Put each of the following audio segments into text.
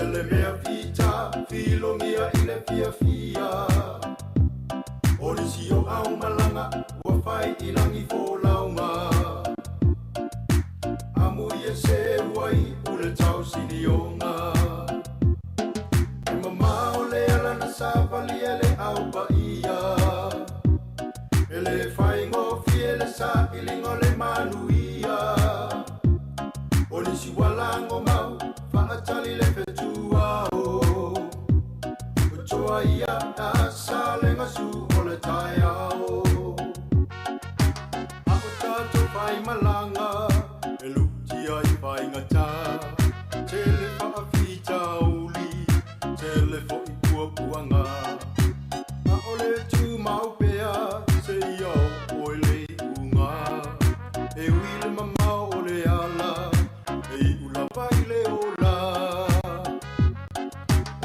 tele mea fita filogia i le fiafia. O nisi o au malaga ua fai i lagi folauga. Amu ia seu ai u le tausinioga. E mamao le ala na savalia le au paia. E le faigofie le sailiga o le manuia. O nisi ua lago mau faatali le fetuao. O toa ia a sa le gasu o le taeao. A o tatou faimalaga e lutia i faigata. Tele faafitauli, tele foi puapuaga. A o le tumau pea seia oo i le iuga. E ui i le mamao o le ala, e iu lava i le ola.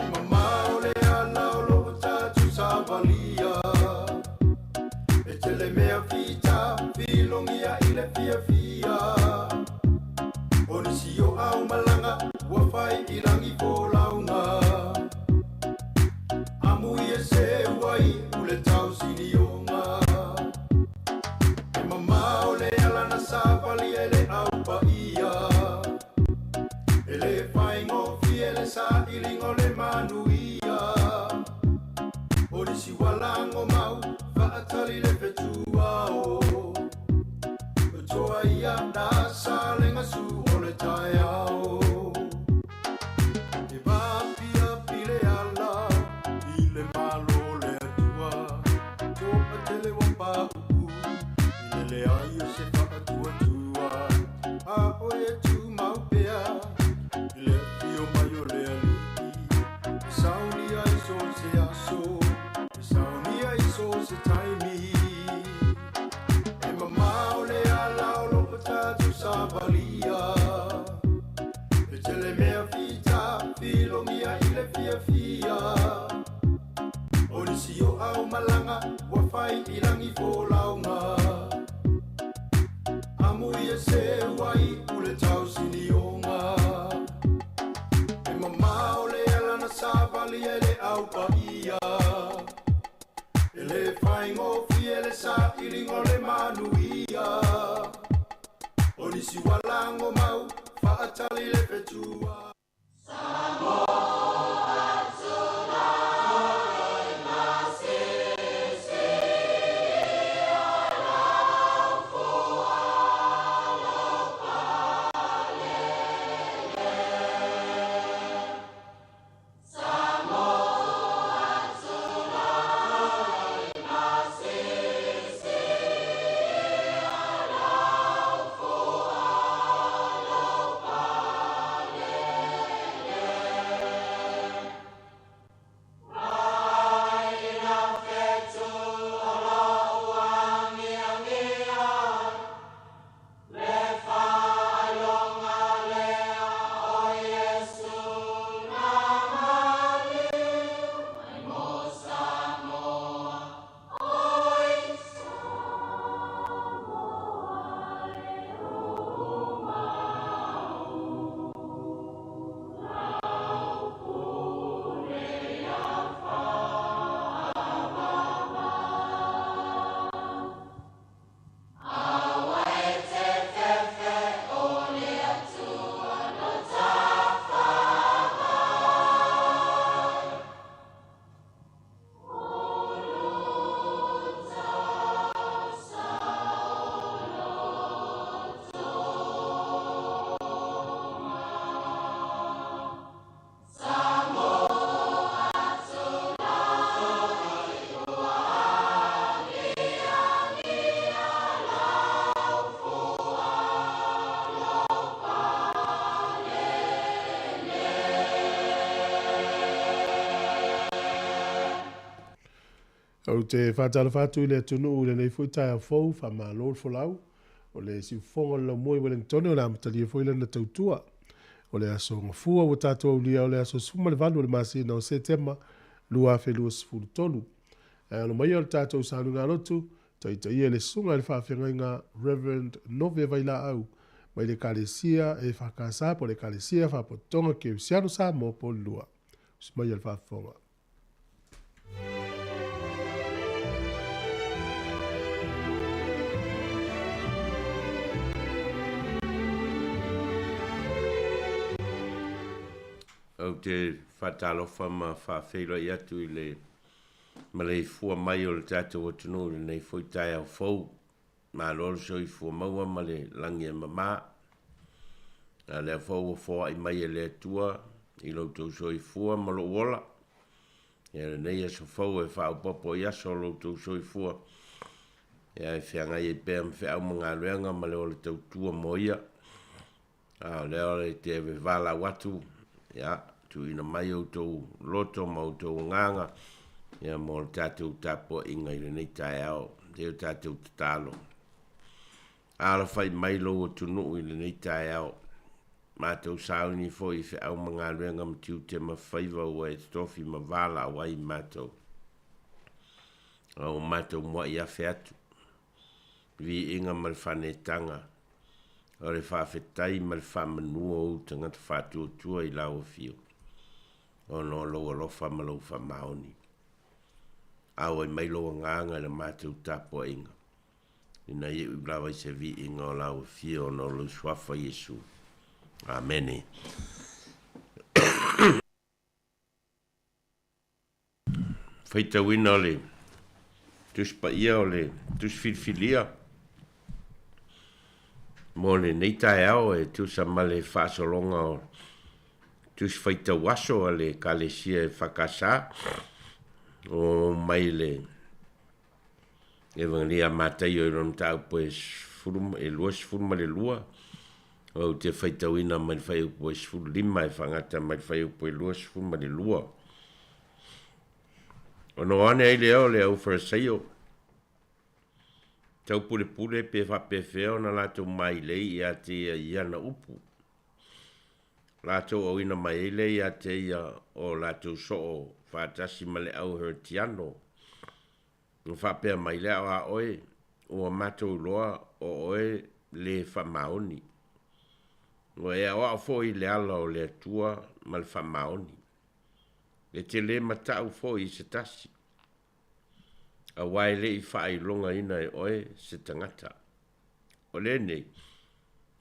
E mamao le ala o lo o tatou savalia. E tele mea fita filogia i le fiafia. O nisi o au malaga ua fai i lagi folauga. Amu ia seu ai u le tausinioga. E mamao le ala na savalia e le au paia. E le faigofie le sailiga o le manuia. O nisi ua lago mau faatali le fetuao. O toa ia na sa le gasu o le taeao. E vaapiapi le ala i le Malo o le Atua. Toatele ua pauu i le leai o se faatuatua. A o e tumau pea i le afio mai o le Alii. E saunia i so o se aso, e saunia i so o se taimi. E mamao le ala o lo o tatou savalia. E tele mea fita filogia i le fiafia. O nisi o au malaga ua fai i lagi folauga. Amu ia seu ai u le tausinioga. E mamao le ala na savalia e le au paia. E le faigofie le sailiga o le manuia. O nisi ua lago mau faatali le fetua. Ou te faatalofa atu i le atunuu i lenei foi taeao fou, faamalo le folau. O le siufofoga o le laumua i Wellingtone o le amatalia foi lana tautua. O le aso Gafua ua tatou aulia o le aso 18 o le masina o Setema 2023. Ae alo maia o le tatou sauniga lotu, taitaia e le Susuga i le Faafeagaiga Rev. Nove Vailaau. mai le Ekalesia EFKS po o le Ekalesia Faapotopotoga Kerisiano Samoa po o le Lua. Usi mai a le faafofoga. Ou te faatalofa ma faafeiloai atu i le maleifua mai o le tatou atunuu i lenei foi taeao fou. Malo le soifua maua ma le lagi e mama. A lea foi ua foai mai e le Atua i lo outou soifua ma lou ola. Ia lenei aso fou e faaopoopo i aso o lo outou soifua. Ia e feagai ai pea ma feau ma galuega ma le ola tautua mo ia. A o lea o le te vevalaau atu, ia, tuuina mai outou loto ma outou agaga, ia, mo le tatou tapuaiga i lenei taeao. Se o tatou tatalo. Alafai mai lou atunuu i lenei taeao. Matou sauni foi i feau ma galuega ma tiute ma faiva ua e totofi ma valaau ai matou. A ua matou muai afe atu. Viiga ma le faanetaga, o le faafetai ma le faamanu o ou tagata faatuatua i lau afio, ona o lou alofa ma lou faamaoni. Auai mai lou agaga i la matou tapuaiga, ina ia iu lava i se viiga o lau afio ona o lou Suafa Iesu. Amene. Faitauina o le Tusi Paia o le Tusi Filifilia mo lenei taeao e tusa ma le faasologa o Tusi Faitau Aso a le Ekalesia EFKS o mai le Evagelia a Mataio i lona mataupu e 22, ou te faitauina mai le fuaiupu e 15 e faagata mai le fuaiupu e 22. Ona o ane ai lea o le au Farisaio, taupulepule pe faapefea ona latou mailei ia te ia i ana upu. Latou auina mai ai lea ia te ia o latou soo faatasi ma le au Heretiano. Na faapea mai lea, A oe, ua matou iloa o oe le faamaoni. Ua e aoao foi i le ala o le Atua ma le faamaoni. E te le matau foi i se tasi, aua e le i faailogaina e oe se tagata. O lenei,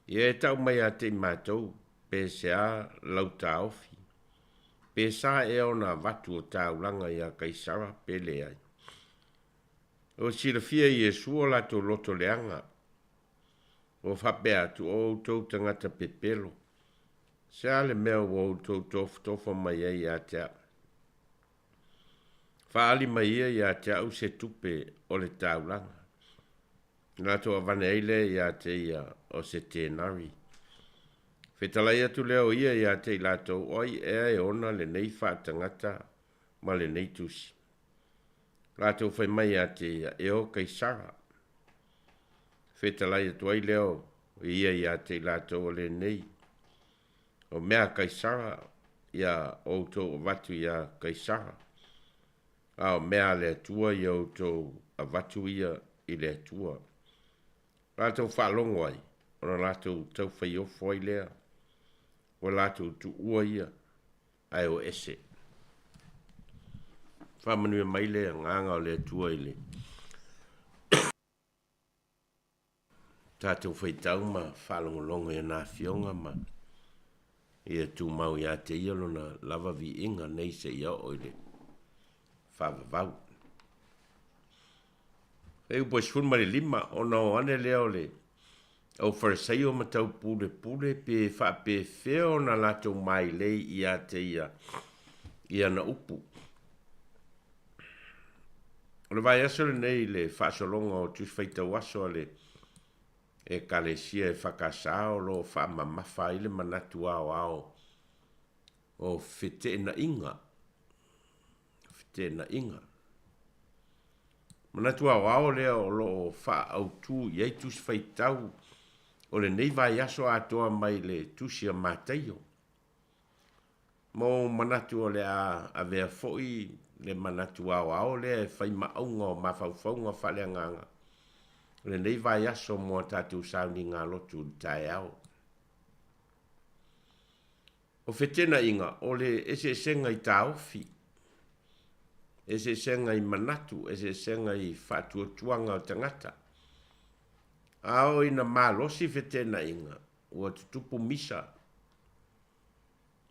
ia e tau mai ia te i matou, pe se a lau taofi, pe sa ea ona avatu o taulaga iā Kaisara pe leai. Ua silafia e Iesu o latou loto leaga. Ua faapea atu, O outou tagata pepelo, se a le mea ua outou tofotofa mai ai ia te au? Faaali mai ia ia te au se tupe o le taulaga. Latou avane ai lea ia te ia o se tenari. Fetalai atu lea o ia ia te i latou, O ai ea e ona lenei faatagata ma lenei tusi? Latou fai mai ia te ia, E o Kaisara. Fetalai atu ai lea o ia ia te i latou o lenei, O mea a Kaisara, ia outou avatu iā Kaisara, a o mea a le Atua ia outou avatu ia i le Atua. Latou faalogo ai, ona latou taufaiofo ai lea, ua latou tuua ia, ae o ese. Faamanuia mai le agaga o le Atua i le tatou faitau ma faalogologo i ana afioga ma ia tumau ia te ia lona lava viiga nei seia oo i le faavavau. E upu e 15, ona o ane lea o le au Farisaio ma taupulepule pe faapefea ona latou mailei ia te ia i ana upu. O le vaiaso lenei i le faasologa o Tusi Faitau Aso a le Ekalesia EFKS o lo o faamamafa ai le manatu aoao o feteenaiga. Feteenaiga. Manatu aoao lea o lo o faaautu i ai Tusi Faitau o lenei vaiaso atoa mai le Tusi a Mataio. Ma ua manatu o le a avea foi le manatu aoao lea e fai ma auga o mafaufauga faaleagaga o lenei vaiaso mo a tatou sauniga lotu i le taeao. O feteenaiga, o le eseesega i taofi, eseesega i manatu, eseesega i faatuatuaga o tagata. A oo ina malosi feteenaiga, ua tutupu misa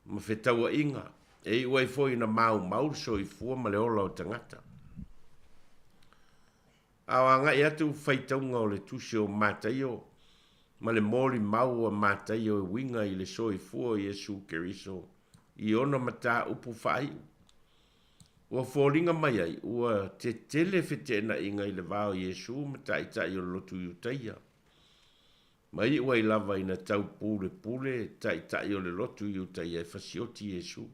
ma fetauaiga, e iu ai foi ina maumau le soifua ma le ola o tagata. A o agai atu faitauga o le tusi o Mataio ma le molimau a Mataio e uiga i le soifua o Iesu Keriso i ona mataupu faaiu, ua foliga mai ai ua tetele feteenaiga i le va o Iesu ma taitai o le lotu Iutaia, ma iu ai lava ina tau pulepule taitai o le lotu Iutaia e fasioti Iesu.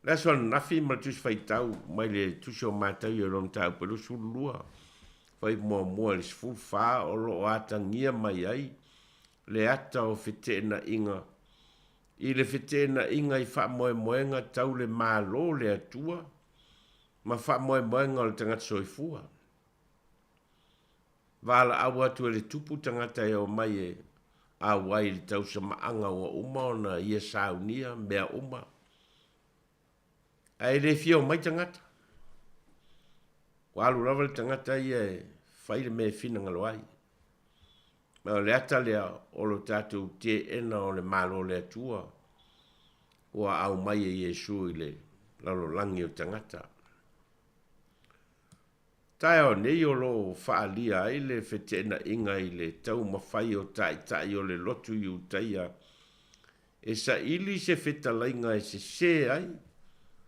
Le aso ananafi ma le Tusi Faitau mai le Tusi o Mataio i lona mataupu e 22, fai muamua i le 14, o lo o atagia mai ai le ata o feteenaiga i le feteenaiga i faamoemoega tau le Malo o le Atua ma faamoemoega o le tagata soifua. Valaau atu e le tupu tagata e omai e auai i le tausamaaga ua uma ona ia saunia mea uma, ae le fia omai tagata. Ua alu lava le tagata ia e fai le mea e finagalo ai. Ma o le ata lea o lo tatou teena o le Malo o le Atua ua aumai e Iesu i le lalolagi o tagata. Taeao nei o lo o faaalia ai le feteenaiga i le taumafai o taitai o le lotu Iutaia e saili se fetalaiga e sesē ai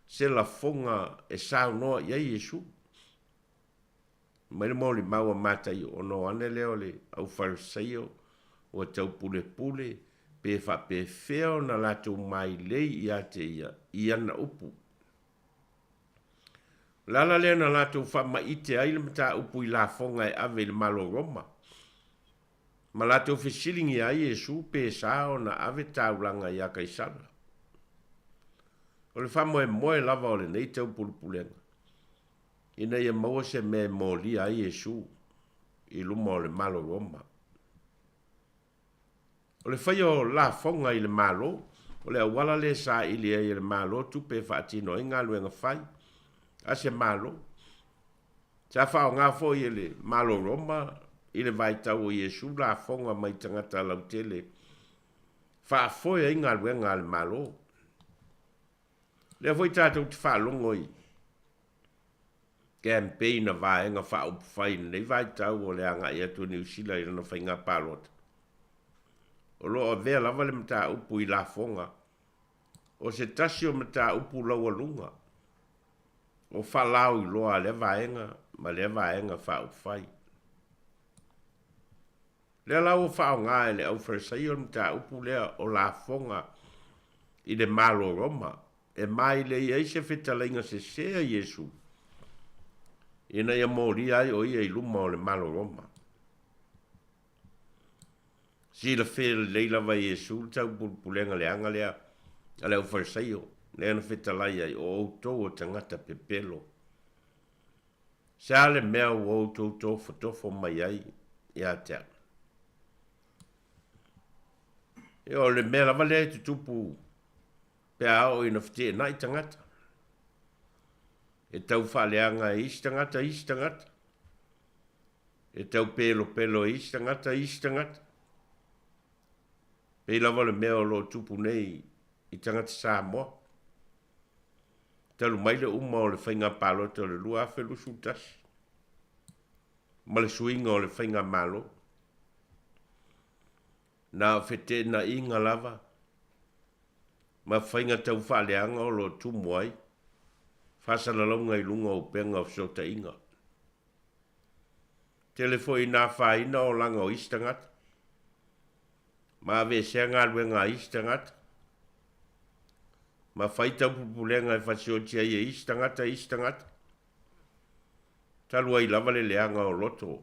se lafoga e saunoa i ai Iesu. Mai le molimau a Mataio, ona o ane lea o le au Farisaio ua taupulepule pe faapefea ona latou mailei ia te ia i ana upu. O le ala lea na latou faamaite ai le mataupu i lafoga e ave i le Malo o Roma, ma latou fesiligia ai Iesu pe sa ona ave taulaga ia Kaisara. O le faamoemoe lava o lenei taupulepulega, ina ia maua se mea e molia ai Iesu i luma o le Malo o Roma. O le faia o lafoga i le Malo, o le auala lea e saili ai e le Malo tupe e faatino ai galuega fai a se Malo. Sa faaaoga foi e le Malo Roma i le vaitau o Iesu lafoga mai tagata lautele faafoe ai galuega a le Malo. Lea foi tatou te faalogo i campaign a Vaega Faaupufai i lenei vaitau o le agai atu o Niu Sila i lana faiga palota. O lo o avea lava le mataupu i lafoga o se tasi o mataupu laualuga o faalauiloa a lea vaega ma lea Vaega Faaupufai. Lea la ua faaaoga e le au Farisaio le mataupu lea o lafoga i le Malo Roma e mailei ai se fetalaiga sesē a Iesu ina ia molia ai o ia i luma o le Malo Roma. Silafia lelei lava e Iesu le taupulepulega leaga lea a le au Farisaio, lea na fetalai ai, O outou o tagata pepelo. Se a le mea ua outou tofotofo mai ai ia te au? E o le mea lava lea e tutupu pe a oo ina feteenai tagata. E tau faaleaga e isi tagata isi tagata. E tau pelopelo e isi tagata isi tagata. Pei lava o le mea o lo o tupu nei i tagata Samoa. Talu mai le uma o le faiga palota o le 2021 ma le suiga o le faigamalo, na o feteenaiga lava ma faiga tau faaleaga o lo o tumu ai faasalalauga i luga o upega o fesootaiga. Tele foi ina afaina olaga o isi tagata ma aveesea galuega a isi tagata ma fai taupupulega e fasioti ai e isi tagata isi tagata, talu ai lava le leaga o loto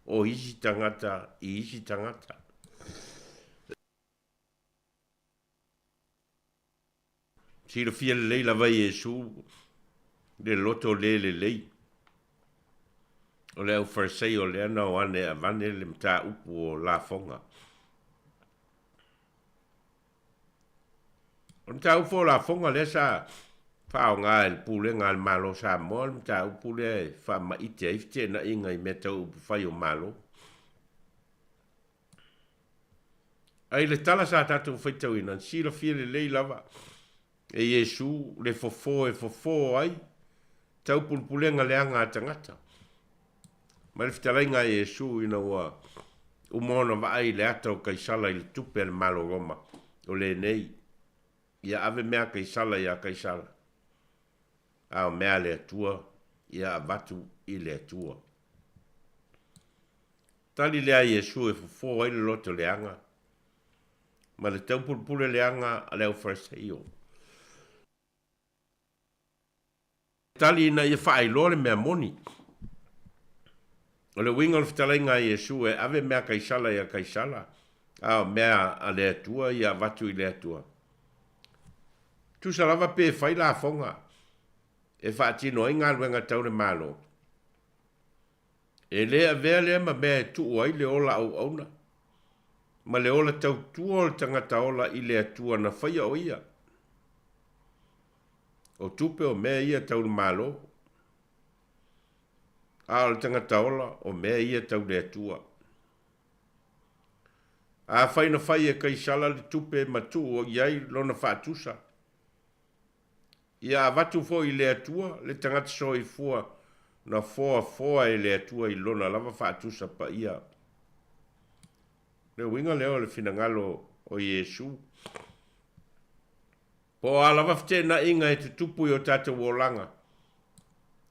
o isi tagata i isi tagata. Silafia lelei lava e Iesu le loto le lelei o le au Fariseio lea na o ane e avane le mataupu o lafoga. O le mataupu foi o lafoga lea sa faaaoga e le Pulega a le Malo o Samoa le mataupu lea e faamaite ai feteenaiga i mea tau upufai o Malo. Ae i le tala sa tatou faitauina, na silafia lelei lava e Iesu le fofo e fofo ai taupulepulega leaga a tagata. Ma le fetalaiga a Iesu ina ua uma ona vaai i le ata o Kaisala i le tupe a le Malo Roma, o lenei, ia ave mea a Kaisala iā Kaisala, a o mea a le Atua ia avatu i le Atua. Tali lea a Iesu e fofo ai le loto leaga ma le taupulepule leaga a le Aufarisaio. Tali ina ia faailoa le mea moni. O le uiga o le fetalaiga a Iesu e ave mea a Kaisala ia Kaisala, a o mea a le Atua ia avatu i le Atua. Tusa lava pe fai lafoga e faatino ai galuega tau le Malo. E le avea lea ma mea e tuu ai le ola auauna ma le ola tautua o le tagata ola i le Atua na faia o ia. O tupe o mea ia tau le Malo, a o le tagata ola o mea ia tau le Atua. Afai na fai e Kaisala le tupe ma tuu i ai lona faatusa, Ia avatu foi i le Atua le tagata soifua na foafoa e le Atua i lona lava faatusa paia. Le uiga lea o le finagalo o Iesu. Po o a lava feteenaiga e tutupu i o tatou olaga,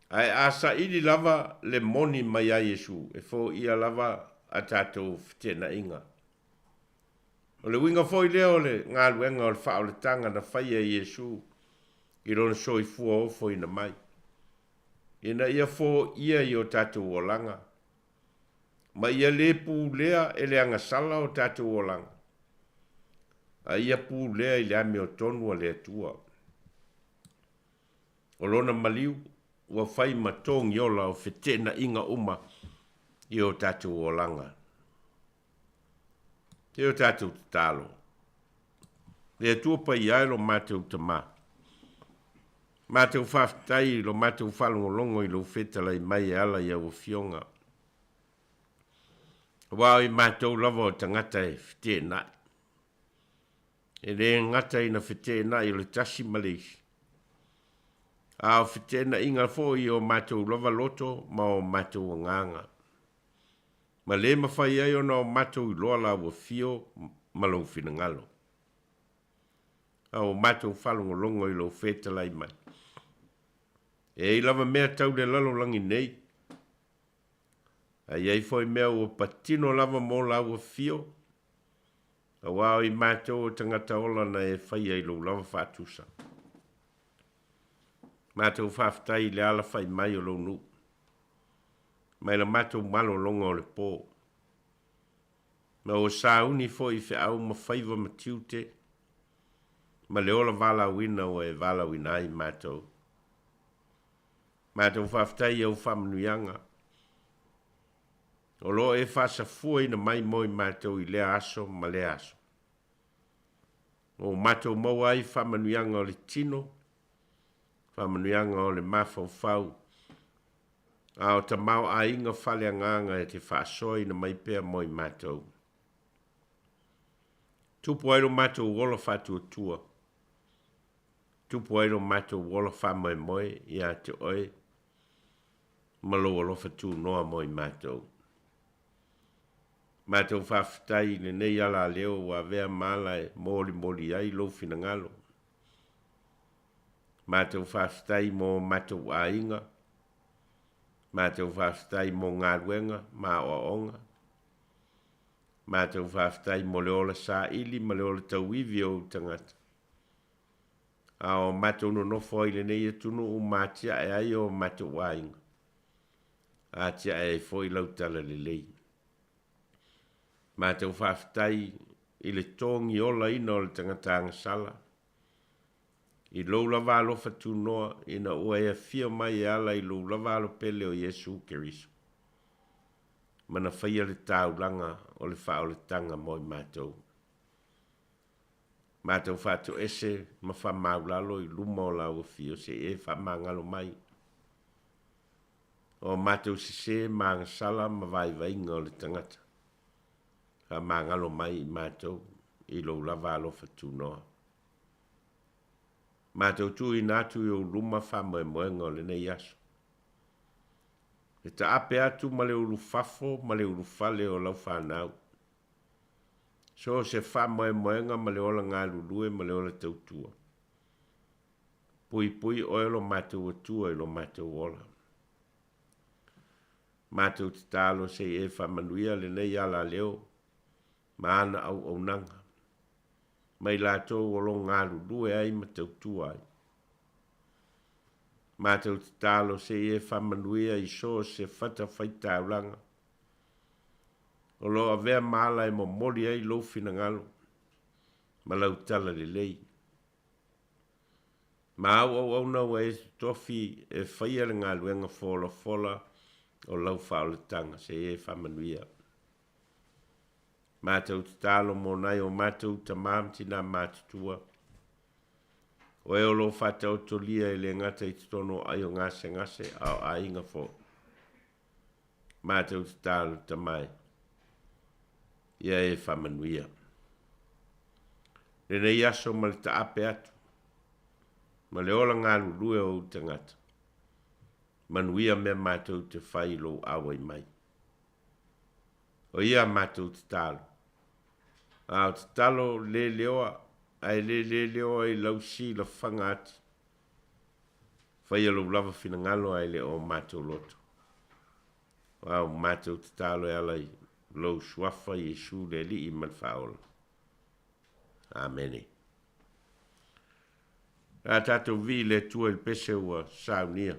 ae a saili lava le moni mai a Iesu, e foia lava a tatou feteenaiga. O le uiga foi lea o le galuega o le faaolataga na faia e Iesu i lona soifua ofoina mai, ina ia foia i o tatou olaga, ma ia le pulea e le agasala o tatou olaga, a ia pulea i le amiotonu a le Atua. O lona maliu ua fai ma togiola o feteenaiga uma i o tatou olaga. E o tatou tatalo. Le Atua paia e lo matou Tamā. Matou faafetai i lo matou faalogologo i lou fetalai mai e ala i au afioga. Aua o i matou lava o tagata e feteenai. E le gata ina feteenai o le tasi ma le isi, a o feteenaiga foi i o matou lava loto ma o matou agaga. Ma le mafai ai ona o matou iloa lau afio ma lou finagalo. A ua matou faalogologo i lou fetalai mai. E i ai lava mea tau le lalolagi nei, a i ai foi mea ua patino lava mo lau afio, aua o i matou o tagata ola na e faia i lou lava faatusa. Matou faafetai i le alafai mai o lou nuu. Mai la matou malologa o le po. Ma ua sauni foi i feau ma faiva ma tiute, ma le ola valaauina ua e valaauina ai matou. Matou faafetai i au faamanuiaga o lo o e faasafuaina mai mo i matou i lea aso ma lea aso. Ua matou maua ai faamanuiaga o le tino, faamanuiaga o le mafaufau, a o tamaoaiga faaleagaga e te faasoaina mai pea mo i matou. Tupu ai lo matou ola faatuatua, tupu ai lo matou ola faamoemoe ia te oe ma lou alofa tunoa mo i matou. Matou faafetai i lenei alaleo ua avea ma ala e molimoli ai lou finagalo. Matou faafetai mo matou aiga, matou faafetai mo galuega ma aoaoga, matou faafetai mo le ola saili ma le ola tauivi o ou tagata. A o matou nonofo ai i lenei atunuu ma atiae ai o matou aiga, atiae ai foi lau talalelei. Matou faafetai i le togiolaina o le tagata agasala, I lou lava alofa tunoa, ina ua e afio mai e ala i lou lava Alo pele o Iesu Keriso, ma na faia le taulaga o le faaolataga mo i matou. Matou faatoese ma faamaulalo i luma o lau afio seia e faamagalo mai. O matou sesē ma agasala ma vaivaiga o le tagata, faamagalo mai i matou i lou lava alofa tunoa. Matou tuuina atu i ou luma faamoemoega o lenei aso. E taape atu ma le ulufafo ma le ulufale o lau fanau. So o se faamoemoega ma le ola galulue ma le ola tautua. Puipui oe lo matou Atua i lo matou ola. Matou tatalo se i e faamanuia lenei alaleo ma ana auaunaga, ma i latou o lo o galulue ai ma tautua ai. Matou tatalo se i e faamanuia i so o se fatafaitaulaga o lo o avea ma ala e momoli ai lou finagalo ma lau talalelei. Ma au auauna ua e totofi e faia le galuega folafola o lau faaolataga se i e faamanuia. Matou tatalo mo nai o matou tama ma tinā matutua, o e o lo o faataotolia e le gata i totonu o ai o gasegase a o aiga foi. Matou tatalo Tama e, ia e faamanuia. Lenei aso ma le taape atu, ma le ola galulue o ou tagata, manuia mea matou te fai i lou auai mai. O ia a matou tatalo, a o tatalo le leoa, ae le le leoa i lau silafaga ati. Faia lou lava finagalo ae le o matou loto. A o matou tatalo e ala i lou suafa Iesu le Alii ma le Faaola. Amene. A tatou vii le Atua i le pese ua saunia.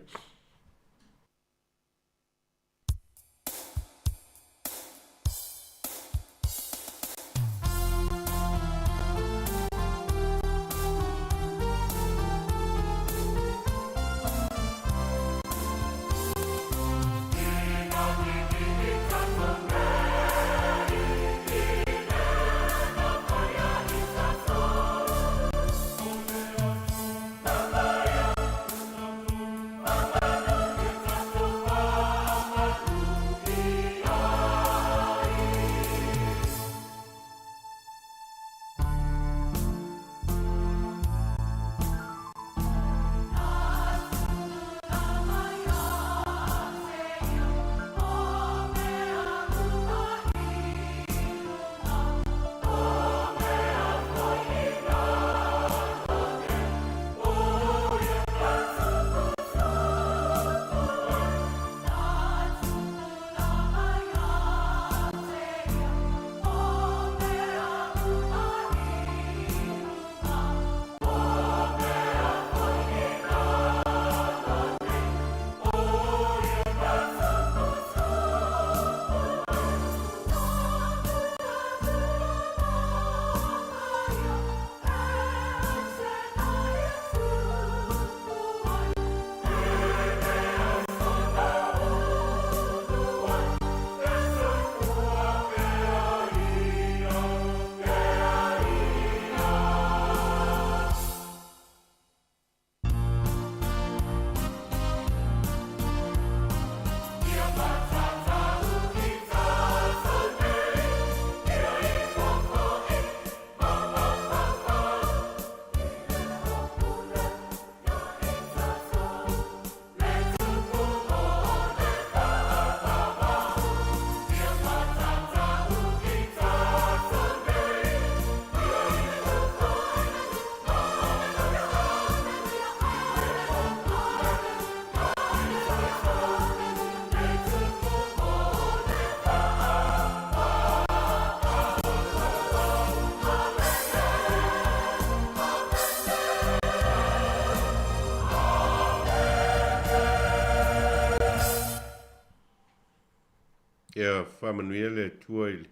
Ia faamanuia le Atua i le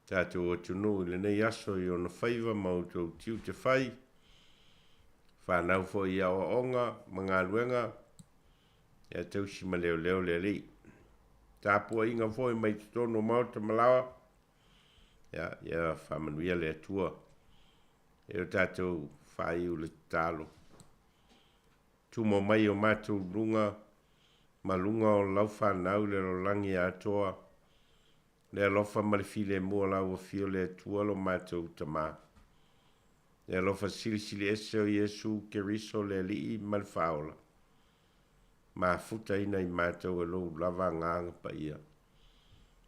tatou atunuu i lenei aso i ona faiva ma outou tiute fai, fanau foi i aoaoga ma galuega, ia tausi ma leoleo le Alii. Tapuaiga foi mai totonu o maota ma laoa, ia faamanuia le Atua. E o tatou faaiu le tatalo. Tumo mai o matou luga ma luga o lau fanau i le lalolagi atoa, le alofa ma le filemu o lau Afio le Atua lo matou Tama. Le alofa silisili ese o Iesu Keriso le Alii ma le Faaola, mafutaina i matou e lou lava agaga paia,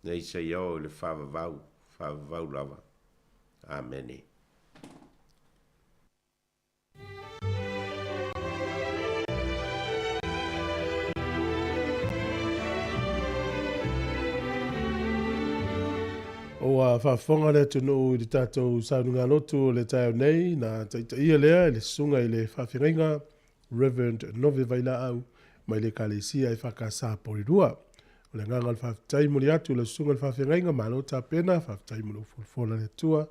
nei seia oo i le faavavau, faavavau lava. Amene. Ua faafofoga le atunuu i le tatou sauniga lotu o le taeao nei, na taitaia lea e le susuga i le faafeagaiga Rev. Nove Vailaau mai le Ekalesia EFKS Porirua. O le agaga o le faafetai momoli atu i lau susuga i le faafeagaiga, malo tapena, faafetai mo lou folafola le Atua.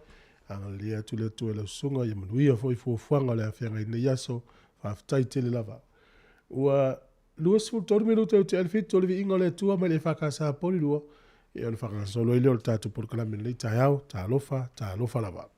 Agalelei atu le Atua i lau susuga, ia manuia foi fuafuaga o le a feagai i lenei aso. Faafetai tele lava. Ua 23 minute ua tea le 7 o le viiga o le Atua mai le EFKS Porirua, ia ona faagasolo ai lea o le tatou polokalame i lenei taeao. Talofa, talofa lava.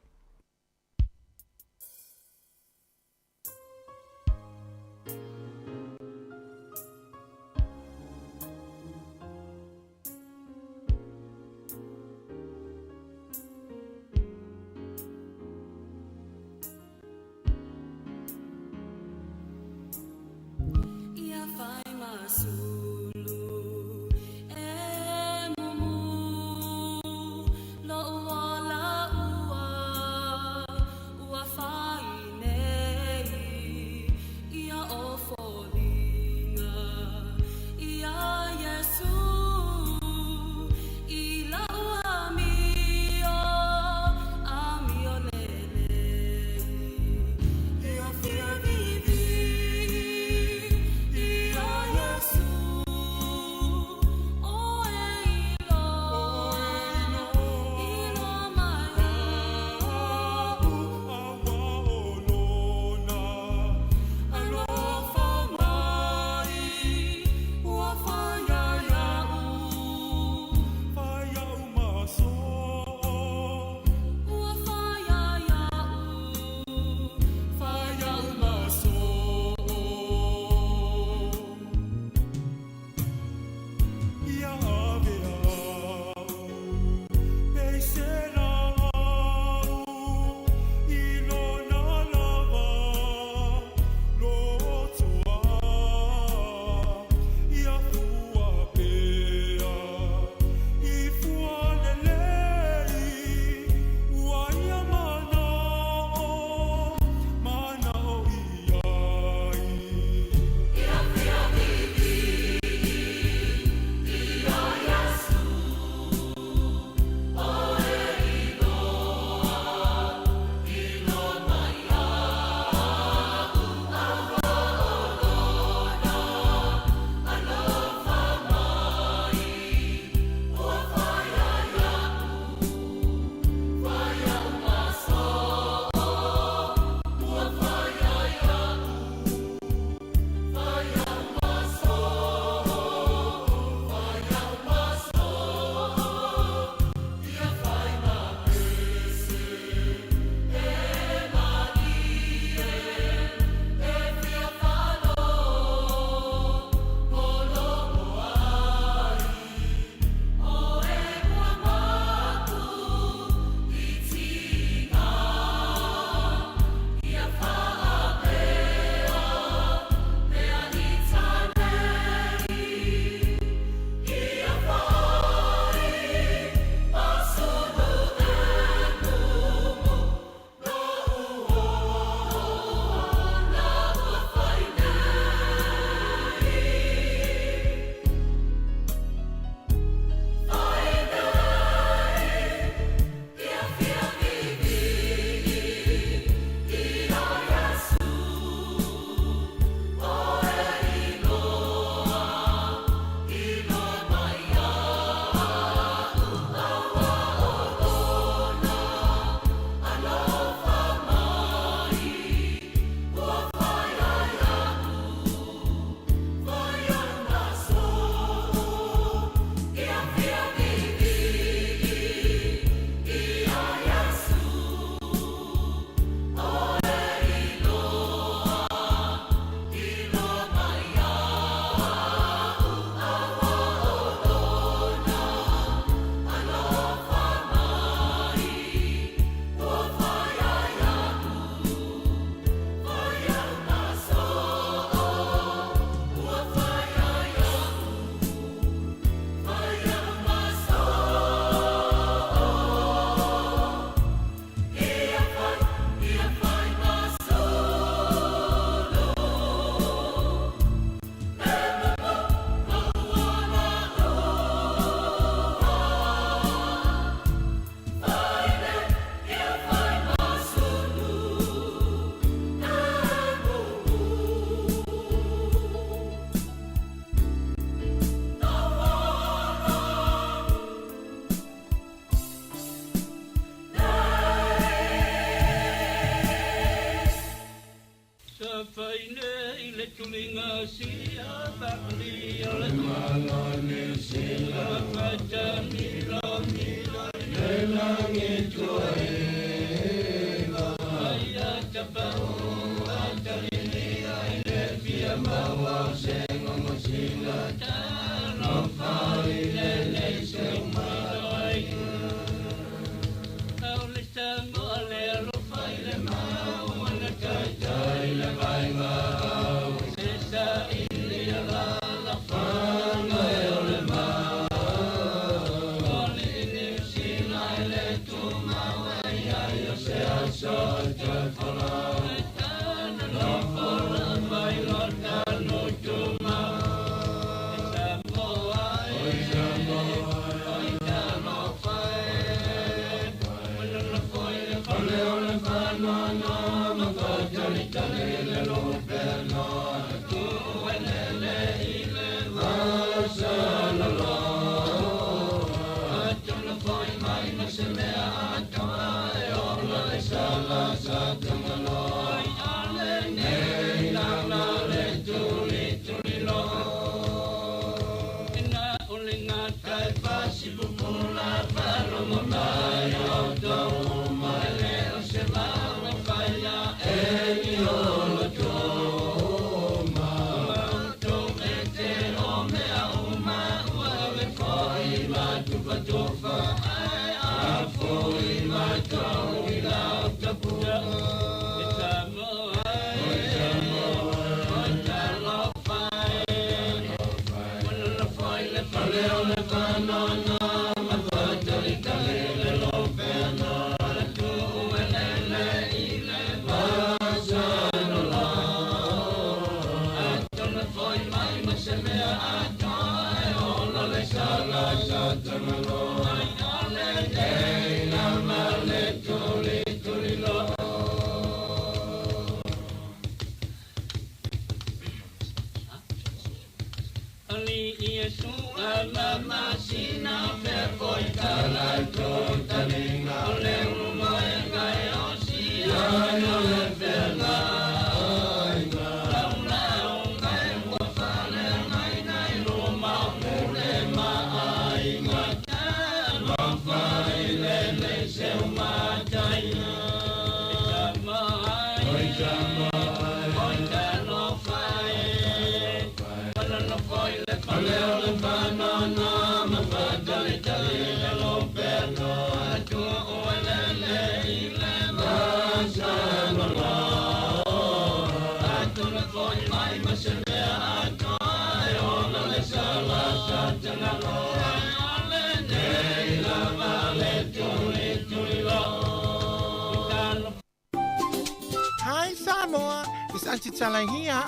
Hi Samoa, it's Auntie Tala here.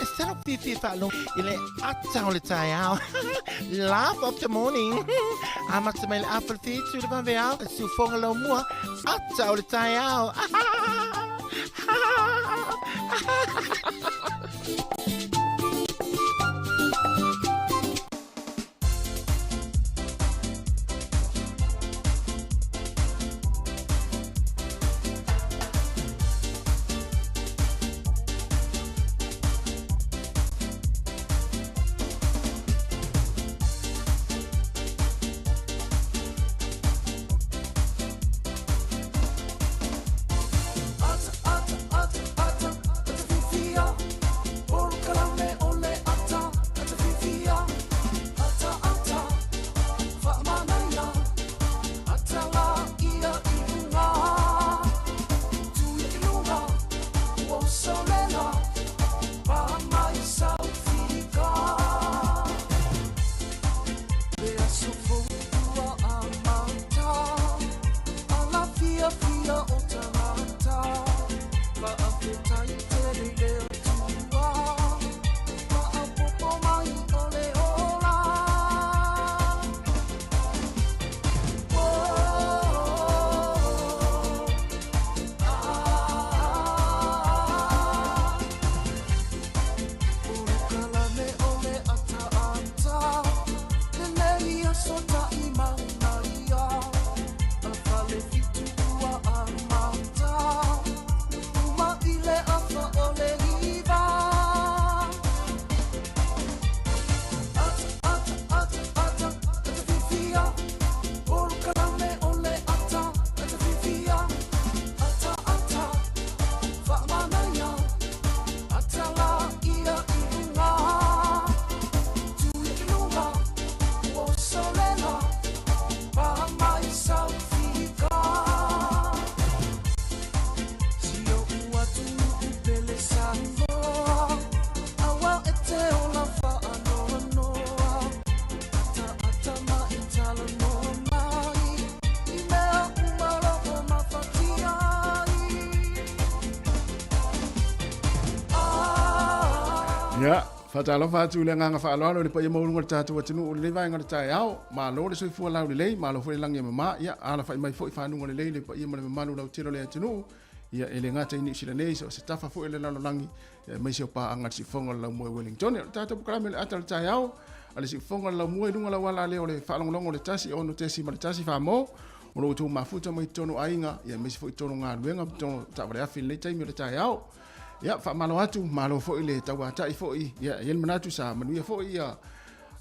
It's Tala Fifi Fa'along ile ata o le taeao. Laugh of the morning. Amata mai le afa le fitu le vaveao. Siufoga lau mua. Ata o le taeao. Ia, faatalofa atu i le agaga faaaloalo i le paia maualuga o le tatou atunuu i lenei vaega o le taeao. Malo le soifua laulelei, malo foi le lagi e mama. Ia, alafai mai foi fanuga lelei le paia ma le mamalu lautele o le atunuu. Ia, e le gata i Niu Sila nei, so o se tafa foi o le lalolagi, aemaise o paaga a le siufofoga o le laumua i Wellington. O le tatou polokalame o le ata o le taeao a le siufofoga o le laumua i luga lauala lea o le faalogologo o le 1 6.1 Samoa, o lo o outou mafuta mai totonu o aiga, ia, aemaise foi totonu o galuega ma totonu o taavale afi i lenei taimi o le taeao. Ia, faamalo atu, malo foi le tauatai foi, ia, e i ai le manatu sa manuia foi ia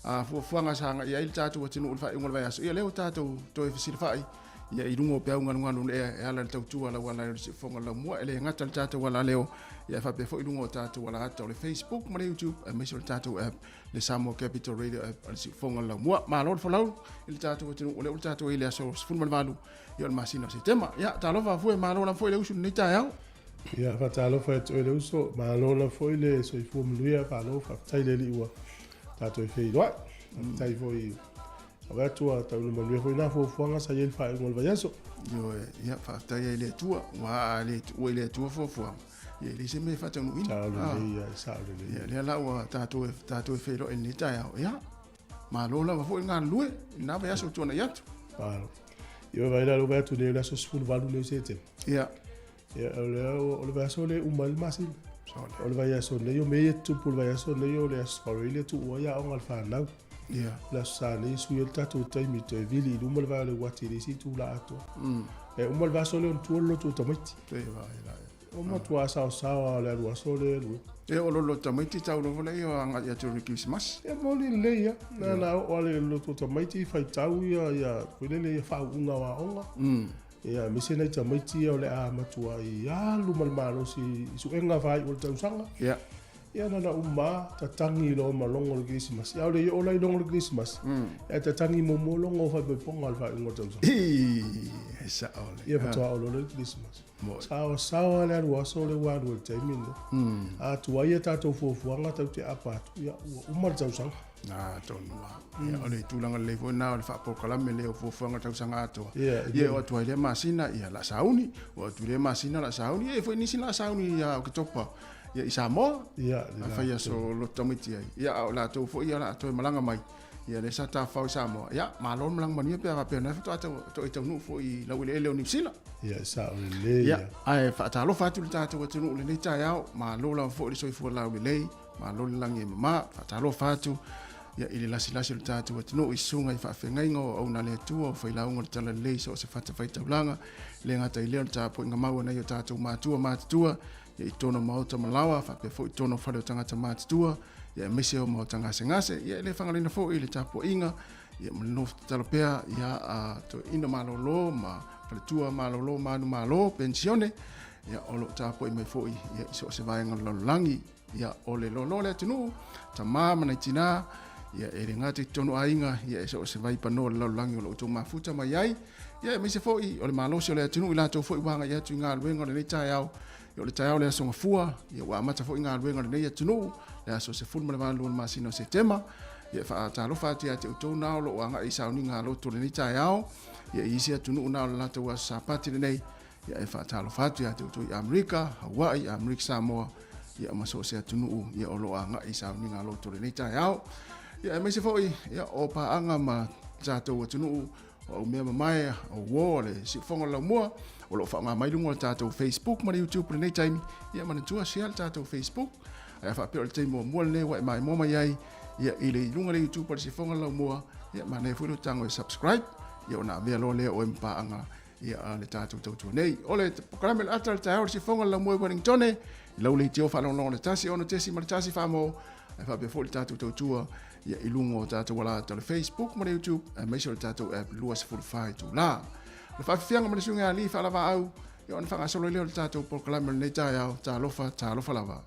fuafuaga sa agai ai le tatou atunuu i le faaiuga o le vaiaso. Ia, lea ua tatou toe fesilafai ia i luga o peau galugalu le e ala i le tautua lau ala o le siufofoga o le laumua. E le gata i le tatou alaleo, ia e faapea foi i luga o tatou alaata o le Facebook ma le YouTube, aemaise o le tatou app, le Samoa Capital Radio app a le siufofoga o le laumua. Malo le folau i le tatou atunuu, o lea ua tatou i le aso 18 ia o le masina o Setema. Ia, talofa fue, malo lava foi le usu i lenei taeao. Ia, faatalofa ia te oe le uso, malo lava foi le soifua manuia, faamalo faafetai i le Alii ua tatou e feiloai. Faafetai foi ave atu ua taunuu manuia foi na fuafuaga sa i ai le faaiuga o le vaiaso. Ioe, ia faafetai ai i le Atua, ua a le tuua i le Atua fuafuaga, ia e leai se mea e faataunuuina. Sao lelei, ia, sao lelei. Ia, lea la ua tatou e feiloai i lenei taeao, ia, malo lava foi le galulue i lena vaiaso ua tuanai atu. Malo. Ia, vaai la, lea ua vaai atu nei o le aso 18 nei o Setema. Ia. Ia, o le, o le vaiaso lea e uma ai le masina. O le vaiaso nei, o mea ia e tutupu i le vaiaso nei, o le aso Saole lea e tuua ai aoga a le fanau. Ia. O le aso Sa nei e sui ai le tatou taimi toe vili i luma le vae o le uati i le isi itula atoa. E uma le vaiaso lea ona tua le lotu o tamaiti. O matua saosao lava o le alu aso lea e alu ai. E o le lotu tamaiti tau lava lea o agai atu i le Kerisimasi. E moni lelei lava. Na ona oo lava i le lotu o tamaiti faitau ia, foi lele ia faauuga o aoga. Ia, aemaise nai tamaiti ia o le a matuai alu ma le malosi i suega faaiu o le tausaga. Ia. Ia na ona uma lava tatagi loa ma logo o le Kerisimasi. A o le i oo la i logo o le Kerisimasi, ae tatagi muamua logo o faaipoipoga o le faaiuga o le tausaga. E sao le. Ia faatoa oo loa lea i le Kerisimasi. Saosaoa lava le alu aso lea ua alu ai i le taimi lenei. A tuai a tatou fuafuaga tatou te aapa atu, ia ua uma le tausaga. Na tonu lava. Ia, o le tulaga lelei foi lena o le faapolokalame lea o fuafuaga tausaga atoa. Ia, e oo atu ai i lea masina, ia, la sauni. Oo atu i lea masina, la sauni. Ia, e i ai foi nisi la sauni ia Oketopa ia, i Samoa. Ia, a fai aso lotu tamaiti ai. Ia, a o latou foi ia la toe malaga mai. Ia, lea sa tafafao i Samoa. Ia, malo le malaga manuia pe a faapea o lena faatoa toe taunuu foi i laueleele o Niu Sila. Ia, e sao lelei. Ia, ae faatalofa atu i le tatou atunuu i lenei taeao. Malo lava foi le soifua laulelei. Malo le lagi e mama, faatalofa atu ia i le lasilasi o le tatou atunuu i susuga i faafeagaiga o auauna a le Atua, o failauga o le Talalelei i so o se fatafaitaulaga, e le gata i lea o le tapuaiga mau a nai o tatou matua matutua ia i totonu o maota ma laoa, faapea foi i totonu o fale o tagata matutua, ia aemaise o maota gasegase. Ia e le faagaloina foi le tapuaiga ia ma le nofo tatalo pea ia a toeaina malolo ma faletua malolo ma manumalo, penisione, ia o lo o tapuai mai foi ia i so o se vaega o le lalolagi. Ia, o le loaloa o le atunuu, tama ma nai tinā, ia, e le gata i totonu o aiga, ia, e so o se vaipanoa o le lalolagi o lo o outou mafuta mai ai, ia, aemaise foi o le malosi o le atunuu i latou foi ua agai atu i galuega o lenei taeao, ia, o le taeao o le Aso Gafua, ia, ua amata foi galuega a lenei atunuu, le aso 18 o le masina o Setema, ia, e faatalofa atu ia te outou na o lo o agai i sauniga a lotu o lenei taeao, ia, i isi atunuu na o le latou aso Sapati lenei, Ia e faatalofa atu ia te outou i Amerika, Hawaii, Amerika Samoa, ia ma so o se atunuu ia o lo o agai i sauniga loto i lenei taeao. Ia aemaise foi ia o paaga ma tatou atunuu o Aumea Mamae, o uo o le Siufofoga o le Laumua, o lo o faaaoga mai luga o le tatou Facebook ma le YouTube i lenei taimi. Ia manatua share le tatou Facebook. Ae a faapea o le taimi muamua lenei ua e maimoa mai ai ia i le i luga o le YouTube o le Siufofoga o le Laumua, ia manaia foi lou tago e subscribe, ia ona avea loa lea o oe ma paaga ia a le tatou tautua nei. O le polokalame o le ata o le taeao o le siufofoga o le laumua i Wellingtone, i lau leitio faalogologo le 1 6.1 Samoa, ae faapea foi le tatou tautua ia i luga o tatou alata o le Facebook ma le YouTube, aemaise o le tatou app 24 itula. O le faafiafiaga ma le suiga alii faalavaau, ia ona faagasolo ai lea o le tatou polokalame o lenei taeao. Talofa, talofa lava.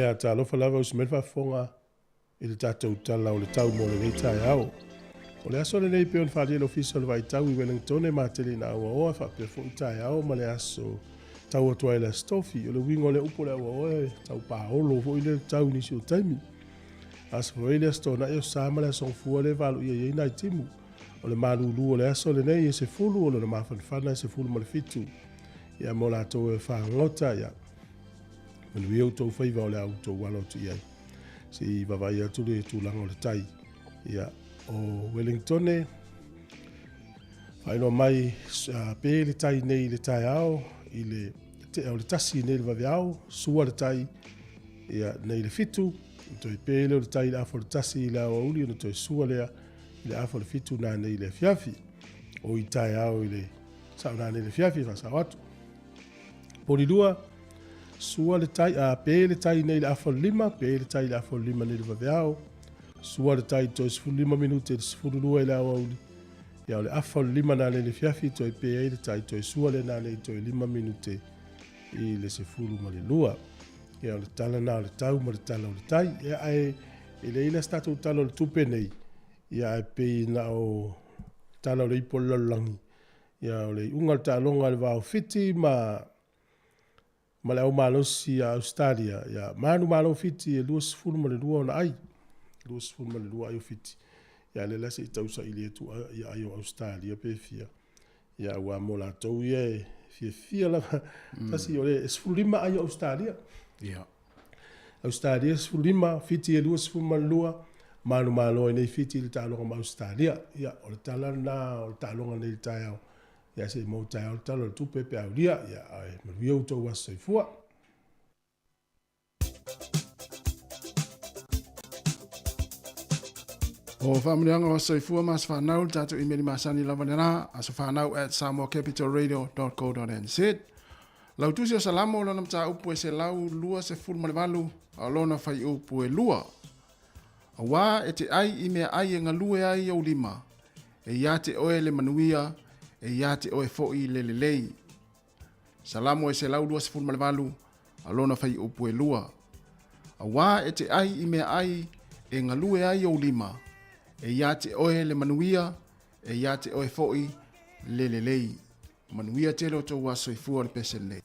Ia, talofa lava usi mai le faafofoga i le tatou Tala o le Tau mo lenei taeao. O le aso lenei pei ona faaalia e le Ofisa o le Vaitau i Wellington e matele ina auaoa faapea foi taeao ma le aso tau atu ai le Aso Tofi. O le uiga o le upu o le auaoa e tau paolo foi lea le tau i nisi o taimi. Aso foi le Aso Toonai, Aso Sa ma le Aso Gafua lea e valoia i ai nai timu. O le malulu o le aso lenei e 10, o lona mafanafana e 17. Ia mo latou e fagota, ia manuia outou faiva o le a outou alo atu i ai. Se i vaavaai atu le tulaga o le tai. Ia, o Wellingtone, faailoa mai pe le tai nei i le taeao, i le tea o le 1 nei i le vaveao, sua le tai ia, nei i le 7, toe pe lea o le tai i le afa o le 1 i le aoauli, ona toe sua lea i le afa o le 7 nanei i le afiafi. O i taeao i le sao nanei i le afiafi, faasao atu. Polilua, sua le tai, a pe le tai nei i le afa o le 5, pe le tai i le afa o le 5 nei i le vaveao, sua le tai toe 15 minute i le 12 i le aoauli, ia o le afa o le 5 nanei i le afiafi, toe pe ai le tai, toe sua le nanei toe 5 minute i le 12. Ia o le tala na o le tau ma le tala o le tai. Ia ae e leai la se tatou tala o le tupe nei, ia ae pei na o tala o le ipu o le lalolagi. Ia o le iuga o le taaloga i le va o Fiti ma le aumalosi a Ausetalia, ia manumalo Fiti e 22 ona ai. 22 ai o Fiti. Ia lea la se i tausaili atu ia ai o Ausetalia pe fia. Ia aua mo latou ia e fiafia lava. Tasi o le 15 ai o Ausetalia. Ia. Ausetalia 15, Fiti e 22, manumalo ai nei Fiti i le taaloga ma Ausetalia. Ia, o le tala lena o le taaloga nei i le taeao. Ia se i maua taeao le tala o le tupe pe aulia. Ia, ae manuia outou aso soifua. O faamanuiaga o aso soifua ma aso fanau le tatou email masani lava lena asofanau@samoacapitalradio.co.nz. Lau tusi o Salamo lona mataupu e 128 a o lona faiupu e 2. Auā e te ai i mea ai e galue ai ou lima, e ia te oe le manuia, e ia te oe foi le lelei. Salamo e 128 a lona faiupu e 2. Auā e te ai i mea ai e galue ai ou lima, e ia te oe le manuia, e ia te oe foi le lelei. Manuia tele o tou aso soifua o le pese lenei.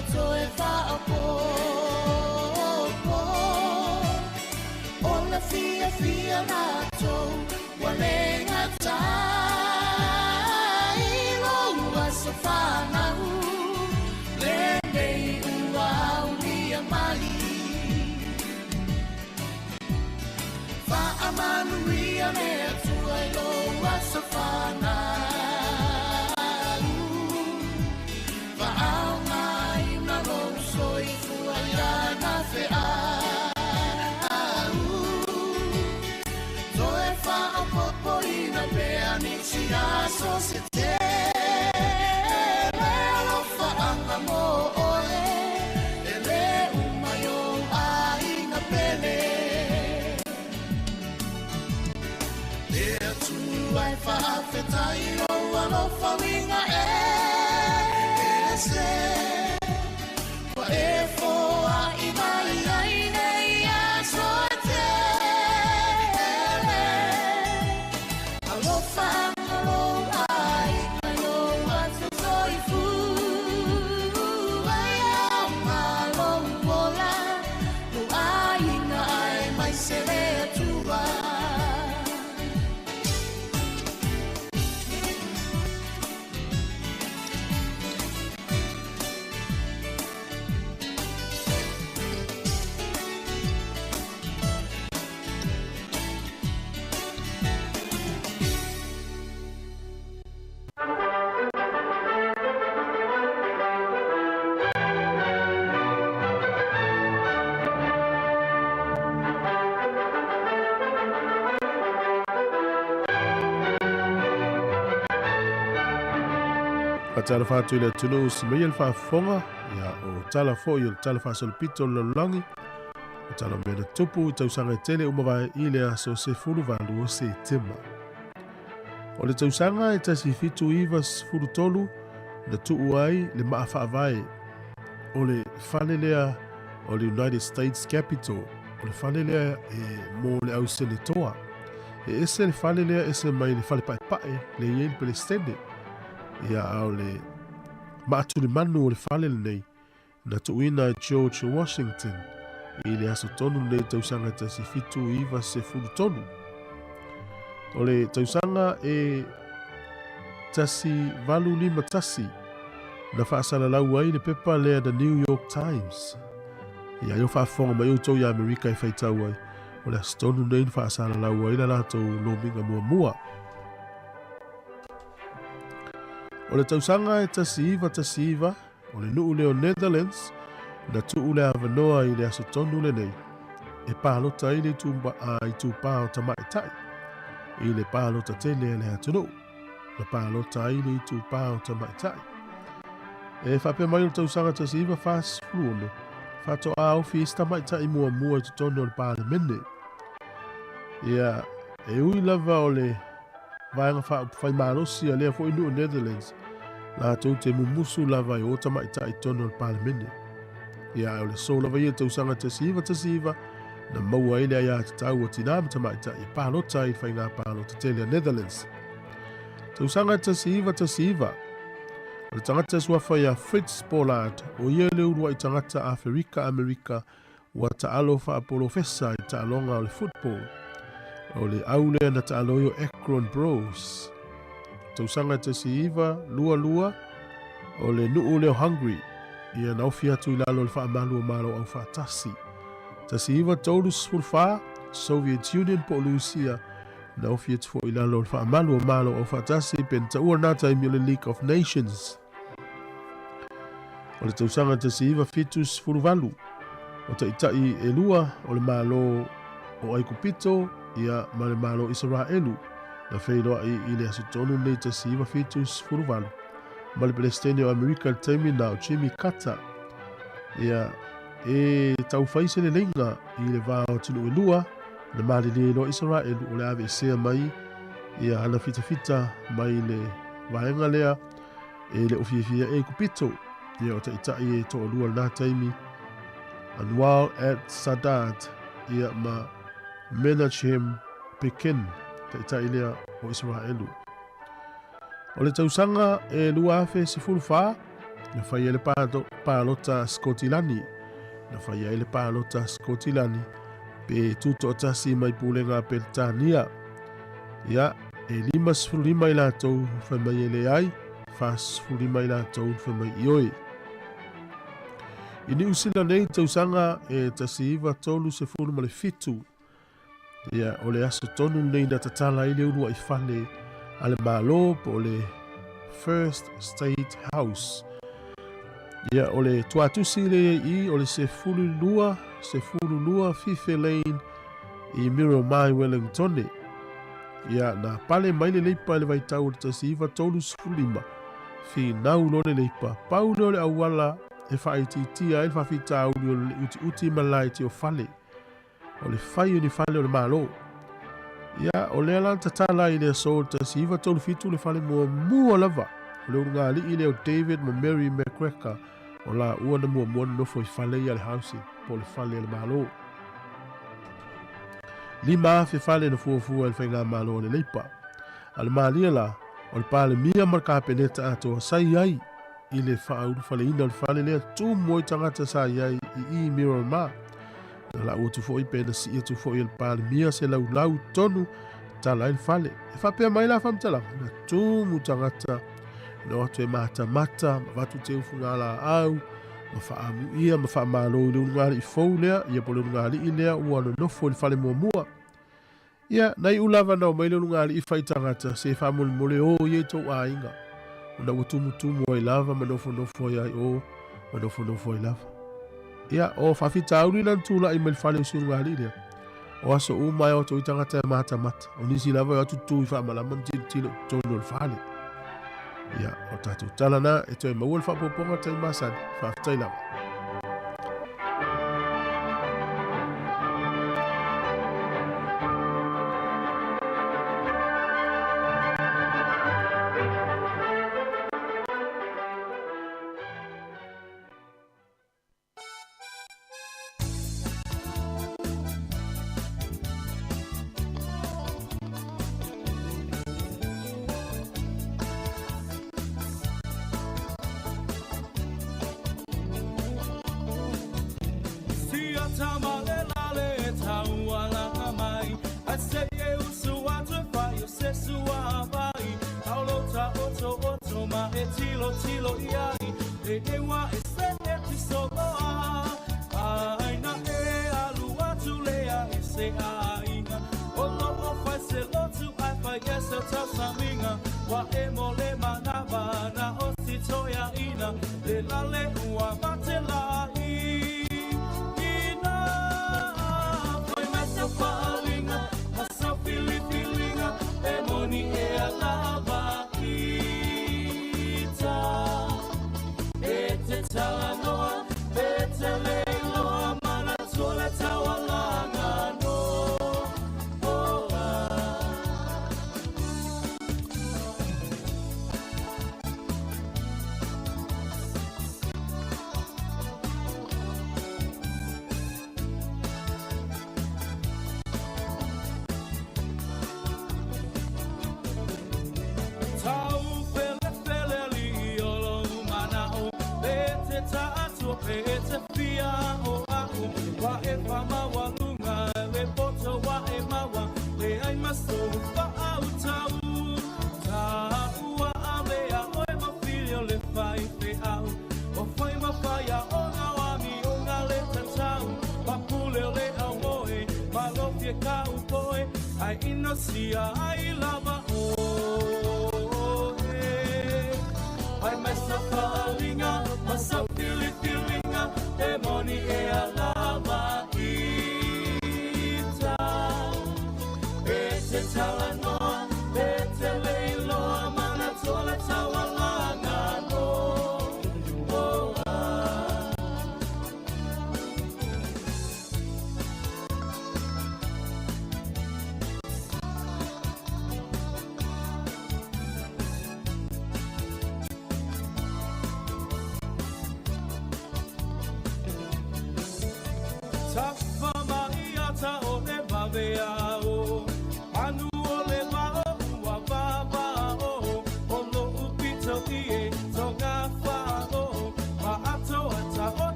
Ua toe faaopoopo O le fiafia latou Ua le gata i lou aso fanau Lenei ua aulia mai Faamanuia le Atua i lou aso fanau Faaaogaina lou soifua i lana feau Toe faaopoopoina pea nisi aso se tele Alofaaga mo oe e le uma i ou aiga pele Le Atua e faafetai i lou alofa uiga ese Ua e foai mai ai nei aso e tele Alofaga lou aiga i lou aso soifua Ia lou ola, lou aiga aemaise le Atua. Faatalofa atu i le atunuu simaia le faafofoga, ia o tala foi o le tala faasolopito o le lalolagi, o tala o mea na tupu i tausaga e tele uma vae i le aso 18 o Setema. O le tausaga e 1793 na tuu ai le maa faavae o le fale lea o le United States Capitol, o le fale lea e mo le au senetoa. E ese le fale lea ese mai le fale paepae le i ai le Pelestene. Ia a o le maatulimanu o le fale lenei na tuuina e George Washington i le aso tonu lenei tausaga 1793. O le tausaga e 1851 na faasalalau ai le pepa lea The New York Times. Ia ai o faafofoga mai outou i Amerika e faitau ai, o le aso tonu lenei na faasalalau ai la latou lomiga muamua. O le tausaga e 1919, o le nuu lea o Netherlands na tuu le avanoa i le aso tonu lenei e palota ai le itupā o tamaitai i le palota tele a le atunuu. Na palota ai le itupā o tamaitai. E faapea mai o le tausaga 1946, faatoa ofi isi tamaitai muamua i totonu o le Palemene. Ia, e ui lava o le Vaega Faaupufai malosi a lea foi nuu Netherlands, latou te mumusu lava e o tamaitai i totonu o le Palemene. Ia, ae o le aso lava ia i le tausaga 1919 na maua ai le aiatatau a tinā ma tamaitai e palota ai i le faiga palota tele a Netherlands. Tausaga 1919, o le tagata suafa ia Fritz Pollard, o ia le uluai tagata Aferika-Amerika Ua taalo faapolofesa i taaloga o le football. O le au lea na taalo ai o Akron Bros. Tausaga 1922, o le nuu lea o Hungary, ia na ofi atu i lalo o le faamalu o Malo Aufaatasi. 1934, Soviet Union po o Lusia, na ofi atu foi i lalo o le faamalu o Malo Aufaatasi pe na taua lena taimi o le League of Nations. O le tausaga 1978, o taitai e lua o le Malo o Aikupito ia ma le Malo o Isaraelu na feiloai i le aso tonu lenei 1978 ma le Peresetene o Amerika i le taimi na o Jimmy Carter ia e taufai se leleiga i le va o atunuu e lua na malilie ai loa Isaraelu o le aveesea mai ia ana fitafita mai le vaega lea e le o fiafia e Aikupito ia o taitai e toalua lena taimi Anwar el Sadat ia ma Menachem Begin taitai lea o Isaraelu. O le tausaga e 2014 na fai ai le Palota a Sikotilani. Na faia ai le Palota a Sikotilani pe tutoatasi mai pulega a Peretania. Ia, e 55 i latou na fai mai e leai, 45 i latou na fai mai ioe. I Niu Sila nei tausaga e 1937, ia, o le aso tonu lenei na tatala ai le uluai fale a le Malo po o le First State House. Ia, o le tuatusi lea i i o le 12, 12 Fife Lane i Miramar i Wellingtone. Ia, na pale mai le Leipa i le vaitau o le 1935, finau loa le Leipa, pau lea o le auala e faaitiitia ai le faafitauli o le utiuti ma le laiti o fale. O le fai o ni fale o le Malo. Ia, o lea la na tatala ai i le aso o le 1937 le fale muamua lava o le ulugalii lea o David ma Mary McGregor o laua na muamua nonofo i fale ia a le housing po o le fale a le Malo. 5,000 fale na fuafua e le Faigamalo a le Leipa. A o le malie la, o le Palemia ma le Kapeneta atoa sa i ai i le faaulufaleina o le fale lea tumu ai tagata sa i ai i i Miramar. Na lau atu foi pe na sii atu foi e le Palemia se laulau i totonu e tala ai le fale. E faapea mai la faamatalaga, na tumu tagata na o atu e matamata, ma avatu teufugalaau, ma faaamuia ma faamalo i le ulugalii fou lea, ia po o le ulugalii lea ua nonofo i le fale muamua. Ia, na iu lava na omai le ulugalii fai tagata se faamolemole o ia i tou aiga, ona ua tumutumu ai lava ma nofonofo ai ai o ma nofonofo ai lava. Ia, o faafitauli la na tulai mai le fale o si ulugalii lea, o aso uma e o atu ai tagata e matamata, o nisi lava e o atu tu i faamalama ma tilotilo i totonu o le fale. Ia, o tatou tala na e toe maua le faaopoopoga tai masani. Faafetai lava.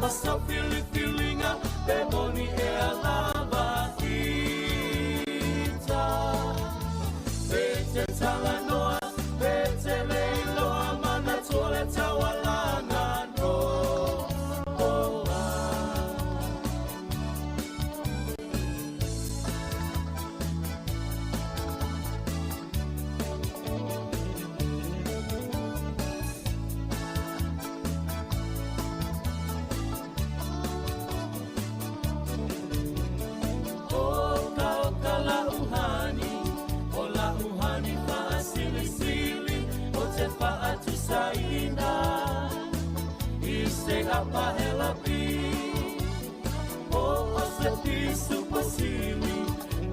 Ma sau filifiliga pe moni ea lava ita. Pe te talanoa, pe te leiloa, manatua le taualaga noa. Oka oka la uhani, o la uhani faasilisili, o te faatusaina i se apahelapi. O o se pisu pasili,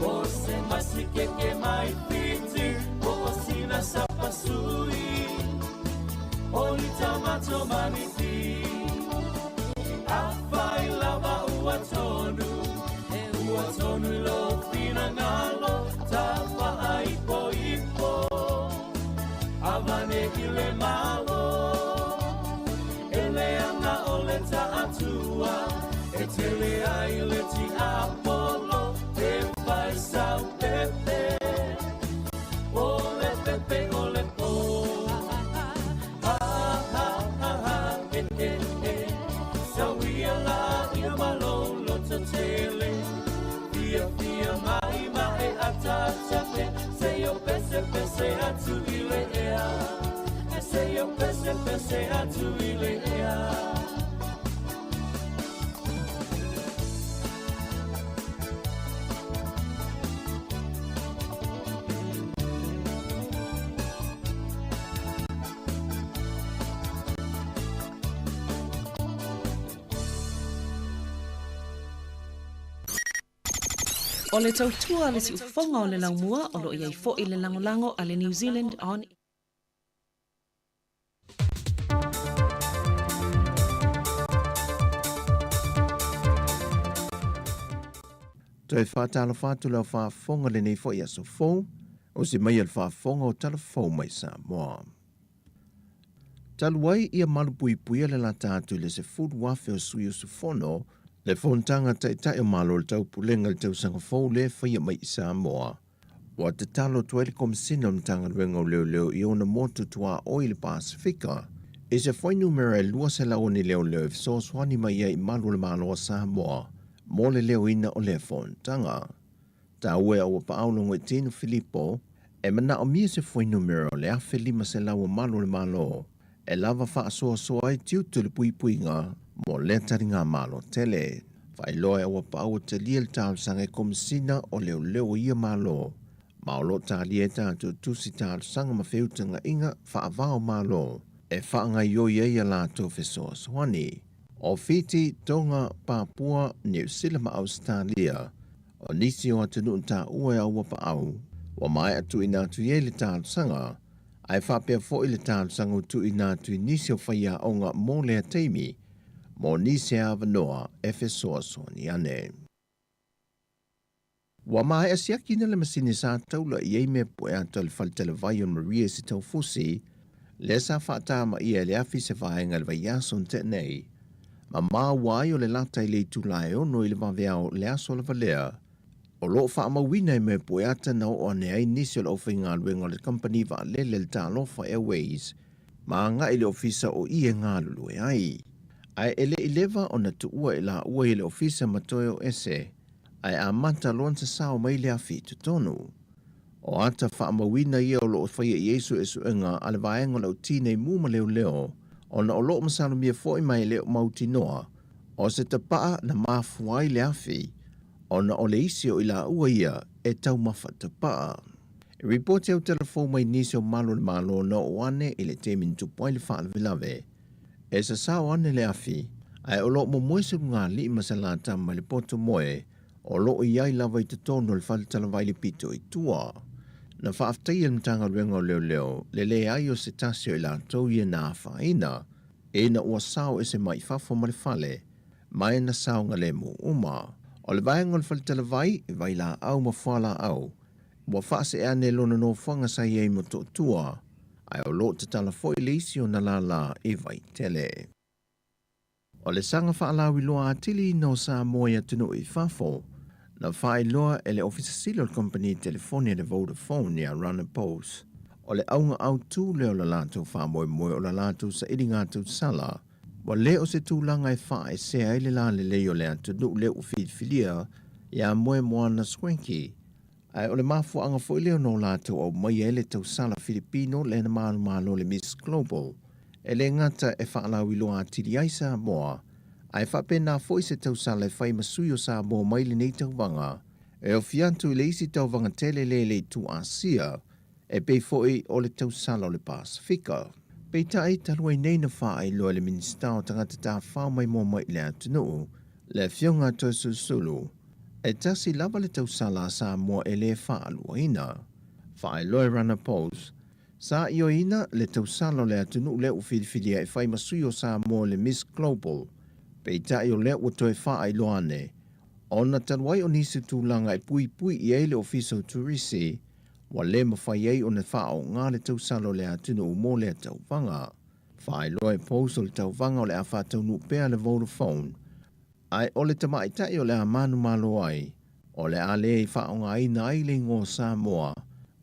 o se masikeke mai fiti, o o sina sapasui, o litamato maniti. Afai lava ua tonu, e ua tonu i lou finagalo, tafaaipoipo, avane i le Malo. E leaga o le taatua, e tele ai le tiapolo, e fai sau pepe, o le pepe o le po. Ha ha ha ha, e e e, sauia la ia malo loto tele. Fia fia mai mai atatape, se yo pese pese atu i le ea. E se yo pese pese atu i le ea. O le tautua a le siufofoga o le laumua o lo o i ai foi le lagolago a le New Zealand On Toe faatalofa atu lau faafofoga lenei foi aso fou, o se mai o le faafofoga o tala fou mai Samoa. Talu ai ia malupuipuia le lata atu i le 10,000 o sui usufono le Fonotaga Taitai o Malo o le Taupulega i le tausaga fou lea e faia mai i Samoa. Ua tatalo atu ai le Komesina o le Matagaluega o Leoleo i ona motu tuaoi i le Pasefika i se fuainumera e 200 o ni leoleo e fesoasoani mai ai i malu o le Malo o Samoa mo le leoina o lea fonotaga. Taua e Auapaau Logoitino Filipo e manaomia se fuainumera o le 1,500 o malu o le Malo e lava faasoasoa ai tiute o le puipuiga mo lea taligamalo tele. Faailoa e Auapaau ua talia le talosaga e Komesina o Leoleo o ia Malo ma o lo o talia ai tatou tusi talosaga ma feutagaiga faavao Malo e faagaoioi ai a latou fesoasoani. O Fiti, Tonga, Papua, Niu Sila ma Ausetalia o nisi o atunuu taua e Auapaau ua maea tuuina atu i ai le talosaga, ae faapea foi le talosaga ua tuuina atu i nisi o faiaoga mo lea taimi mo nisi e avanoa e fesoasoani ane. Ua maea siakina le masini sa taula i ai mea pu'e ata o le fale talavai o Maria i Setaufusi, lea sa faatamaia e le afi se vaega i le vaiaso na tea nei, ma maua ai o le lata i le itula e 6 i le vaveao le aso lava lea. O lo o faamauina i mea pu'e ata na oo ane ai nisi o le aufaigaluega o le kamupani vaalele le Talofa Airways ma agai i le ofisa o i e galulue ai. Ae e le i leva ona tuua i laua i le ofisa ma toe o ese, ae amata loa ona sasao mai le afi i totonu. O ata faamauina ia o lo o faia i ai suesuega a le vaega o le autinei mu ma leoleo, ona o lo o masalomia foi ma e le o mautinoa o se tapaa na mafua ai le afi, ona o le isi o i laua ia e taumafa tapaa. E ripoti au telefou mai nisi o malu o le Malo na oo ane i le taimi na tupu ai le faalavelave. E sasao ane le afi, ae o lo o momoe se lugalii ma se latama mai le poto moe o lo o i ai lava i totonu o le fale talavai le pito i tua. Na faafetaia e le Matagaluega o Leoleo le leai o se tasi o i latou ia na afaina, ina ua sao ese mai fafo ma le fale, ma e na saogalemu uma. O le vaega o le fale talavai, vailaau ma fualaau, ua faasee ane lona nofoaga sa i ai i Motootua, ae o lo o tatala foi le isi ona lālā i Vaitele. O le saga faalauiloa atili ina o Samoa i atunuu i fafo, na faailoa e le Ofisa Sili o le Kamupani Telefoni a le Vodafone ia Rana Post, o le auga autu lea o le latou faamoemoe o la latou sailiga tausala, ua le o se tulaga e faaesea ai le lalelei o le atunuu lea ua filifilia ia Moemoana Swanky, ae o le mafuaaga foi lea ona o latou aumaia ai le tausala Filipino lea na manumalo le Miss Global, e le gata e faalauiloa atili ai Samoa, ae faapena foi se tausala e fai ma sui o Samoa mai lenei tauvaga, e ofi atu i le isi tauvaga tele lea i le itu Asia, e pei foi o le tausala o le Pasefika. Peitai, talu ai nei na faailoa e le Minisita o Tagata Tafafao Maimoa Mai i le Atunuu, le Afioga a Toeolesulusulu, e tasi lava le tausala a Samoa e le faaluaina. Faailoa e Rana Post, sa ioeina le tausala o le atunuu lea ua filifilia e fai ma sui o Samoa i le Miss Global, peitai o lea ua toe faailoa ane, ona talu ai o nisi tulaga e puipui i ai le Ofisa o Turisi, ua le mafai ai ona faaaoga le tausala o le atunuu mo lea tauvaga. Faailoa e Post o le tauvaga o le a faataunuu pea le Vodafone, ae o le tamaitai o le a manumalo ai, o le a le faaaogaina ai le igoa o Samoa,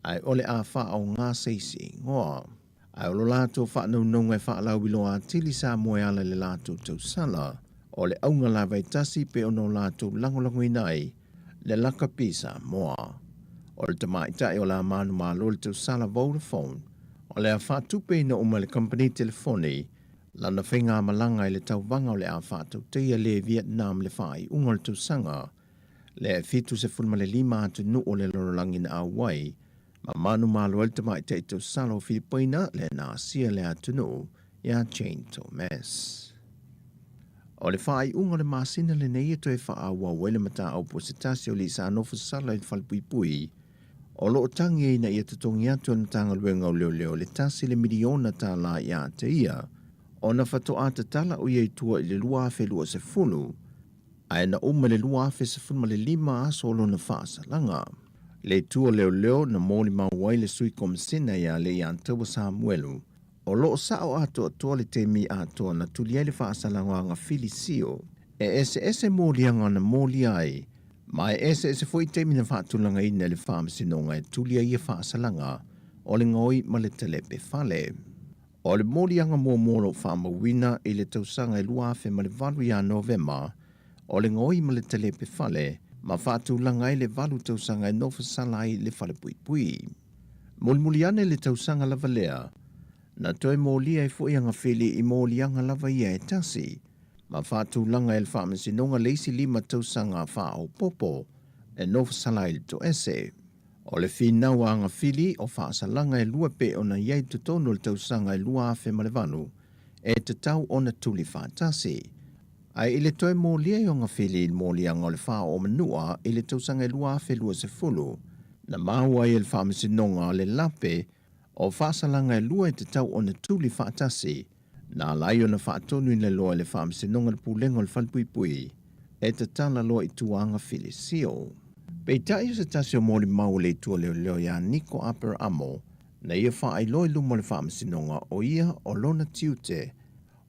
ae o le a faaaoga se isi igoa. Ae o lo latou faanaunauga e faalauiloa atili Samoa e ala i le latou tausala, o le auga lava e tasi pei ona o latou lagolagoina ai le lakapi Samoa. O le tamaitai o le a manumalo i le tausala Vodafone, o le a faatupeina uma e le kamupani telefoni lana faigamalaga i le tauvaga o le a faatautaia le Vietnam i le faaiuga o le tausaga lea e 75 atunuu o le lalolagi na auai ma manumalo ai le tamaitai tausala o Filipaina lea na asia le atunuu ia Jane Thomas. O le faaiuga o le masina lenei e toe faaauau ai le mataupu a se tasi o alii sa nofo sala i le falepuipui o lo o tagi ai ina ia totogi atu e le Matagaluega o Leoleo le tasi le miliona tālā ia te ia ona faatoa tatala o ia i tua i le 2020 ae na uma i le 2015 aso o lona faasalaga. Le itu o leoleo na molimau ai le Sui Komisina ia Leiataua Samuelu o lo o sao atoatoa le taimi atoa na tuli ai le faasalaga o agafili sio e eseese moliaga na molia ai ma e eseese foi taimi na faatulagaina e le Faamasinoga e tuli ai ia faasalaga o le gaoi ma le talepe fale. O le moliaga muamua o lo o faamauina i le tausaga e 2008 ia Novema, o le gaoi ma le talepe fale ma faatulaga ai le valu tausaga e nofosala ai le falepuipui. Mulimuli ane le tausaga lava lea, na toe molia ai foi agafili i moliaga lava ia e tasi, ma faatulaga e le Faamasinoga le isi 5 tausaga faaopoopo e nofosala ai le toese. O le finau a agafili o faasalaga e lua pei ona i ai i totonu o le tausaga e 2008 e tatau ona tuli faatasi. Ae i le toe molia ai o agafili i le moliaga o le faaoomanua i le tausaga e 2020, na maua ai e le Faamasinoga le lape o faasalaga e lua e tatau ona tuli faatasi, na ala ai ona faatonuina loa e le Faamasinoga le Pulega o le Falepuipui e tatala loa i tua agafili sio. Peitai o se tasi o molimau o le itu o leoleo ia Niko Aperamo, na ia faailoa i luma o le Faamasinoga o ia o lona tiute,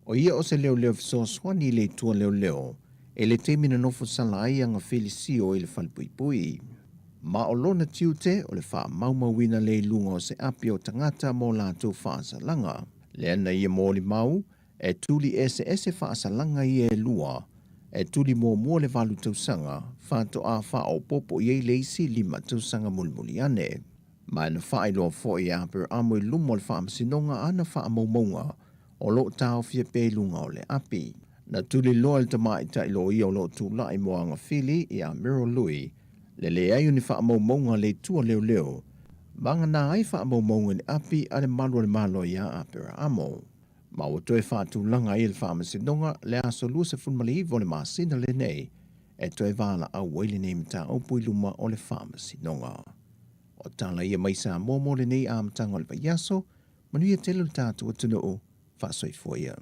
o ia o se leoleo fesoasoani i le itu o leoleo i le taimi na nofo sala ai agafili sio i le Falepuipui. Ma o lona tiute o le faamaumauina lea i luga o se api o tagata mo latou faasalaga. Lea na ia molimau e tuli eseese faasalaga ia e lua, e tuli muamua le 8 tausaga, faatoa faaopoopo i ai le isi 5 tausaga mulimuli ane. Ma na faailoa foi e Aperamo i luma o le Faamasinoga ana faamaumauga o lo o taofia pea i luga o le api. Na tuli loa e le tamaitai loia o lo o tulai mo agafili ia Meryl Lui le leai o ni faamaumauga a le itu o leoleo, vagana ai faamaumauga i le api a le malu o le Malo ia Aperamo. Ma ua toe faatulaga ai e le Faamasinoga le aso 29 o le masina lenei e toe valaau ai lenei mataupu i luma o le Faamasinoga. O tala ia mai Samoa mo lenei amataga o le vaiaso, manuia tele lo tatou atunuu, faasoifua ia.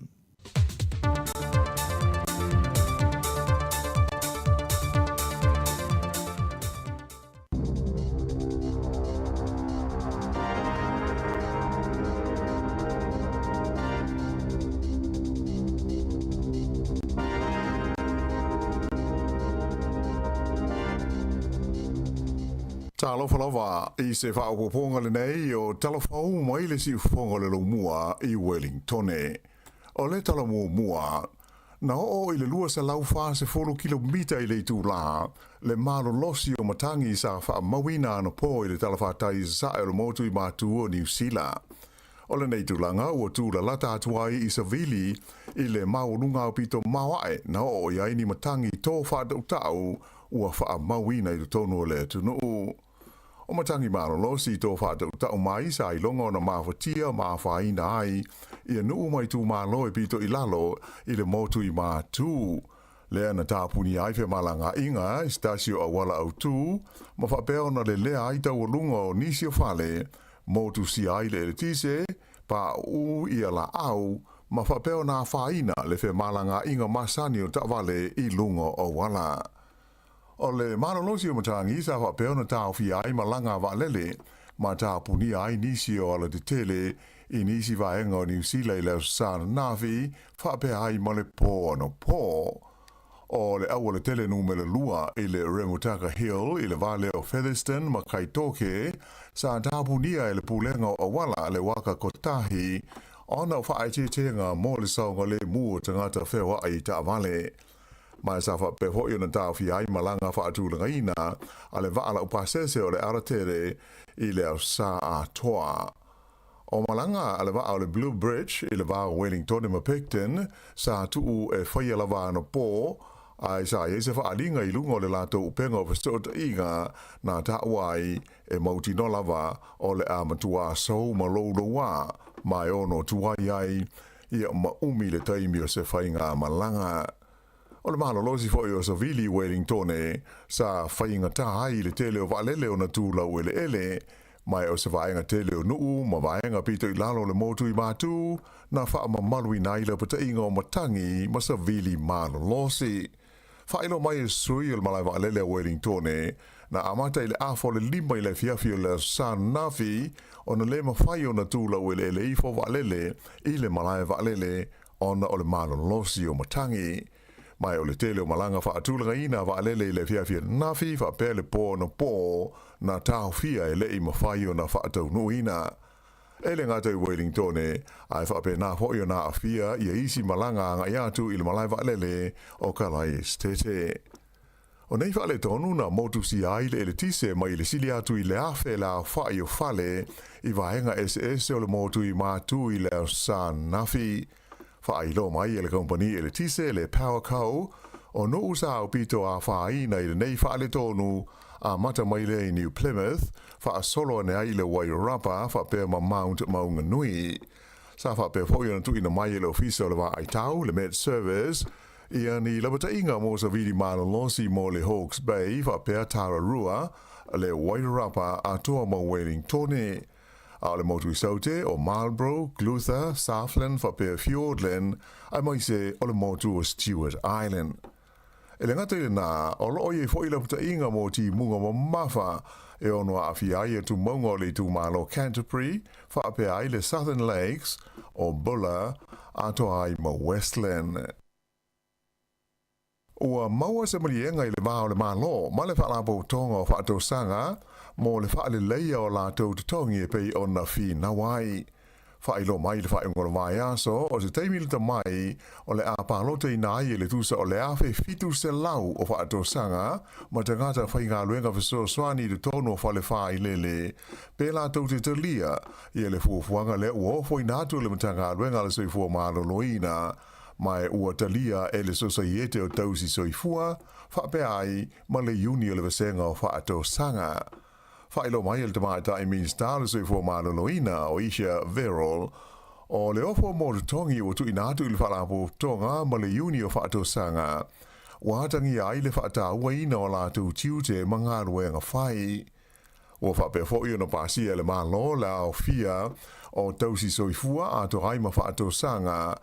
Talofa lava i se faaopoopoga lenei o tala fou mai le siufofoga o le Laumua i Wellingtone. O le tala muamua, na oo i le 240 kilomita i le itulā le malolosi o matagi sa faamauina anapo i le talafatai i sasae o le motu i Matu o Niu Sila. O lenei tulaga ua tūlalata atu ai i savili i le maualuga aupito maoae na oo i ai ni matagi tō faatautau ua faamauina i totonu o le atunuu. O matagi malolosi tō faatautau mai sa iloga ona mafatia ma afaina ai ia nuu ma itumalo e pito i lalo i le motu i Matu, lea na tapunia ai femalagaaiga i se tasi o auala autū ma faapea ona lelea ai taualuga o nisi o fale, motusia ai le eletise, pauu ia laau, ma faapea ona afaina le femalagaaiga masani o taavale i luga o auala. O le malolosi o matagi sa faapea ona taofia ai malaga a vaalele ma tapunia ai nisi o alatetele i nisi vaega o Niu Sila i le Aso Sa ananafi, faapea ai ma le pō anapo. O le aualatele numera lua i le Remutaka Hill i le va lea o Featherston ma Kaitoke sa tapunia e le Pulega o Auala le Waka Kotahi ona o faaeteetega mo le saogalemu o tagata feoai i taavale. Ma sa faapea foi ona taofia ai malaga faatulagaina a le vaa laupasese o le Aratere i le Aso Sa atoa. O malaga a le vaa o le Blue Bridge i le va o Wellingtone ma Picton sa tuu e faia lava anapo, ae sa i ai se faaaliga i luga o le latou upega o fesootaiga na taua ai e mautinoa lava o le a matuā sou ma loulouā ma e ono tuai ai ia ma umi le taimi o se faigamalaga. O le malolosi foi o Savili i Wellingtone sa faigatā ai i le tele o vaalele ona tu laueleele, ma e o se vaega tele o nuu ma vaega pito i lalo o le motu i Matu na faamamaluina ai lapataiga o matagi ma savili malolosi. Faailoa mai e sui o le malae vaalele a Wellingtone, na amata i le afa o le 5 i le afiafi o le Aso Sa ananafi ona le mafai ona tu laueleele ifo vaalele i le malae vaalele ona o le malolosi o matagi. Ma e o le tele o malaga faatulagaina a vaalele i le afiafi ananafi faapea le pō anapo na taofia e le i mafai ona faataunuuina. E le gata i Wellingtone, ae faapena foi ona aafia ia isi malaga agai atu i le malae vaalele o Kalaesetete. O nei faaletonu na motusia ai le eletise mai le sili atu i le 1,000 le aofai o fale i vaega eseese o le motu i Matu i le Aso Sa ananafi. Faailoa mai e le kamupani eletise le Powerco, o nuu sa aupito afaina i lenei faaletonu amata mai lea i New Plymouth, faasolo ane ai i le Wairarapa faapea ma Mount Maunganui. Sa faapea foi ona tuuina mai e le Ofisa o le Vaaitau, le Met Service, ia ni lapataiga mo savili malolosi mo le Hawke's Bay faapea Tararua, le Wairarapa atoa ma Wellingtone. A o le motu i Saute o Marlborough, Clutha, Southland faapea Fiordland, aemaise o le motu o Stewart Island. E le gata i lenā, o lo o i ai foi lapataiga mo timuga mamafa e ono aafia ai tumauga o le itumalo Canterbury, faapea ai le Southern Lakes, o Buller, atoa ai ma Westland. Ua maua se maliega i le va o le Malo ma le Faalapotopotoga o Faatosaga mo le faaleleia o latou totogi e pei ona finau ai. Faailoa mai i le faaiuga o le vaiaso, o se taimi lata mai o le a palotaina ai e le tusa o le 1,700 o faatosaga ma tagata faigaluega fesoasoani i totonu o fale faailele pe latou te talia ia le fuafuaga lea ua ofoina atu e le Matagaluega a le Soifua Maloloina ma e ua talia e le Sosaiete o Tausi Soifua faapea ai ma le Iuni o le Vasega o Faatosaga. Faailoa mai e le Tamaitai Minisita o le Soifua Maloloina o Isha Verrall, o le ofo mo totogi ua tuuina atu i le Faalapotopotoga ma le Iuni o Faatosaga ua atagia ai le faatauaina o latou tiute ma galuega fai. Ua faapea foi ona pasia e le Malo le aofia o tausi soifua atoa ai ma faatosaga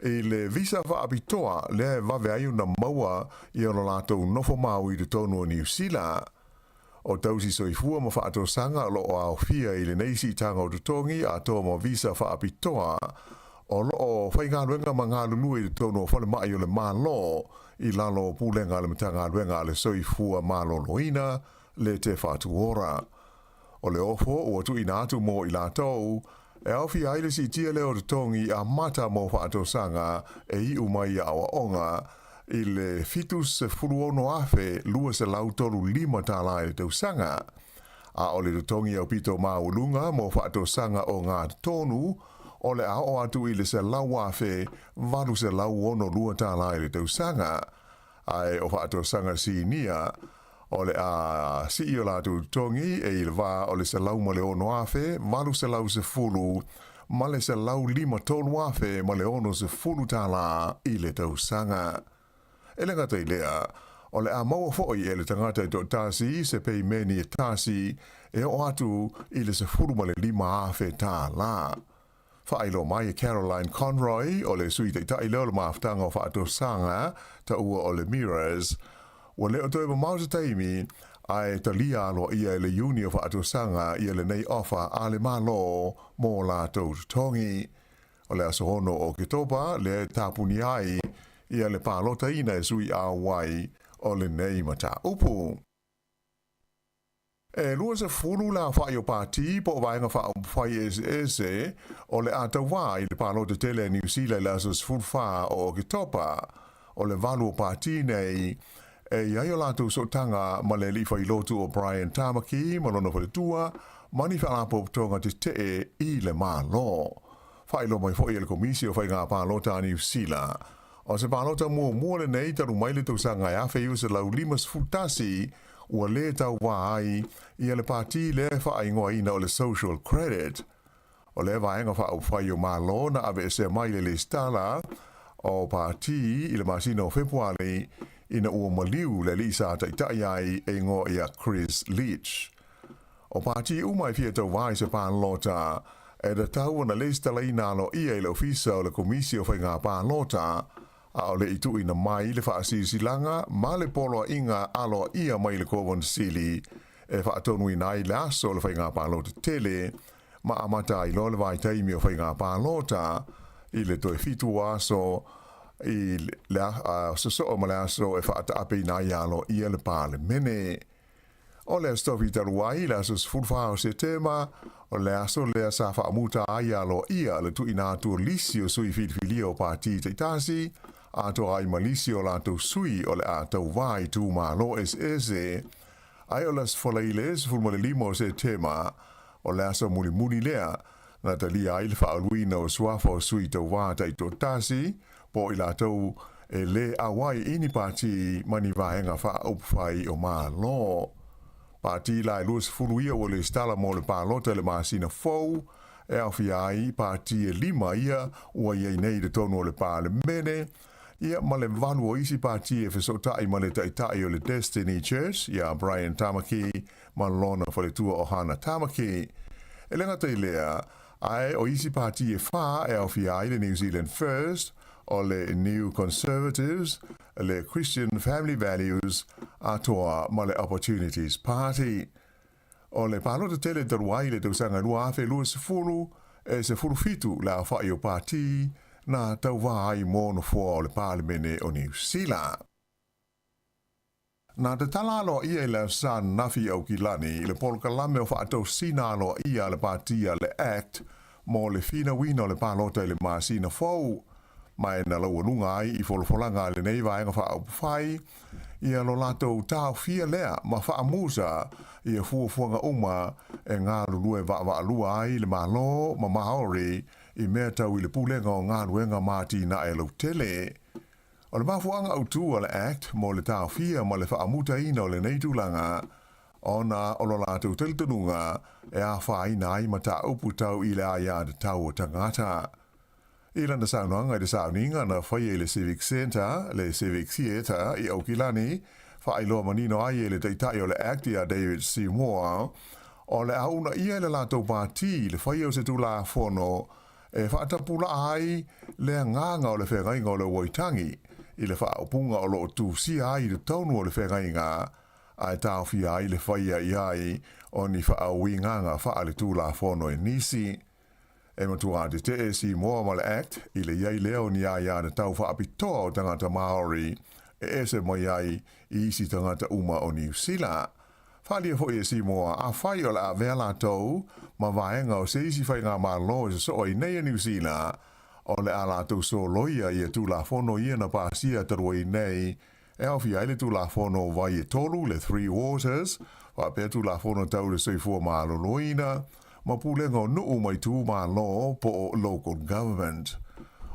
i le visa faapitoa lea e vave ai ona maua i ona latou nofo mau i totonu o Niu Sila. O tausi soifua ma faatosaga o lo o aofia i lenei siitaga o totogi atoa ma visa faapitoa o lo o faigaluega ma galulue i totonu o falemai o le Malo i lalo o pulega a le Matagaluega a le Soifua Maloloina. le Te Whatu Ora. O le ofo ua tuuina atu mo i latou, e aofia ai le siitia lea o totogi amata mo faatosaga e iu mai i aoaoga i le $76,235 tala i le tausaga. A o le totogi aupito maualuga mo faatosaga ogatotonu, o le a oo atu i le $100,862 tala i le tausaga. Ae o faatosaga sinia, o le a sii o latou totogi e i le va o le $106,810 ma le $153,060 tala i le tausaga. E le gata i lea, o le a maua foi e le tagata e toatasi se peimeni e tasi e oo atu i le $15,000 tala. Faailoa mai e Caroline Conroy, o le Sui Taitai lea o le Mafutaga o Faatosaga, taua o le Mirrors, ua le o toe mamao se taimi, ae talia aloaia e le Iuni o Faatosaga ia lenei ofa a le Malo mo latou totogi. O le aso 6 o Oketopa lea e tapunia ai ia le palotaina e sui auai o lenei mataupu. E 20 le aofai o pati po o vaega faaupufai eseese o le a tauva i le palota tele a Niu Sila i le aso 14 o Oketopa. O le valu o pati nei e i ai o latou sootaga ma le alii failotu o Brian Tamaki ma lona faletua ma ni faalapotopotoga tetee i le Malo. Faailoa mai foi e le Komisi o Faiga Palota a Niu Sila, o se palota muamua lenei talu mai le tausaga e 1951 ua lē tauvā ai ia le pati lea e faaigoaina o le Social Credit. O lea vaega faaupufai o Malo na aveesea mai le lesitala o pati i le masina o Fepuari ina ua maliu le alii sa taitai ai e igoa ia Chris Leach. O pati uma e fia tauvā i se palota e tatau ona lesitalaina aloaia i le Ofisa o le Komisi o Faiga Palota a o le i tuuina mai le faasilasilaga ma le poloaiga aloaia mai le Kovana-Sili e faatonuina ai le aso o le faiga palota tele ma amata ai loa le vaitaimi o faiga palota i le toe 7 aso i le sosoo ma le aso e faataapeina ai aloaia le Palemene. O le Aso Tofi talu ai, le aso 14 o Setema, o le aso lea sa faamuta ai aloaia le tuuina atu o lisi o sui filifilia o pati taitasi, atoa ai ma lisi o latou sui o le a tauvā i itumalo eseese. Ae o le Aso Faraile 15 o Setema, o le aso mulimuli lea na talia ai le faauluina o suafa o sui tauvā taitoatasi, po o i latou e lē auai i ni pati ma ni vaega faaupufai o Malo. Pati la e 20 ia ua lesitala mo le palota i le masina fou, e aofia ai pati e lima ia ua i ai nei i totonu o le Palemene, ia ma le valu o isi pati e fesootai ma le taitai o le Destiny Church ia Brian Tamaki ma lona faletua o Hana Tamaki. E le gata i lea, ae o isi pati e fa e aofia ai le New Zealand First, o le New Conservatives, le Christian Family Values, atoa ma le Opportunities Party. O le palota tele talu ai i le tausaga 2020, e 17 le aofai o pati na tauvā ai mo nofoa o le Palemene o Niu Sila. Na tatala aloaia i le Aso Sa ananafi i Aukilani i le polokalame o faatosina aloaia a le pati a le act mo le finauina o le palota i le masina fou, ma e na laualuga ai i folafolaga a lenei vaega faaupufai ia lo latou taofia lea ma faamusa ia fuafuaga uma e galulue vaavaalua ai le Malo ma Maori i mea tau i le pulega o galuega ma atinae lautele. O le mafuaaga autu a le Act mo le taofia ma le faamutaina o lenei tulaga, ona o lo latou talitonuga e afaina ai mataupu tau i le aiatatau o tagata. I lana saunoaga i le sauniga na faia i le Civic Centre, le Civic Theatre i Aukilani, faailoa manino ai e le Taitai o le Act ia David Seymour, o le a uunaia e le latou pati le faia o se Tulafono e faatapulaa ai le agaga o le feagaiga o le Waitangi i le faaupuga o lo o tusia ai i totonu o le feagaiga ae taofia ai le faia i ai o ni faauigaga faaletulafono e nisi. E matua tetee Seymour ma le Act i le i ai lea o ni aiatatau faapitoa o tagata Māori e ese mai ai i isi tagata uma o Niu Sila. Faaalia foi e Simoa, afai o le a avea latou ma vaega o se isi faigamalo e sosoo ai nei a Niu Sila, o le a latou soloia ia Tulafono ia na pasia talu ai nei, e aofia ai le Tulafono o Vai e Tolu, le Three Waters, faapea Tulafono tau le Soifua Maloloina, ma Pulega o Nuu ma Itumalo po o Local Government.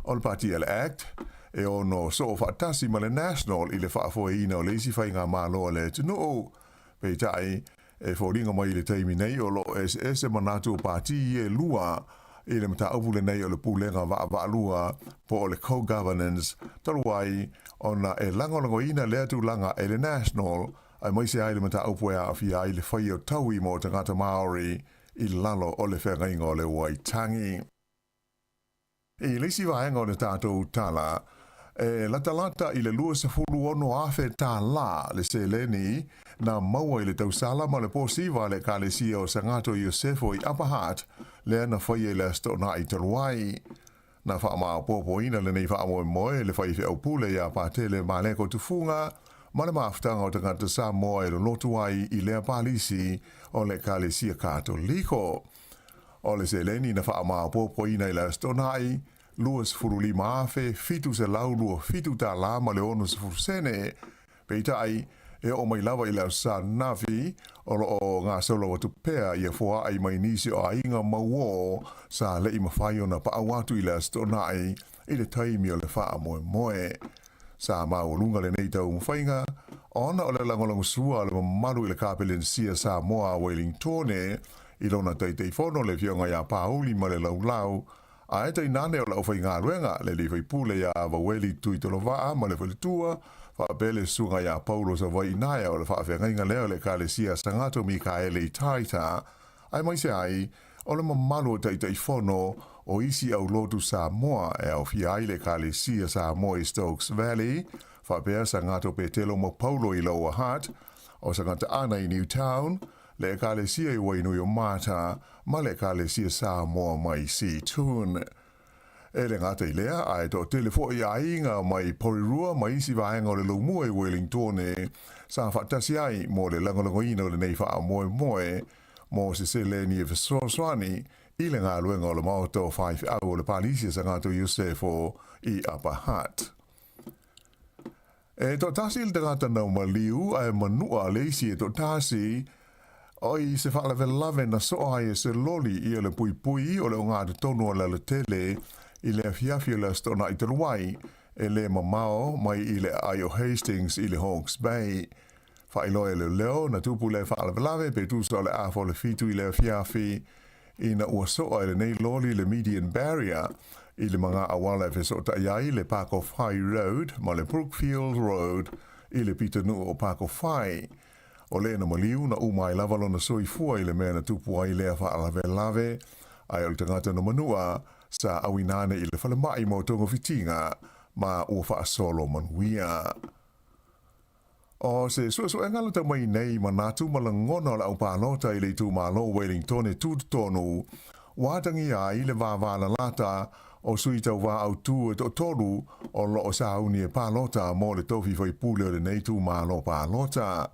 O le Pati a le Act, e ono soo faatasi ma le National i le faafoeina o le isi faigamalo a le atunuu. Peitai, e foliga mai i le taimi nei o lo o eseese manatu o pati ia e lua i le mataupu lenei o le pulega vaavaalua po o le co-governance, talu ai ona e lagolagoina lea tulaga e le National aemaise ai le mataupu e aafia ai le faia o taui mo tagata Māori i lalo o le feagaiga o le Waitangi. I le isi vaega o le tatou tala, e latalata i le $26,000 tālā le seleni na maua i le tausala ma le posiva a le Ekalesia o Sagato Iosefo i Upper Hutt, lea na faia i le Aso Toonai talu ai. Na faamaopoopoina lenei faamoemoe e le faifeau pule ia Patele Maleko Tufuga ma le mafutaga o tagata Samoa e lolotu ai i lea palisi o le Ekalesia Katoliko. O le seleni na faamaopoopoina i le Aso Toonai, $25,727 tālā ma le 60 sene. Peitai, e oo mai lava i le Aso Sa ananafi, o lo o gasolo atu pea ia foaai mai nisi o aiga mauō sa le i mafai ona paau atu i le Aso Toonai i le taimi o le faamoemoe. Sa maualuga lenei taumafaiga ona o le lagolagosua a le mamalu i le Kapelenisia Samoa a Welingtone i lona Taitaifono le Afioga ia Pauli Malelaulau Ae tainane o le aufaigaluega, le alii faipule ia Vaueli Tuitolovaa ma le faletua, faapea le susuga ia Paulo Savaiinaea o le faafeagaiga lea o le Ekalesia Sagato Mikaele i Taita, aemaise ai o le mamalu o Taitaifono o isi aulotu Samoa e aofia ai le Ekalesia Samoa i Stokes Valley, faapea Sagato Petelo ma Paulo i Lower Hutt, o Sagata Ana i Newtown, le Ekalesia i Wainuiomata, ma le Ekalesia Samoa mai Seatoun. E le gata i lea, ae toatele foi aiga mai Porirua ma isi vaega o le Laumua i Wellingtone sa faatasi ai mo le lagolagoina o lenei faamoemoe mo se seleni e fesoasoani i le galuega o le Maota o Faifeau o le Palisi a Sagato Iosefo i Upper Hutt. E toatasi le tagata nau maliu ae manua le isi e toatasi, oi se faalavelave na soa ai e se loli ia le puipui o le ogatotonu o le alatele i le afiafi o le Aso Toonai talu ai, e le mamao mai i le aai o Hastings i le Hawke's Bay. Faailoa e leoleo na tupu lea faalavelave pe tusa o le afa o le fitu i le afiafi ina ua soa e lenei loli le median barrier i le maga auala e fesootai ai le Pakowhai Road ma le Brookfield Road i le pitonuu o Pakowhai. O le na maliu na uma ai lava lona soifua i le mea na tupu ai lea faalavelave, ae o le tagata na manua sa auina ane i le falemai mo togafitiga ma ua faasolo manuia. O se suesuega lata mai nei manatu ma lagona o le aupalota i le itumalo o Wellington e tutotonu, ua atagia ai le vavalalata o sui tauva autū e toatolu o lo o sauni e palota mo le tofi faipule o lenei itumalo palota.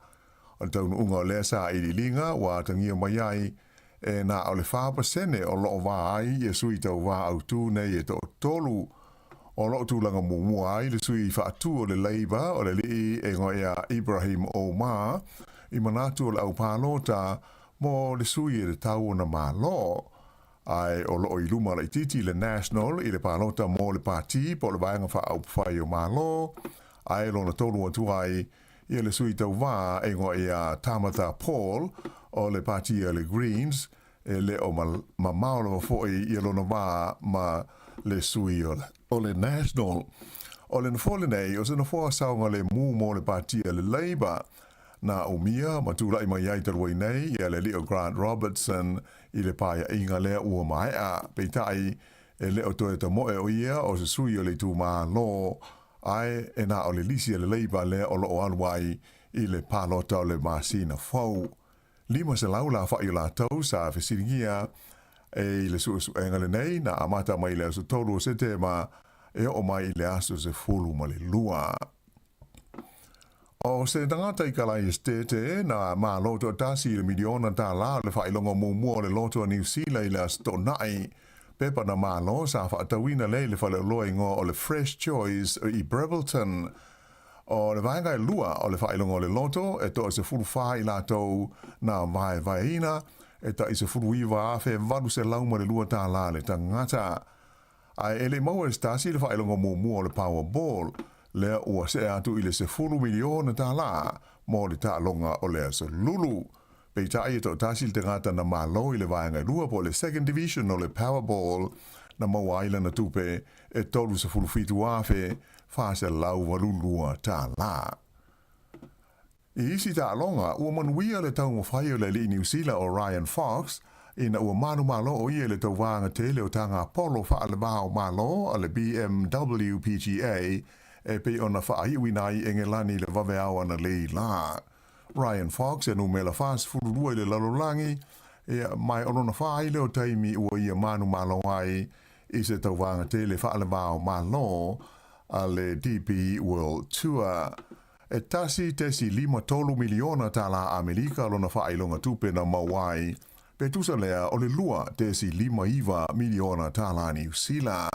O le taunuuga o lea sailiiliga ua atagia mai ai e na o le 4% o lo o va ai ia sui tauva autū nei e toatolu. O lo o tulaga muamua ai le sui faatu o le Labour o le alii e igoa ia Ibrahim Omar i manatu o le aupalota mo le sui e tatau ona malo. Ae o lo o i luma laitiiti le National i le palota mo le pati po o le Vaega Faaupufai o Malo, ae lona tolu atu ai ia le sui tauva e igoa ia Tamatha Paul o le pati a le Greens E le o mamao lava foi ia lona va ma le sui o le National. O le nofoa lenei, o se nofoa saogalemu mo le pati a le Labour. Na umia ma tulai mai ai talu ai nei ia le alii o Grant Robertson i le paeaiga lea ua maea. Peitai, e le o toe tamoe o ia o se sui o le itumalo, ae e na o le lisi a le Labour lea o lo o alu ai i le palota o le masina fou. 500 la afa'i o latou sa fesiligia e i le suesuega lenei na amata mai i le aso 3 o Setema e oo mai i le aso 12. O se tagata i Kalai Esitete na malo toatasi i le miliona tālā o le faailoga muamua o le Loto a Niu Sila i le Aso Toonai. Pepa na malo sa faatauina lea i le faleoloa igoa o le Fresh Choice i Prebbleton. O le vaega e lua o le faailoga o le Loto e toa 14 i latou na vaevaeina e tai $19,802 tālā le tagata. Ae e le i maua e se tasi le faailoga muamua o le Powerball, lea ua see atu i le $10 miliona tālā mo le taaloga o le Aso Lulu. Peitai e toatasi le tagata na malo i le vaega e lua po o le Second Division o le Powerball na maua ai lana tupe e $37,482 tālā. I isi taaloga, ua manuia le taumafai o le alii Niu Sila o Ryan Fox ina ua manumalo o ia i le tauvaga tele o taga polo faale-va o Malo a le BMW PGA e pei ona faaiuina ai Engelani i le vaveao analeila la. Ryan Fox e numera 42 i le lalolagi, ia, ma o lona fā ai lea o taimi ua ia manumalo ai i se tauvaga tele faale-va o Malo a le DP World Tour. E 1.53 miliona tālā Amerika lona faailoga tupe na maua ai, pe tusa lea o le 2.59 miliona tālā Niu Sila.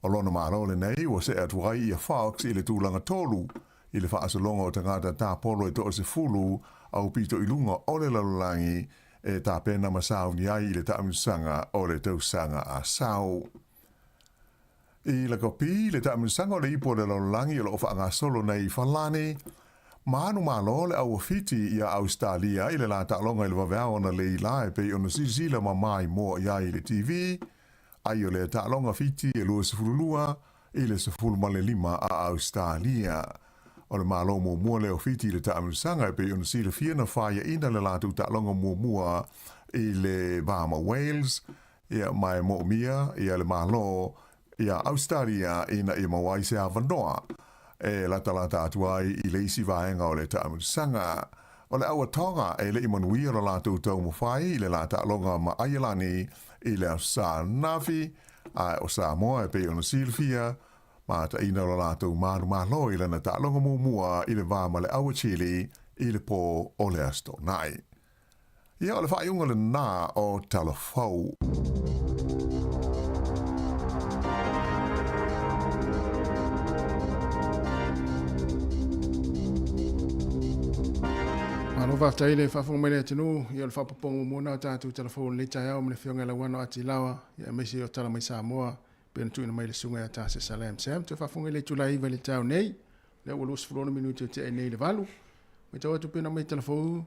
O lona malo lenei ua see atu ai ia Fox i le tulaga tolu i le faasologa o tagata tāpolo e toasefulu aupito i luga o le lalolagi e tapena ma sauni ai i le taamilosaga o le tausaga a sau. I lakapi le taamilosaga o le Ipu o le Lalolagi o lo o faagasolo nei i Falani, manu malo le au Fiti ia Ausetalia i le la taaloga i le vaveao analeila e pei ona silasila mamā i mua i ai i le TV, ai o lea taaloga Fiti e 22 i le 15 a Ausetalia. O le malo muamua lea o Fiti i le taamilosaga e pei ona silafia na faiaina le latou taaloga muamua i le va ma Wales, Ia, ma e moomia ia le Malo ia Ausetalia ina ia maua ai se avanoa e latalata atu ai i le isi vaega o le taamilosaga. O le auatoga e le i manuia lo latou taumafai i le la taaloga ma Aielani i le Aso Sa ananafi, ae o Samoa e pei ona silafia, mataina lo latou manumalo i lana taaloga muamua i le va ma le aua Chile i le po o le Aso Toonai. Ia, o le faaiuga lenā o Tala Fou. Malo faafetai le faafofoga mai le atunuu, ia o le faaopoopoga muamua lena o tatou tala fou o lenei taeao ma le Afioga i Lauano Atilawa, ia aemaise o tala mai Samoa pei ona tuuina mai le Susuga ia Tasesa Lam Sam. Toe faafofoga i le itula e 9 i le taeao nei, lea ua 26 minute o tea nei i le 8. Matau atu pei ona aumai tala fou,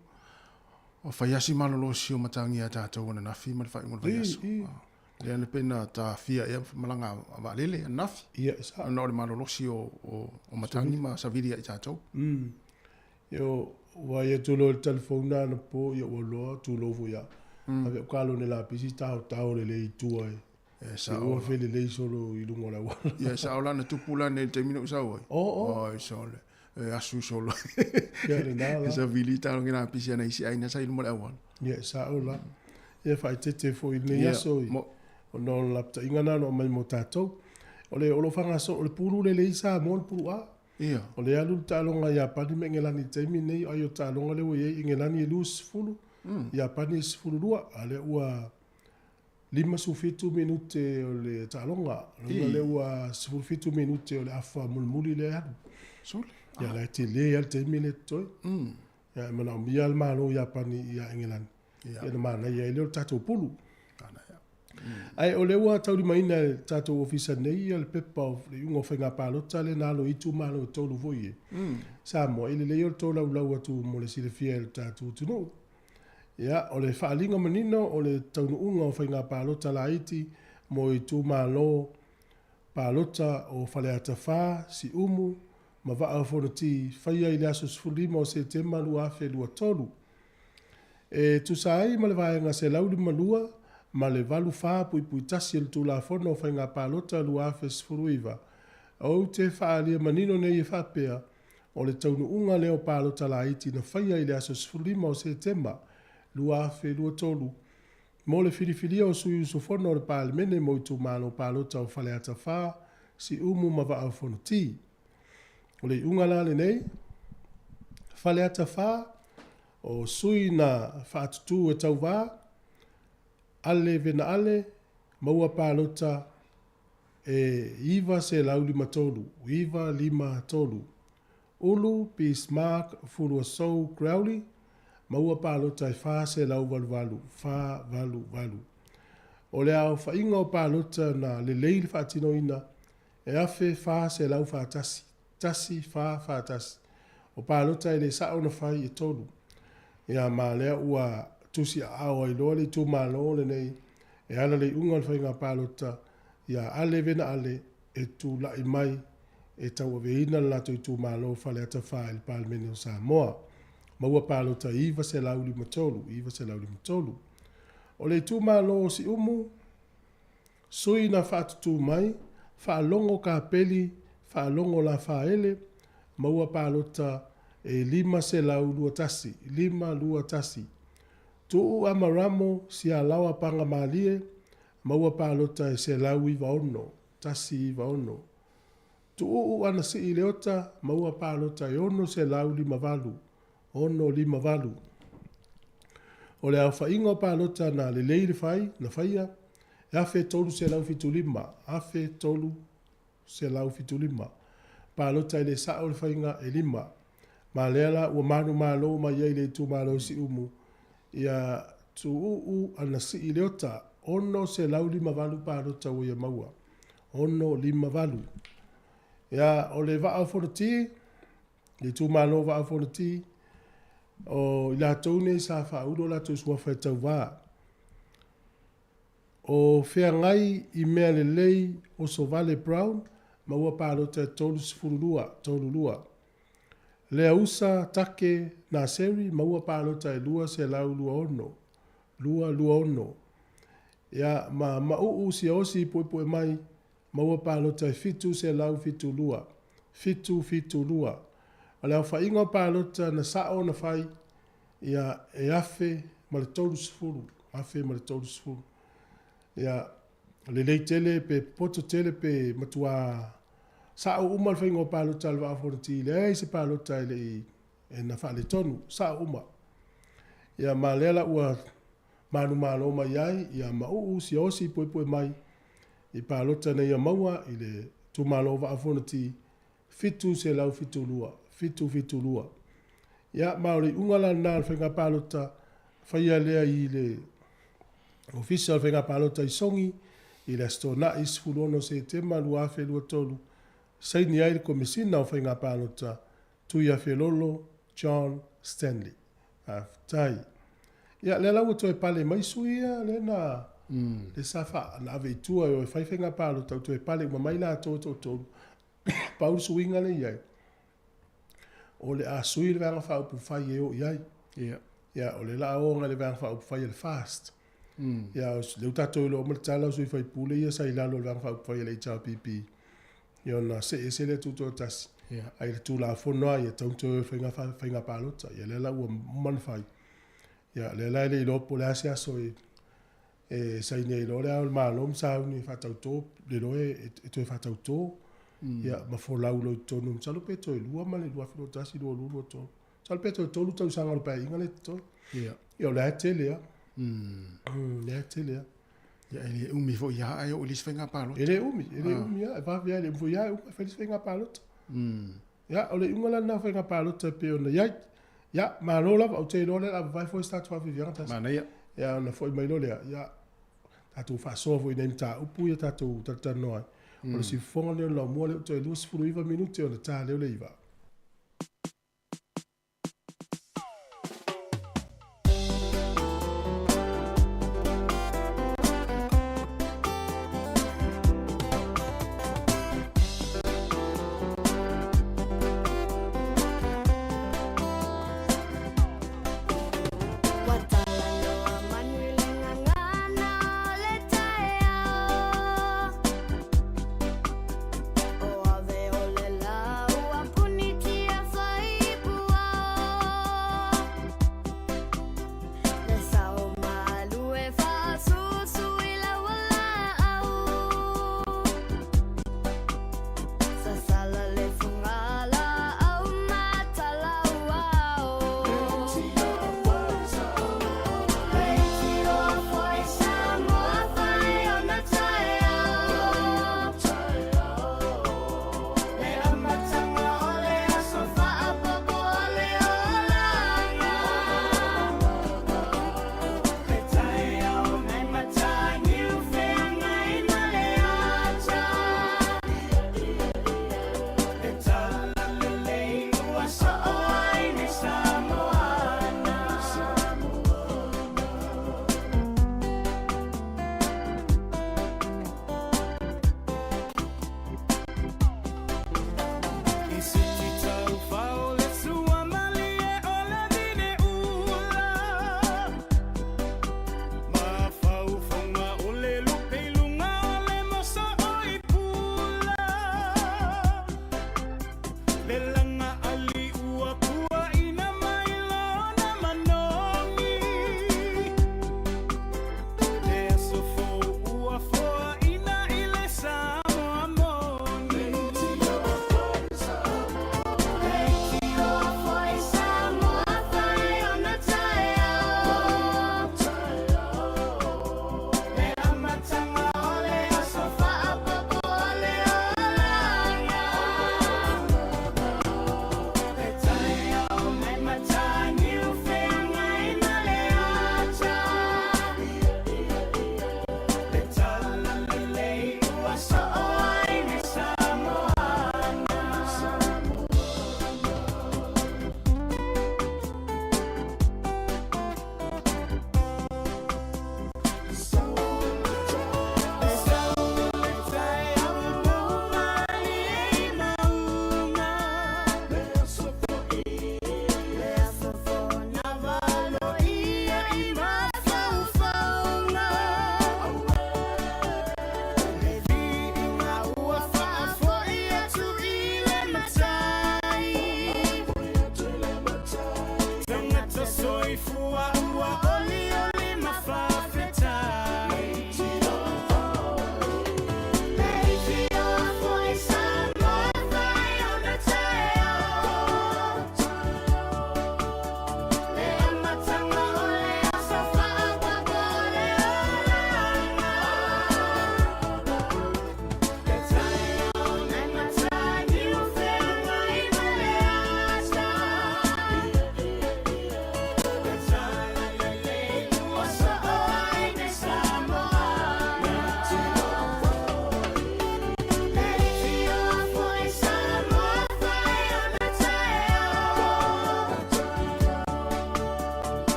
o fai asi malolosi o matagi ia tatou ananafi ma le faaiuga o le vaiaso. Lea na pei na taafia ea malaga a vaalele ananafi. Ia, e sao. Ona o le malolosi o matagi ma savili ia i tatou. Io, ua ia tulou i le telefona anapo, ia ua loa tulou foi ia. Ave au kalone lapisi taotao lelei i tua e. E sao. Ua felelei solo i luga o le auala. Ia sao la na tupu la nei i le taimi na ou sau ai. Oh, oh. Ai sole. E asu solo. Ia lena la. E savili talo ki lapisi ana isi aina sa i luma o le auala. Ia sao la. Ia faaeteete foi i lenei aso i ona o le lapataiga lena na aumai mo tatou. O le o lo o faagasolo, o le pulu lelei i Samoa le pulu A. Ia. O le alu le taaloga a Iapani ma Engelani i le taimi lenei, ai o le taaloga lea ua i ai Engelani e 20, Iapani e 12, a lea ua 57 minute o le taaloga, lona lea ua 17 minute o le afa mulimuli lea e alu. Sole. Ia la e tele lava le taimi lea e totoe. Ia e manaomia lava le Malo o Iapani ia Engelani. Ia. Ia ona manaia ai lea o le tatou pulu. Manaia. Ae o lea ua taulimaina e le tatou ofisa nei ia le pepa o le iuga o faiga palota lea na alo i itumalo e tolu foi e Samoa i lelei o le tolaulau atu mo le silafia e le tatou atunuu. Ia, o le faaaliga manino o le taunuuga o faiga palota laiti mo itumalo palota o Faleata 4, Siumu ma Vaa o Fonoti faia i le aso 15 o Setema 2023. E tusa ai ma le Vaega 152 ma le 84.1 o le Tulafono o Faiga Palota 2019, ou te faaalia manino nei e faapea, o le taunuuga lea o palota laiti na faia i le aso 15 o Setema 2023 mo le filifilia o sui usufono o le Palemene mo itumalo palota o Faleata 4, Siumu ma Vaa o Fonoti. O le iuga la lenei. Faleata 4, o sui na faatutū e tauvā, Ale Venaale, maua palota e 953, 953. Ulu Bismark Fuluasou Crowley, maua palota e 488, 488. O le aofaiga o palota na lelei le faatinoina e 1441, 1 4 4 1. O palota e le sa'o na fai e tolu. Ia ma lea ua tusiaao ai loa le itumalo lenei e ala le iuga o le faiga palota ia Ale Venaale e tula'i mai e tauaveina le latou itumalo Faleata 4 i le Palemene o Samoa. Maua palota 953, 953. O le itumalo o Siumu, sui na faatutū mai, Faalogo Kapeli, Faalogo Lafaele, maua palota e 521, 521. Tuu Amaramo Sialaoa Pagamalie, maua palota e 196, 196. Tuuu Anasii Leota, maua palota e 658, 658. O le aofaiga o palota na lelei le fai, na faia, e 1375, 1375. Palota e le sa'o le faiga e lima. Ma lea la ua manumalo mai ai le itumalo o Siumu ia Tuuu Anasii Leota, 658 palota ua ia maua, 658. Ia, o le Vaa o Fonoti, le itumalo o Vaa o Fonoti, o i latou nei sa faaulu o latou suafa e tauvā. O feagai i mea lelei Osovale Brown ma ua palota e 32, 32. Leausa Take Naseri ma ua palota e 226, 226. Ia, ma Mauu Siaosi Puepue mai ma ua palota e 772, 772. O le aofaiga o palota na sa'o ona fai, ia, e 1030, 1030. Ia, lelei tele pe popoto tele pe matuā sa'o uma le faiga o palota a le Vaa o Fonoti, leai se palota e le i e na faaletonu, sa'o uma. Ia, ma lea la ua manumalo mai ai, ia Mauu Siaosi Puepue mai i palota na ia maua i le itumalo o Vaa o Fonoti, 772, 772. Ia, ma o le iuga la lena o le faiga palota, faia lea i le Ofisa o le Faiga Palota i Sogi i le Aso Toonai 16 Setema 2023, saini ai le Komesina o Faiga Palota, Tuiafelolo John Stanley. Faafetai. Ia, lea la ua toe pale mai sui ia, lea na, lea sa faa, na ave i tua e o e fai faiga palota, ua toe pale uma mai latou e toatolu. Pau le suiga lea e i ai, o le a sui le Vaega Faaupufai e o i ai. Ia. Ia, o lea la a o agai le Vaega Faaupufai a le FAST. Ia, lea ua tatou iloa uma le tala o sui faipule ia sa i lalo o le Vaega Faaupufai a le HRPP. Ia ona see ese lea tutoatasi. Ia. Ai le Tulafono lava ia, tatau ona toe o i faiga, faiga palota. Ia lea la ua uma ona fai. Ia, lea la e le iloa po o le a se aso e e saini ai loa Le Ao o le Malo ma sauni e faatautō le loa e toe faatautō ia ma folau loa i totonu masalo pe toe lua ma le 2021, 22, 23. Masalo pe toe tolu tausaga o le Paeaiga lea e totoe. Ia. Ia o lea e tele lava. O lea e tele lava. Ia e le umi foi lava ae oo i le isi faiga palota. E le umi, e le umi lava, e vave lava, e le umi foi lava e uma e fai le isi faiga palota. Ia, o le iuga la lena o faiga palota e pei ona i ai. Ia, malo lava, ou te iloa o lea o le a vavae foi se tatou faafiafiaga tasi. Manaia. Ia, ona foi mai loa lea, ia, tatou faasoa foi i nai mataupu ia tatou talatalanoa ai. O le siufofoga lenei o le laumua lea ua toe 29 minute ona ta lea o le iva. Ua talanoa manu i le gagana o le taeao. O ave o le lau a puni.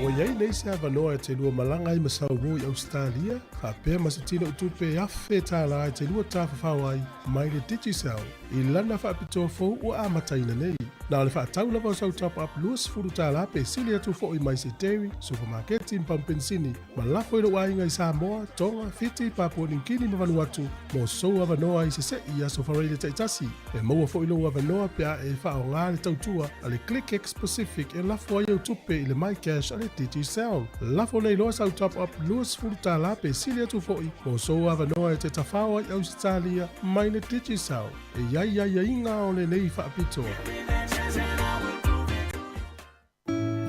Ua i ai nei se avanoa e te lua malaga ai ma sauō i Ausetalia, faapea ma se tinoitupe $1,000 e te lua tafafao ai mai le Digicel i lana faapitoa fou ua amataina nei. Na o le faatau lava o sau top-up $20 pe sili atu foi mai se dairy, supamaketi ma pamu penisini ma lafo i lou aiga i Samoa, Tonga, Fiti, Papua Niu Kini ma Vanuatu mo sou avanoa i sese'i i aso faraile taitasi. E maua foi lou avanoa pe a e faaaoga le tautua a le ClickX Pacific e lafo ai au tupe i le MyCash a le Digicel. Lafo nei loa sau top-up $20 pe sili atu foi mo sou avanoa e te tafao ai Ausetalia mai le Digicel. E i ai aiaiga o lenei faapitoa.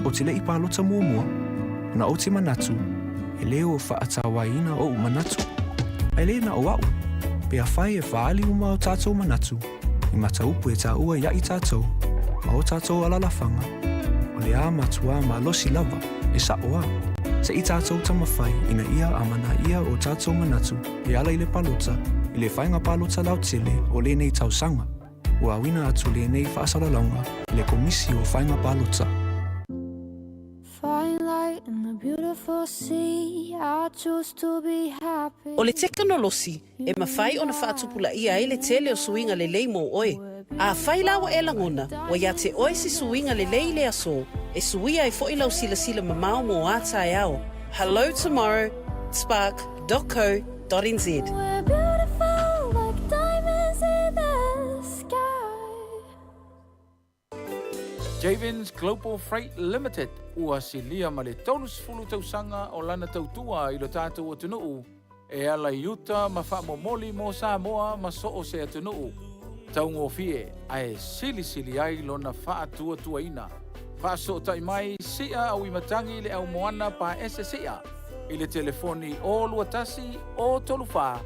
Ou te le i palota muamua, ona ou te manatu, e le o faatauaina oʻu manatu. Ae le na o aʻu, pe afai e faaali uma o tatou manatu i mataupu e taua iaʻi tatou ma o tatou alalafaga, o le a matuā malosi lava, e saʻo a. Se i tatou taumafai ina ia amanaia o tatou manatu e ala i le palota i le faiga palota lautele o lenei tausaga. Ua auina atu lenei faasalalauga i le Komisi o Faiga Palota. O le tekonolosi e mafai ona faatupulaia ai le tele o suiga lelei mo oe. Afai la ua e lagona ua ia te oe se suiga lelei i le aso, e suia ai foi lau silasila mamao mo a taeao. Hello tomorrow, spark dot co dot nz. Javens Global Freight Limited ua silia ma le 30 tausaga o lana tautua i lo tatou atunuu e ala i uta ma faamomoli mo Samoa ma so o se atunuu taugofie ae silisili ai lona faatuatuaina. Faasootai mai sia auimatagi le au moana paese sia i le telefoni 021 034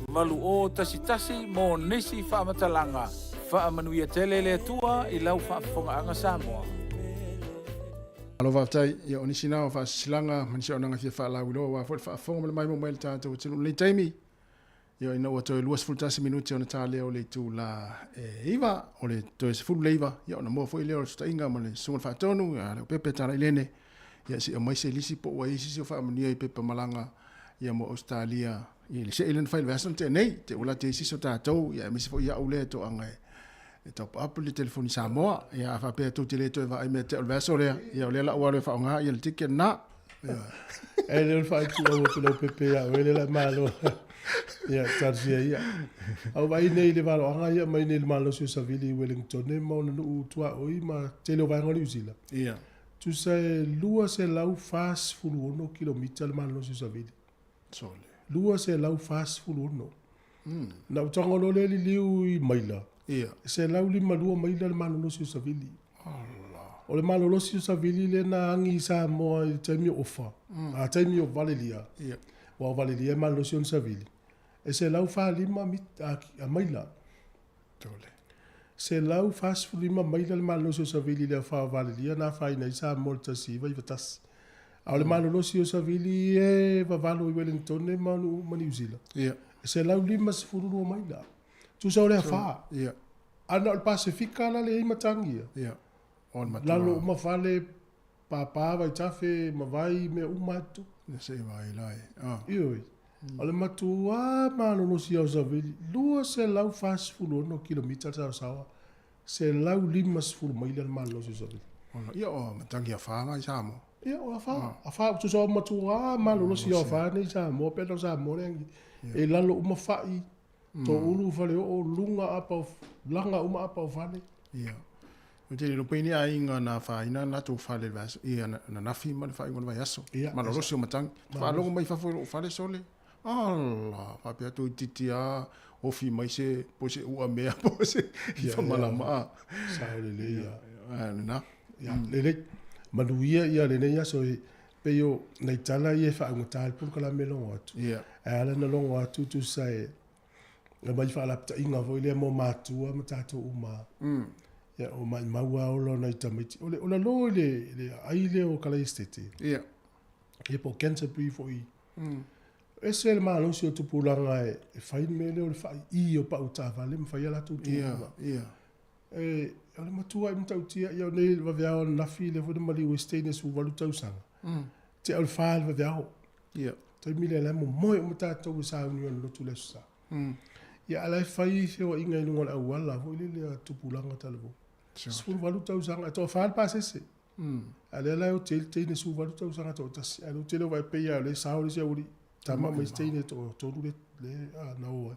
8011 mo nisi faamatalaga. Faamanuia tele le Atua i lau faafofogaaga Samoa. Malo faafetai. Ia o nisi na o faasilasilaga ma nisi auaunaga e fia faalauiloa aua foi le faafofoga ma le maimoa mai a le tatou atunuu i lenei taimi. Ia ina ua toe 21 minute ona ta lea o le itula e 9, o le toe 19, ia ona maua foi lea o le fesootaiga ma le Susuga i le Faatonu, ia Leaupepe Talailene, ia se i aumai se lisi po ua i ai se isi o faamanuia i pepa malaga ia mo Ausetalia i le see lea na fai i le vaiaso na tea nei, te ua lata i ai se isi o tatou, ia aemaise foi au lea e toaga e top up le telefoni Samoa. Ia a faapea tou te le toe vaai mea te o le vaiaso lea, ia o lea la ua alu e faaaoga ia le ticket lena. E le o le faaituau atu Leaupepe ia oe lea la e malo. Ia talosia ia. A ua vaai nei i le valoaga ia mai nei i le malosi o Savili i Wellington ma ona nuu tuaoi ma tele o vaega o Niu Sila. Ia. Tusa e 246 kilomita le malolosi o Savili. Sole. 246. Na ou tago loa lea liliu i maila. Ia. 152 maila le malolosi o Savili. O le malolosi o Savili lea na agi i Samoa i le taimi o Ofa. A taimi o Valelia. Ia. Aua o Valelia e malolosi ona Savili. E 145 mit, a, a maila. Tole. 145 maila le malolosi o Savili i le afa o Valelia na afaina ai Samoa i le 1991. A o le malolosi o Savili e vavalo i Wellington ma, ma Niu Sila. Ia. E 152 maila. Tusa o le afa. Ia. A na o le Pasefika la le i matagi ia. Ia. O le matua. Lalo uma fale, pāpā, vaitafe, ma vai, mea uma atu. Ia se i vai la e. Ah. Ioe. O le matuā malolosi o Savili, 246 kilomita le saosaoa, 150 maila le malolosi o Savili. Ona, ia o matagi afa nga i Samoa. Ia, o afa, afa, tusa o matuā malolosi o afa nei i Samoa, pe na o Samoa le angi. E lalo uma fa'i, toulu faleoo, luga apa o, laga uma apa o fale. Ia. Ou te le pei ni aiga na afaina na latou fale i le vaiaso, ia ananafi ma le faaiuga o le vaiaso. Ia, Malolosi o matagi. Faalogo mai fafo i lou fale sole. Ala, faapea toeitiiti lava ofi mai se, po se uamea po se i famalama. Ia, sao lelei ia. Ia, lena. Ia, lelei. Manuia ia lenei aso e pei o nai tala ia e faaugata ai le polokalame logo atu. Ia. Ae ala ona logo atu tusa e e mai faalapitaʻiga foi lea mo matua ma tatou uma. Ia, o maʻimau lava ola o nai tamaiti. O le, o lalo i le, le aai lea o Kalaesetete. Ia. Ia po o Canterbury foi. Ese le malosi o tupulaga e, e fai le mea lea o le faai'i o pau taavale ma fai a latou tupulaga. Ia, ia. E, o le matua i matautia, ia o nei vaveao ananafi lea foi na maliu ai se teine 18 tausaga. Te au le fa le vaveao. Ia. Taimi lea la e momoe uma tatou e sauni o le lotu le Aso Sa. Ia a la e fai feoaiga i luga o le auala foi lele a tupulaga talavou. 18 tausaga, e toafa le pasese. A lea la e oti ai le teine 18 tausaga toatasi. A o lea ou te le o vaai pei lava o lea e sao le isi aualii tama ma isi teine e toatolu le na o ai.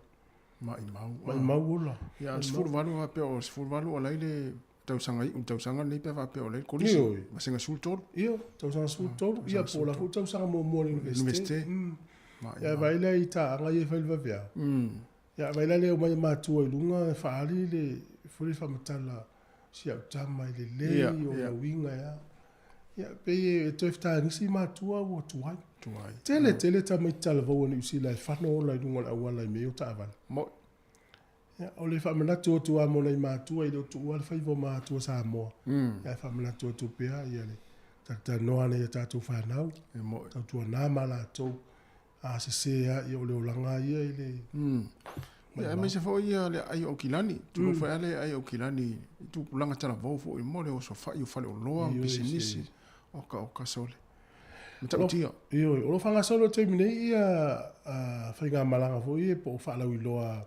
Maimau. Maimau ola. Ia, 18 faapea o 18 o la e i le tausaga iu, tausaga lenei pe faapea o la e i le kolisi. Ioe. Vasega 13. Ia, tausaga 13, ia po o la foi tausaga muamua o le Iunivesite. Universite. Ia vaai la i taaga ia e fai le vaveao. Ia vaai la le omai a matua i luga e faaali le foi le faamatala si au tama i le lelei o le uiga e a. Ia pei e toe fetagisi matua ua tuai. Tuai. Tele tele tamaiti talavou a Niu Sila e fano ola i luga o le auala i mea ia o taavale. Mo'i. Ia, o le faamanatu atu lava mo nai matua e le o tuua le faiva o matua Samoa. Ia, e faamanatu atu pea ia le talatalanoa nei a tatou fanau. E mo'i. Tautuana ma latou a sese lava, ia o le olaga lava ia e le Ia, aemaise foi ia le aai o Aukilani. Tulou foi lava le aai o Aukilani i tupulaga talavou foi mo le osofai o faleoloa ma pisinisi. Oka oka sole. Matautia. Ioe, o lo o faagasolo i le taimi nei ia faigamalaga foi ia po o faalauiloa a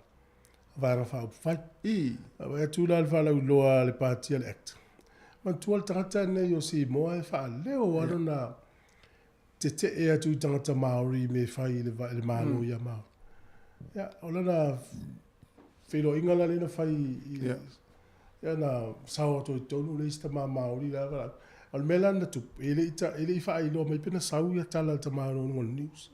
Vaega Faaupufai. I. Vaai atu la le faalauiloa a le Pati a le Act. Manatua le tagata lenei o Simoa e faaleo lava lona tetee atu i tagata Māori i mea e fai i le, le Malo ia Māori. Ia, o lana feiloaiga la lea na fai i, yeah. Ia na sao atu i totonu le isi tama Māori la, la. O le mea la na tupu, e le i, ta, e le i faailoa mai pe na sau ia tala a le tama i luga o le news.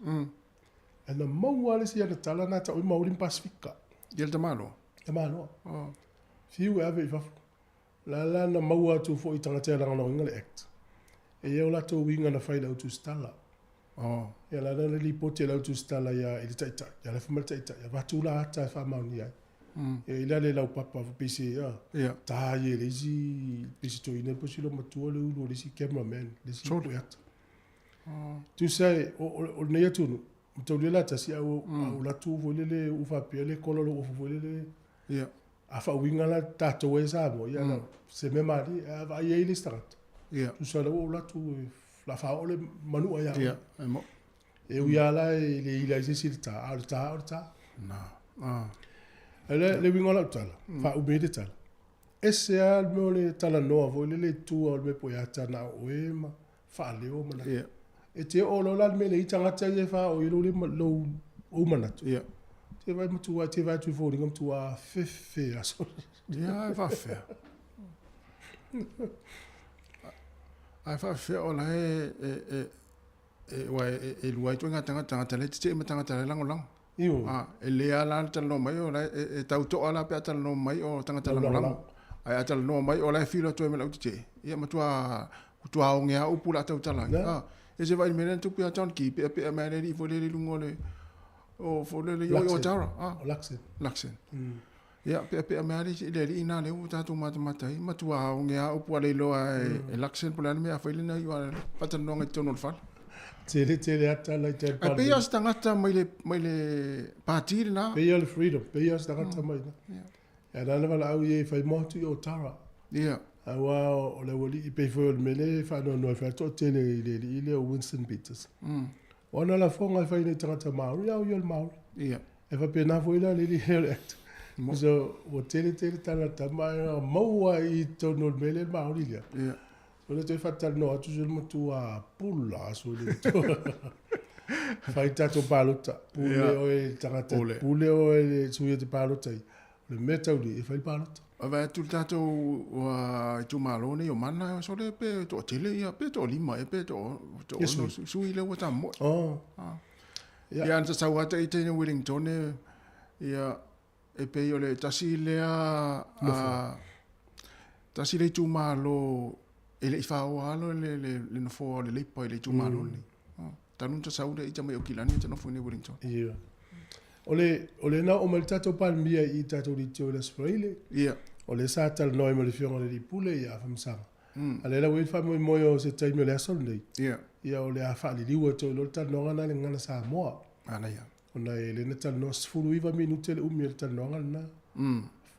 Ae na maua le isi ana tala na tau ai Māori ma Pasifika. Ia le tamaloa? Tamaloa. Oh. Fiu e ave i fafo. La la na maua atu foi i tagata e lagolagoina le Act. E i ai o latou uiga na fai i le autusitala. Oh. Ia la na lipoti e le autusitala ia i le taitai. Ia la fai mai le taitai, avatu la ata e faamaonia ai. Ia i la le laupapa pei se Ia. ta ia le isi pei se toeaina po o se loomatua le ulu o le isi cameraman, le isi Sole. ata. Tusa e, o lenei atunuu, ma taulia la tasi, a ua latu foi lele ua faapea le kola o lou ofu foi lele. Ia. A faauiga la tatou ai e Samoa, ia na se mea malie, a vaai ai le isi tagata. Ia. Tusa la ua ou latu e la faaoo le manua ia oe. Ia, e mo. E ui lava la e le ila ai se isi i le ta, a o le ta o le ta. Na. Ah. Le, le uiga o lau tala, faaumi ai le tala. Ese lava le mea o le talanoa foi lele i tua o le mea po o ata na o oe ma faaleo ma Ia. E te oo loa la le mea le i tagata ia e faaoo i lou lima, lou ou manatu. Ia. Te vaai matua, te vaai atu i foliga matua fefe aso. Ia, e faafefea. Ae faafefea o la e e e e ua e e lua ai ituaiga tagata, tagata la e tetee ma tagata la e lagolago. Ioe. Ah, e le ala le talanoa mai o la e e tautoa la pe a talanoa mai o tagata lagolago. Ae a talanoa mai o la e filo atu ai ma le au tetee. Ia matua matua aoge lava upu o le a tautala ai. Ah, e se vaai i le mea lea na tupu ia John Key, peapea mai lava le alii foi lele i luga o le o foi lele i o i Otara. Ah. O Luxon. Luxon. Ia, peapea mai lava le alii lena lea ua tatou matamata ai, matua aoge lava upu a le iloa e Luxon po o le a le mea a fai lena i faatalanoaga i totonu o le fale. Tele tele ata la i te Ae pei lava o se tagata mai le, mai le pati lena. Pei o le Freedom, pei o se tagata mai ina. Ia na na valaau ia i fai moa atu i Otara. Ia. Aua o le aualii pei foi o le mea lea e faanoanoa ai foi toatele i le alii lea o Winston Peters. O ana lafoga e fai nei tagata Māori, a o ia o le Māori. Ia. E faapena foi la le alii lea o le Act. So, ua tele tele tala tama e maua i totonu o le mea lea le Māori lea. Ia. So le toe faatalanoa atu so le matua pula aso le matua. Fai tatou palota. Pule Ia. oe le tagata. Pule. Pule oe le sui o te palota i. O le mea tauli e fai le palota. E vaai atu le tatou itumalo nei o Mana sole pe toatele ia pe toalima ea pe toaono sui lea ua tamoe. Oh. Ia. Ia ana sau ata i teine Wellington ia e pei o le tasi lea tasi le itumalo e le i faaoa alo le le le nofoa o le Leipa i le itumalo lenei. Talu ona sau lea ita mai Aukilani ita nofo i nei Wellington. Ia. O le, o le na oo mai le tatou Palemia i tatou leitio i le Aso Faraile. Ia. O lea sa talanoa ai ma le Afioga i le Alii Pule ia Afamasaga. A lea la ua i ai le faamoemoe o se taimi o le aso lenei. Ia. Ia o le a faaliliu atu ai loa le talanoaga lena i le gagana Samoa. Manaia. Ona e lea na talanoa 19 minute le umi o le talanoaga lena.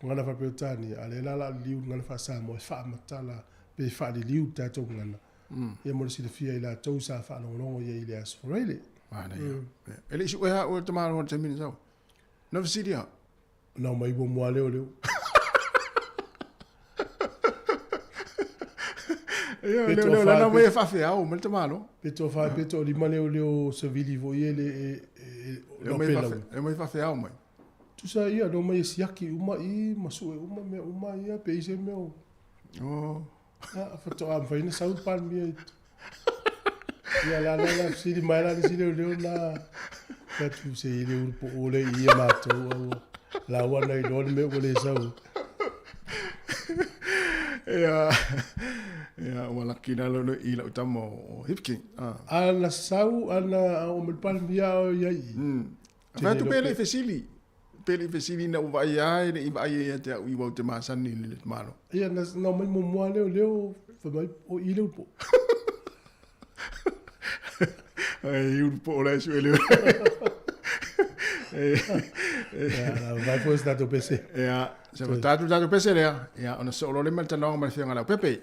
Gagana faa-Peretania, a lea la o le a liliu i le gagana faa-Samoa e faamatala pe faaliliu le tatou gagana. Ia mo le silafia i latou sa faalogologo i ai i le Aso Faraile. Manaia. E le i suea au e le tamaloa i le taimi na sau. Na fesili lava. Na omai muamua lava leoleo. Ia, leoleo la na omai e faafeao mai le tamaloa. Pe toafa pe toalima leoleo savili foi ia e le o E omai faafeao mai. Tusa ia, na omai e siaki uma i ma sue uma mea uma ia pe i se mea o. Oh. A faatoa mafai ona sau le Palemia i Ia la la la fesili mai la le isi leoleo na fai atu se i le ulu poo le i ia matou a ua la ua na iloa le mea ua le sau. Ia, ia ua laki la lo i lau tama o Hipking. Ah. A na sau ana o mai le Palemia o ia i. Fai atu pe le i fesili. Pe le i fesili ina ua vaai lava e le i vaai ai ia te au i uau te masani i le malo. Ia na na omai muamua leoleo fai mai o i le ulu poo. Ai ulu poo la e sue leo. Ia la vai foi se tatou pese. Ia, se tatou tatou pese lea. Ia ona soo loa lea ma le talanoaga ma le Afioga ia Leaupepe.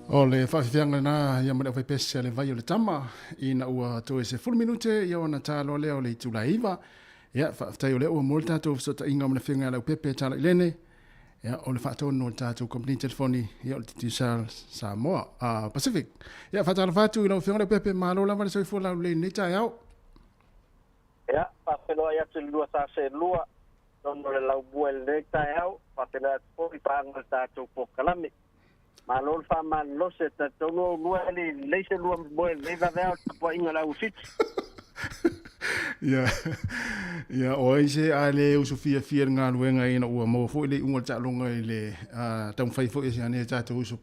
O le faafefeaga lena ia ma le aufaipese a le vai o le tama ina ua toe 10 minute ia ona ta loa lea o le itula e 9. Ia, faafetai o lea ua maua le tatou fesootaiga ma le Afioga ia Leaupepe Talailene. Ia, o le faatonu o le tatou kamupani telefoni, ia o le Digicel Samoa Pacific. Ia, faatalofa atu i lau Afioga Leaupepe, malo lava le soifua laulelei i lenei taeao. Ia, faafeiloai atu i le lua sa seelua, totonu o le laumua i lenei taeao, faafeiloai atu foi i paaga o le tatou polokalame. Malo le faamalolosi, e talitonu oulua e le i lelei se lua moe i lenei vaveao i le tapuaiga a le au Fiti. Ia, ia, o ai se a le uso fiafia i le galuega ina ua maua foi le iuga o le taaloga i le taumafai foi a si a tatou uso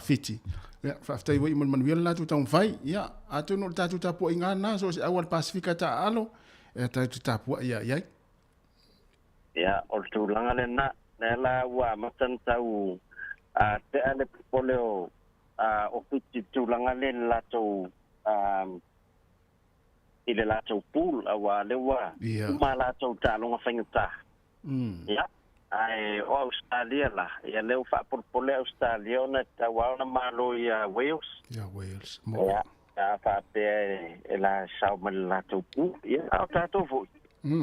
Fiti. Ia, faafetai ua iu ma le manuia le latou taumafai. Ia, atonu o le tatou tapuaiga lava lena, so o se au a le Pasefika taaalo, e tatou te tapuai lava i ai. Ia, o le tulaga lena, lea la ua amata ona tau tea le popole o o Fiti i le tulaga lea i le latou i le latou pool, aua o lea ua uma a latou taaloga faigata. Ia, Ae o Ausetalia la, ia lea ua faapolopole Ausetalia ona e tatau lava ona malo ia Wales. Ia Wales, mo. Ia, a faapea e la sao ma le latou pu, ia, a o tatou foi.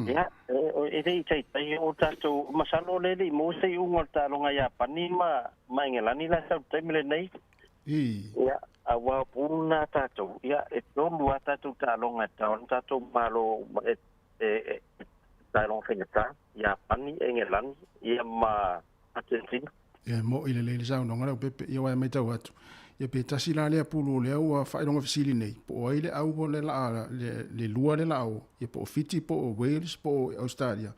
Ia, e le i taitai o tatou, masalo o lea e le i maua se iuga o le taaloga a Iapani ma Engelani la e sau i le taimi lenei. Ia, aua o pulu na a tatou, ia, e tolu lava tatou taaloga e tatau ona tatou malo e e taaloga faigata, Iapani, Engelani, ia ma Argentina. Ia, e mo'i lelei le saunoaga Leaupepe, ia aua e matau atu, ia pe tasi la lea pulu o lea ua faailoga fesili nei, po o ai le au o le laa, le lua le laa o, ia po o Fiti, po o Wales, po o Australia.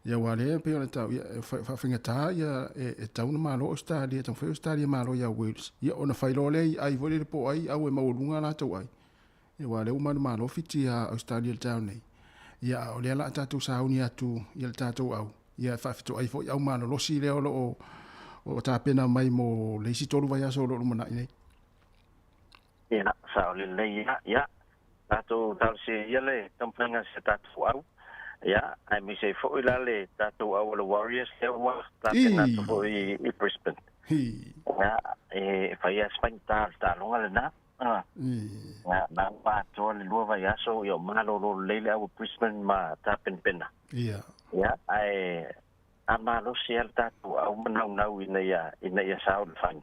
Ia aua lea e pei ona tau, ia e faafaigata ia e tau ona malo Australia, e taumafai Australia e malo ia Wales. Ia ona fai loa lea i ai foi lele po o ai au e maualuga a latou ai. Ia aua o lea ua manumalo Fiti ia Australia i le taeao nei. Ia a o lea la a tatou sauni atu ia le tatou au, ia e faafetoai foi au malolosi lea o lo o o tapena mai mo le isi tolu vaiaso o lo o lumanai nei. Ia, sao lelei ia, ia, tatou talosia ia le taumafaiga a si a tatou au, ia, aemaise ai foi la le tatou au o le Warriors lea ua tapena atu foi i Brisbane. Ia, e fai lava si faigata o le taaloga lena. Ia, na ua atoa le lua vaiaso, ia o malolo lelei le au o Brisbane ma tapenapena. Ia. Ia, ae a malosi lava le tatou au manaunau ina ia, ina ia sao le fai.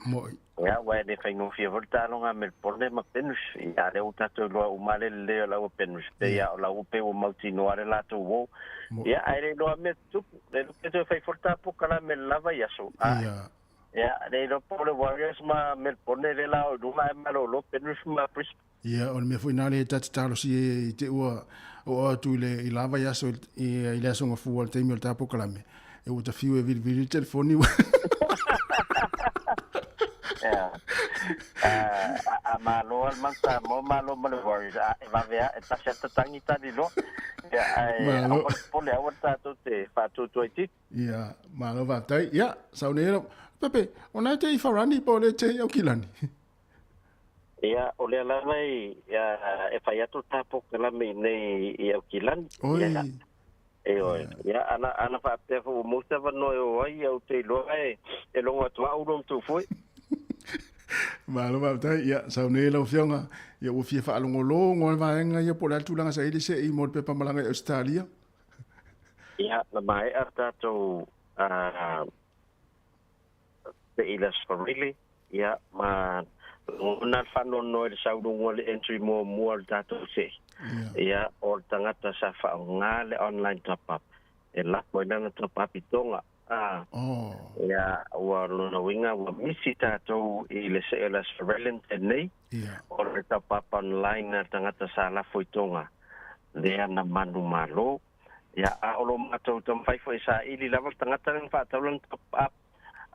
Mo'i. Ia, aua e le faigofie foi le taaloga a Melbourne ma Penrith. Ia, a lea ua tatou iloa uma le lelei o le au a Penrith. Pei lava o la ua pei ua mautinoa le latou uo. Ia, ae le iloa mea tutupu. Le iloa pe toe fai foi le ta polokalame i le la vaiaso. Ia. Ia, le iloa po o le Warriors ma Melbourne lea la o i luga ae malolo Penrith ma Brisbane. Ia, o le mea foi na lea ta te talosia i te ua oo atu i le i la vaiaso i le aso gafua i le taimi o le ta polokalame, e ua ta fiu e vilivili le telefoni ua Ia. A malo lava le Manu Samoa, malo ma le Warriors. A e vave lava, e tasi lava tatagi tali loa. Ia, ae aua le popole, aua le tatou te faatuatua itiiti. Ia, malo faafetai. Ia, sau nei lau. Pepe, o na e te i Farani po o le te i Aukilani? Ia, o lea lava i, e fai atu ta polokalame i nei i Aukilani. Oi. Ia, ioe. Ia, ana, ana faapea foi ua maua se avanoa e o ai, ia ou te iloa e, e logo atu lava oulua ma Tufue. Malo faafetai. Ia, sau nei lau Afioga. Ia, ua fia faalogologo le vaega ia po o le a le tulaga sa i ai le se'i mo le pepa malaga i Ausetalia. Ia, na maea tatou se'i le Aso Faraile, ia, ma lagona le faanoanoa i le saunoaga o le entry muamua o le tatou se'i. Ia, o le tagata sa faaaoga le online top up, e lafo ai lana top up i Tonga. Ia, ua lona uiga ua misi tatou i le se'i o le Aso Faraile na tea nei, o le top up online a le tagata sa lafo i Tonga. Lea na manumalo. Ia, a o lo matou taumafai foi e saili lava le tagata lea na faatau lana top up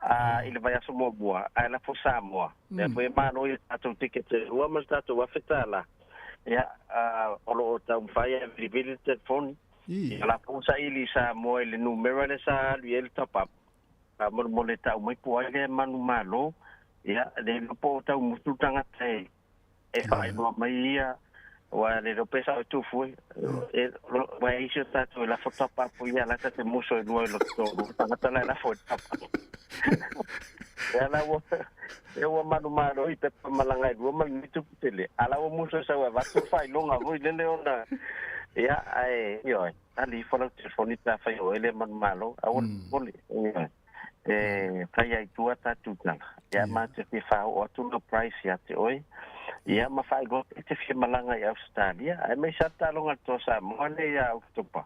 i le vaiaso muamua, ae lafo Samoa. Lea foi e malo i a tatou tikete e lua ma le tatou $1,000. Ia, o lo o taumafai e vilivili le telefoni. Ia, lafo ua saili i Samoa i le numera lea sa alu i ai le top up. Faamolemole tau mai po o ai lea e manumalo. Ia, le iloa po o tau musu le tagata e e faailoa mai ia, aua le iloa pe sao e tufu e, aua e isi o tatou e lafo tapa apo ia la ta te muso e lua i lo tolu tagata la e lafo e tapa. Ia la ua e ua manumalo i pepa malaga e lua ma lenei tupu tele, a la ua muso e sau e avatu le faailoga foi lele ona ia ae ioe, tali ifo lau telefoni pe afai o oe lea manumalo, aua le popole. Ioe. E fai ai tua ta tūtanga. Ia ma te fia whaoo atu lau price ia te oe. Ia ma whaailoa pe te fia malanga i Australia. Ae mai sa taaloga le toa Samoa le ia Oketopa.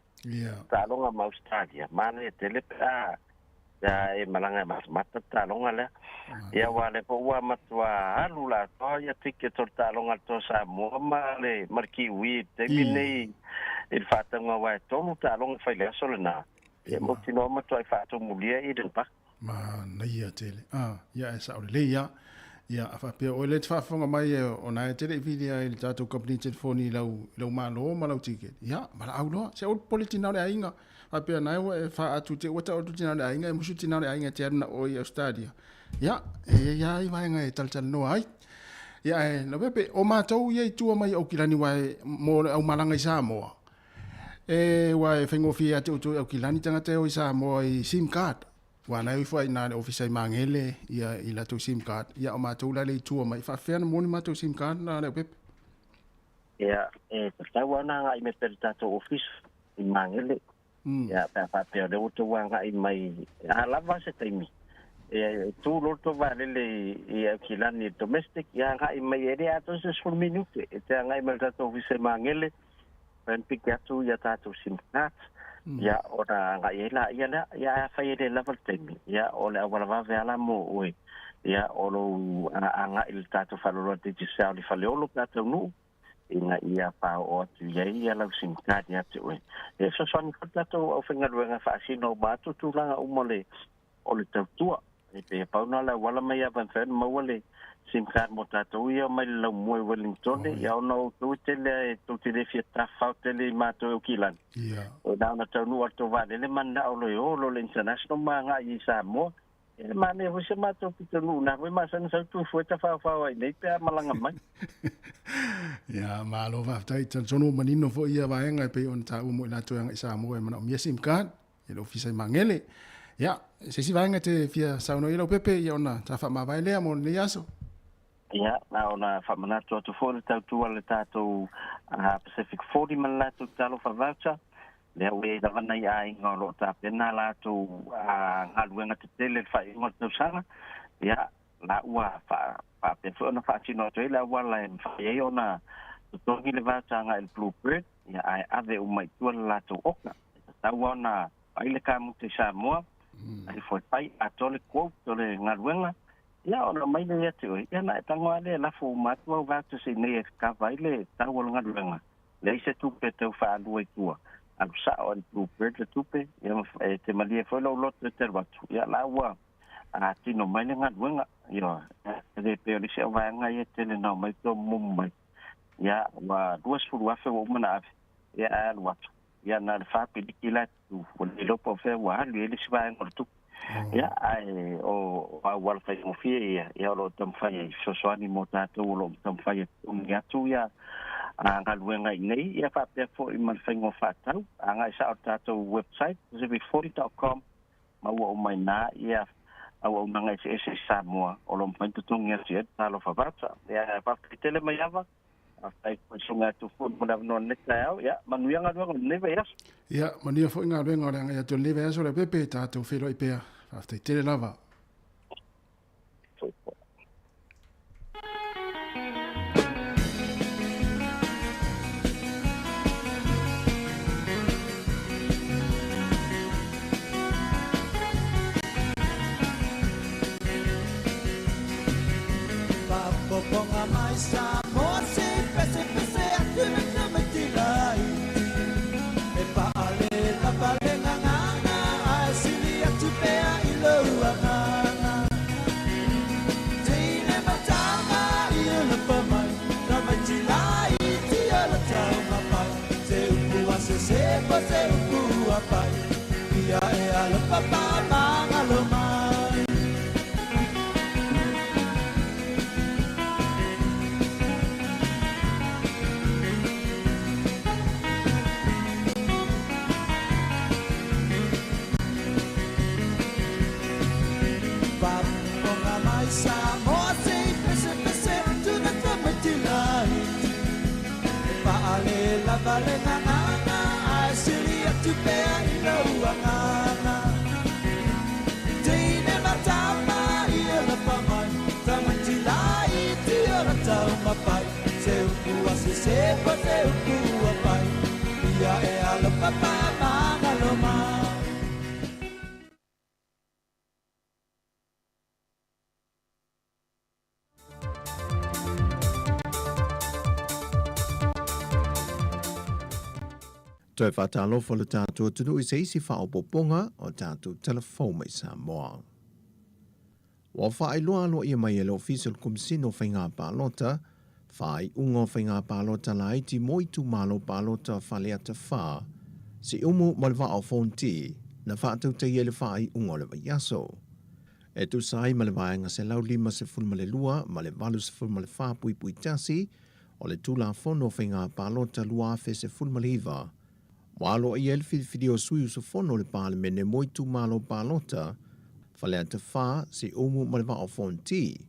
Taaloga ma Australia. Manaia tele pe a ia e malanga e matamata le taaloga lea. Ia aua lea foi ua matua alu la atoa ia ticket o le taaloga le toa Samoa ma le ma le Kiwi i le taimi nei i le faatauga aua e tolu taaloga fai le aso lena. Ia mautinoa matuai faatumulia i le pa. Manaia tele. Ah, ia e sao lelei ia. Ia, a faapea oe lea e te faafofoga mai e o na e te le i vili ai i le tatou company telefoni i lau, i lau malo ma lau ticket. Ia, valaau loa. Se aua le popole tina o le aiga. Faapea na e ua e faa atu te ua tau atu tina o le aiga, e musu tina o le aiga e te alu na oe i Australia. Ia, e i ai lava i vaega e talatalanoa ai. Ia, e, Leaupepe, o matou ia i tua mai o Aukilani aua e, mo le aumalaga i Samoa. E ua e faigofie ia te outou i Aukilani tagata e o i Samoa i sim card. Ua na e o ifo ai i ina le ofisa i Magele ia i latou sim card. Ia o matou la le i tua mai. E faafefea ona maua ni matou sim card na Leaupepe? Ia, e tatau lava ona agai mai pea i le tatou ofisa i Magele. Ia, pe a faapea o lea ua outou agai mai, a lava se taimi, ia e tu loa le tou vaalele i Aukilani i le domestic, ia agai mai e le atoa se 10 minute e te agai mai i le tatou ofisa i Magele, mafai ona piki atu ia tatou sim card, ia ona agai ai laia lea. Ia ae afai e le lava le taimi, ia o le auala vave lava la mo oe, ia o lou agai i le tatou faaloloa Digicel i Faleolo pe a taunuu, ina ia faaoo atu i ai ia lau sim card ia te oe. E fesoasoani foi le tatou aufaigaluega e faasino uma atu tulaga uma o le tautua. E pei e pau na o le auala mai ia mafai ona maua le sim card mo tatou ia mai le laumua i Wellington, ia ona o outou e tele e tou te le fia tafafao tele i matou e Aukilani. O na ona taunuu atu o vaalele mananao loa e o loa le international ma agai i Samoa. E manaia foi se matou pitonuu na foi masani sau tufua e tafaofao ai nei pe a malaga mai. Ia, malo faafetai. Talitonu ua manino foi ia vaega e pei ona taua mo i latou e agai i Samoa e manaomia sim card i le ofisa i Magele. Ia, se isi vaega e te fia saunoa i ai Leaupepe, ia ona ta faamavae lea mo lenei aso. Ia, na ona faamanatu atu foi le tautua a le tatou Pacific 40 ma le latou Talofa Voucher. Lea ua i ai lava nai aiga o lo o tapena a latou galuega tetele i le faaiuga o le tausaga, ia, la ua faapea foi ona faatino atu ai le auala e mafai ai ona totogi le voucher agai i le Blue Bird, ia, ae ave uma i tua le latou oka. E tatau lava ona vaai le kamuta i Samoa, ae ifo e fai atoa le quote o le galuega, ia, ona aumai lea ia te oe, ia ona e tago lava lea e lafo uma atu au vouchers i inei e kava ai le tau o le galuega. Leai se tupe e tau faalua i tua. Alu sao i le Blue Bird le tupe, ia ma e te malie foi lou loto e te alu atu, ia la ua tino mai le galuega. Ioe, e le pei o le isi au vaega ia e tele na omai tua mumu mai. Ia, ua 20,000 ua uma ona ave, ia ae alu atu. Ia na o le fa piliki la e tutu, ua le iloa po o fea ua alu i ai le isi vaega o le tupe. Ia, ae o auala faigofie ia, ia o lo o taumafai e fesoasoani mo tatou o lo o taumafai e totogi atu ia galuega i inei, ia faapea foi ma le faiga o faatau. Agai sao i le tatou website, pacific40.com, maua uma i ina ia auaunaga eseese i Samoa o lo o mafai ona totogi atu i ai le Talofa Voucher. Ia, faafetai tele Maiava. Faafetai foi susuga atu foi mo le avanoa i lenei taeao. Ia, manuia galuega o lenei vaiaso. Ia, manuia foi galuega o le agai atu i lenei vaiaso Leaupepe, tatou feiloai pea. Faafetai tele lava. Soifua. Toe faatalofa lo tatou atunuu i se isi faaopoopoga o tatou tala fou mai Samoa. Ua faailoa aloaia mai e le Ofisa o le Komesina o Faiga Palota, faaiuga o Faiga Palota Laiti mo Itumalo Palota Faleata 4, Siumu ma le Vaa o Fonti, na faatautaia i le faaiuga o le vaiaso. E tusa ai ma le Vaega 152 ma le 84.1 o le Tulafono o Faiga Palota 2019, Ua aloaia ai le filifilia o sui usufono o le Palemene mo itumalo palota, Faleata 4, Siumu ma le Vaa o Fonoti.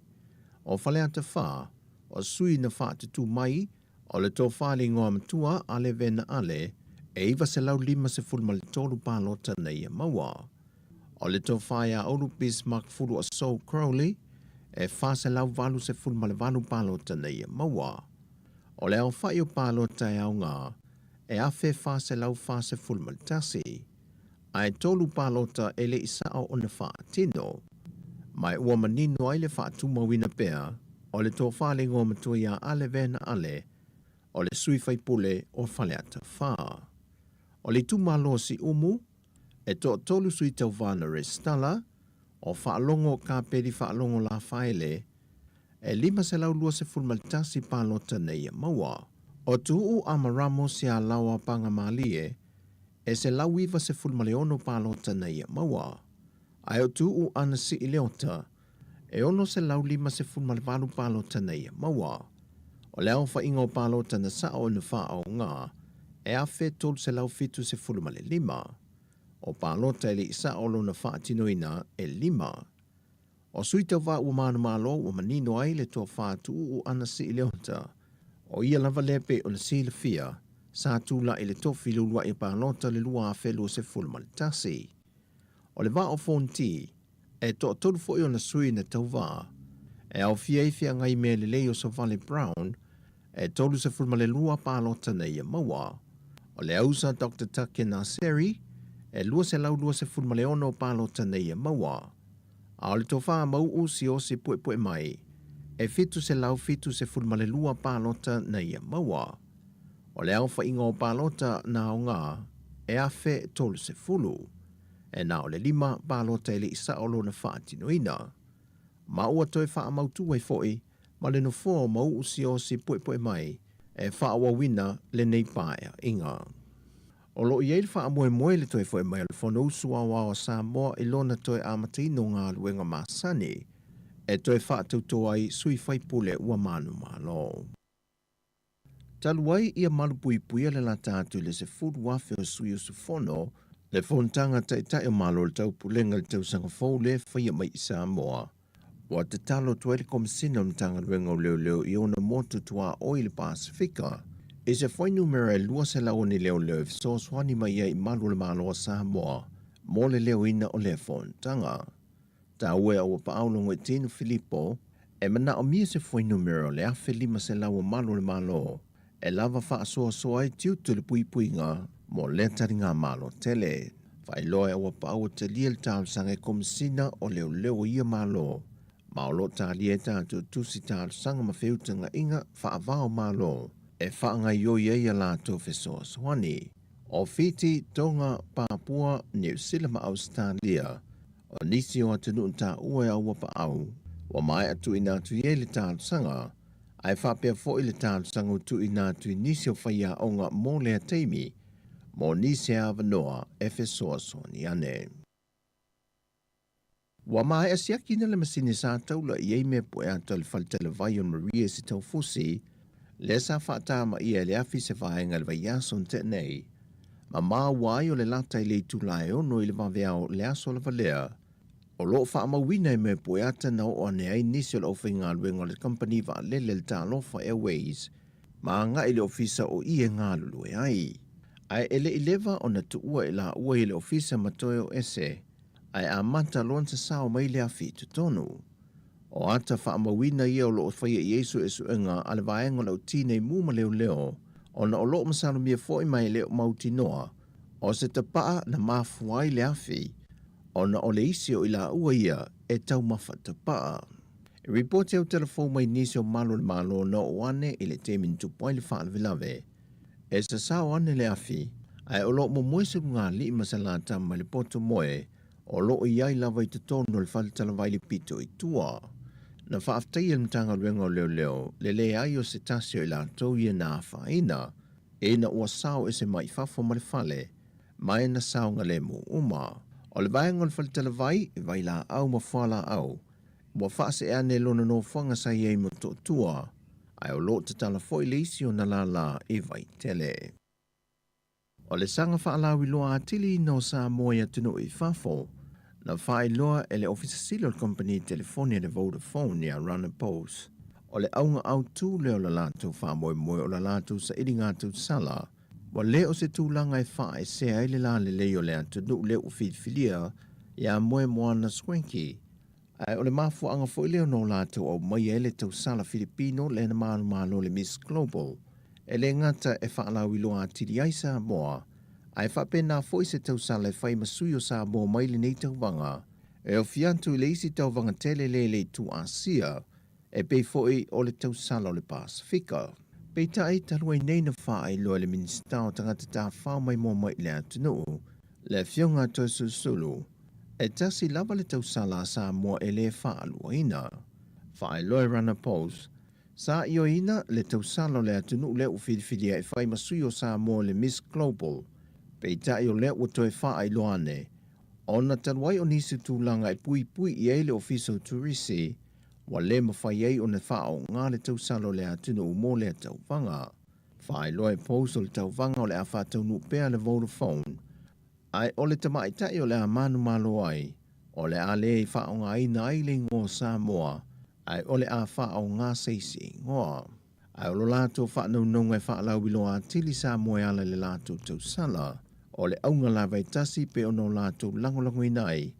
O Faleata 4, o sui na faatutū mai, o le Tofa i le Igoamatua Ale Vena Ale, e 953 palota na ia maua. O le Tofa ia Ulu Bismarck Fuluasou Crowley, e 488 palota na ia maua. O le aofai o palota e aoga, e 1,441, ae tolu palota e le i sao ona faatino. Ma ua manino ai le faatumauina pea o le Tofa i le Igoamatua ia Ale Vena Ale, o le sui faipule o Faleata 4. O le itumalo o Siumu, e toatolu sui tauva na resitala, o Faalogo Kapeli Faalogo Lafaele, e 521 palota na ia maua. O Tuuu Amaramo Sialaoa Pagamalie, e 196 palota na ia maua. Ae o Tuuu Anasii Leota, e 658 palota na ia maua. O le aofaiga o palota na sao ona faaaoga, e 1,375. O palota e le i sao lona faatinoina e lima. O sui tauva ua manumalo ua manino ai le Tofa Tuuu Anasii Leota, o ia lava lea pei ona silafia, sa tulai i le tofi i le uluai palota i le 2021. O le Vaa o Fonoti, e toatolu foi ona sui na tauva, e aofia ai feagai mea lelei o Savale Brown, e 32 palota na ia maua. O le ausa Doctor Take Naseri, e 226 palota na ia maua. A o le Tofa Mau'u Siaosi Puepuemai, e 772 palota na ia maua. O le aofaiga o palota na aoga, e 1,030. E na o le lima palota e le i sao lona faatinoina. Ma ua toe faamautu ai foi ma le nofoa o Mau'u Siaosi Puepuemai e faaauauina lenei paeaiga. O lo o i ai le faamoemoe i le toe foi mai o le Fonousu Aoao a Samoa i lona toe amataina o galuega masani e toe faatauto ai sui faipule ua manumalo. Talu ai ia malupuipuia le lata atu i le 10,000 o sui usufono, le Fonotaga Taitai o Malo o le Taupulega i le tausaga fou lea e faia mai i Samoa, Ua tatalo atu ai le Komesina o le Matagaluega o Leoleo i ona motu tuaoi i le Pasefika i se fuainumera e 200 o ni leoleo e fesoasoani mai ai i malu o le Malo o Samoa mo le leoina o lea fonotaga. Taua e Auapaau Logoitino Filipo e manaomia se fuainumera o le 1,500 o malu o le Malo e lava faasoasoa ai tiute o le puipuiga mo lea taligamalo tele. Faailoa e Auapaau ua talia le talosaga e Komesina o Leoleo o ia Malo, ma o lo o talia ai tatou tusi talosaga ma feutagaiga faava o Malo e faagaoioi ai a latou fesoasoani. O Fiti, Tonga, Papua, Niu Sila ma Ausetalia, o nisi o atunuu taua e Auapaau, ua maea tuuina atu i ai le talosaga, ae faapea foi le talosaga ua tuuina atu i nisi o faiaoga mo lea taimi, mo nisi e avanoa e fesoasoani ane. Ua maea siakina le masini sa taula i ai mea pueata o le fale talavai o Maria i Sitaufusi, lea sa faatamaia e le afi se vaega i le vaiaso na tea nei. Ma maua ai o le lata i le itula e ono i le vaveao le aso lava lea, O lo o faamauina e mea pueata na oo ane ai nisi o le aufaigaluega o le kamupani vaalele le Talofa Airways ma agai i le ofisa o i e galulue ai. Ae e le i leva ona tuua i laua i le ofisa ma toe o ese, ae amata loa ona sasao mai le afi i totonu. O ata faamauina ia o lo o faia i ai suesuega a le vaega o le au tinei mu ma leoleo, ona o lo o masalomia foi ma e le o mautinoa o se tapaa na mafua ai le afi, ona o le isi o i laua ia e taumafa tapaa. E ripoti au telefou mai nisi o malu o le Malo na oo ane i le taimi na tupu ai le faalavelave. E sasao ane le afi, ae o lo o momoe se lugalii ma se latama mai le poto moe o lo o i ai lava i totonu o le fale talavai le pito i tua. Na faafetaia e le Matagaluega o Leoleo le leai o se tasi o i latou ia na afaina, ina ua sao ese mai fafo ma le fale, ma e na saogalemu uma. O le vaega o le fale talavai, vailaau ma fualaau, ua faasee ane lona nofoaga sa i ai i Motootua, ae o lo o tatala foi le isi ona lālā i Vaitele. O le saga faalauiloa atili ina o Samoa i atunuu i fafo, na faailoa e le Ofisa Sili o le Kamupani Telefoni a le Vodafone ia Rana Bose, o le auga autū lea o le latou faamoemoe o le latou sailiga tausala, ua le o se tulaga e faaesea ai le lalelei o le atunuu lea ua filifilia ia Moemoana Schwenkie, ae o le mafuaaga foi lea ona o latou aumaia ai le tausala Filipino lea na manumalo le Miss Global, e le gata e faalauiloa atili ai Samoa, ae faapena foi se tausala e fai ma sui o Samoa mai lenei tauvaga, e ofi atu i le isi tauvaga tele lea i le itu Asia, e pei foi o le tausala o le Pasefika. Peitai, talu ai nei na faailoa e le Minisita o Tagata Tafao Maimoa mai i le atunuu, le Afioga a Toeolesulusulu, e tasi lava le tausala a Samoa e le faaluaina. Faailoa e Rana Post, sa ioeina le tausala o le atunuu lea ua filifilia e fai ma sui o Samoa i le Miss Global, peitai o lea ua toe faailoa ane, ona talu ai o nisi tulaga e puipui i ai le Ofisa o Turisi, ua le mafai ai ona faaoga le tausala o le atunuu mo lea tauvaga. Faailoa e Post o le tauvaga o le a faataunuu pea le Vodafone, ae o le tamaitai o le a manumalo ai, o le a le faaaogaina ai le igoa o Samoa, ae o le a faaaoga se isi igoa. Ae o lo latou faanaunauga e faalauiloa atili Samoa e ala i le latou tausala, o le auga lava e tasi pe ona o latou lagolagoina ai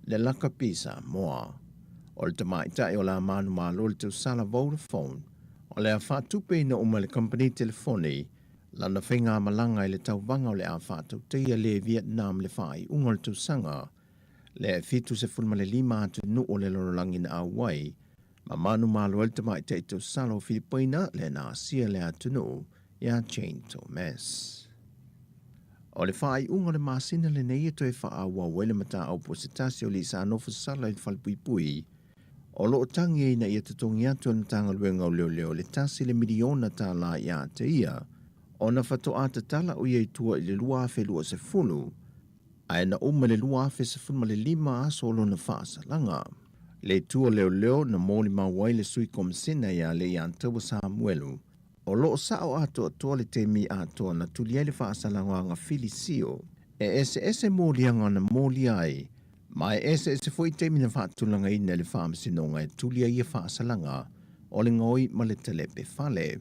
le lakapi Samoa. O le tamaitai o le a manumalo i le tausala Vodafone, o le a faatupeina uma e le kamupani telefoni lana faigamalaga i le tauvaga o le a faatautaia le Vietnam i le faaiuga o le tausaga lea e 75 atunuu o le lalolagi na auai ma manumalo ai le tamaitai tausala o Filipaina lea na asia le atunuu ia Jane Thomas. O le faaiuga o le masina lenei e toe faaauau ai le mataupu a se tasi o alii sa nofo sala i le falepuipui o lo o tagi ai ina ia totogi atu e le Matagaluega o Leoleo le $1 miliona ia te ia ona faatoa tatala o ia i tua i le 2020 ae na uma i le 2015 aso o lona faasalaga. Le itu o leoleo na molimau ai le sui komasina ia Leiataua Samuelu, o lo o sao atoatoa le taimi atoa na tuli ai le faasalaga filisio. E eseese moliaga na molia ai, ma e eseese foi taimi na faatulagaina e le faamasinoga e tuli ai ia faasalaga o le gaoi ma le talepe fale.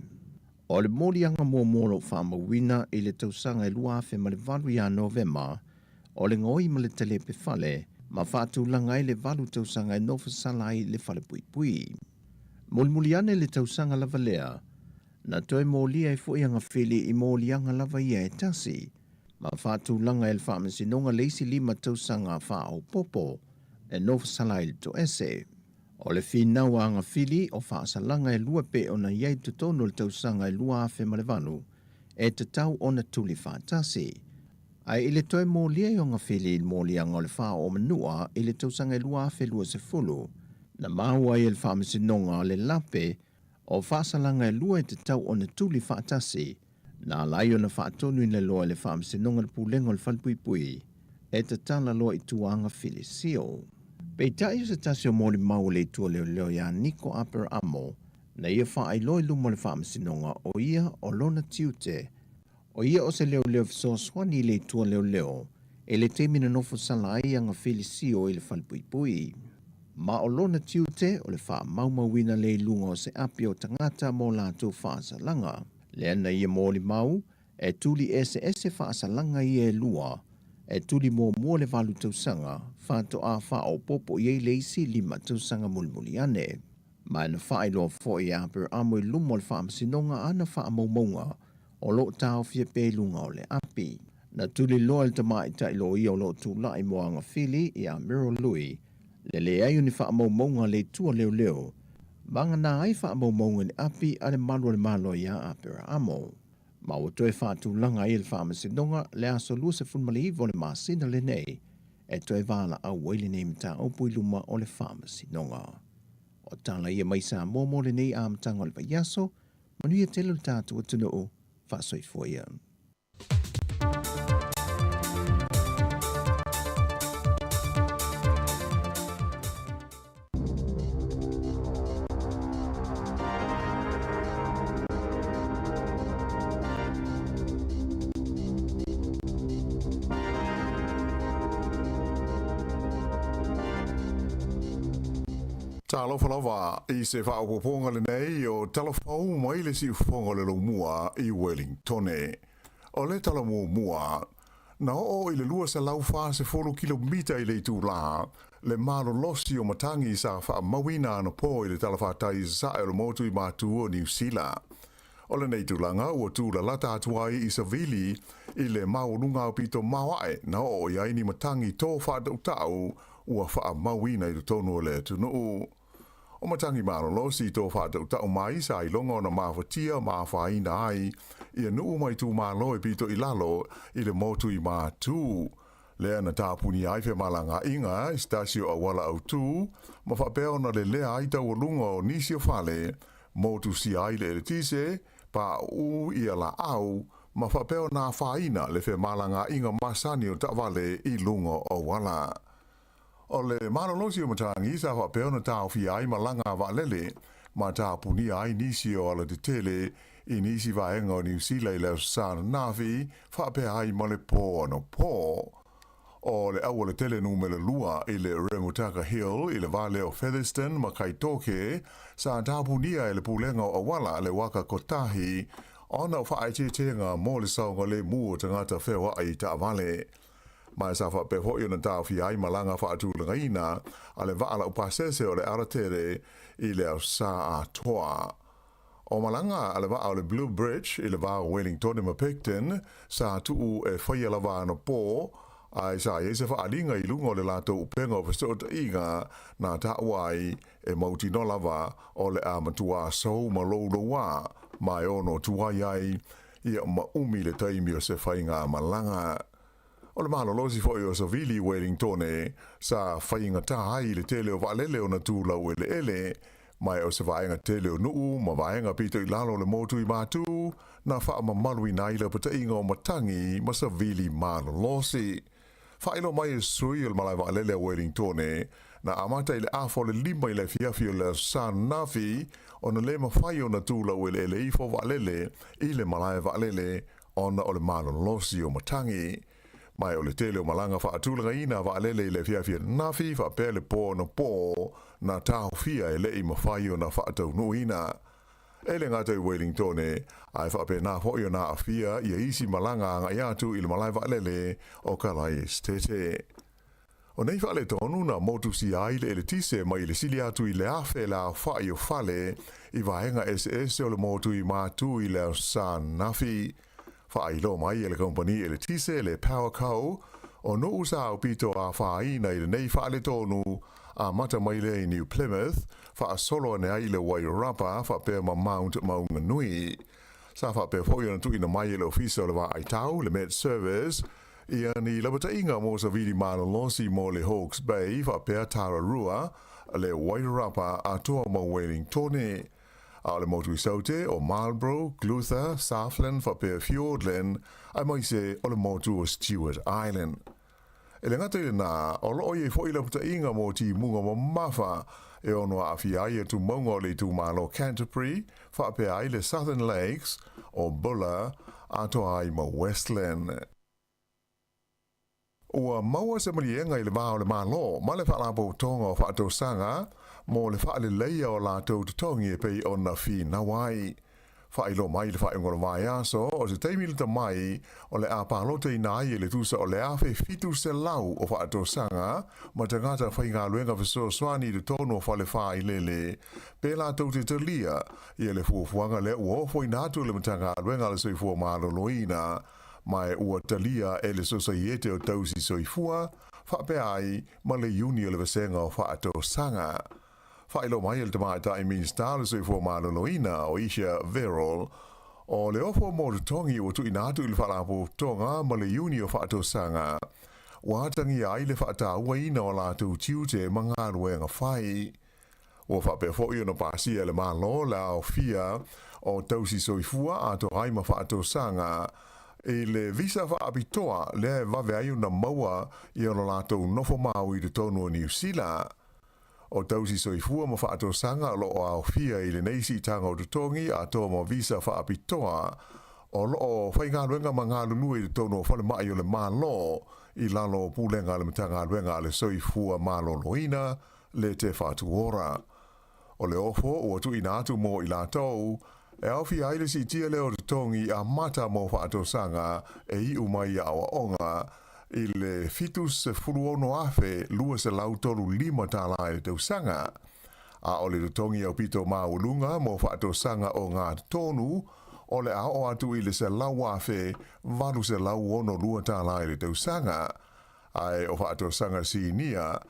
O le moliaga muamua o lo o faamauina i le tausaga e 2008 ia Novema, o le gaoi ma le talepe fale, ma faatulaga ai le 8 tausaga e nofo sala ai le falepuipui. Mulimuli ane le tausaga lava lea, na toe molia ai foi Agafili i moliaga lava ia e tasi, ma faatulaga e le faamasinoga le isi 5 tausaga faaopoopo e nofo sala ai le toese. O le finau a Agafili o faasalaga e 2 pe ona i ai totonu o le tausaga e 2008 e tatau ona tuli faatasi. Ae i le toe molia i Agafili i le moliaga o le faaoomanua i le tausaga e 2020, na maua ai e le faamasinoga le lape o faasalaga e 2 e tatau ona tuli faatasi, na ala ai ona faatonuina loa e le faamasinoga le pulega o le falepuipui e tatala loa i tua Agafili sio. Peitai o se tasi o molimau o le itu o leoleo ia Niko Aperamo, na ia faailoa i luma o le faamasinoga o ia o lona tiute, o ia o se leoleo fesoasoani i le itu o leoleo e le taimi na nofo sala ai Agafili sio i le falepuipui. Ma o lona tiute o le faamaumauina le i luga o se api o tagata mo latou faasalaga. Lea na ia molimau e tuli eseese faasalaga ia e 2, e tuli muamua le 8 tausaga, faatoa faaopoopo i ai le isi 5 tausaga mulimuli ane. Ma na faailoa foi e Aperamo i luma o le faamasinoga ana faamaumauga o lo o taofia pea i luga o le api. Na tuli loa le tamaitai loia o lo o tulai mo Agafili ia Meryl Lui, le leai o ni faamaumauga le itu o leoleo, vagana ai faamaumauga i le api a le malu o le Malo ia Aperamo. Ma ua toe faatulaga ai e le faamasinoga le aso 29 o le masina lenei e toe valaau ai lenei mataupu i luma o le faamasinoga. O tala ia mai Samoa mo lenei amataga o le vaiaso, manuia tele o le tatou atunuu, faasoifua ia. Talofa lava i se faaopoopoga lenei o Tala Fou mai le siufofoga o le Laumua i Wellingtone. O le tala muamua, na oo i le 240 kilomita i le itulā le malolosi o matagi sa faamauina anapo i le talafatai i sasae o le motu i Matu o Niu Sila. O lenei tulaga ua tūlalata atu ai i savili i le maualuga aupito maoae na oo i ai ni matagi tō faatautau ua faamauina i totonu o le atunuu. O matagi malolosi tō faatautau mai sa iloga ona mafatia ma afaina ai ia nuu ma itumalo e pito i lalo i le motu i Matu, lea na tapunia ai femalagaaiga i se tasi o auala autū ma faapea ona lelea ai taualuga o nisi o fale, motusia ai le eletise, pauu ia laau ma faapea ona afaina le femalagaaiga masani o taavale i luga o auala. O le malolosi o matagi sa faapea ona taofia ai malaga a vaalele ma tapunia ai nisi o alatetele i nisi vaega o Niu Sila i le Aso Sa ananafi, faapea ai ma le pō anapo. O le aualatele numera lua i le Remutaka Hill i le va lea o Featherston ma Kaitoke sa tapunia e le Pulega o Auala le waka kotahi ona o faaeteetega mo le saogalemu o tagata feoai i taavale. Ma sa faapea foi ona taofia ai malaga faatulagaina a le vaa laupasese o le Aratere i le Aso Sa atoa. O malaga a le vaa o le Blue Bridge i le va o Wellingtone ma Picton sa tuu e faia lava anapo, ae sa i ai se faaaliga i luga o le latou upega o fesootaiga na taua ai e mautinoa lava o le a matuā sou ma loulouā ma e ono tuai ai ia ma umi le taimi o se faigamalaga. O le malolosi foi o Savili i Wellingtone sa faigatā ai i le tele o vaalele ona tu laueleele, ma e o se vaega tele o nuu ma vaega pito i lalo o le motu i Matu na faamamaluina ai lapataiga o matagi ma savili malolosi. Faailoa mai e sui o le malae vaalele a Wellingtone, na amata i le afa o le 5 i le afiafi o le Aso Sa ananafi ona le mafai ona tu laueleele ifo vaalele i le malae vaalele ona o le malolosi o matagi. Ma e o le tele o malaga faatulagaina a vaalele i le afiafi ananafi faapea le pō anapo na taofia e le i mafai ona faataunuuina. E le gata i Wellingtone, ae faapena foi ona aafia ia isi malaga agai atu i le malae vaalele o Kalaesetete. O nei faaletonu na motusia ai le eletise mai le sili atu i le 1,000 le aofai o fale i vaega eseese o le motu i Matu i le Aso Sa ananafi. Faailoa mai e le kamupani eletise le Powerco o nuu sa aupito afaina i lenei faaletonu amata mai lea i New Plymouth, faasolo ane ai i le Wairarapa faapea ma Mount Maunganui. Sa faapea foi ona tuuina mai e le Ofisa o le Vaai Tau, le Met Service, ia ni lapataiga mo savili malolosi mo le Hawke's Bay faapea Tararua, le Wairarapa atoa ma Wellingtone. A o le motu i Saute o Marlborough, Clutha, Southland faapea Fiordland, aemaise o le motu o Stewart Island. E le gata i lenā, o lo o i ai foi lapataiga mo timuga mamafa e ono aafia ai tumauga o le itumalo Canterbury, faapea ai le Southern Lakes, o Buller, atoa ai ma Westland. Ua maua se maliega i le va o le Malo ma le Faalapotopotoga o Faatosaga mo le faaleleia o latou totogi e pei ona finau ai. Faailoa mai i le faaiuga o le vaiaso, o se taimi lata mai o le a palotaina ai e le tusa o le 1,700 o faatosaga ma tagata faigaluega fesoasoani i totonu o fale faailele pe latou te talia ia le fuafuaga lea ua ofoina atu e le Matagaluega a le Soifua Maloloina ma e ua talia e le Sosaiete o Tausi Soifua faapea ai ma le Iuni o le Vasega o Faatosaga. Faailoa mai e le Tamaitai Minisita o le Soifua Maloloina o Isha Verrall, o le ofo mo totogi ua tuuina atu i le Faalapotopotoga ma le Iuni o Faatosaga ua atagia ai le faatauaina o latou tiute ma galuega fai. Ua faapea foi ona pasia e le Malo le aofia o tausi soifua atoa ai ma faatosaga i le visa faapitoa lea e vave ai ona maua i ona latou nofo mau i totonu o Niu Sila. O tausi soifua ma faatosaga o lo o aofia i lenei siitaga o totogi atoa ma visa faapitoa o lo o faigaluega ma galulue i totonu o falemai o le Malo i lalo o pulega a le Matagaluega a le Soifua Maloloina le Te Whatu Ora. O le ofo ua tuuina atu mo i latou, e aofia ai le siitia lea o totogi amata mo faatosaga e iu mai i aoaoga i le $76,235 tala i le tausaga. A o le totogi aupito maualuga mo faatosaga ogatotonu, o le a oo atu i le $100,862 tala i le tausaga. Ae o faatosaga sinia,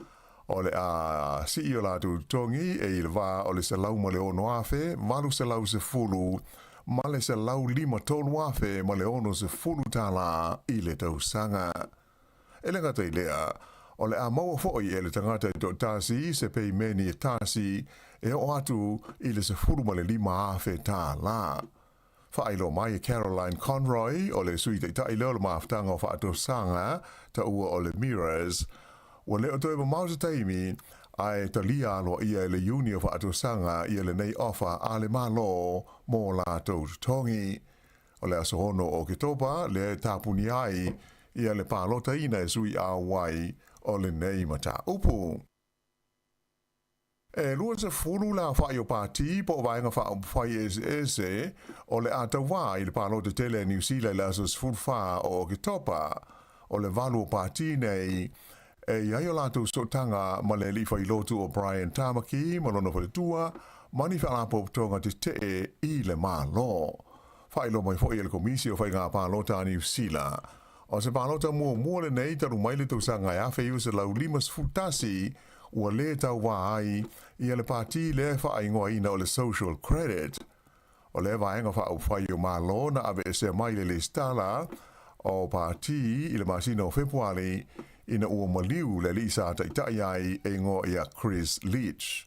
o le a sii o latou totogi e i le va o le $106,810 ma le $153,060 tala i le tausaga. E le gata i lea, o le a maua foi e le tagata e toatasi se peimeni e tasi e oo atu i le $15,000 tala. Faailoa mai e Caroline Conroy, o le Sui Taitai lea o le Mafutaga o Faatosaga taua o le Mirrors, ua le o toe mamao se taimi ae talia aloaia e le Iuni o Faatosaga ia lenei ofa a le Malo mo latou totogi. O le aso 6 o Oketopa lea e tapunia ai ia le palotaina e sui auai o lenei mataupu. E 20 le aofai o pati po o vaega faaupufai eseese o le a tauva i le palota tele a Niu Sila i le aso 14 o Oketopa. O le valu o pati nei e i ai o latou sootaga ma le alii failotu o Brian Tamaki ma lona faletua ma ni faalapotopotoga tetee i le Malo. Faailoa mai foi e le Komisi o Faiga Palota a Niu Sila, o se palota muamua lenei talu mai le tausaga e 1951 ua lē tauvā ai ia le pati lea e faaigoaina o le Social Credit. O lea vaega faaupufai o Malo na aveesea mai le lesitala o pati i le masina o Fepuari ina ua maliu le alii sa taitai ai e igoa ia Chris Leach.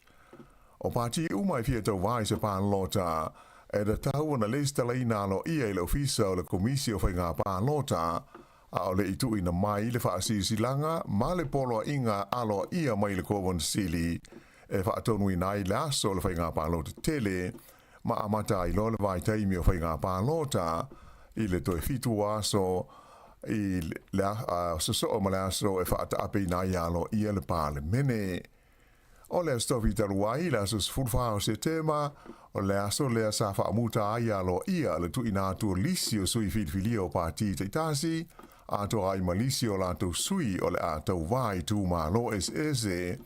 O pati uma e fia tauvā i se palota e tatau ona lesitalaina aloaia i le Ofisa o le Komisi o Faiga Palota a o le i tuuina mai le faasilasilaga ma le poloaiga aloaia mai le Kovana-Sili e faatonuina ai le aso o le faiga palota tele ma amata ai loa le vaitaimi o faiga palota i le toe 7 aso i le sosoo ma le aso e faataapeina ai aloaia le Palemene. O le Aso Tofi talu ai, le aso 14 o Setema, o le aso lea sa faamuta ai aloaia le tuuina atu o lisi o sui filifilia o pati taitasi, atoa ai ma lisi o latou sui o le a tauvā i itumalo eseese.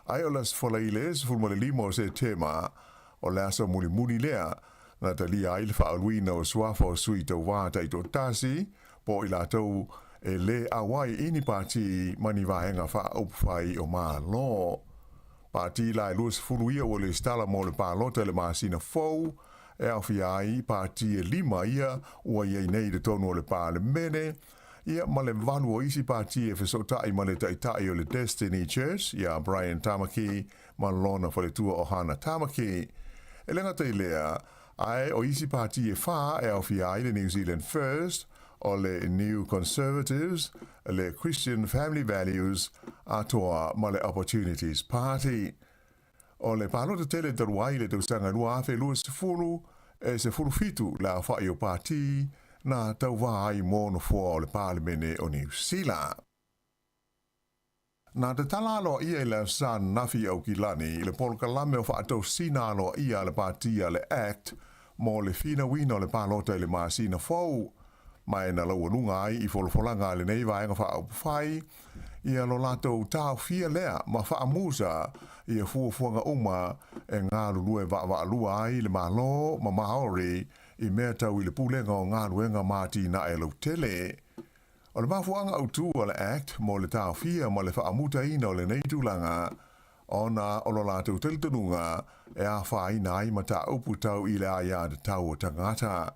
Ae o le Aso Faraile 15 o Setema, o le aso mulimuli lea na talia ai le faauluina o suafa o sui tauvā taitoatasi, po o i latou e lē auai i ni pati ma ni vaega faaupufai o Malo. Pati la e 20 ia ua lesitala mo le palota i le masina fou, e aofia ai pati e lima ia ua i ai nei i totonu o le Palemene, ia ma le valu o isi pati e fesootai ma le taitai o le Destiny Church ia Brian Tamaki ma lona faletua o Hana Tamaki. E le gata i lea, Ae o isi pati e whā e aofia ai le New Zealand First, o le New Conservatives, le Christian Family Values, atoa ma le Opportunities Party. O le palota tele talu ai i le tausaga 2020, e 17 le aofai o pati na tauvā ai mō nofoa o le Palemene o Niu Sila. Na tatala aloaia i le Aso Ananafi i Aukilani i le polokalame o faatosina aloaia a le pati a le act mo le finauina o le palota i le masina fou, ma e na laualuga ai i folafolaga a lenei vaega faaupufai ia lo latou taofia lea ma faamusa ia fuafuaga uma e galulue vaavaalua ai le Malo ma Maori i mea tau i le pulega o galuega ma atinae lautele. O le mafuaaga autu a le Act mo le taofia ma le faamutaina o lenei tulaga, ona o lo latou talitonuga e afaina ai mataupu tau i le aiatatau o tagata.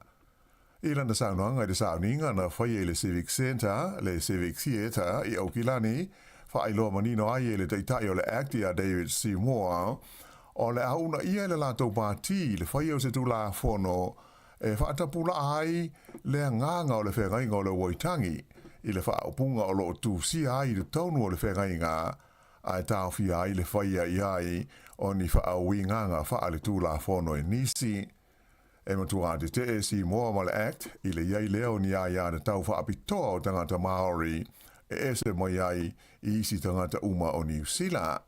I lana saunoaga i le sauniga na faia i le Civic Centre, le Civic Theatre i Aukilani, faailoa manino ai e le Taitai o le Act ia David Seymour, o le a uunaia e le latou pati le faia o se Tulafono e faatapulaa ai le agaga o le feagaiga o le Waitangi i le faaupuga o lo o tusia ai i totonu o le feagaiga ae taofia ai le faia i ai o ni faauigaga faaletulafono e nisi. E matua tetee Seymour ma le Act i le i ai lea o ni aiatatau faapitoa o tagata Māori e ese mai ai i isi tagata uma o Niu Sila.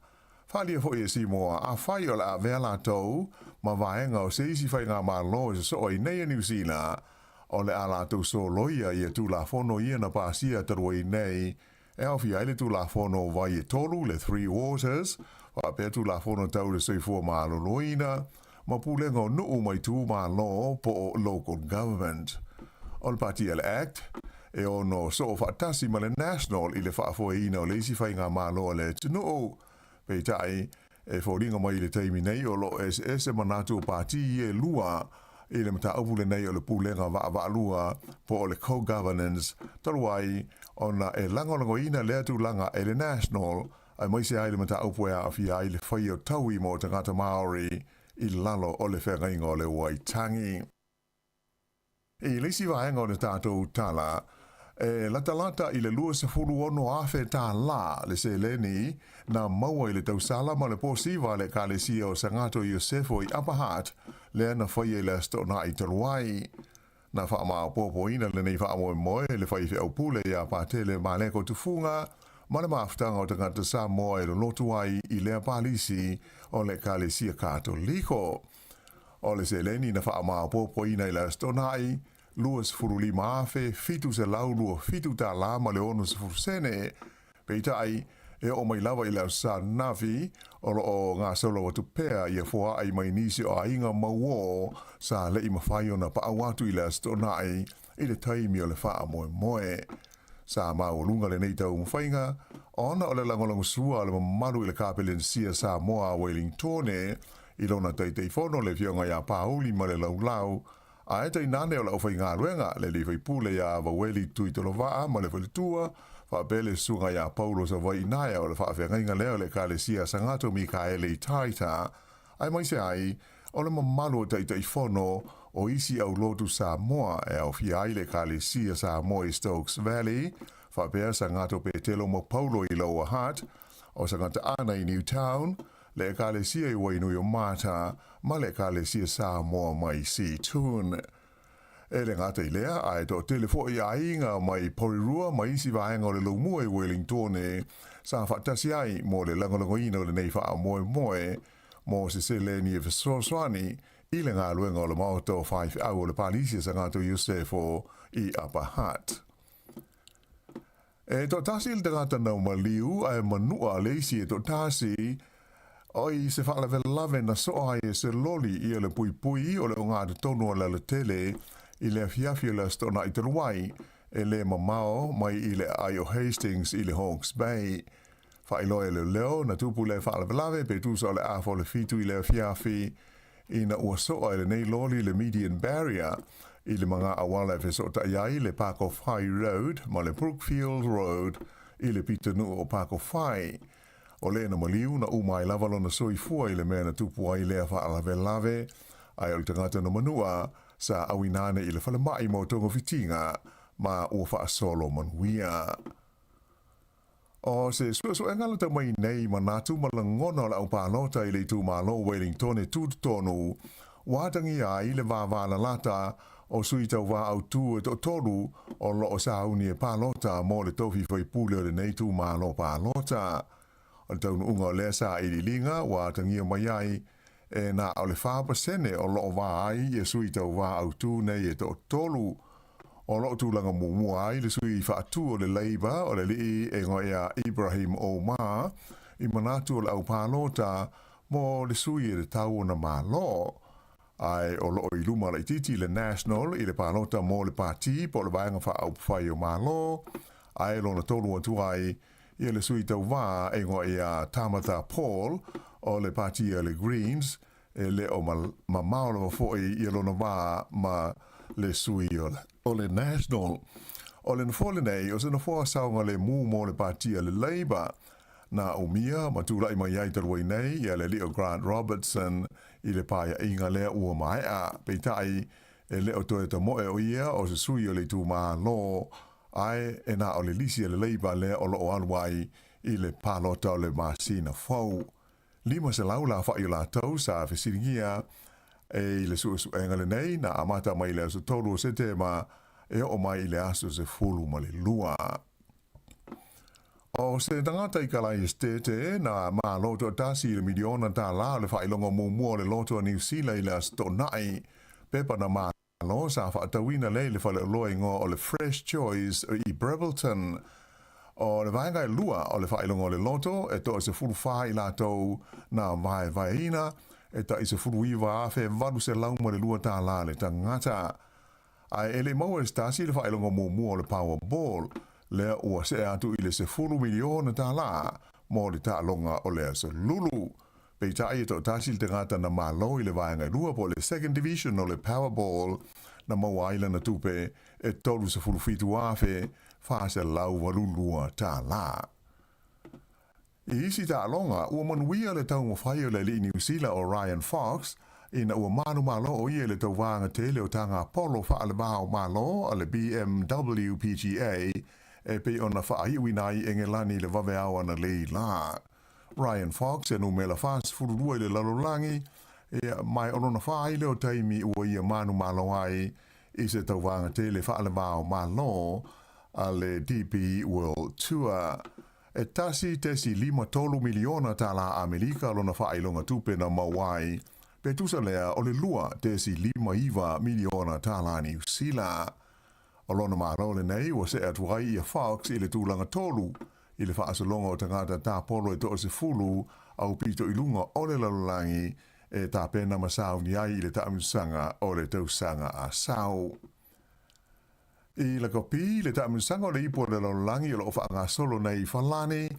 Faaalia foi e Seymour, afai o le a avea latou ma vaega o se isi faigamalo e sosoo ai nei a Niu Sila, o le a latou soloia ia Tulafono ia na pasia talu ai nei, e aofia ai le Tulafono o Vai e Tolu, le Three Waters, faapea Tulafono tau le Soifua Maloloina, ma Pulega o Nuu ma Itumalo po o Local Government. O le Pati a le Act, e ono soo faatasi ma le National i le faafoeina o le isi faigamalo a le atunuu. Peitai, e foliga mai i le taimi nei o lo o eseese manatu o pati ia e lua i le mataupu lenei o le pulega vaavaalua po o le co-governance, talu ai ona e lagolagoina lea tulaga e le National aemaise ai le mataupu e aafia ai le faia o taui mo tagata Māori i lalo o le feagaiga o le Waitangi. I le isi vaega o le tatou tala, e latalata i le $26,000 tālā le seleni na maua i le tausala ma le posiva a le Ekalesia o Sagato Iosefo i Upper Hutt, lea na faia i le Aso Toonai talu ai. Na faamaopoopoina lenei faamoemoe e le faifeau pule ia Patele Maleko Tufuga ma le mafutaga o tagata Samoa e lolotu ai i lea palisi o le Ekalesia Katoliko. O le seleni na faamaopoopoina i le Aso Toonai, $25,727 tālā ma le 60 sene. Peitai, e oo mai lava i le Aso Sa ananafi, o lo o gasolo atu pea ia foaai mai nisi o aiga mauō sa le i mafai ona paau atu i le Aso Toonai i le taimi o le faamoemoe. Sa maualuga lenei taumafaiga ona o le lagolagosua a le mamalu i le Kapelenisia Samoa a Welingtone i lona Taitaifono le Afioga ia Pauli Malelaulau Ae tainane o le aufaigaluega, le alii faipule ia Vaueli Tuitolovaa ma le faletua, faapea le susuga ia Paulo Savaii-Naea o le faafeagaiga lea o le Ekalesia Sagato Mikaele i Taita, aemaise ai o le mamalu o Taitaifono o isi aulotu Samoa e aofia ai le Ekalesia Samoa i Stokes Valley, faapea Sagato Petelo ma Paulo i Lower Hutt, o Sagata Ana i Newtown, le Ekalesia i Wainuiomata, ma le Ekalesia Samoa mai Seatoun. E le gata i lea, ae toatele foi aiga mai Porirua ma isi vaega o le Lomua i Wellingtone sa faatasi ai mo le lagolagoina o lenei faamoemoe mo se seleni e fesoasoani i le galuega o le Maota o Faifeau o le Palisi a Sagato Iosefo i Upper Hutt. E toatasi le tagata nau maliu ae manua le isi e toatasi, oi se faalavelave na soa ai e se loli ia le puipui o le ogatotonu o le alatele i le afiafi o le Aso Toonai talu ai, e le mamao mai i le aai o Hastings i le Hawke's Bay. Faailoa e leoleo na tupu lea faalavelave pe tusa o le afa o le fitu i le afiafi ina ua soa e lenei loli le median barrier i le maga auala e fesootai ai le Pakowhai Road ma le Brookfield Road i le pitonuu o Pakowhai. O le na maliu na uma ai lava lona soifua i le mea na tupu ai lea faalavelave, ae o le tagata na manua sa auina ane i le falemai mo togafitiga ma ua faasolo manuia. O se suesuega lata mai nei manatu ma lagona o le aupalota i le itumalo o Wellingtone tutotonu, ua atagia ai le vāvālalata o sui tauvā autū e toatolu o lo o sauni e palota mo le tofi faipule o lenei itumalo palota. O le taunuuga o lea sailiiliga ua atagia mai ai e na o le 4% o lo o vā ai ia sui tauvā autū nei e toatolu. O lo o tulaga muamua ai le sui faatu o le Labour o le alii e igoa ia Ibrahim Omar i manatu o le aupalota mo le sui e tatau ona malo. Ae o lo o i luma laitiiti le National i le palota mo le pati po o le Vaega Faaupufai o Malo, ae lona tolu atu ai ia le sui tauvā e igoa ia Tamatha Paul o le pati a le Greens E le o mamao lava foi ia lona vā ma le sui o le National. O le nofoa lenei, o se nofoa saogalemu mo le pati a le Labour. Na umia ma tulai mai ai talu ai nei ia le alii o Grant Robertson i le paeaiga lea ua maea. Peitai, e le o toe tamoe o ia o se sui o le itumalo, ae e na o le lisi a le Labour lea o lo o alu ai i le palota o le masina fou. 500 la whai o latou sa fesiligia e i le suesuega lenei na amata mai i le aso 3 o Setema e oo mai i le aso 12. O se tagata i Kalaesetete na malo toatasi i le miliona tālā o le faailoga muamua o le Loto a Niu Sila i le Aso Toonai. Pepa na malo sa faatauina lea i le faleoloa igoa o le Fresh Choice i Prebbleton. O le vaega e lua o le faailoga o le Loto e toa-14 i latou na vaevaeina e tai $19,802 tālā le tagata. Ae e le i maua e se tasi le faailoga muamua o le Powerball, lea ua see atu i le $10 miliona tālā mo le taaloga o le Aso Lulu. Peitai e toatasi le tagata na malo i le vaega e lua po o le Second Division o le Powerball na maua ai lana tupe e $37,482 tālā. I isi taaloga, ua manuia le taumafai o le alii Niu Sila o Ryan Fox ina ua manumalo o ia i le tauvaga tele o taga polo faalevao malo a le BMW PGA e pei ona faaiuina ai Engelani i le vaveao analeila lā. Ryan Fox e numera 42 i le lalolagi, ia, ma o lona fa ai lea o taimi ua ia manumalo ai i se tauvaga tele faalevao malo a le DP World Tour. E 1.53 miliona tālā Amerika lona faailoga tupe na maua ai, pe tusa lea o le 2.59 miliona tālā Niu Sila. O lona malo lenei ua see atu ai ia Fox i le tulaga tolu i le faasologa o tagata tapolo e toa-10 aupito i luga o le lalolagi e tapena ma sauni ai i le taamilosaga o le tausaga a sau. I lakapi le taamilosaga o le Ipu o le Lalolagi o lo o faagasolo nei i Falani,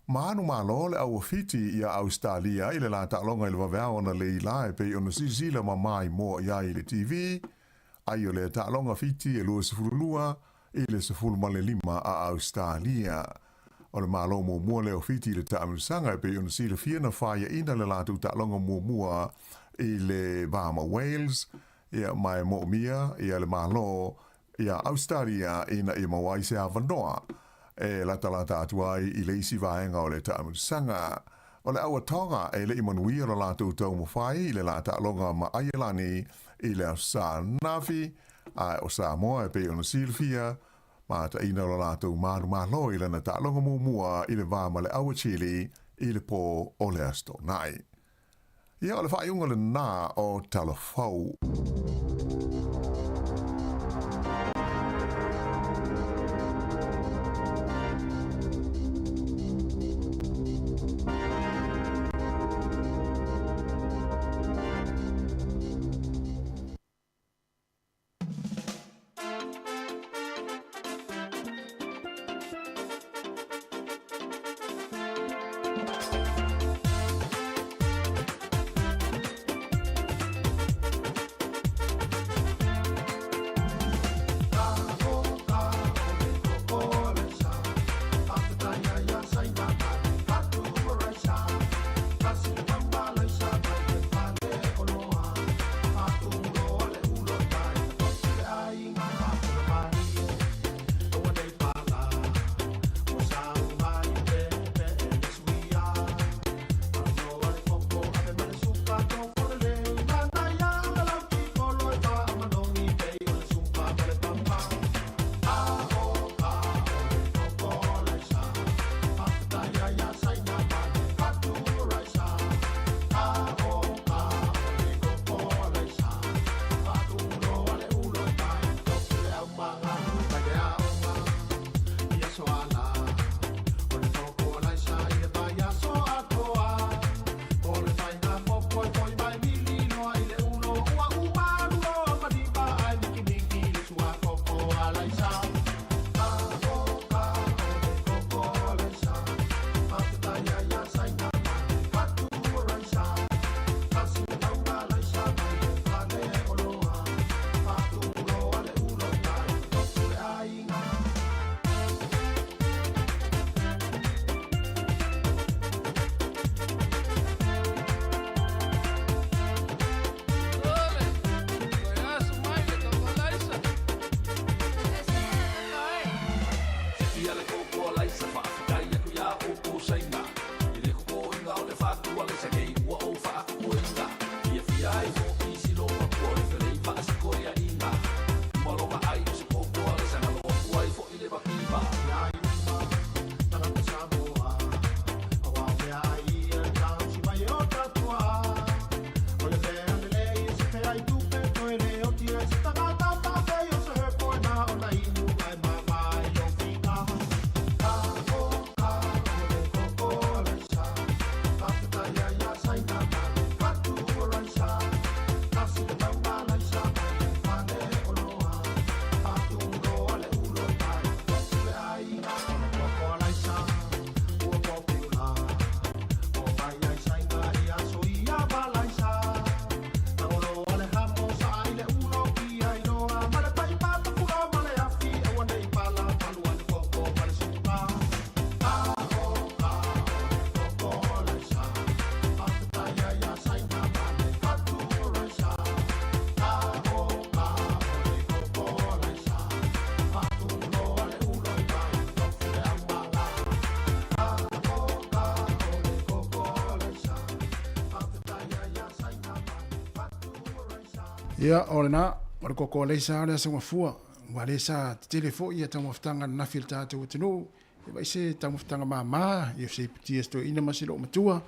manumalo le au Fiti iā Ausetalia i le la taaloga i le vaveao analeila e pei ona silasila mamā i mua i ai i le TV, ai o lea taaloga Fiti e 22 i le 15 a Ausetalia. O le malo muamua lea o Fiti i le taamilosaga e pei ona silafia na faiaina le latou taaloga muamua i le va ma Wales, Ia, ma e moomia ia le Malo iā Ausetalia ina ia maua ai se avanoa e latalata atu ai i le isi vaega o le taamilosaga. O le au a Tonga e le i manuia lo latou taumafai i le la taaloga ma Aielani i le Aso Sa ananafi, ae o Samoa e pei ona silafia, mataina lo latou manumalo i lana taaloga muamua i le va ma le au a Chile i le pō o le Aso Toonai. Ia, o le faaiuga lenā o Tala Fou. Ia, o lena, o le koko a leisa o le aso gafua, ua le sa tetele foi ia taumafataga ananafi a le tatou atunuu, e vaai se taumafataga mama, ia se iputia se toeaina ma se loomatua,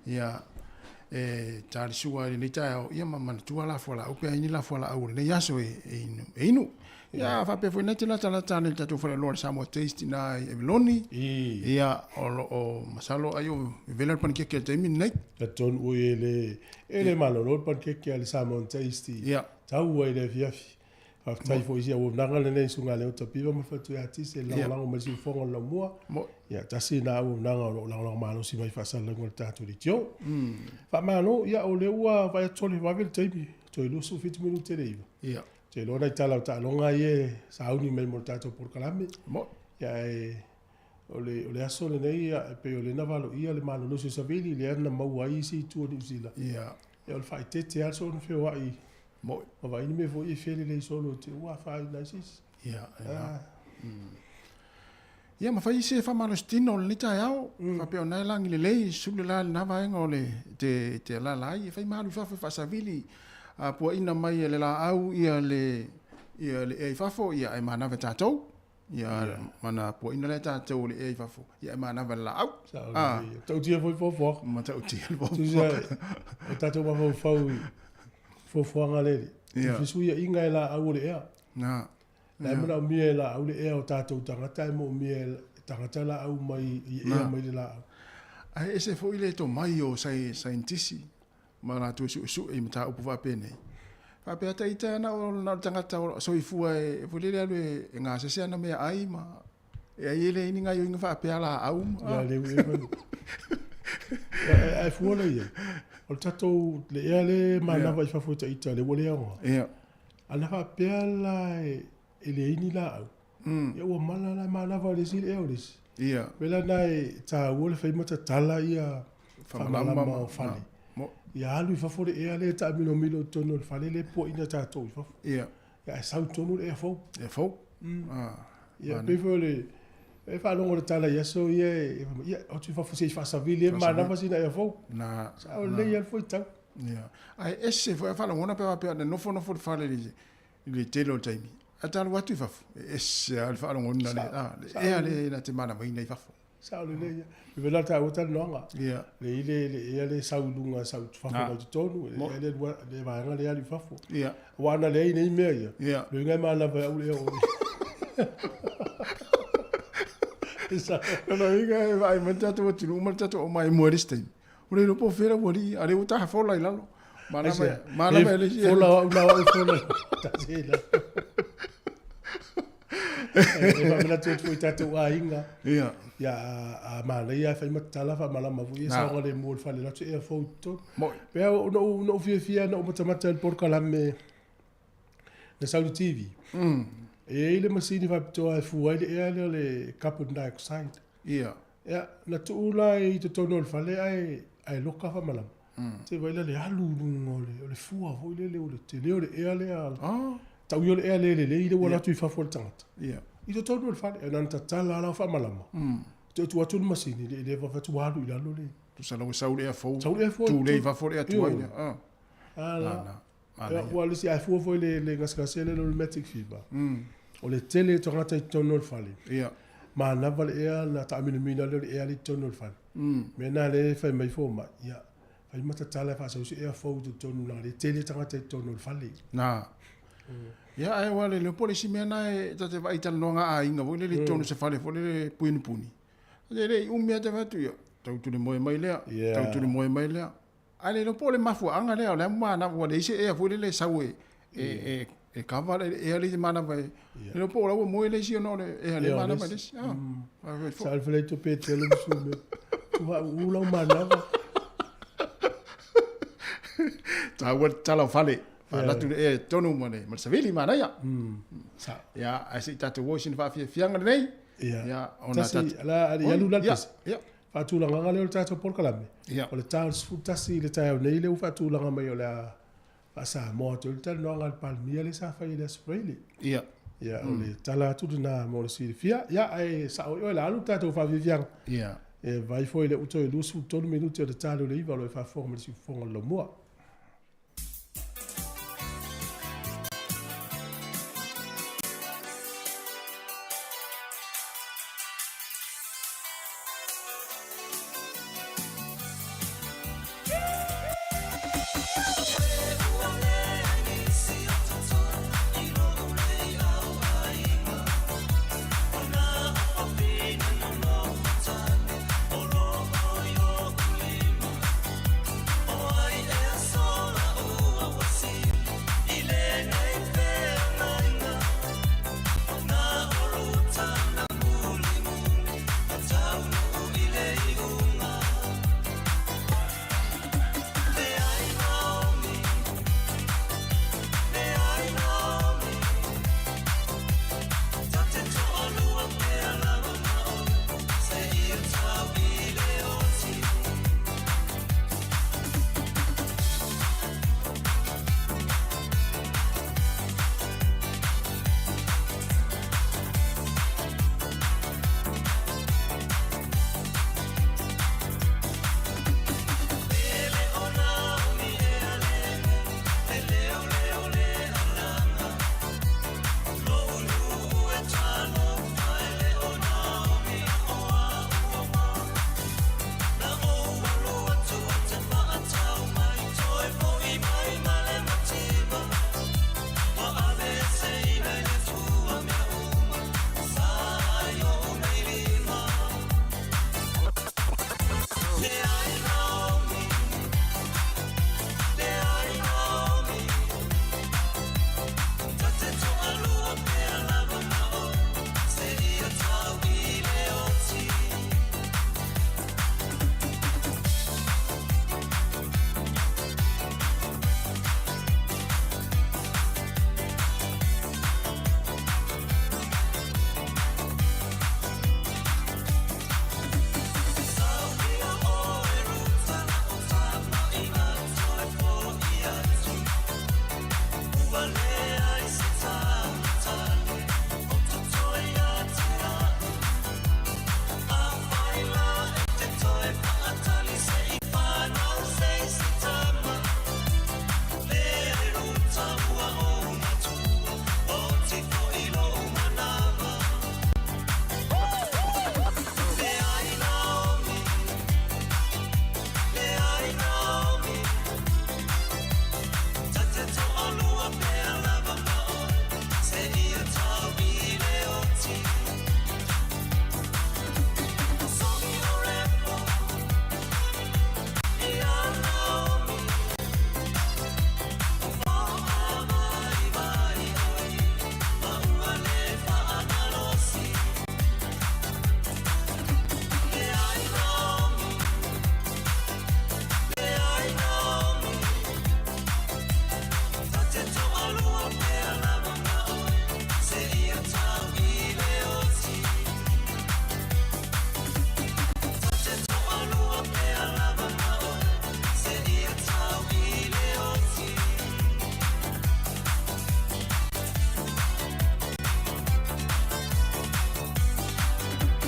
ia e talisua i lenei taeao, ia ma manatua la fualaau pe ai ni la fualaau o lenei aso e, e inu. E inu. Ia faapea foi nei te latalata ane i le tatou faleoloa o le Samoa Taste i ina i Avaloni. Ia o lo o masalo ai o vevela le panikeke i le taimi lenei. Talitonu oi e le e le malolo le panikeke a le Samoa Taste i tau ai i le afiafi. Faafetai foi i si auaunaga lenei Susuga Leo Tapiva ma le Faletua ia Tise i le lagolago mai i le siufofoga o le laumua. Ia tasi lena auaunaga o lo o lagolago malosi mai i faasalalauga o le tatou leitio. Faamalo, ia o lea ua vaai atu sole vave le taimi, toe 27 minute i le 9. Ou te iloa nai tala o taaloga ia e sauni mai mo le tatou polokalame. Ia ae o le, o le aso lenei ia, e pei o lea na valoia le malolosi o Savili lea na maua ai isi itu o Niu Sila. Ia o le faaeteete lava soona feoai ma vaai ni mea foi e felelei solo te ua afaina ai se isi. Ia, Ia ma fai se faamalositino o lenei taeao, faapea o na e lagi lelei, sulu le la i lena vaega o le te, te alaala ai, e fai ma alu i fafo e faasavili, a puaina mai e le laau ia le, ia le ea i fafo, ia ae manava e tatou. Ia, mana puaina lea tatou o le ea i fafo, ia ae manava e le laau. Ah. Matautia foi fuafuaga. Matautia le fuafuaga. O tatou mafaufau i fuafuaga lele. Ia. Fesuiaiga e laau o le ea. Na. La e manaomia e laau le ea o tatou tagata ae moomia e tagata laau mai i ea mai le laau. Ae ese foi le tomai o saienitisi ma latou e suesue i mataupu faapenei. Faapea ata ita na o na o le tagata o soifua e foi lele alu e gasese ana meaai ma e ai e leai ni gaioiga faapea laau ma. Ia le ue foi. Ae fua lea i ai. O le tatou le ea le manava i fafo i ta ita lea ua le aoga. Ia. Ana faapea la e leai ni laau, ia ua mala la e manava e le isi le ea o le isi. Ia. O le mea la lena e taua le fai ma tatala ia faamalama o fale. Ia alu i fafo le ea lea e taamilomilo i totonu o le fale lea e puaina tatou i fafo. Ia. Ia ae sau tonu le ea fou. Ea fou. Ia pei foi o le e faalogo le tala i aso ia e ia o atu i fafo se i faasavili e manava sina ea fou. Na. Sa o lelei lava le fuaitau. Ia. Ae ese foi a faalogona pe faapea na nofonofo i le fale i le tele o le taimi. Ae ta alu atu i fafo, e ese lava le faalogona le, a, le ea lea na te manavaina i fafo. Sao lelei ia. E pei la taua talanoaga. Ia. Le i le le ea le sau i luga sau i fafo mai totonu, le ea le lua le vaega lea alu i fafo. Ia. Aua ana leai nei mea ia. Ia. Loiga e manava e au le ea o oe. Lona uiga e vaai mai le tatou atunuu ma le tatou aumai mua i le isi taimi. Ua le iloa po o fea le aualii, a o lea ua taha fola i lalo. Manava, manava e le isi. Fola au na au fola. Tasi i lalo. E faamanatu atu foi i tatou aiga. Ia. Ia, a manaia e fai ma tatala faamalama foi ia saogalemu o le fale atu ea fou i totonu. Moi. Pea na ou fiafia na ou matamata i le polokalame na sau i le TV. E i ai le masini faapitoa e fua ai le ea lea o le carbon dioxide. Ia. Ia, na tuu la i totonu o le fale ae, ae loka faamalama. Se vaai la le alu i luga o le, o le fua foi lele o le tele o le ea lea. Tau ia o le ea le lelei lea ua alu atu i fafo e le tagata. Ia. I totonu o le fale, na ona tatala lava la o faamalama. Toe tuu atu le masini, le le vaai atu ua alu i lalo le. Tusa la ua sau le ea fou. Sau le ea fou. Tulei i fafo le ea tuai lea. Ala. Ia, ua le isi, ae fua foi le, le gasegase lea o le rheumatic fever. O le tele o tagata i totonu o le fale. Ia. Manava le ea na taaminomino lea o le ea lea i totonu o le fale. Mea na lea e fai mai fomai, ia, fai ma tatala e faasau se ea fou i totonu leaga le tele tagata i totonu o le fale. Na. Ia, ae ua le iloa po o le isi mea na e ta te vaai i talanoaga a aiga foi lele i totonu o se fale foi lele punipuni. E le i umi lava te fai atu, ia, tau tuli moe mai lea, tau tuli moe mai lea. Ae le iloa po o le mafuaaga lea, o le a manava, ua leai se ea foi lele e sau e, e, e, e kava le ea le isi manava e, le iloa po o la ua moe le isi ona o le ea le manava i le isi. Ah, mm. Sa le falei to pe tele musu me. Ua u lau manava. Ta ua tala o fale. Wha le ea tonu ma le, ma le savili manaia. Sa. Ia, ai se i tātou o i sina whaafiafianga lenei. Ia. Ia, ona Tasi, ala, ali, alu la le pese. Ia. Faatulagaga lea o le tatou polokalame. Ia. O le ta o le 11 i le taeao nei lea ua faatulaga mai o le a faa-Samoa atu ai le talanoaga a le Palemia lea sa fai i le Aso Faraile. Ia. Ia, o le tala atu lena mo le silafia. Ia, ae sao i oe, o le a alu le tatou faafiafiaga. Ia. E vaai foi i le uto e 23 minute o le ta lea o le 9 o lo o e faafofoga mai le siufofoga o le laumua.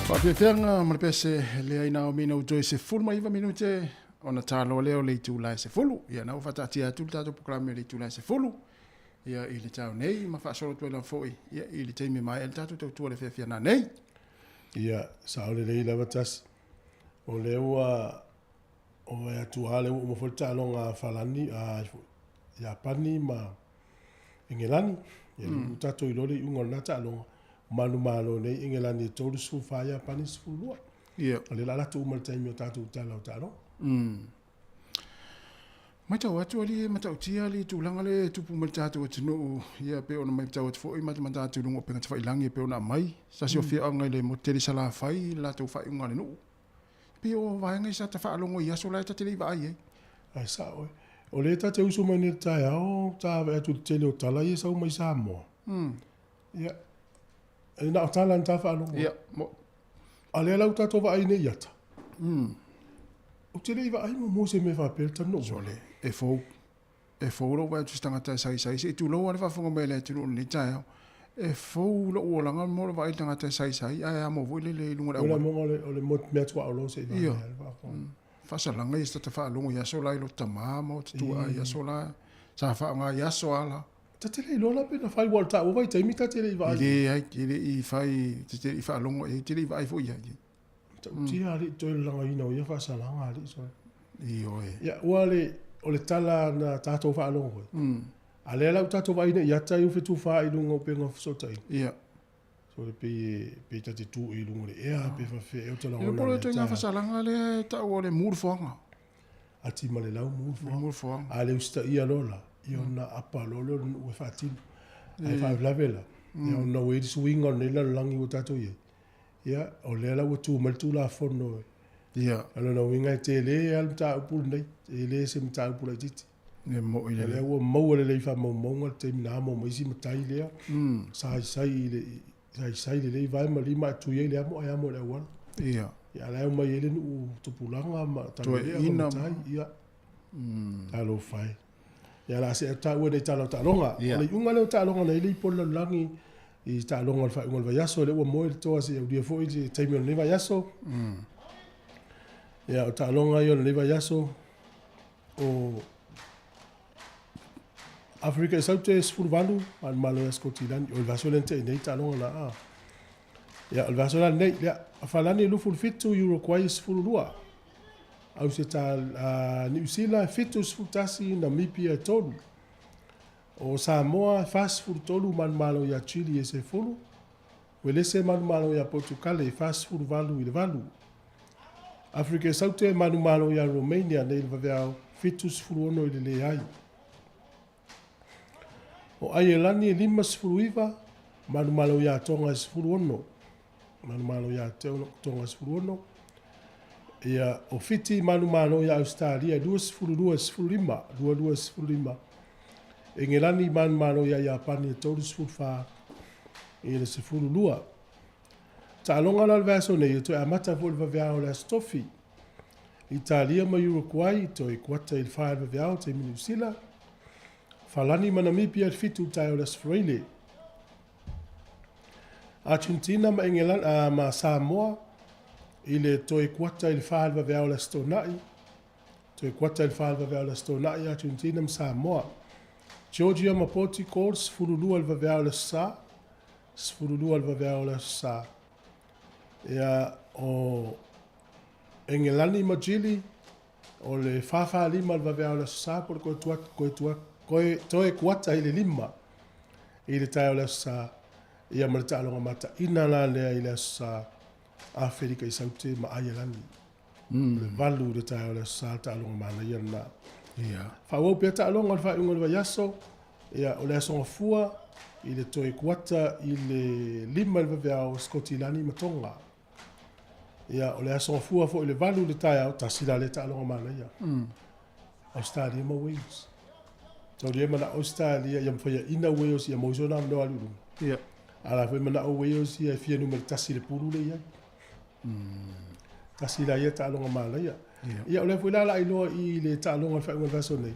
Faafiafiaga ma le pese le ai Naomi na toe 19 minute ona talo lea o le itula e 10. Ia na ua faataatia atu le tatou polokalame i le itula e 10 ia i le taeao nei ma faasolo atu ai lava foi ia i le taimi e maea ai le tatou tautua i le fiafia nanei. Ia, sao lelei lava tasi. O lea ua o e atu lava lea ua uma foi le taaloga a Falani, a Iapani ma Engelani. Ia mm. tatou iloa le iuga o lena taaloga. Manumalo nei Engelani e 34, Iapani 12. Ia. O lea la latou uma le taimi o tatou tala o taaloga. Matau atu alii e matautia le tulaga lea e tupu mai le tatou atunuu, ia pei ona matau atu foi matamata atu i luga o upega tafailagi e pei ona aumai se tasi o afioaga i le motu tele i Salafai i le latou faaiuga a le nuu. E pei o vaega ia sa ta faalogo i aso la e ta te le i vaai ai. Ae sao e. O lea ta te usu mai nei i le taeao, ta vaai atu i le tele o tala ia e sau mai Samoa. Ia, e na o tala na ta faalogo. Ia, mo. A lea la ua tatou vaai nei i ata. Ou te le i vaai muamua i se mea faapea le talu na ou Sole, e fou. E fou lou vaai atu i se tagata e saisai. Se i tulou lava le faafofoga mai a le atunuu i lenei taeao. E fou lou olaga mo le vaai i le tagata e saisai ae amo foi lele i luga o le auala. O le amoga o le mea tuaolo se i vaai le faafofoga. Faasalaga ia se tata faalogo i aso la i lo tama ma o tutuaa i aso la. Sa faaaoga i aso ala. Ta te le iloa la pe na fai ua o le taua vaitaimi ta te le i vaai. E leai, e le i fai, ta te le i faalogo i ai, te le i vaai foi i ai. Matautia alii toe le lagaina o ia faasalaga alii Israel. Ioe. Ia, ua le, o le tala na tatou faalogo ai. A lea la ua tatou vaai nei i ata ia ua fetufaai i luga o upega o fesootaiga. Ia. So le pei e, pei ta te tu i luga o le ea, pe faafefea ea o ta Ia lagona po o le lea ituaiga taeao. faasalaga lea e tau o le mu le foaga. Ati ma le lau mu le foaga. Mu le foaga. A le usitaia loa la, ia ona apa loa lea o le nuu e faatino. Ae faalavelave la, ia ona ua i ai le suiga o lenei lalolagi ua tatou i ai. Ia, o lea la ua tu mai le Tulafono e. Ia. O lona uiga e tele lava le mataupu lenei, e le se mataupu laitiiti. E moi O lea lelei. ua maua lelei i faamaumauga le taimi na amo mai isi matai lea, saisai i le saisai lelei vae ma lima e tui ai le amo ae amo i le auala. Ia. Ia a la e omai ai le nuu tupulaga ma tamalea ma Toeaina matai, ia. Talofa e. Ia o le a see atu taua nei i tala o taaloga. Ia. O le iuga lea o taaloga na i le ipo o le lalolagi i taaloga o le faaiuga o le vaiaso, lea ua moe le toa seia aulia foi le taimi o lenei vaiaso. Ia, o taaloga ia o lenei vaiaso, o Afrika i Saute e 18, ma le Malo ia Skotilani. O le vaiaso lea na tea nei taaloga na a. Ia, o le vaiaso la lenei, lea, Falani e 27, Uruguay e 12. Auseta Niu Sila e 71, Namibia e 3. O Samoa e 43, manumalo ia Chile e 10. Uelese manumalo ia Portugal e 48 i le 8. Afrika i Saute manumalo ia Romania nei le vaveao 76 i le leai. O Aielani e 59, manumalo ia Tonga e 16. Manumalo ia Tonga e 16. Ia, o Fiti manumalo ia Australia e 22 15, 22 15. Engelani manumalo ia Iapani e 34 i le 12. Taaloga la o le vaiaso nei, e toe amata foi le vaveao o le Aso Tofi. Italia ma Uruguay i toe kuata i le 4 i le vaveao taimi Niu Sila. Falani ma Namibia i le 7 i le taeao o le Aso Faraile. Argentina ma Engelani, ma Samoa i le toe kuata i le 4 i le vaveao o le Aso Toonai. Toe kuata i le 4 i le vaveao o le Aso Toonai, Argentina ma Samoa. Georgia ma Portugal, 12 i le vaveao o le Aso Sa. 12 i le vaveao o le Aso Sa. Ia, o Engelani ma Chile, o le 4-4-5 i le vaveao o le Aso Sa, po o le koe tua, koe tua, koe, toe kuata i le 5 i le taeao o le Aso Sa. Ia ma le taaloga mataina la lea i le Aso Sa, Aferika i Saute ma Aielani. O le 8 i le taeao o le Aso Sa, le taaloga manaia lena. Ia. Faaauau pea taaloga o le faaiuga o le vaiaso, ia, o le Aso Gafua i le toe kuata i le 5 i le vaveao Skotilani ma Tonga. Ia, o le Aso Gafua foi i le 8 i le taeao, tasi la lea taaloga manaia. Australia ma Wales. Taulia manao Australia ia mafaiaina Wales ia maua sona avanoa alu i luga. Ia. A la foi manao Wales ia e fia numera tasi i le pulu lea i ai. Tasi la ia taaloga manaia. Ia. Ia, o lea foi la la iloa i le taaloga o le faaiuga o le vaiaso nei.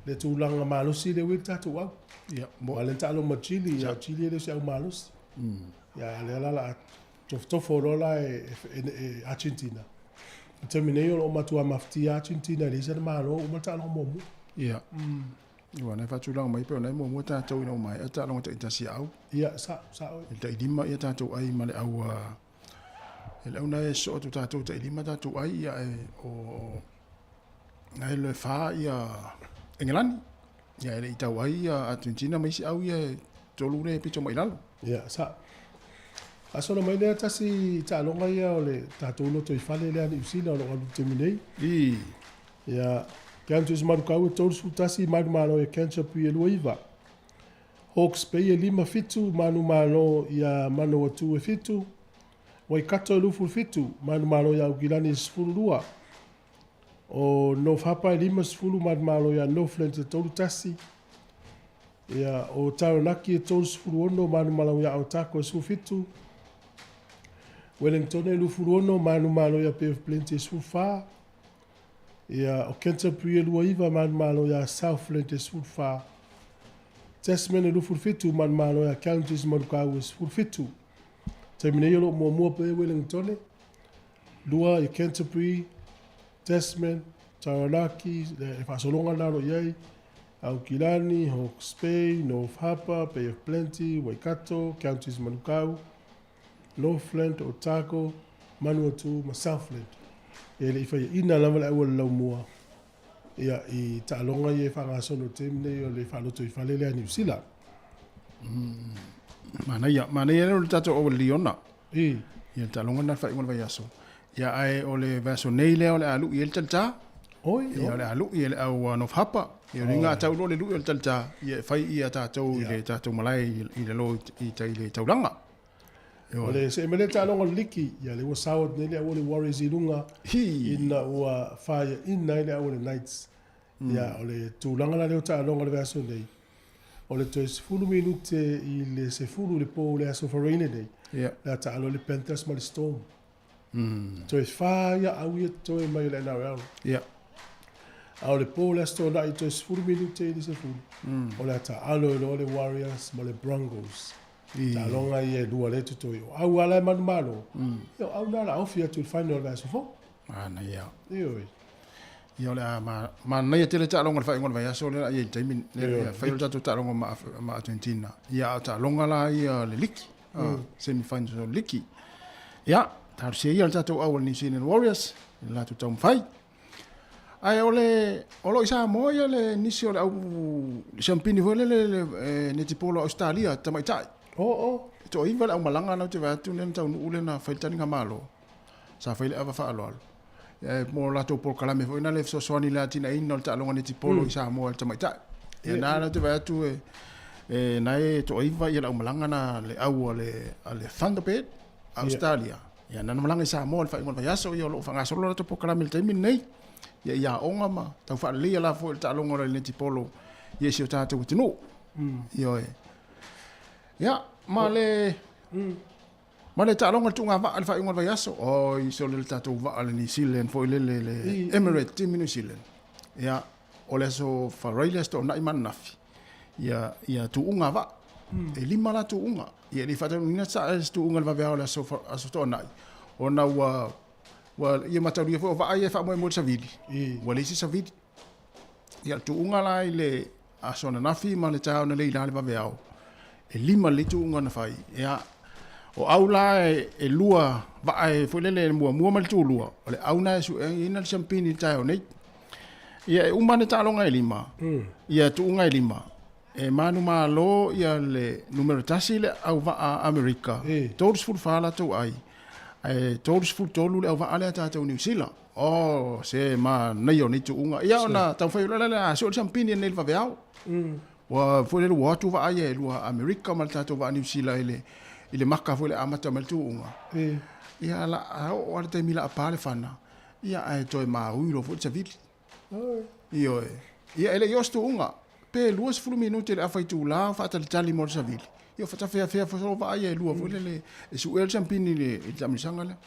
Le tulaga malosi lea ua i le tatou au. Ia. Mo le taaloga ma Chile, ia Chile e le o se au malosi. Ia, lea la la tofotofo loa la e, e, e Argentina. I taimi nei o loo matua mafatia Argentina e leai sana malo uma le taaloga muamua. Ia. Ua nai faatulaga mai pe o nai muamua tatou ina ua maea taaloga taitasi a au. Ia, sa, sa oe. E tailima ia tatou ai ma le au a e le au nae soo atu tatou tailima tatou ai ia e o nai le fa ia Engelani. Ia e le i tau ai ia Argentina ma isi au ia e tolu le pito mai lalo. Ia, sa. Faasolo mai lea tasi taaloga ia o le tatou lotoifale lea Niu Sila o loo alu i le taimi nei. I. Ia, Countess Marukau e 31, manumalo ia Canterbury e 29. Hawke's Bay e 57, manumalo ia Manawatu e 7. Waikato e 27, manumalo ia Aukilani e 12. O North Harbour e 50, manumalo ia Northland e 31. Ia, o Taranaki e 36, manumalo ia Otago e 17. Wellington e 26, manumalo ia Bay of Plenty e 14. Ia, o Canterbury e 29, manumalo ia Southland e 14. Tasman e 27, manumalo ia Counties Manukau e 17. Taimi nei o loo muamua pea Wellington, lua i Canterbury, Tasman, Taranaki, le faasologa lena o loo i ai, Aukilani, Hawke's Bay, North Harbour, Bay of Plenty, Waikato, Counties Manukau, Northland, Otago, Manuatu ma Southland. E le i faiaina lava le auala laumua ia i taaloga ia e faagasolo i le taimi nei o le faalotoifale lea a Niu Sila. Manaia, manaia lea o le tatou auala liona. I. Ia le taaloga lena i le faaiuga o le vaiaso. Ia ae o le vaiaso nei lea o le a lui ai le talita. Oi, Ia o le a lui e le au North Harbour. Ia o le uiga a tau loa le lui o le talita, ia e fai ia tatou i le tatou malae i lalo i tai i le taulaga. O le see mai lea taaloga o le liki, ia lea ua sao atu nei le au a le Warriors i luga ina ua faiaina ai le au a le Knights. Ia o le tulaga la lea o taaloga o le vaiaso nei, o le toe 10 minute i le 10 i le po o le aso Faraile nei, le a taalo ai le Panthers ma le Storm. Toe fa ia au ia totoe mai o le NRL. A o le po o le Aso Toonai toe 10 minute i le 10, o le a taalo ai loa le Warriors ma le Broncos. Taaloga ia e lua lea e totoe. O au lava la e manumalo, ia o au na o le a ofi atu i le final o le vaiaso fou. Manaia. Ioe. Ia o le a manaia tele taaloga o le faaiuga o le vaiaso lea o le a i ai i le taimi lea. Ia fai o le tatou taaloga ma Argentina. Ia a o taaloga la ia o le liki, semi finals o le liki. Ia, talosia ia le tatou au o le New Zealand Warriors i le latou taumafai. Ae o le o lo o i Samoa ia le nisi o le au siampini foi lele le netipolo a Ausetalia tamaitai. Oo. E toaiva le aumalaga na ou te vaai atu lea na taunuu lea na fai le taligamalo. Sa fai le ava faaaloalo. Ia mo latou polokalame foi na le fesoasoani i le atinaeina o le taaloga netipolo i Samoa i le tamaitai. Ia na ou te vaai atu e na e toaiva ia le aumalaga na le au a le Thunderbird Ausetalia. Ia na malaga i Samoa i le faaiuga o le vaiaso, ia o lo o faagasolo le latou polokalame i le taimi lenei. Ia i aoga ma tau faaleleia la foi le taaloga o le netipolo ia i si o tatou atunuu. Ioe. Ia, ma le ma le taaloga le tuuga vaa i le faaiuga o le vaiaso. Oi, sole le tatou vaa le New Zealand foi lele le Emirates Team New Zealand. Ia, o le aso Faraile, aso Toonai ma ananafi. Ia, ia tuuga vaa. E lima la tuuga. Ia, e le i faataunuuina sa se tuuga i le vaveao o le aso, aso Toonai, ona ua, ua ia mataulia foi o vaa ia e faamoemoe i le savili. Ua leai se savili. Ia, o le tuuga la i le aso ananafi ma le taeao analeila i le vaveao, e lima lelei tuuga na fai. Ia, o au la e lua vaa e foi lele e muamua ma le tulua, o le au na e sueina le siampini i le taeao nei. Ia, e uma ane taaloga e lima, ia tuuga e lima, e manumalo ia le numera tasi le auvaa Amerika, 34 latou ai, ae 33 le auvaa lea tatou Niu Sila. Oh, se manaia o nei tuuga. Ia ona taumafai loa lea, a sue le siampini nei i le vaveao. Ua foi lele ua o atu vaa ia e lua Amerika ma le tatou vaa Niu Sila i le i le maka foi le amata mai le tuuga. Ia la a oo lava le taimi la a pa le fana, ia ae toe maui loa foi le savili. Ioe. Ia e le i oo se tuuga, pe 20 minute le afa itula o faatalitali mo le savili. Ia o fatafeafea foi solo vaa ia e lua foi lele e suea le siampini i le taamilosaga lea.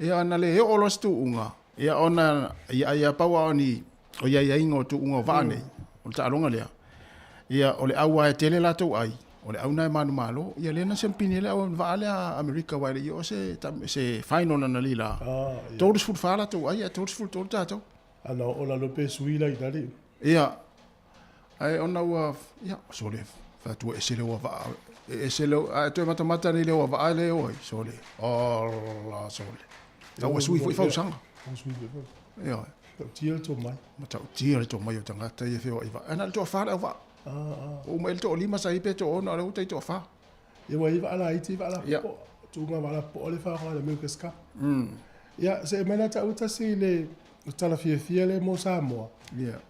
Ia ona le oo loa se tuuga, ia ona ia ia pau lava o ni o aiaiga o tuuga o vaa nei, o le taaloga lea. Ia o le au lava e tele latou ai, o le au lena e manumalo. Ia lea na siampini ai le au vaa lea a Amerika aua e le i oo se se final analeila. 34 latou ai ae 33 tatou. Ana oo lalo pe sui la i lale. Ia, ae ona ua, ia, sole, fai atu ua ese le oa vaa, e ese le, a e toe matamata nei i le oa vaa lea e o ai, sole, ola, sole. Ia ua sui foi fausaga. Ua sui foi fausaga. Ioe. Matautia le tomai. Matautia le tomai o tagata ia e feoai vaa. Ae na o le toafa le auvaa. Ua uma i le toalima sa i ai pe toaono, a o lea ua tai toafa. Ia ua i ai vaa laiti, vaa lapopoa. Tuuga vaa lapopoa lea e faaaoga e le America's Cup. Ia, see mai la taua tasi i le tala fiafia lea mo Samoa.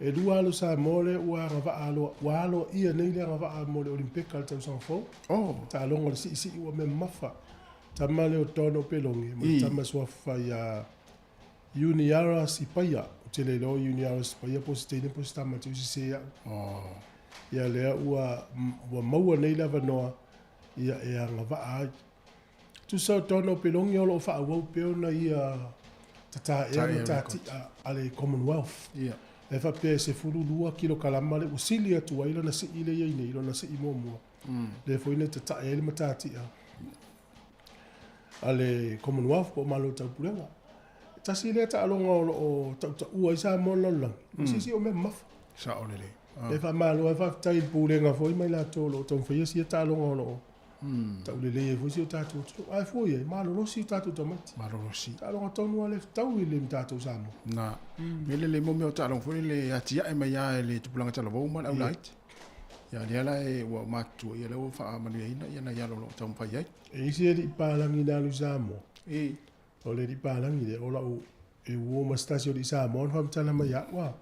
E lua alo Samoa lea ua agavaa aloa, ua aloaia nei le agavaa mo le Olimpeka i le tausaga fou. Taaloga o le siisii ua mea mamafa. Tama lea o Don Opeloge ma le tama suafa ia Iuniara Sipaia. Ou te le iloa o Iuniara Sipaia po o se teine po o se tama te i sese au. Ia lea ua ua maua nei le avanoa ia e agavaa ai. Tusa o Don Opeloge o lo o faaauau pea ona ia tataea ma tati'a a le Commonwealth. E faapea e 12 kilokalama le ua sili atu ai lana sii lea e i ai nei, lona sii muamua. Lea foi na tatae ai le matatia a le Commonwealth po o Malo Taupulega. E tasi lea taaloga o lo o tautaua ai Samoa i le lalolagi, o siisii o mea mamafa. Sao lelei. E faamalo ai, faafetai i le Pulega foi ma i latou o lo o taumafaia sia taaloga o lo o Taulelei ai foi si o tatou atunuu. Ae fua i ai, malolosi o tatou tamaiti. Malolosi. Taaloga tonu lava le fetaui le tatou Samoa. Na. Mea lelei mo mea o taaloga foi lele e atiae mai lava e le tupulaga talavou ma le aulaiti. Ia lea la e ua matutua ia lea ua faamanuiaina ia nai alo o lo o taumafai ai. E i ai si alii palagi na alu i Samoa. E. O le alii palagi lea, o lau e uo ma se tasi o alii Samoa na faamatala mai ia au a.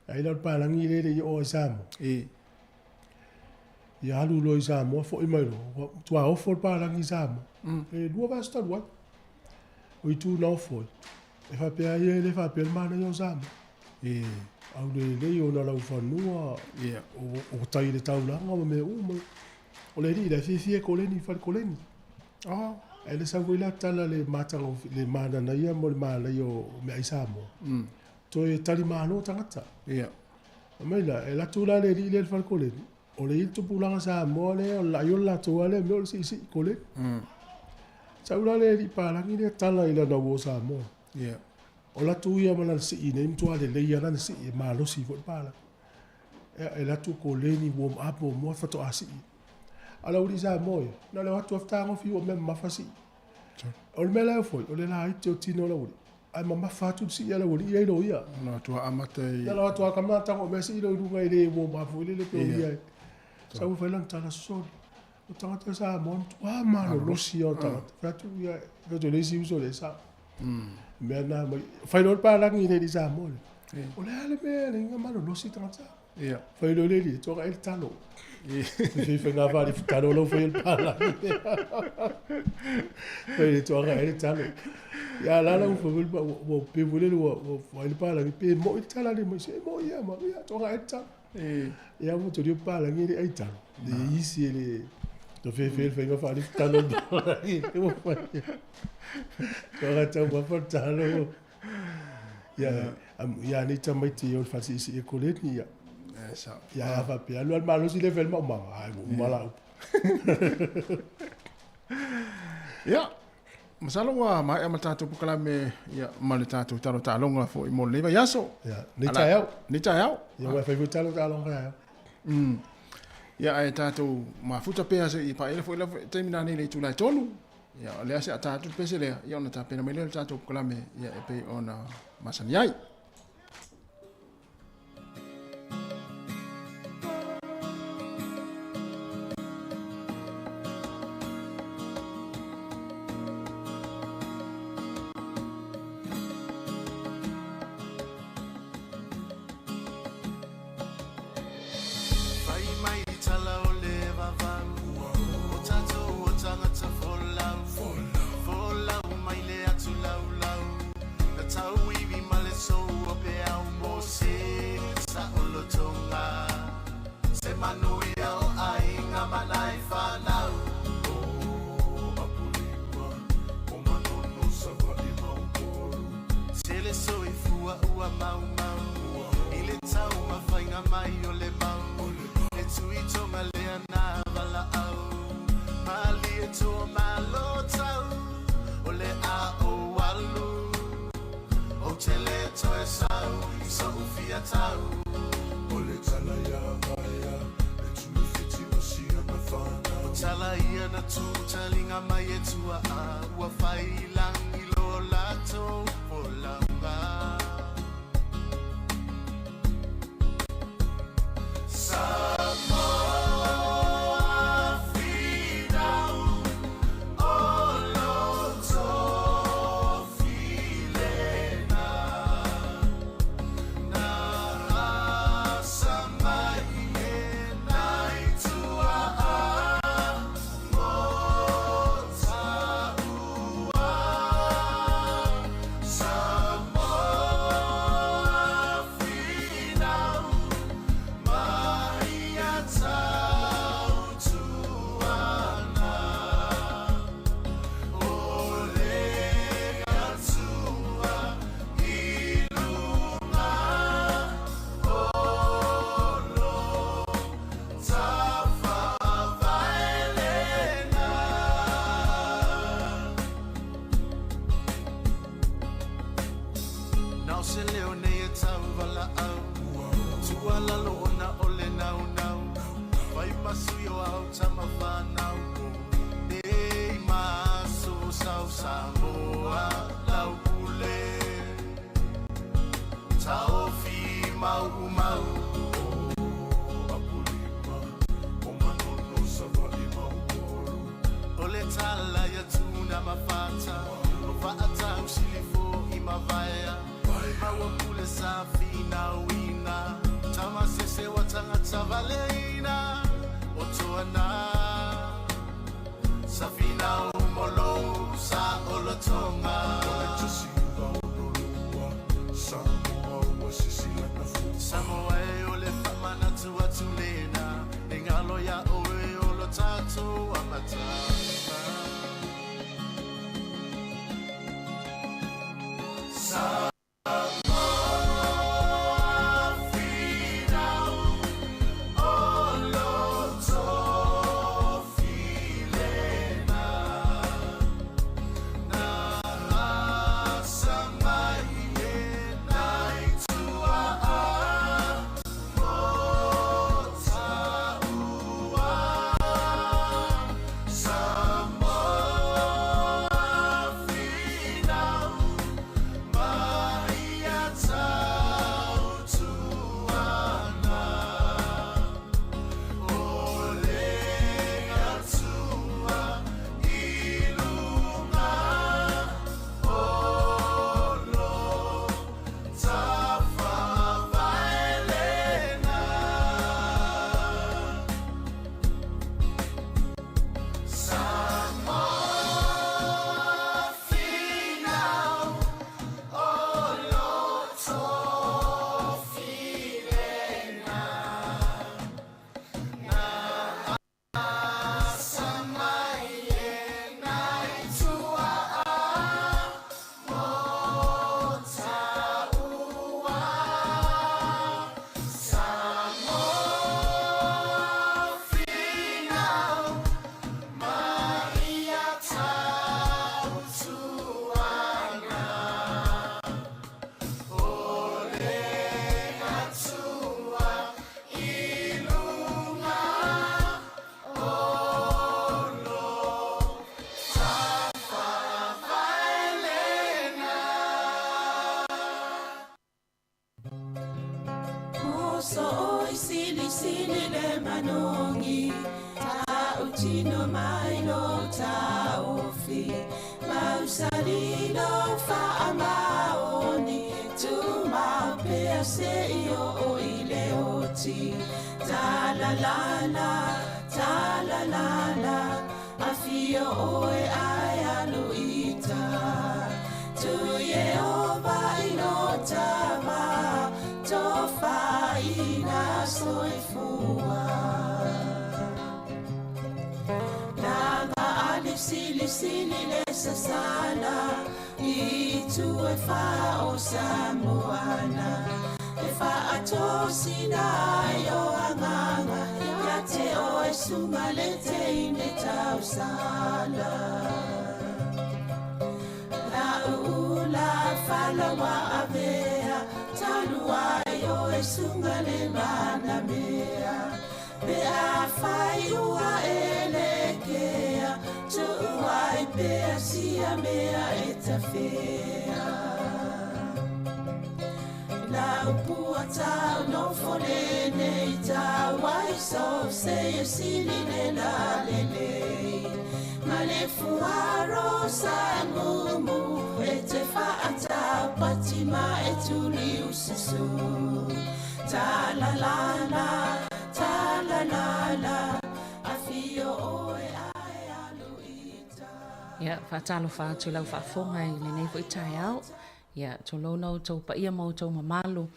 Ai la o le palagi lea e le i oo i Samoa. E. Ia alu loa i Samoa foi mai loa, ua matua ofo le palagi i Samoa. E 2 vaiaso talu ai. O itu na ofo ai. E faapea ai e le faapea le manaia o Samoa. E. Aulelei ona laufanua, Ia. o tai i le taulaga ma mea uma. O le alii la e fiafia e koleni i fale koleni. Oh. Ae le sau foi la tala le mataga le mananaia mo le manaia o meaai Samoa. Toe talimalo tagata. Ia. Mai la, e latou la le alii lea i le fale koleni. O le i le tupulaga Samoa lea, o le laai o le latou lava lea mea o le siisii koleni. Sau la le alii palagi lea tala i lana uo Samoa. Ia. O latou ia ma lana sii nei matua lelei lava lana sii e malosi foi le palagi. Ia, e latou koleni warm up muamua faatoa sii. A o le aualii Samoa ia, na o le o atu lava fetagofi ua mea mamafa sii. O le mea la e foi, o le laiti o tino o le aualii, ae mamafa atu le sii a le aualii ia i lo ia. Na atu amata i... Na o atu lava kama tago mea sii lo i luga e le warm up foi lele pe o ia. Sau fai lana tala soli. O tagata Samoa matua malolosi o tagata. Fai atu ia, fai atu le isi uso le sa. Mea na mai. Fai loa le palagi i le Samoa le. O le a le mea le inga malolosi tagata. Ia. Fai loa le li, toga e le talo. Fai fai ngā whare talo lau fai le palagi. Fai le toga e le talo. Ia la la ufa ua pe vule ua fai le palagi pe mo i tala le mai se mo ia ma ia toga e le talo. Ia mo to rio palagi le ai talo. Le isi e le to fe fe fai ngā whare talo palagi. Ua fai. Toga tau mafa talo. Ia ia nei tamaiti o le fasiisi e koleni ia. Sa. Ia ia faapea alu ale malosi le fai le maumaga ai ua uma lau. Ia, masalo ua maea ma tatou polokalame ia ma le tatou talo taaloga foi mo lenei vaiaso. Ia, nei taeao. Nei taeao. Ia ua fai foi talo taaloga taeao. Ia ae tatou mafuta pea se i paele foi la taimi na nei le itula e 3. Ia o lea se a tatou pese lea, ia ona tapena mai lea le tatou polokalame ia e pei ona masani ai. Fai mai tala o le vavau, o tatou o tagata folau, folau mai le atu laulau, na tauivi ma le sou o pe au mo se sa o lotonga, se manuia o aiga ma nai whanau. O Apolima, o Manono sa va'i maupolu, se le soifua ua maumau, i le tau mawhainga mai o le mau, e tui tonga lea nā wala au, mali e tō malo tau, o le a o alu, o te le toe sau, i so ufia tau. O le tala ia vaea, e tui whiti o sia na whanau. O tala ia na tūtalinga mai e tua a, ua whai langi lo lato o launga. Samoa finau, o loto filena, na asa mai e nai tua a mo taua. Samoa finau, mai a tautuana, o le atua i lunga o lo tafavaelena. Nao se leo nei e tau wala au, tua lalo ona o le nau nau, whai masui o au tama whanau, Samoa lau pule Taofi mau mau O Apolima O Manono Sava'i ma Upolu O le tala ia tuna ma fata O faatau silifo i mavaea Maua pule sa finauina Tamasese wa tagata valeina O toana Safinau molou sa olotoga O le tasi 9 62 Samoa ua sisilana fua Samoa e o le faamanatu atu lena E galo iā oe o lo tatou amataga Sa Ia, faatalofa atu i lau faafofoga i lenei foi taeao. Ia, tulouna outou paia ma outou mamalu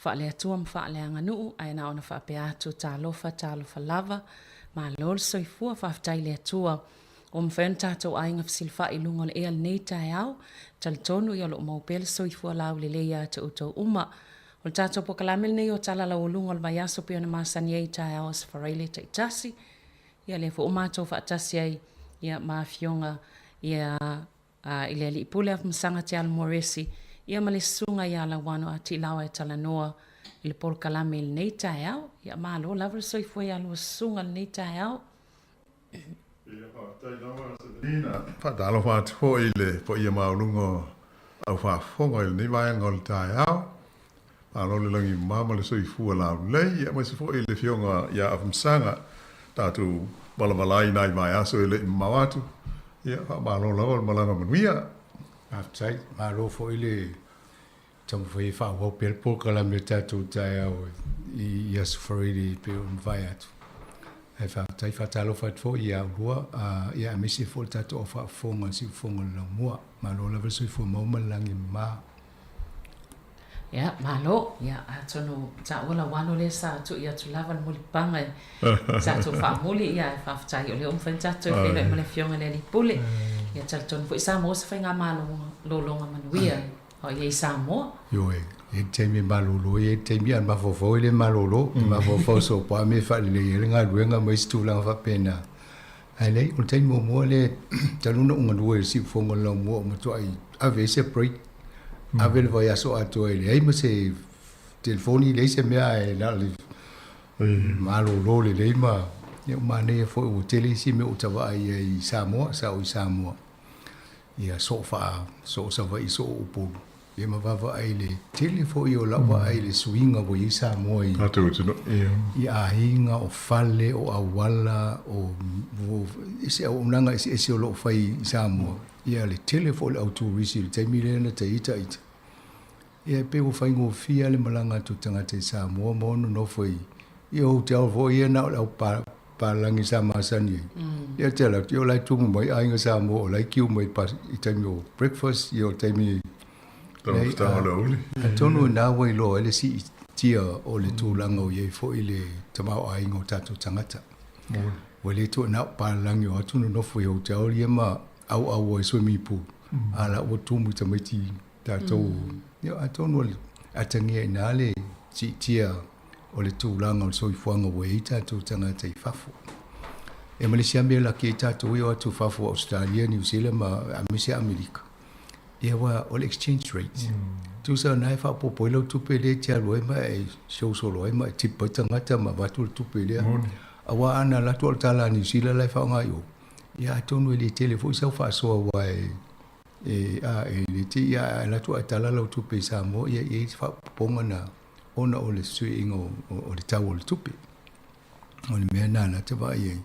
faale-Atua ma faaleaganuu, ae na ona faapea atu, talofa, talofa lava, malo le soifua, faafetai i le Atua ua mafai ona tatou aiga fesilafai i luga o le ea lenei taeao. Talitonu ia o lo o maua pea le soifua laulelei ia te outou uma. O le tatou polokalame lenei o Tala Laualuga o le Vaiaso pei ona masani ai i taeao Aso Faraile taitasi. Ia lea foi ua matou faatasi ai ia ma Afioga ia i le Alii Pule Afamasaga Te Alu Moresi ia ma le Susuga ia Lauano Atilaoa e talanoa i le polokalame i lenei taeao. Ia malo lava le soifua ia lua susuga i lenei taeao. Ia, faafetai lava Selina. Faatalofa atu foi i le paia maualuga o au faafofoga i lenei vaega o le taeao. Malo le lagi mama ma le soifua laulelei, aemaise foi i le Afioga ia Afamasaga, tatou valavalaina ai vaiaso e le i mamao atu. Ia, faamalo lava le malaga manuia. Faafetai. Malo foi le taumafai e faaauau pea le polokalame o le tatou taeao i Aso Faraile e pei ona mavae atu. Ae faafetai, faatalofa atu foi ia oulua, ia aemaise foi le tatou au faafofoga i le siufofoga o le laumua. Malo lava le soifua maua ma le lagi e mama. Ia, malo. Ia, atonu taua lau alo lea sa tui atu lava le mulipaga i tatou faamuli, ia ae faafetai o lea ua mafai ona tatou toe feiloai ma le Afioga i le Alii Pule. Ia, talitonu foi sa maua se faigamalologa manuia a o i ai i Samoa. Ioe, e i ai le taimi e malolo ai, e i ai le taimi a o le mafaufau e le malolo, e mafaufau soo po a mea e faalelei ai le galuega ma isi tulaga faapena. Ae leai, o le taimi muamua lea talu ona ou galue i le siufofoga o le laumua ua matuai ave ai se break, ave le vaiaso atoa e leai ma se telefoni, leai se mea ae na o le malolo lelei ma ia ua manaia foi ua tele isi mea ua ta vaai ai i Samoa, sa ou i Samoa. Ia soo faa, soo Savaii, soo Upolu. Ia ma vaavaai i le tele foi o lau vaai i le suiga ua i ai Samoa i i aiga, o fale, o auala, o isi auaunaga eseese o lo o fai i Samoa. Ia le tele foi o le au turisi i le taimi lea na taita ita. Ia e pei ua faigofie lava le malaga atu o tagata i Samoa ma ona nofo i i hotel foi ia na o le au palagi sa masani ai. Ia te alu atu, ia o la e tumu mai aiga Samoa o la e kiu mai i taimi o breakfast, ia o taimi Taumafataga o le aoauli. Atonu i na ua iloa ai le siitia o le tulaga o i ai foi le tamaoaiga o tatou tagata. Ua le toe na o palagi o atu nonofo i hotel ia ma auau ai swimming pool, a la ua tumu i tamaiti tatou. Ia atonu o le atagia i ina le siitia o le tulaga o le soifuaga ua i ai tatou tagata i fafo. E ma le isi lava mea e laki ai tatou ia o atu i fafo o Ausetalia, Niu Sila ma aemaise Amerika, ia aua o le exchange rate. Tusa o lena e faaopoopo ai lau tupe lea e te alu ai ma e show solo ai ma e tip ai tagata ma avatu le tupe lea. Aua ana alu atu o le tala a Niu Sila la e faaaoga i o, ia atonu e le tele foi sau faasoa aua e E a e le te ia a alu atu ae tala lau tupe i Samoa, ia e i ai se faaopoopoga na ona o le fesuiaiga o le tau o le tupe. O le mea lena la te vaai ai.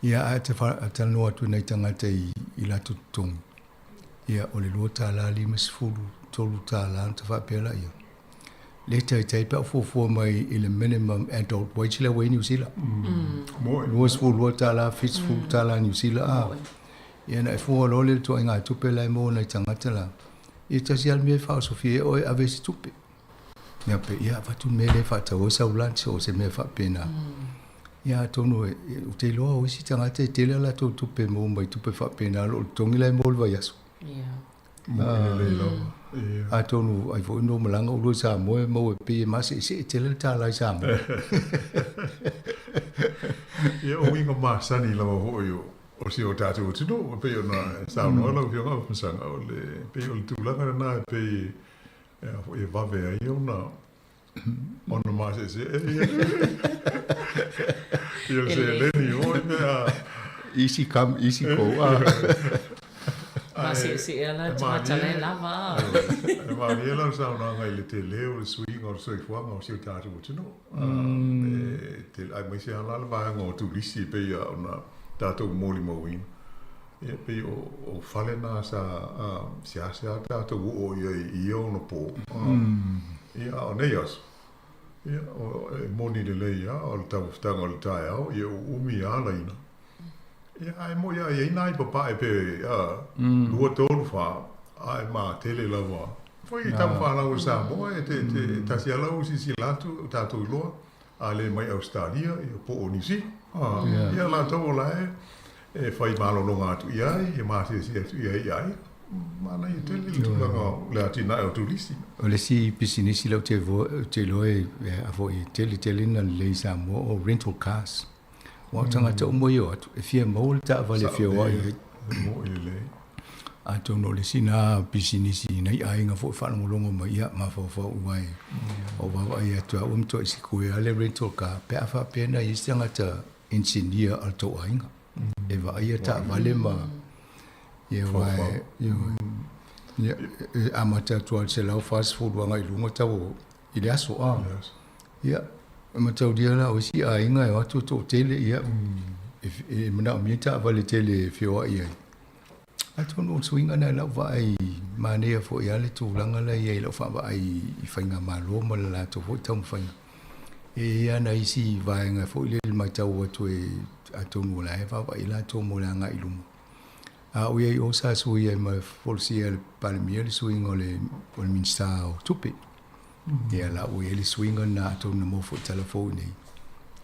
Ia ae te talanoa atu i nai tagata i latou totogi, ia o le $2.50, $3 ona ta faapea laia. Le taitai pe a ou fuafua mai i le minimum adult wage lea ua i Niu Sila. $22, $70 Niu Sila a. Ia ona e fua loa lea i le ituaiga tupe la e maua nai tagata la. Ia tasi lava le mea e faaosofia ai oe, ave se tupe. Ia pe ia avatu le mea lea e faatau ai sau lunch o se mea faapena. Ia atonu ou te iloa o isi tagata e tele a latou tupe e maua mai tupe faapena o lo o totogi la e maua i le vaiaso. Atonu ai foi no malaga oulua i Samoa e maua e pei e maseesee tele le tala i Samoa. Ia o uiga masani lava foi o si o tatou atunuu e pei ona saunoa lau Afioga Afamasaga, o le pei o le tulaga lena e pei e vave ai ona ona maseesee ia le seleni foi pe a Easy come, easy go. Maseesee la tagata la e lava. E malie lau saunoaga i le tele o le suiga o le soifuaga o si o tatou atunuu. Aemaise lava la le vaega o turisi e pei ona tatou molimauina. Ia pei o fale na sa seasea tatou oo i ai i ia ona po. Ia a o nei aso, ia e moni lelei lava o le taumafataga o le taeao, ia ua umi lava laina. Ia ae moni lava e i ai nai papae pe 2, 3, 4, ae matele lava. Foi i tamafanau o Samoa e te tasi lava lau silasila atu o tatou iloa, a le mai Ausetalia ia po o Niu Sila. Ia latou o la e fai malologa atu i ai, e masiasi atu i ai i aiga. Manaia tele le tulaga o le atinae o turisi. O le isi pisinisi lea ou te iloa e tele tele ina lelei i Samoa o rental cars. Aua o tagata uma ia o atu, e fia maua le taavale e feoai ai. Atonu o le isi lena pisinisi i nai aiga foi e faalogologo mai, ia, mafaufau aua o vaavaai atu lava ua matuai sikue lava le rental car pe a faapea na i ai se tagata engineer a le tou aiga. e vaaia taavale ma ia aua e ioe. Ia e amata atu lava i le 140 agai i luga tau o i le aso a. Ia e mataulia la o isi aiga e o atu e toatele ia e manaomia taavale tele e feoai ai. Atonu o le suiga lena i lau vaai, manaia foi lava le tulaga la e i ai i lau faavaai i faigamalo ma le latou foi taumafaiga. E i ai lava nai isi vaega foi lele e matau atu e atonu o la e vaavaai latou mo le agai i luma. A o i ai o sa sui ai ma folasia e le Palemia le suiga o le o le Minisita o Tupe. Ia la ua i ai le suiga lena atonu na maua foi i tala fou nei.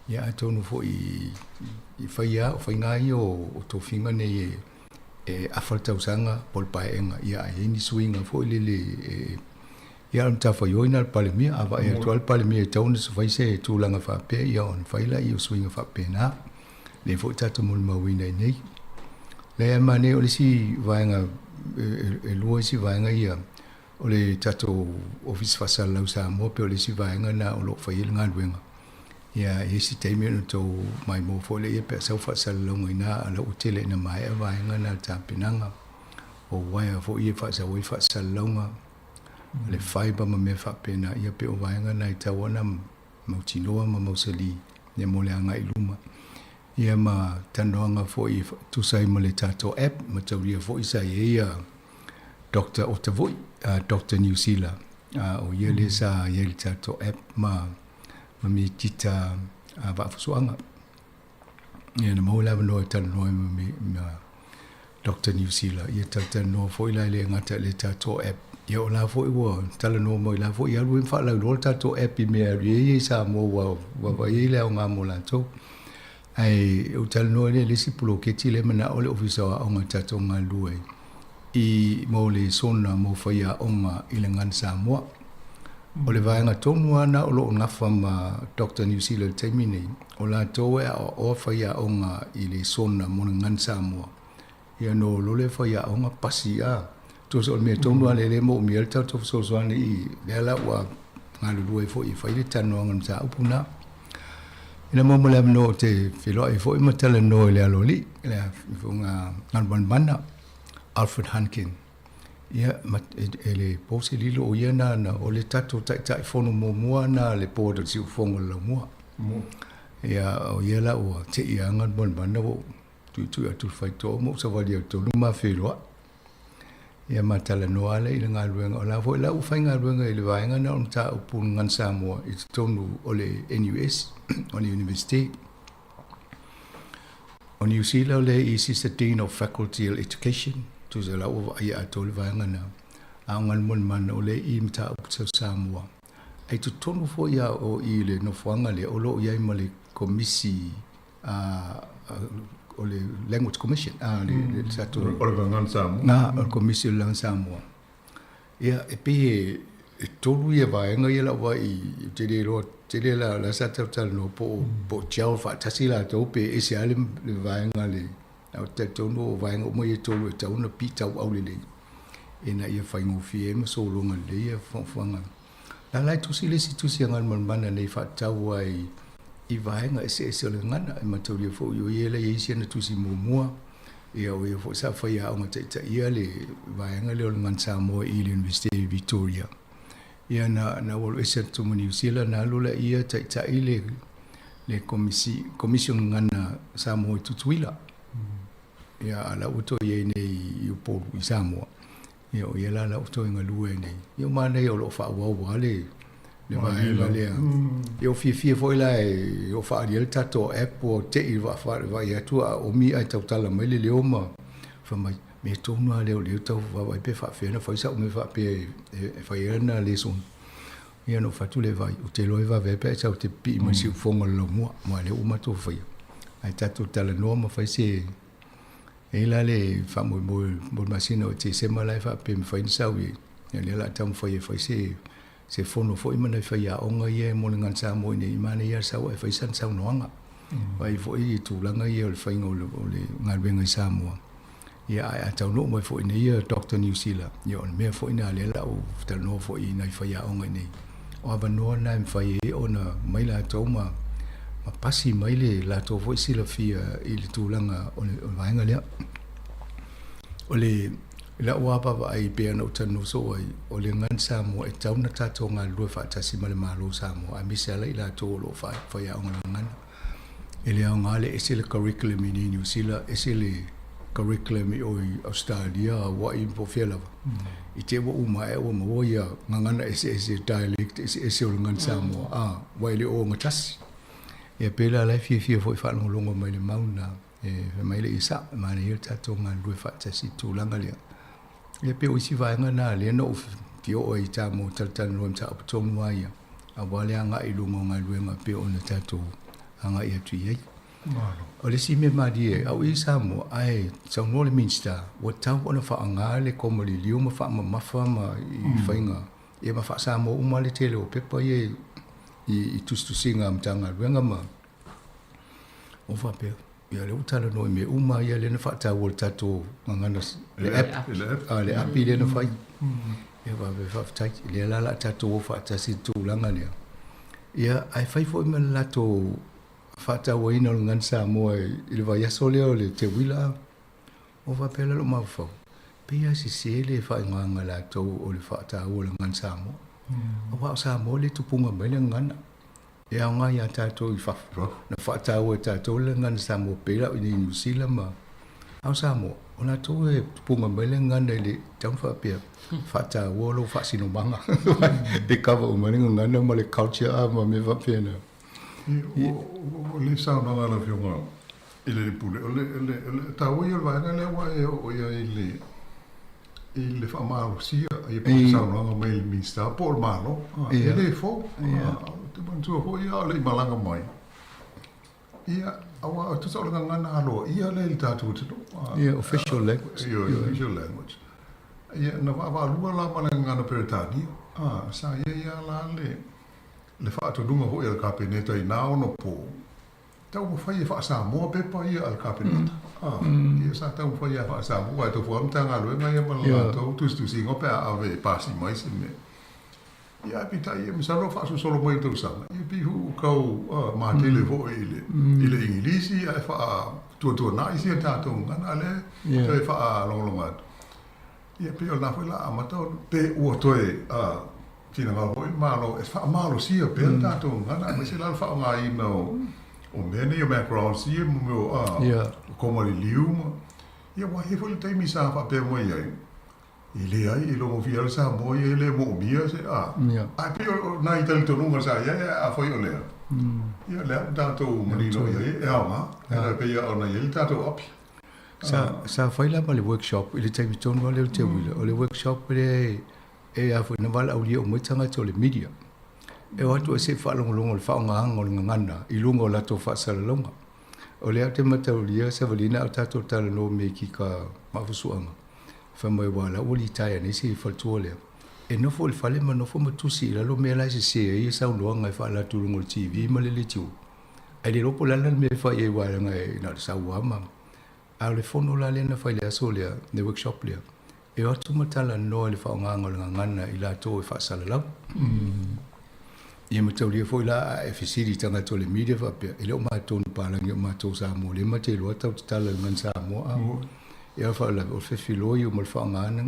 Ia atonu foi i fai lava, o faiga ia o tofiga nei e e afa le tausaga po o le paeaiga, ia a i ai ni suiga foi lele e ia o le matafaioi lena a le Palemia. A vaai atu lava le Palemia e tatau ona fai se tulaga faapea, ia ona fai lea o suiga faapena. Lea foi tatou molimauina i inei. Leai a manaia o le isi vaega e lua isi vaega ia o le tatou Ofisa Faasalalau Samoa pei o le isi vaega lena o lo o fai ai le galuega. Ia e i ai se taimi ona outou maimoa foi lea pe a sau faasalalauga i ina a o la ua tele ina maea vaega na o le tapenaga o uaea foi ia e faasau ai faasalalauga, le fibre ma mea faapena. Ia pei o vaega na e tatau ona mautinoa ma mausali ia mo le agai i luma. Ia ma talanoaga foi e tusa ai ma le tatou app, mataulia foi sa i ai ia Doctor Otavoi, Doctor Niu Sila, o ia lea sa i ai i le tatou app ma ma Mitita Vaafusuaga. Ia na maua le avanoa e talanoa ai ma, ma Doctor Niu Sila. Ia talatalanoa foi la e le gata i le tatou app. Ia o la foi ua talanoa mai la foi alu ai ma faalauiloa le tatou app i mea e alu ai i Samoa ua vaavaai ai le aoga mo latou. Ae ou talanoa lea i le isi poloketi lea e manao le Ofisa o Aoga e tatou galulue ai i mo le sona mo faiaoga i le Gana Samoa. O le vaega tonu lava lena o lo o nafa ma Doctor Niu Sila i le taimi nei, o latou e aoaoa faiaoga i le sona mo le Gana Samoa. Ia no lole faiaoga pasi a. Tusa o le mea tonu lava lea e le moomia ai le tatou fesoasoani i lea la ua galulue ai foi e fai le talanoaga i le mataupu lena. Ina maua ma le avanoa ou te feiloai ai foi ma talanoa i le aloalii, le Afioga Galumalemana Alfred Hunkin. Ia, ma, e, e le po se lilo o ia na, na o le tatou Taitaifono muamua na le board o le Siufofoga o le Laumua. Ia, o ia la ua tei lava Galumalemana ua ou tuitui atu i le faitoa ma ou savali au tonu ma feiloai. Ia ma talanoa lea i le galuega. O la foi la ua faigaluega i le vaega lena o le mataupu Gagana Samoa i totonu o le NUS, o le University. O Niu Sila o le Assistant Dean of Faculty of Education, tusa la ua vaaia atoa le vaega lena. A o Galumalemana o le i mataupu tau Samoa. Ai totonu foi a o i le nofoaga lea o lo o i ai ma le komisi o le Language Commission, le tatou O le Gagana Samoa. Na, o le Komisi o le Gagana Samoa. Ia, e pei e, e tolu ia vaega ia lau vaai i, ou te le iloa tele la, la sa talatalanoa po o, po o gel faatasi latou pe ese lava le, le vaega le, ae ou te talitonu o vaega uma ia e tolu e tatau ona pitauau lelei ina ia faigofie ai ma sologa lelei ia fuafuaga. La la e tusi le isi tusi a Galumalemana nei faatatau ai i vaega eseese o le gagana. E mataulia foi o ia lea e i ai si ana tusi muamua, ia o ia foi sa faiaoga taitaia le vaega lea o le Gagana Samoa i le Universite i Victoria. Ia na, na ua alu ese atu ma Niu Sila, na alu lea ia taitai le, le komisi, komisi o le Gagana Samoa i Tutuila. Ia a la ua toe i ai nei i Upolu i Samoa. Ia o ia la la ua toe galue ai nei. Ia o manaia o lo o faaauau lava le le vaega lea. Ia o fiafia foi la e o faaalia le tatou app ua te i vaai atu a omi ae tautala mai le leo ma fai mai mea tonu lava lea o lea tau vaavaai pe faapefea ona fai sau mea faapea e fai ai lana lesson. Ia ona ou fai atu lea vai, ou te iloa e vave ai pe a e sau e te pipii mai i le siufofoga o le laumua, aua o lea ua matou faia. Ae tatou talanoa ma fai se E i ai la le faamoemoe mo le masina o Tesema la e faapea e mafai ona sau i ai. Ia lea o le a taumafai e fai se se fono foi ma nai faiaoga ia mo le Gagana Samoa i inei, manaia lava le sau ae fai sana saunoaga. Vaai foi i tulaga ia o le faiga o le, o le galuega i Samoa. Ia ae a taunuu mai foi nei ia Doctor Niu Sila, ia o le mea foi lena lea la ou talanoa foi i nai faiaoga i inei. O avanoa na e mafai ai ona mai latou ma ma pasi mai le latou foi silafia i le tulaga o le vaega lea. O le lau lava vaavaai pei ona ou talanoa soo ai, o le Gagana Samoa e tatau ona tatou galulue faatasi ma le Malo o Samoa aemaise lava i latou o lo o faiaoga i le gagana. E le aoga le ese le curriculum i inei i Niu Sila, ese le curriculum i o i Ausetalia, Hawaii po o fea lava. I te i ua uma ae ua maua ia gagana eseese, dialect eseese o le Gagana Samoa, a, aua e le o ogatasi. Ia pei la la e fiafia foi e faalogologo mai i le mau lena, e fai mai le ia sao, e manaia le tatou galulue faatasi i le tulaga lea. Ia pei o isi vaega na lea na ou fia oo ai i ta mo talatalanoa i mataupu tonu lava ia, aua le agai i luga o galuega pei ona tatou agai atu i ai. O le isi mea malie, au i Samoa, ae saunoa le Minisita, ua tatau ona faaaoga le koma liliu ma faamamafa ma i faiga, ia ma faa-Samoa uma le tele o pepa ia i tusitusiga a Matagaluega ma o faapea. Ia lea ua talanoa i mea uma ia lea na faataua e le tatou gagana le app, le app lea na fai. Ia faapea faafetai, lea la o le a tatou o faatasi i le tulaga lea. Ia ae fai foi ma le latou faatauaina o le Gagana Samoa i le vaiaso lea o le Teuila, ua faapea la lou mafaufau, pei lava e sese le faaigoaga a latou o le faataua o le Gagana Samoa. Aua o Samoa lea e tupuga mai le gagana. E aoga ia tatou i fafo, na faataua e tatou le Gagana Samoa pei la o i inei i Niu Sila ma a o Samoa, o latou e tupuga mai le gagana e le tatau ona faapea, faataua lou faasinomaga. E cover uma ai le gagana ma le culture ma mea faapena. O le saunoaga a lau Afioga i le Pule, o le taua ia o le vaega lea ua e oo i ai i le faamalosia ia po o se saunoaga mai le Minisita po o le Malo. E le fou. Ou te manatua foi a o le i malaga mai, ia, aua e tusa o le gagana aloaia lea i le tatou atunuu. Ia, official language. Ia, official language. Ia, na vaavaalua la ma le gagana Peretania. Sa i ai lava la le le faatonuga foi a le Kapeneta i nā ono pō, taumafai e faa-Samoa pepa ia a le Kapeneta. Ia sa taumafai lava e faa-Samoa, aua e tofu lava Matagaluega ia ma le latou tusitusiga pe a ave e pasi mai se mea. Ia ae peitai ia masalo o faasolosolo mai o tausaga, ia pei ua tau matele foi i le i le Igilisi ae faatuatuanai sia tatou gagana a lea toe faalogologo atu. Ia pei o lena foi la amata ona pe ua toe finagalo foi le Malo e faamalosia pea le tatou gagana aemaise la le faaaogaina o mea nei o macrons ia ma mea o koma liliu ma ia aua e i ai foi le taimi sa faapea mai ai e leai e iloa le Samoa ia e le moomia se ae pei o nai talitonuga sa i ai ae afai o lea ia lea ua tatou manino i ai e aoga e pei ona i ai le tatou api. Sa, sa fai lava le workshop i le taimi tonu lava lea o le teuila. O le workshop lea e a foi na valaaulia uma ai tagata o le media. E o atu ai se i faalogologo i le faaaogaina o le gagana i luga o latou faasalalauga. O lea ou te mataulia Savalina a o tatou talanoa mea i kika mafusuaga. Fai mai aua o la ua litaea nei si faletua lea. E nofo i le fale ma nofo ma tusi i lalo mea la e sese ai saunoaga e faaala atu i luga o le TV ma le leitio. Ae le iloa po o le a la le mea e fai ai aua leaga e na o le sau lava ma... A o le fono la lea na fai i le aso lea, le workshop lea, e o atu ma talanoa i le faaaogaina o le gagana i latou e faasalalau. Ia mataulia foi la a e fesili i tagata o le media faapea, e le o matou ni palagi o matou Samoa, o lea ma te iloa tatou te tala i le gagana Samoa. Ia o le faalavelave, o le fefiloi o ma le faaaogaina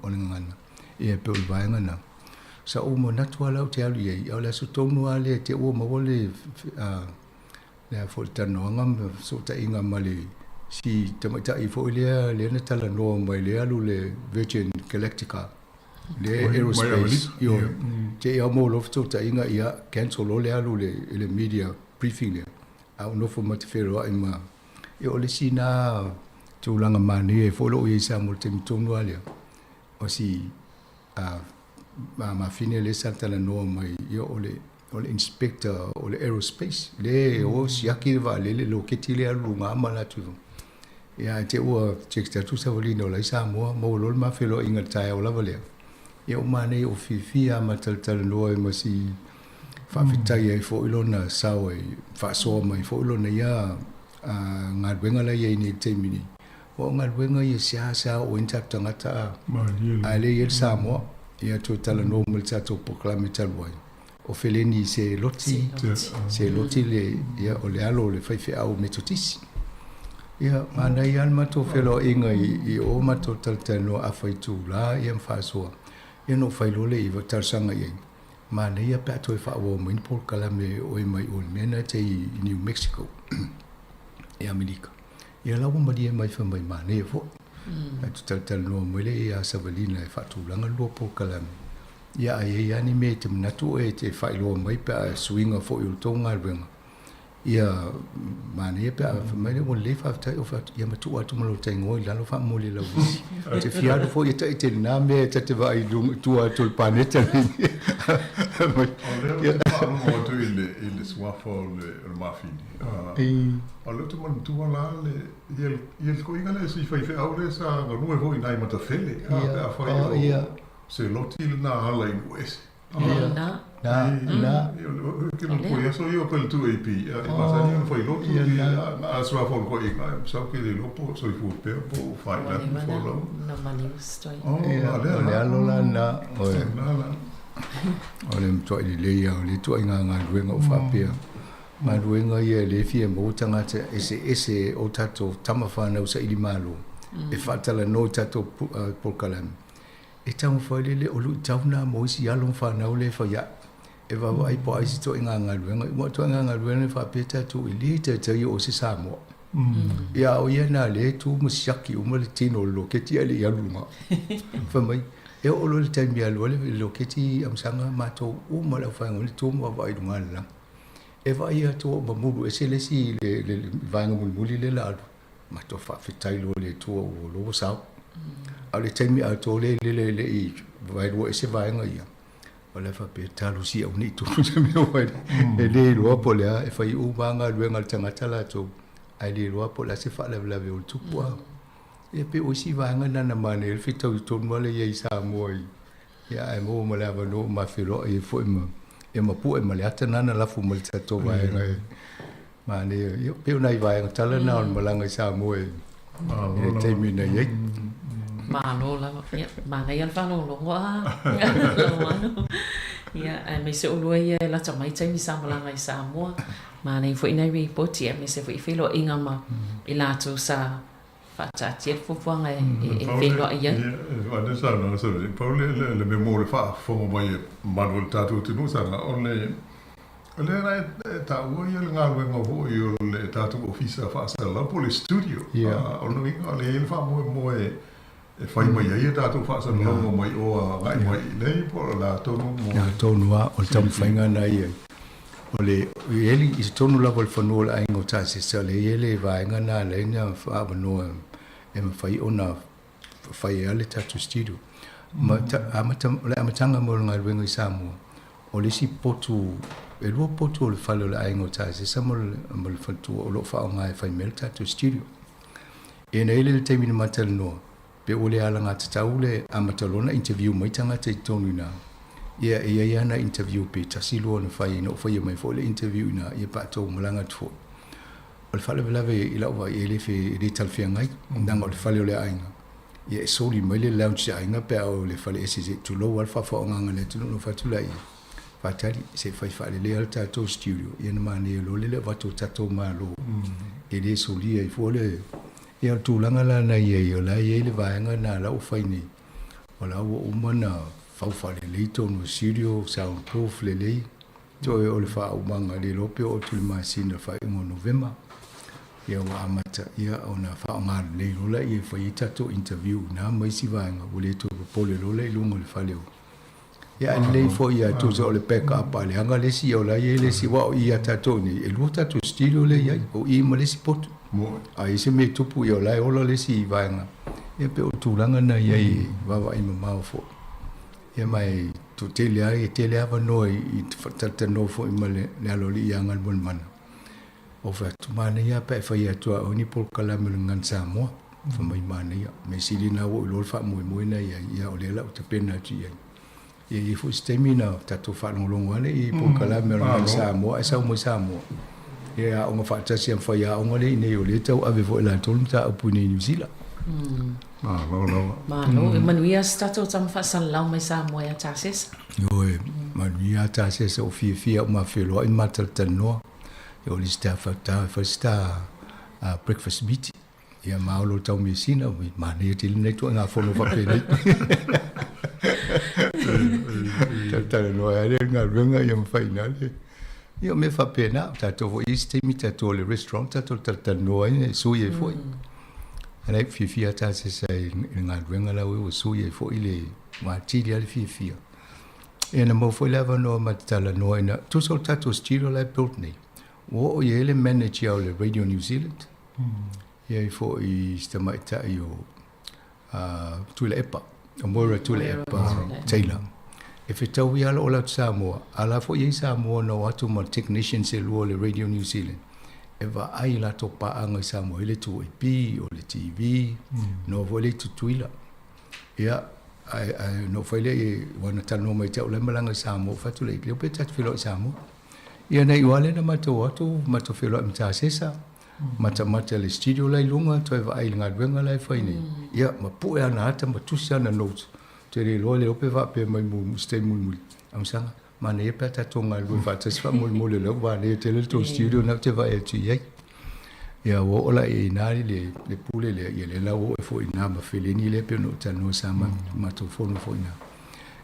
o le gagana, ia e pei o le vaega lena. Sa ou manatu lava la ou te alu i ai, a o le aso tonu lava lea te i ua maua le, le a foi le talanoaga ma fesootaiga ma le si tamaitai foi lea lea na talanoa mai lea alu le Virgin Galactica le Aerospace ioe te i au maua loa fesootaiga ia cancel loa le alu le i le media briefing lea a ou nofo ma te feiloai ma ia o le isi na tulaga manaia ai foi lou i ai i Samoa i le taimi tonu lava lea o si a mafine lea sa talanoa mai ia o le o le inspector o le aerospace le o siaki le vaalele loketi le alu luga ma la atu ia ae te ua text atu savalina o la i Samoa maua loa le ma feiloaiga i le taeao lava lea ia ua manaia ua fiafia lava ma talatalanoa ai ma si faafetai ai foi lona sao e faasoa mai foi lona ia galuega la e i ai nei i le taimi nei. Aua o galuega ia e seasea oo ai ni tatou tagata a, a le i ai le Samoa, ia toe talanoa mai le tatou polokalame talu ai. O Feleni Seloti, Seloti le, ia, o le alo o le faifeau Metotisi. Ia, manaia lava le matou feloaiga i, i o matou talatalanoa afa itula, ia ma faasoa. Ia na ou fai loa lea i talosaga i ai, manaia pe a toe faaauau mai ni polokalame e oe mai o i le mea lena e te i New Mexico i Amerika. Ia la ua malie mai fai mai manaia foi. Ae talatalanoa mai lea ia Savalina e faatulaga le lua polokalame. Ia a i ai lava ni mea e te manatu oe e te faailoa mai pe a suiga foi o le tou galuega, ia manaia pe a fai mai lea ua lelei faafetai ou fai atu, ia ma tuu atu ma lota igoa i lalo faamolemole i lau lisi. Ou te fia alu foi e taite i lena mea ta te vaai i luga i tua atu o le paneta lenei. O lea ou te faalogo atu i le i le suafa o le o le mafine. O lea ou te manatua la le ia le toeaina lea si faifeau lea sa galue foi i nai Matafele a pe afai o Seloti lena ala i Nuuese. Na. Na, na. Ke mo ko yaso yo ko tu AP i masani ona fai lotu i a suafa o le toeaina e sau ke le iloa po o soifua pea po o fai lani po o lau. Na maliu stoi. Oh, Ia, lea o le la. alo la lena, oe. Na la. O le matuai lelei lava o lea ituaiga galuega o faapea. Galuega ia e le fia maua tagata eseese o tatou tama fanau saili malo e faatalanoa i tatou polokalame. E taumafai lele o luitau na mo isi alo ma fanau lea e fai ae. E vaavaai po o ai se ituaiga galuega. Aua o ituaiga galuega e faapea tatou e le taitai oo se Samoa. Ia a o ia na lea e tu ma siaki uma le tino o le loketi ae le i alu i luga. Fai mai, e oo loa i le taimi e alu ai le loketi i Amusaga, matou uma le aufaigaluega le tu ma vaavaai i luga o le lagi. E vaai atu ua mamulu ese le isi le, le, le vaega mulimuli lea la alu. Matou faafetai loa i le Atua ua loa ua sao. A o le taimi atoa lea lele e le i vaelua ese vaega ia, o la e faapea, talosia aua ne i tupu se mea aua e le iloa po o le a, e fai uma lava galuega a le tagata latou, ae le iloa po o le a se faalavelave o le tupu a. Ia pei o isi vaega na na manaia ai le fetaui tonu lava lea i ai i Samoa i Ia ae maua ma le avanoa ua ma feiloai ai foi ma ia mapu'e ma le ata lena na lafo mai i le tatou vaega e manaia. Ia pei o nai vaega tala na o le malaga i Samoa i le taimi na i ai. Malo lava. Ia, manaia le faalogologo a Lauano. Ia, aemaise oulua ia e lata mai taimi sa malaga i Samoa. Manaia foi nai ripoti aemaise foi feiloaiga ma i latou sa faataatia le fuafuaga e feiloai ai. Ia, e saunoa se pau le le mea mo le faafofoga mai e malu o le tatou atunuu sana, o le o lea la e taua ia le galuega foi o le tatou ofisa faasalalau po o le studio. O lona uiga o lea e i ai le faamoemoe e fai mai ai a tatou faasalalauga mai o agai mai i inei po o le a tonu mo le tonu lava o le taumafaiga lena i ai. O le i i totonu lava o le fanua o le aiga o Tasesa, lea e i ai le vaega lena e ala ai ona faaavanoa e mafai ona fai ai le tatou studio. Ma amata, o le amataga mai o le galuega i Samoa, o le isi potu, e lua potu o le fale o le aiga o Tasesa ma le faletua o lo o faaaoga e fai mai ai le tatou studio. Ia na i ai le taimi na ma talanoa, pe ua le alagatatau le amata loa ona interview mai tagata i totonu i ina. Ia e i ai lava nai interview pe tasi lua na fai ina ua faia mai foi le interview i ina, ia pe a tou malaga atu foi. O le faalavelave i lau vaai e le fe, e le talafeagai, leaga o le fale o le aiga. Ia e soli mai le lounge i aiga pe a o le fale ese se i tulou lava le faafofogaaga a le atunuu ona fai atu lea, Faatali, se i fai faalelei lava le tatou studio, ia ona manaia loa lea le avatu o tatou malo e le solia ai fua le. Ia o le tulaga la na i ai, o la e i ai le vaega lena la ua fai nei, o la ua uma ona fau faalelei totonu o le studio, sound proof lelei, toe o le faaumaga, le iloa pe oo atu i le masina faaiuga o Novema, ia ua amata ia ona faaaoga lelei loa lea e fai ai tatou interview i ina ma isi vaega, ua le toe popole loa lea i luga o le fale o Ia ae lelei foi ia tusa o le back up a leaga le isi o la e i ai le isi aua o i ia tatou nei e lua tatou studio lea e i ai o i ma le isi potu. A i ai se mea e tupu ia o la e ola le isi vaega. Ia pei o tulaga na i ai e vaavaai mamao foi. Ia ma e toatele lava e tele avanoa i faatalatalanoa foi ma le aloalii ia Galumalemana. Ou fai atu, manaia lava pe a e fai atu a oe ni polokalame o le Gagana Samoa. Fai mai, manaia. Mea sili lena ua ou iloa le faamoemoe na i ai, ia o lea la ua tapena atu i ai. Ia e i ai foi se taimi ona tatou faalogologo lava lea i polokalame o le Gagana Samoa ae sau mai Samoa. Ia e aoga faatasi ma faiaoga lea i inei o lea e tauave foi e latou le mataupu i inei i Niu Sila. Malo lava. Malo, e manuia se tatou tama faasalalau mai Samoa ia Tasesa. Ioe, manuia Tasesa o fiafia a'u ma feloa'i ma talatalanoa. Ia o le isi ta e fai se ta breakfast meeting. Ia ma o lo tau measina, manaia tele lenei ituaiga fono faapenei. Talatalanoa ai le galuega ia ma faina le. Ia o mea faapena, tatou foi i isi taimi tatou o le restaurant tatou talatalanoa ai e sui ai foi. Alai fiafia Tasesa i le galuega la ua sui ai foi le matili a le fiafia. Ia na maua foi le avanoa ma te talanoa ina tusa o le tatou studio la e built nei. Ua oo i ai le manager o le Radio New Zealand. Ia ai foi si tamaitai o Tuilaepa, o Moira Tuilaepa Taylor. E fetau ia ala o atu Samoa, a la foi i Samoa na o atu ma technicians e lua o le Radio New Zealand. E vaai i latou paaga i Samoa i le 2AP, o le TV, no foi le Tutuila. Ia, ae no fai le i wana talanoa mai te au lai malaga i Samoa, fatu le i leo pe tatu feiloai i Samoa. Ia nei ua le na matou atu, matou feiloai ma Tasesa, matamata i le studio la i luga, toe vaai i le galuega la e fai nei. Ia, ma pue ana ata ma tusi ana notes. Ou te le iloa le ope faapea mai mu se taimi mulimuli. Amusaga, manaia pe a tatou galulue faatasi faamolemole o lea ua manaia tele le tou studio lena ou te vaai atu i ai. Ia, ua oo la i ina le pule lea, ia lea la ua oo ai foi i ina ma Feleni lea pei ona ou talanoa sa matou fono foi i ina.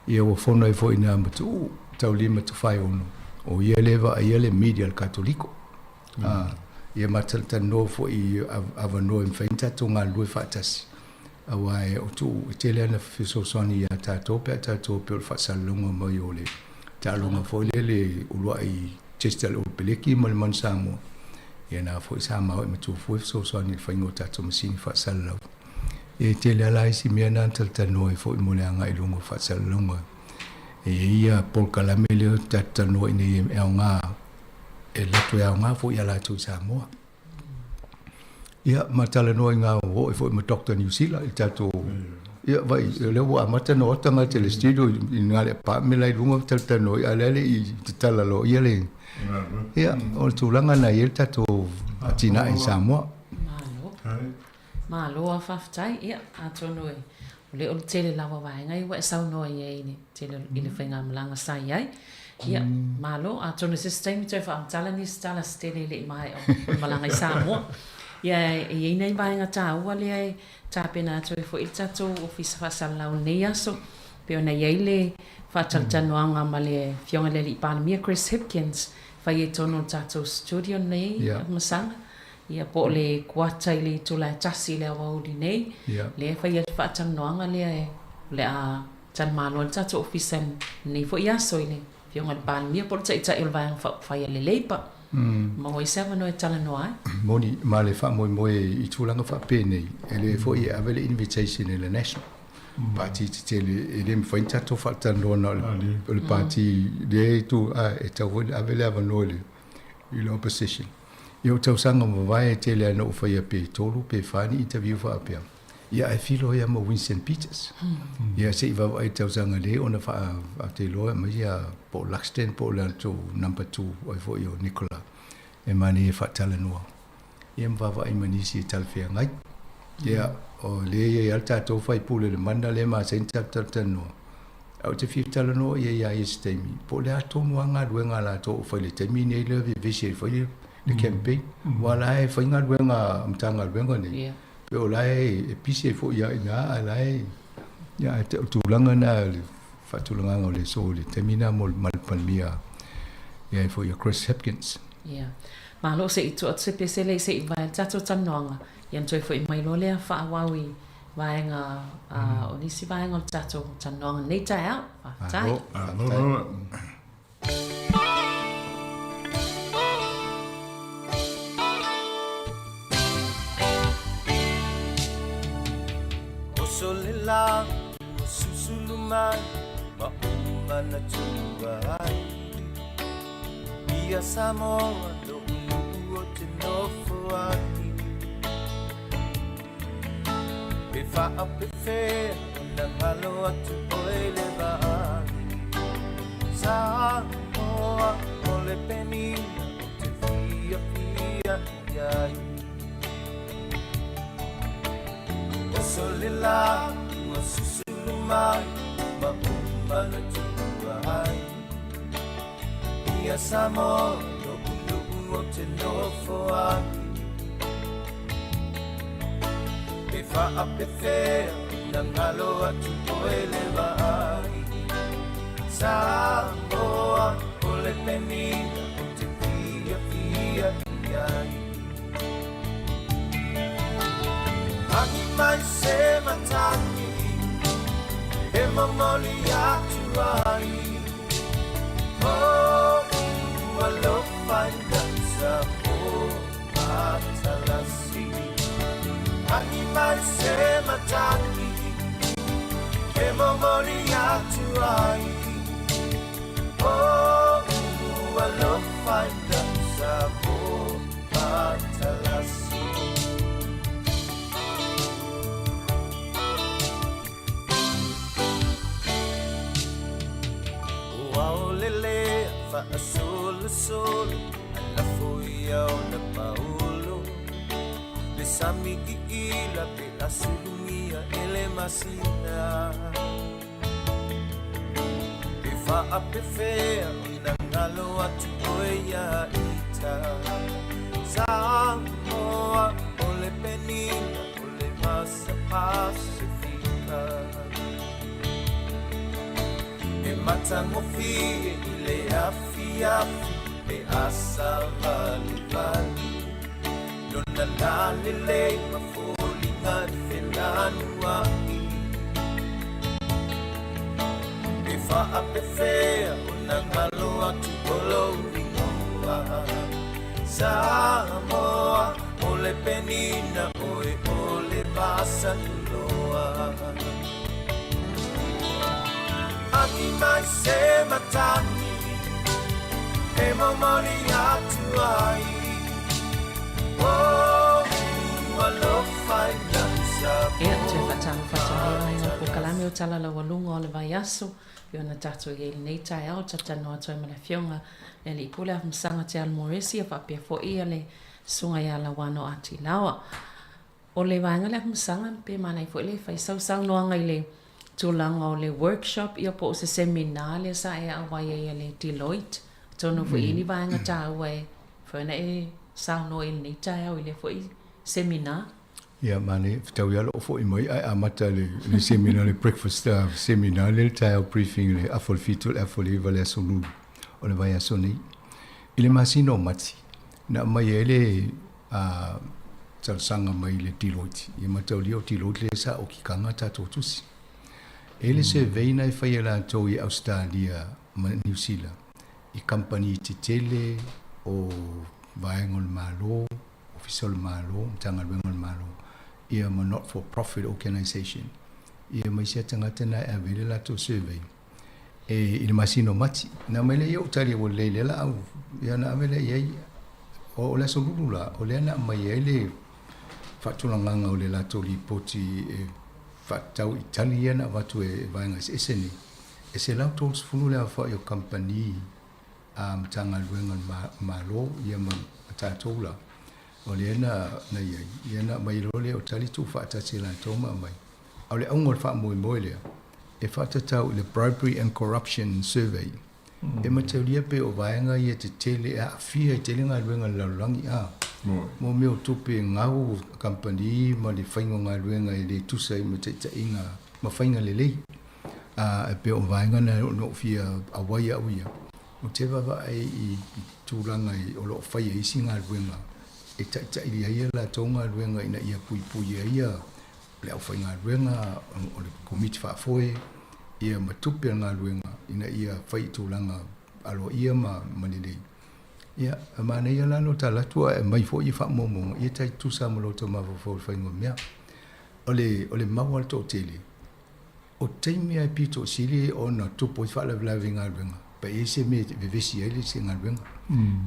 Ia ua fono ai foi i ina ma Tuuu, Taulima Tofaeono, o ia lea e vaaia le media a le Katoliko. Ia ma talatalanoa foi i avanoa e mafai ona tatou galulue faatasi, aua o Tuuu e tele ana fesoasoani ia tatou pe a tatou pei o le faasalalauga mai o le taaloga foi lea le uluai test a le Ulu Peleki ma le Manu Samoa. Ia na foi sa maoae matua fua fesoasoani i le faiga o tatou masini faasalalau. E tele lava la isi mea na na talatalanoa ai foi mo le agai i luga o faasalalauga. E i ai ia polokalame lea ou te talanoa i nei e aoga, e alu atu e aoga foi ia latou i Samoa. Ia, ma talanoa i ngā o foi ma Dr. New Zealand i tatou. Ia, vai, o lea ua amata na o tagata i le studio i ngā le apartment la i luga talatalanoa ai, a o le a le i tatala loa ia le. Ia, o le tulaga na i ai le tatou atinae i Samoa. Malo. Malo a faafetai. Ia, atonu e o le o le tele lava o vaega ia ua e saunoa i ai i le tele i le faigamalaga sa i ai. Ia, malo, atonu i se isi taimi toe faamatala nisi tala se tele e le i maea o le malaga i Samoa. Ia, e i ai nai vaega taua lea e tapena atu ai foi le tatou Ofisa Faasalalau i lenei aso, pei ona i ai le faatalatalanoaga ma le Afioga i le Alii Palemia Chris Hipkins, fai ai tonu o le tatou studio nei, Masaga. Ia, po o le kuata i le itula e tasi i le aoauli nei, lea e fai ai le faatalanoaga lea e, o le a talimalo ai le tatou ofisa i lenei foi aso i le Afioga i le Palemia po o le Taitai o le Vaega Faaupufai a le Labour. Maua ai se avanoa e talanoa ai. Moni, ma le faamoemoe i tulaga faapenei, e le foi e ave le invitation i le National Party tetele, e le mafai ona tatou faatalanoa na o le Pati lea e tu, a e tatau foi ona ave le avanoa i le Opposition. Ia o tausaga mavae e tele ana ou faia pe tolu pe fa ni interview faapea. Ia ae filo ai ma Winston Peters. Ia se i vaavaai i tausaga le ona faa te iloa mai ia po o Luxton po o le latou number 2 ai foi o Nicola e manaia e faatalanoa. Ia ma vaavaai ma nisi e talafeagai. Ia o lea e i ai lava le tatou faipule i le mana lea e masani ona talatalanoa. Ae ou te fia talanoa i ai ia ia se taimi, po o le a tonu lava galuega a latou o fai i le taimi lenei lea e vevesi ai e fai le campaign. Aua o la e fai galuega a Matagaluega nei, pe o la e pisi ai foi lava i ina, a o la e, ia ae o le tulaga lena o le faatulagaga o le aso i le taimi lena mo le Palemia ia foi ia Chris Hipkins. Ia. Malo se i tuu atu se pese lea se i vae le tatou talanoaga, ia ona toe foi mai loa lea faaauau i vaega o nisi vaega o le tatou talanoaga i lenei taeao. Faafetai. Malo. Oso le la ua susulu mai ma ou manatua ai Ia Samoa lo'u nuu o te nofo ai Pe faapefea ona galo atu oe le vaai Samoa o le penina o te fiafia i ai. aso le la ua susulu mai ma ou manatua ai. Ia Samoa lo'u nu'u ou te nofo ai. Pe faapefea ona galo atu oe le vaai. Samoa o le penina ou te fiafia i ai. Agi mai se matagi e momoli atu ai. O'u alofa i lau Samoa matalasi. Agi mai se matagi e momoli atu ai. O'u alofa i lau Samoa matalasi. O aolele faasolosolo alafo ia ona paulo. Le sami iila pe asulugia e le masina. Pe faapefea ona galo atu oe ia ita. Samoa o le penina o le masa Pasifika. E matagofie i le afiafi pe a savalivali. Lona lalelei ma foliga e felanua'i. Pe faapefea ona galo atu o lou igoa. Samoa o le penina oe o le vasaluloa. Agi mai se matagi e momoli atu ai. O'u alofa i lau Ia, toe faatalofa atu nei vaega o polokalame o Tala Laualuga o le Vaiaso, i ona tatou i ai i lenei taeao, talatalanoa atu ai ma le Afioga le Alii Pule Afamasaga Te Alo Moresi, ia faapea foi ia le Susuga ia Lauano Atilaoa. O le vaega lea Afamasaga, pe manaia foi le fai sau saunoaga i le tulaga o le workshop ia po o se seminar lea sa e auai ai a le Deloitte. Atonu foi e i ai ni vaega taua e mafai ona e saunoa i lenei taeao i lea foi seminar. Ia, manaia, fetaui lava lou foi mai ae amata le, le seminar, le breakfast seminar lea le taeao briefing i le afa o le 7 i le afa o le 9 le aso Lulu o le vaiaso nei. I le masina o Mati, na aumai ai le talosaga mai le Deloitte, ia mataulia o Deloitte lea sa okikaga tatou tusi. E i ai le survey na e fai e latou i Ausetalia ma Niu Sila i kamupani tetele o vaega o le Malo, Ofisa o le Malo, Matagaluega o le Malo, ia ma not for profit organisation, ia ma isi tagata na e ave ai le latou survey e i le masina o Mati. Na aumai lea i ou tali ua lelei lea laau, ia na ave lea i ai. O le aso Lulu la, o lea na aumai ai le faatulagaga o le latou lipoti e faatatau i tali ia na avatu e vaega eseese nei. E 130 le aofai o kamupani a Matagaluega o le Malo ia ma tatou la, o lea na na i ai, ia na aumai loa lea o tali tuufaatasi e latou ma aumai. A o le auga o le faamoemoe lea, e faatatau i le Bribery and Corruption Survey. E mataulia pei o vaega ia tetele e aafia ai tele galuega a le lalolagi a mo mea o tupe gau a kamupani ma le faiga o galuega e le tusa ai ma taitaiga ma faiga lelei. A e pei o vaega na na ou fia auai au ia, ou te vaavaai i tulaga o lo o fai e isi galuega e taitailia ai a latou galuega ina ia puipui ai ia le aufaigaluega o le Komiti Faafoe ia ma tupe a le galuega ina ia fai i tulaga aloaia ma lelei. Ia, e manaia la lo ta alu atu ae aumai foi faamaumauga ia tai tutusa ma lo outou mafaufau i le faiga o mea. O le, o le mau a le toatele, o taimi lava e pito sili ona tupu ai faalavelave i galuega, pe i ai se mea e vevesi ai le isi galuega,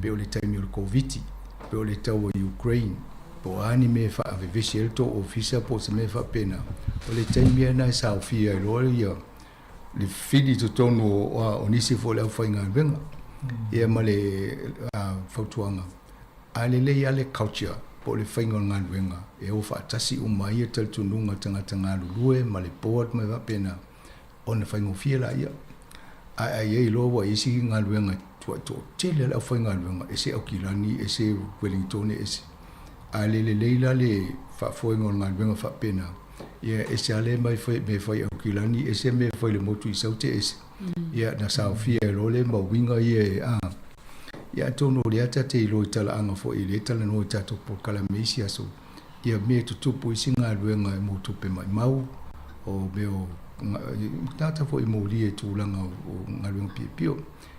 pe o le taimi o le Koviti, pe o le taua i Ukraine, po o a ni mea e faavevesi ai le tou ofisa po o se mea faapena, o le taimi lava lena e saofia ai loa ia le fili i totonu o nisi foi o le aufaigaluega, ia ma le fautuaga, a lelei lava le culture. Po o le faiga o le galuega e o faatasi uma ai ia talitonuga o tagata galulue ma le board ma faapena ona faigofie laia. Ae a i ai loa ua i ai isi galuega e tuai toatele lava le aufaigaluega, ese Aukilani, ese Uelingitone, ese. A le lelei la le faafoega o le galuega faapena, ia e ese lava le mea e fai i Aukilani, ese mea e fai i le motu i Saute, ese. Ia na saofia ai loa lea mau uiga ia e, a. Ia atonu o lea ta te iloa i talaaga foi lea e talanoa i tatou polokalame i isi aso, ia mea e tutupu i isi galuega e mo tupe maimau, o mea o tagata foi e molia i tulaga o galuega piopio.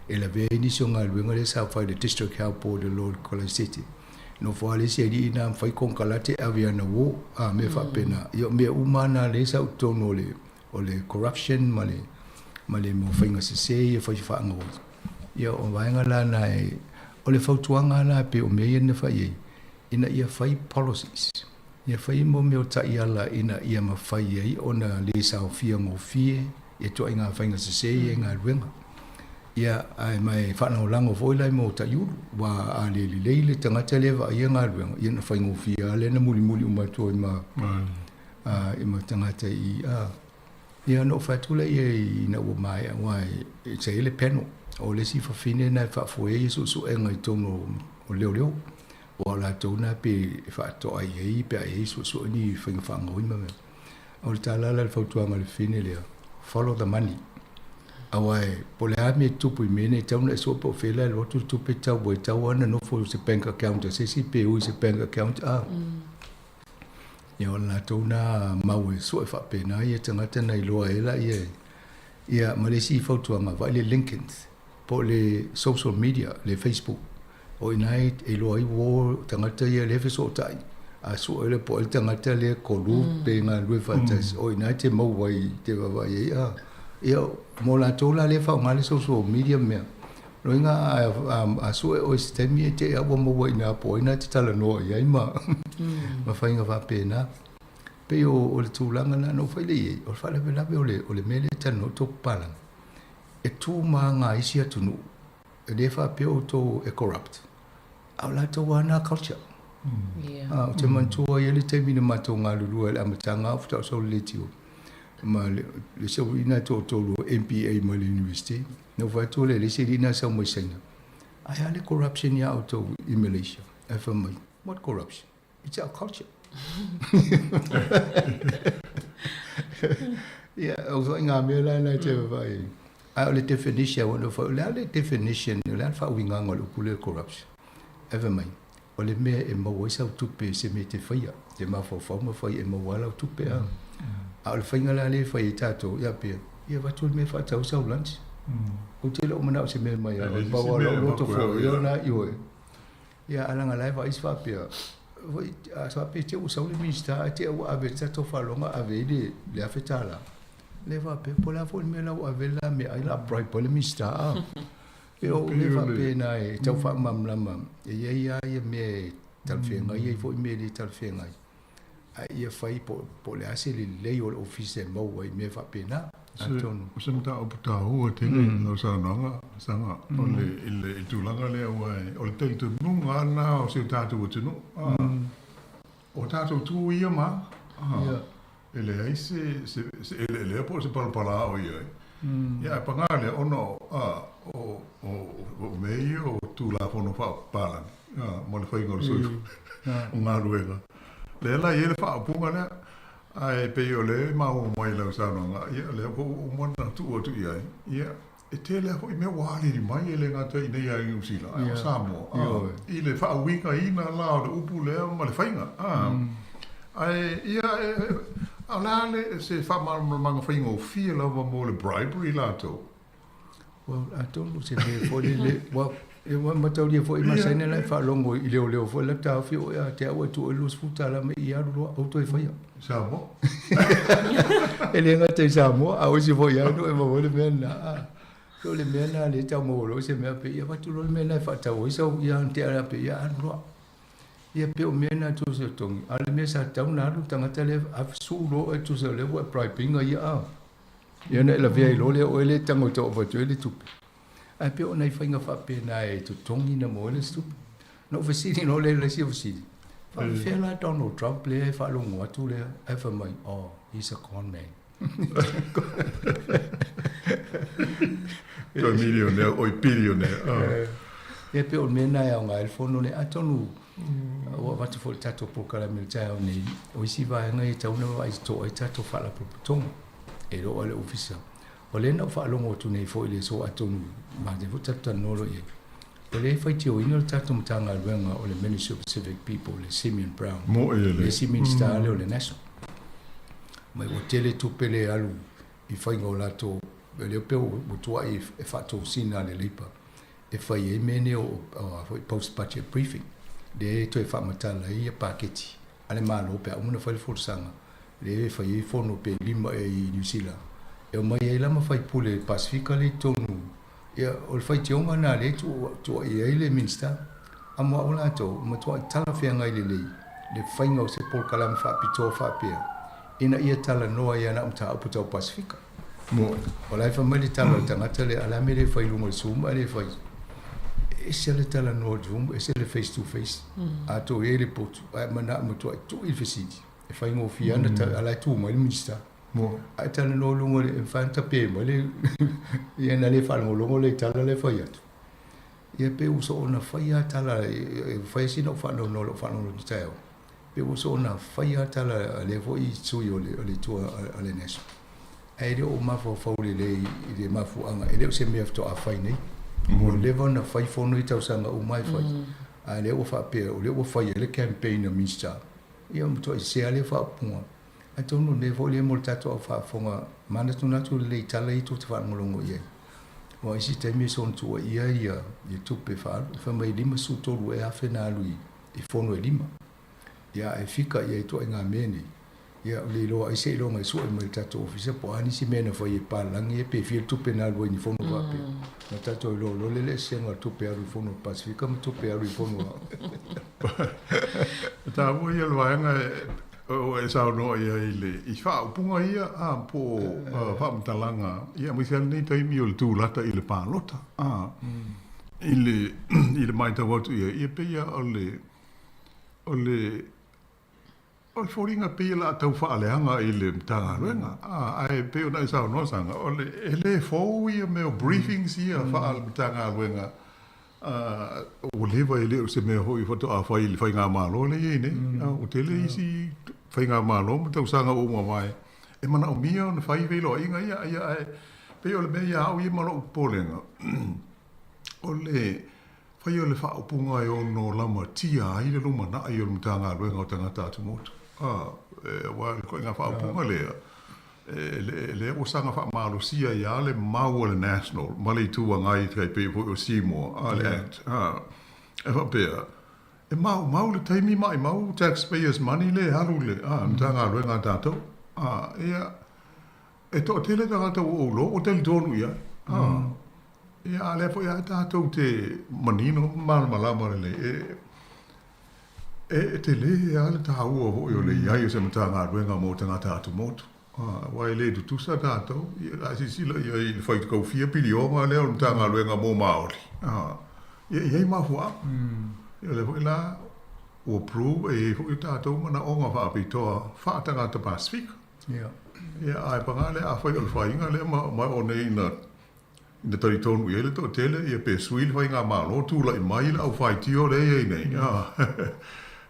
E lavea ai nisi o galuega lea sa fai i le District Health Board i lalo o le Kalaisete. Nofo lava le isi alii na ma fai konekarate ave i ana uo, a mea faapena. Ia o mea uma lava na lea sa i totonu o le o le corruption ma le ma le mau faiga sese ia fai faagaoioi. Ia o vaega la na e o le fautuaga la pei o mea ia na fai ai ina ia fai policies, ia fai mo mea o taiala ina ia mafai ai ona le saofia gofie ia ituaiga faiga sese ia i galuega. Ia ae ma e faalagolago foi la i mo taiulu, aua a le lelei le tagata lea e vaaia galuega, ia ona faigofie lava lea ona mulimuli uma atu ai ma i ma tagata i a. Ia ona ou fai atu lea ina ua maea, aua sa i ai le panel, o le isi fafine lena e faafoea ia suesuega i totonu o leoleo, aua o latou lena pe faatoa i ai pe a i ai suesue ni faiga faagaoiga ma mea. O le tala la i le fautuaga a le fafine lea, follow the money. Aua po o le a le mea e tupu i mea nei, e tatau ona e sue po o fea la e alu atu le tupe tau ai, e tatau lava ona nofo i se bank account a se isi pe ui i se bank account a. Ia o latou na mau e sue faapena ia tagata na iloa ai laia ia ma le isi fautuaga vaai le LinkedIn po o le social media le Facebook o i ina e iloa ai uo tagata ia lea e fesootai a sue le po o ai le tagata lea kolu pe galulue faatasi o i ina e te maua ai te vaavaai ai a ia mo latou la lea e faaaoga le social media mea Loiga a sue oe i se taimi e te ua maua i ina po o ai na e te talanoa i ai ma ma faiga faapena. Pei o le tulaga lena na ou fai lea i ai, o le faalavelave o le o le mea lea e talanoa ai tou papalagi, e tu ma aga isi atunuu, e le faapea outou e corrupt, a o latou lava na culture. A, ou te manatua e i ai le taimi na matou galulue ai i le amataga a o faatoa ou sau i le leitio ma le isi au alii na e toatolu o MBA mai le University. Na ou fai atu lea i le isi alii na sau mai Saina, Ae a le corruption ia outou i Malaysia? Ae fai mai, What corruption? It's our culture. Ia, o foi ngā mea la na te whai. Ae o le definition, o le whai, o le a le definition, o le a le faauigaga o le upu lea corruption. Ae fai mai, o le mea e maua ai sau tupe i se mea e te faia, te mafaufau ma fai e maua ai lau tupe a. A o le faiga la lea e fai ai tatou, ia pea, ia avatu le mea e faatau sau lunch. Ou te le o manao i se mea mai a oe, pau lava o lou loto foi, ia na ioe. Ia a leaga la e vaai isi faapea, foi, a faapea te ua sau le Minisita ae te i ua ave i le tatou faaloga ave ai le $1,000. Lea faapea, po o le a foi le mea la ua ave ai le la meaai o le a bribe ai le Minisita a. E oo mea faapena e tau faamalamalama, e i ai lava ia mea e talafeagai ai foi mea e le talafeagai, a ia fai po o le a se lelei o le ofisa e maua ai mea faapena. Atonu. O se mataupu taua tele lau saunoaga, Saga, o le, i le tulaga lea aua o le talitonuga lava lena o si o tatou atunuu. O tatou tu ia ma, e leai se, se, se eleelea po o se palapala o i ai. Ia, ae paga lea, ona o, a, o, o, o mea ia o Tulafono faapapalagi, a, mo le faiga o le soifua, o galuega. Lea la e i ai le faaupuga lea, ae pei o lea e maua mai i lau saunoaga, ia, o lea foi ua uma ona tuu atu i ai, ia, E tele lava foi mea ua alili mai e le gata i inei ia i Niu Sila, ae o Samoa, a, i le faauigaina la o le upu lea ma le faiga, a. Ae, ia, e, a o le a le, se faamalamalamaga faigofie lava mo le bribery latou? Well, atonu se mea foi lele, well, e ua mataulia foi ma Saina la e faalogo i leoleo foi la taofi oe a te au e tuu ai $20 mai i alu loa, aua toe faia. Samoa. E le gata i Samoa, a o isi foi lava nuu e maua ai le mea lena. A, so o le mea lena lea e tau maua loa se mea pe ia avatu loa le mea lena e faatau ai sau ia tea la pe ia alu loa. Ia pei o mea na tusa o togi. A o le mea sa tatau ona alu le tagata lea a suu loa oe tusa o lea ua e bribe ina ia a. Ia ona e lavea ai loa lea o oe lea e tago e tau avatu ai le tupe. Ae pei o nai faiga faapena e totogi na maua ai le isi tupe. Na ou fesili loa lea i le isi fesili. Faapefea la Donald Trump lea e faalogo atu lea ae fai mai, oh, he's a con man. Toe millionaire, oi billionaire. Ia pei o le mea lena e aoga ai le fono lea. Atonu ua avatu foi i le tatou polokalame i le taeao nei, o isi vaega ia e tatau ona vaavaai totoa ai tatou faalapotopotoga e le oo lava i le Ofisa. O lea na ou faalogo atu nei foi i le aso atonu manaia foi le tatou talanoa loa i ai, o lea e faitioina le tatou Matagaluega o le Ministry of Pacific People, le Simeon Brown, le isi Minisita lea o le National. Mai ua tele tupe lea e alu i faiga o latou, lea pei ua tuai e faatosina a le Labour e fai ai mea nei o post budget briefing, lea e toe faamatala ai ia paketi a le Malo pe a uma ona fai le folasaga, lea e fai ai fono pe 5 ea i Niu Sila, e omai ai la ma faipule Pasefika lea i totonu. Ia, o le faitioga lena lea e tuuaia ai le Minisita. A mo au latou, e matuai talafeagai lelei le faiga o se polokalame faapitoa faapea ina ia talanoa ai ana mataupu tau Pasefika. O la e fai mai le tala a le tagata lea, a o le a le mea e le fai i luga o le Zoom ae le fai. E ese le talanoa i le Zoom, ese le face to face. A tou i ai le potu, ae manao e matuai tui le fesili, e faigofie lava ona, a o la e tu mai le Minisita. Ae talanoa i luga o le, e mafai ona tape mai le, ia ona le faalogologo lea i tala la e fai atu. Ia pei ua soona fai lava tala, e fai sina ou faanoanoa i lou faalogologo i le taeao, pei ua soona fai lava tala a lea foi sui o le itu a le National, ae le o mafaufau lelei i le mafuaaga, e le o se mea faatoa fai nei. Ua leva ona fai fono i tausaga uma e fai, a o lea ua faapea, o lea ua fai ai le campaign a Minisita, ia ua matuai sese lava lea faaupuga. Atonu o le mea foi lea mo le tatou au faafofoga manatunatu lelei i tala ia tou te faalogologo i ai. Aua o isi taimi e soona tuuaia ia tupe faaalu, fai mai e 53 ea afe na alu i fono e lima. Ia ae fika i ai ituaiga mea nei, ia ua le iloa ai seiloga e sue mai le tatou ofisa po o a nisi mea na fai e palagi ia pe fia le tupe na alu ai i ni fono faapea. Na tatou iloa loa lea le eseesega o le tupe alu i fono a le Pasefika ma tupe alu i fono a E taua ia o le vaega e saunoa i ai i le i faaupuga ia a po o faamatalaga ia aemaise lava lenei taimi o le tulata i le palota a i le i le matau atu i ai ia pei lava o le o le o le foliga pei o le a tau faaleaga i le Matagaluega a ae pei ona e saunoa Saga o le e le fou ia mea o briefings ia faale-Matagaluega Ua leva e le o se mea foi faatoa fai i le faigamalo lea e i ai nei. Ua tele isi faigamalo ma tausaga ua mavae e manaomia ona fai feiloaiga ia, ia ae pei o le mea ia au ia ma lou popolega, o le fai o le faaupuga e ono lamatia ai le lumanai o le Matagaluega o Tagata Atumotu. Aua o le ituaiga faaupuga lea, lea ua saga faamalosia ai lava le mau a le National ma le Itu Agai tai pei foi o Seymour, le Act, e faapea, e maumau le taimi maimau taxpayers money lea e alu i le Matagaluega a tatou. Ia, e toatele tagata ua ou iloa ua talitonu i ai. Ia, a o lea foi lava tatou te manino ma malamalama lelei, E tele lava le taua foi o le i ai o se Matagaluega mo tagata atumotu, aua e le tutusa tatou. A silasila i ai i le faitau fia piliona lea o le Matagaluega mo Maori, ia e i ai mafuaaga. Ia o lea foi la ua prove e i ai foi o tatou manaoga faapitoa faatagata Pasefika. Ia ae paga lea afai o le faiga lea ma o nei na Ina talitonu i ai le toatele, ia pe sui le faigamalo, tulai mai le aufaitio lea e i ai nei,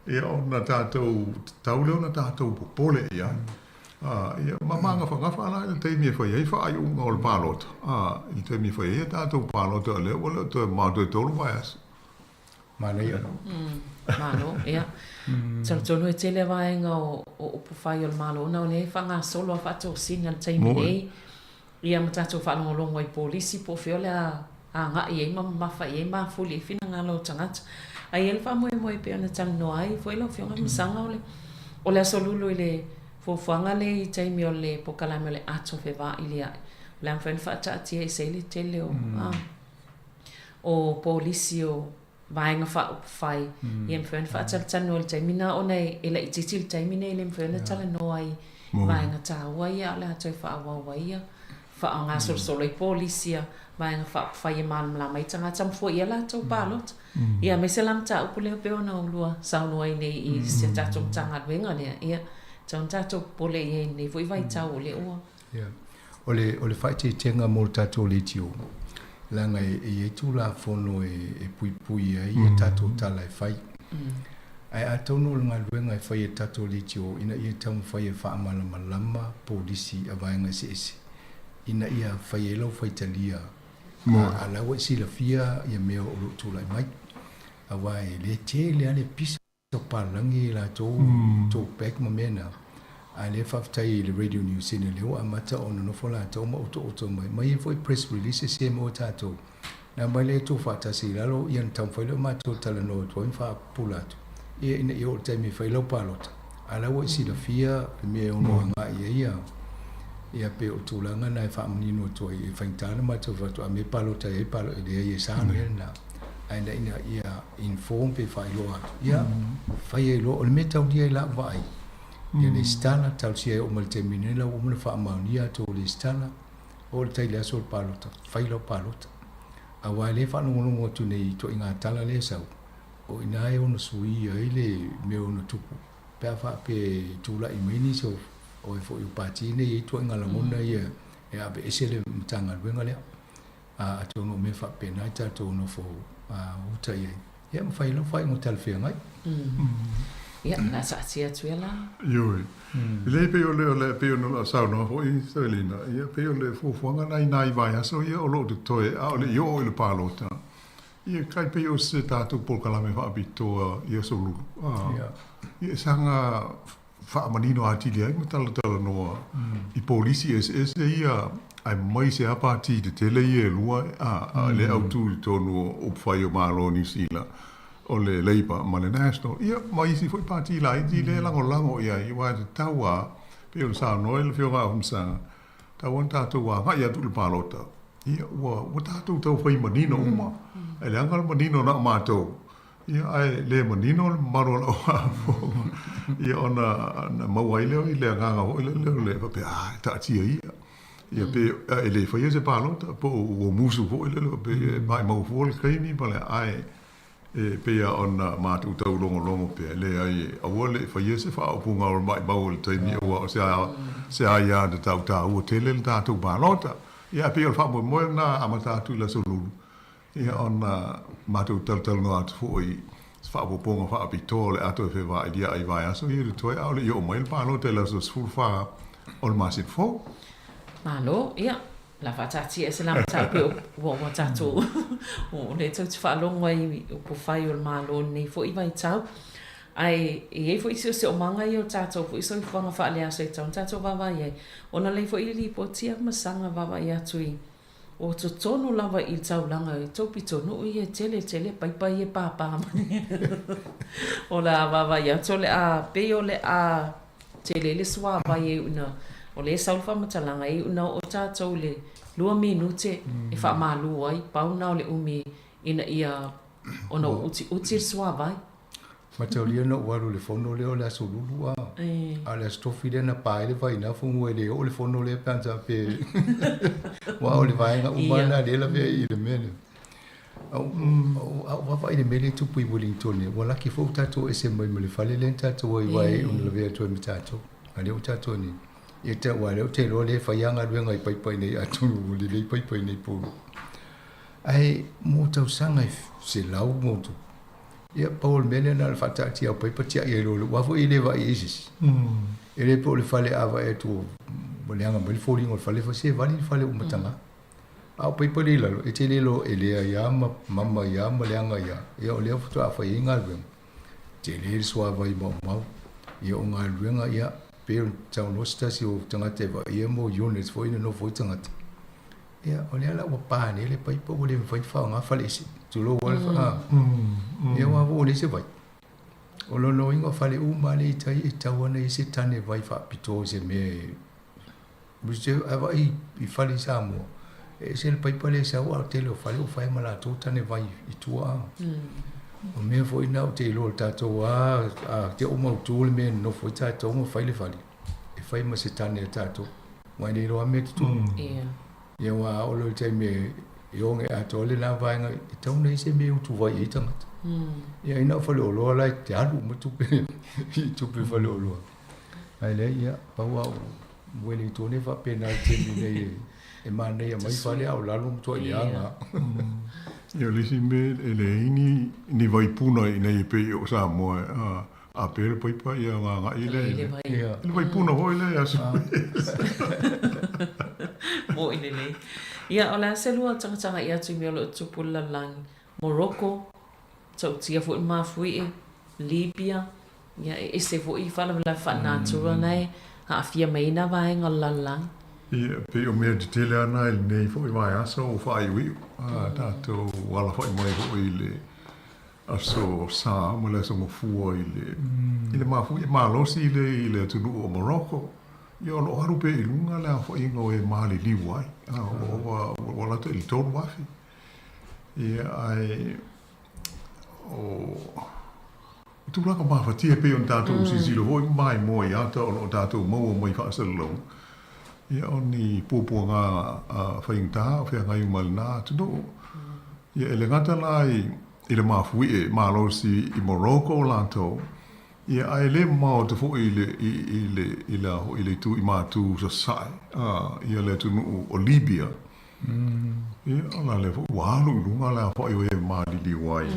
ia ona tatou tatau lea ona tatou popole i ai. Ia ma magafagafa la i le taimi e fai ai faaiuga o le palota, i le taimi e fai ai a tatou palota o lea ua le o toe mamao toe 3 vaiaso. Manaia. Malo, ia. Talitonu e tele vaega o upu fai o le Malo ona o lea e faagasolo a faatosina i le taimi nei. Ia ma tatou faalogologo i polisi po o fea o le a agai i ai ma mamafa i ai ma afuli i ai finagalo o tagata. Ae i ai le faamoemoe e pei ona talanoa ai foi lau Afioga Masaga o le o le Aso Lulu i le fuafuaga lea i taimi o le polokalame o le Ato Fevailia'i, o le a mafai ona faataatia ese ai le tele o o polisi o Vaega Faaupufai, ia mafai ona faatalatalanoa i le taimi lena ona e laitiiti le taimi nei e le mafai ona talanoa i vaega taua ia a o le a toe faaauau ai ia faagasolosolo ai polisi a Vaega Faaupufai e malamalama ai tagata ma fo'i ai a latou palota. Ia, aemaise la mataupu lea pei ona ulua saunoa ai nei i si a tatou Matagaluega lea, ia, tatau ona tatou popole i ai i lenei foi vaitau o lea ua. Ia. O le, o le faaeteetega mo le tatou leitio, leaga e, e i ai Tulafono e, e puipui ai a tatou tala e fai. Ae atonu o le galuega e fai e le tatou leitio ina ia taumafai e faamalamalama polisi a vaega eseese ina ia fai ai lau faitalia a la ua e silafia ia mea o lo o tulai mai. Aua e le tele lava le pisa o palagi e latou talk back ma mea na, a o lea faafetai i le Radio New Zealand lea ua amata ona nofo latou ma otooto mai, ma i ai foi press releases ia mo tatou. Na aumai lea e tuufaatasi i lalo ia ona taumafai lea o matou e talanoa atu ai ma faapupula atu ia ina ia oo i le taimi e fai lau palota, a o la ua e silafia le mea e ono agai i ai ia, ia pei o le tulaga lena e faamanino atu ai, e faigata ona matou fai atu a mea e palota i ai palota, e leai e sa le mea lena. Ae na ina ia inform pe faailoa atu, ia fai ai loa. O le mea taulia i lau vaai, ia lesitala, talosia e oo mai i le taimi nei la ua uma ona faamaonia atu o lesitala, Oo le tai i le aso o le palota, fai lau palota. Aua e le faalogologo atu nei i ituaiga tala lea e sau, o i ina e ono suia ai le mea e ono tupu pe a faapea e tulai mai nisi o o foi o pati nei e i ai ituaiga lagona ia e aveese le Matagaluega lea. A atonu o mea faapena e tatou nofo uta i ai. Ia ma fai lau faaiuga talafeagai. Ia, o le a saatia atu ia la. Ioe. E leai pei o le, o le, pei ona saunoa foi Selina, ia pei o le fuafuaga na i nai vaiaso ia o lo o totoe a o le i oo i le palota, ia kai pei o se tatou polokalame faapitoa i aso lulu, a, ia e saga faamanino atili ai ma talatalanoa i polisi eseese ia aemaise a pati tetele ia e lua a le autu i totonu o upufai o Malo o Niu Sila o le Labour ma le National ia ma isi foi pati laiti lea e lagolago i ai aua e tatau a pei ona saunoa le Afioga ia Afamasaga tatau ona tatou agai atu i le palota ia ua tatou tau fai manino uma e leaga le manino na o matou Ia, ae le manino le mamalu o lau faafofoga, ia ona na maua ai lea i le agaga foi lele o le faapea, ah, e taatia ia. Ia pe e le faia se palota, po o ua musu foi lele faapea e maimau fua le taimi ma le ae e pei lava ona matou taulogologo pea, leai, aua le faia se faaupuga o le maimau o le taimi aua o se se aia tatau taua tele le tatou palota. Ia ae pei o le faamoemoe lena e amata atu i le Aso Lulu, Ia ona matou talatalanoa atu foi i se faaopoopoga faapitoa o le a toe fevaailia ai vaiaso ia totoe a o le i oo mai le palota i le aso 14 o le masina fou. Malo, ia, o le a faataatia ese la mataupu e ua ua tatou o lea tou te faalogo ai i upufai o le Malo i lenei foi vaitau. Ae e i ai foi siosiomaga ia o tatou foi soifuaga faaleaso e tatau ona tatou vaavaai ai, ona lea foi e lipoti ia masaga vaavaai atu i O totonu lava i le taulaga i tou pitonuu ia e tele tele paipa ia e pāpā mai. O le a vaavaai atu o le a pei o le a tele le suavai e iu ina o lea e sau le faamatalaga e iu ina oo tatou i le lua minute e faamalu ai, pau lena o le umi ina ia ona utiuti le suavai. Mataulia na ou alu i le fono lea o le Aso Lulu a, a o le Aso Tofi lea na pa ai le vainafu e le oo le fono lea pe ana pe aua o le vaega uma lena lea e lavea i le mea lea. A ou vaavaai i le mea lea e tupu i Wellington ua laki foi ua tatou ese mai ma le fale lea na tatou o ai aua e ona lavea atu ai ma tatou. A o lea ua tatou nei, ia te aua o lea ou te iloa o lea e fai lava galuega i paipa i inei atonu ua lelei paipa i inei i Upolu. Ae mo tausaga e 100 ma ono tupu, Ia, pau o le mea lea na o le faataatia o paipa tiai ai loa, aua foi e le vaai i ai se isi. E le po o le fale a vaai atu ua leaga mai le foliga o le fale, fai se vali le fale ua mataga. A o paipa lea i lalo, e te le iloa e leai lava ma mama ai lava ma leaga ai lava. Ia o lea faatoa fai ai galuega. Tele le suavai maumau. Ia o galuega, ia, pei ona saunoa se tasi o tagata e vaaia mo units foi e nonofo ai tagata. Ia, o lea la ua pa nei le paipa ua le mafai ona faaaoga fale ese. Tulou lava le faa. Ia aua ua leai se vai. O lona uiga o fale uma lava lea i tai e tatau lava ona i ai se tane vai faapitoa i se mea e a vaai i fale i Samoa, e ese le paipa lea e sau a o le tele o fale ua fai ma latou tane vai i tua. O mea foi na ou te iloa o le tatou a te oo mautu le mea e nonofo ai tatou ma fai le fale, e fai ma se tane a tatou. Aua e le iloa lava mea e tutupu. Ia aua a oo loa i le taimi e oge atoa ai lena vaega, e tatau ona i ai se mea e utuvai ai tagata. Ia ai na o faleoloa la e te alu uma tupe i tupe faleoloa. Ae leai, ia, pau lava o Ueligitone e faapena i le taimi nei e manaia mai fale a o lalo matuai leaga lava. Ia o le isi mea e leai ni vaipuna i inei e pei o Samoa a A pe le paipa ia ona agai lea i le, i le vaipuna foi lea ia Mo'i lelei. Ia, o le a se lua tagatagai atu i mea o lo o tupu i le lalolagi? Morocco, Tautia foi le mafuie, Libya, ia e ese foi faalavelave faalenatura na e aafia mai ai na vaega o le lalolagi. Ia, pei o mea tetele lava na i lenei foi vaiaso ua faaiuiu a tatou alafai mai foi i le Aso Sa ma le Aso Gafua i le i le mafuie malosi lea i le atunuu o Morocco, ia o lo o alu pea i luga le aofaiga o e maliliu ai, a ua ova ua lata i le 3,000. Ia ae o tulaga mafatia pei ona tatou silasila foi ma maimoa i ata o lo o tatou maua mai faasalalauga, ia o ni puapuaga faigata o feagai ma lena atunuu. Ia e le gata la i i le mafuie malosi i Morocco latou, ia ae le mamao atu foi i le i i le i le a foi i le itu i matu sasae a ia le atunuu o Libya. Ia o la lea foi ua alu i luga le aofai o e maliliu ai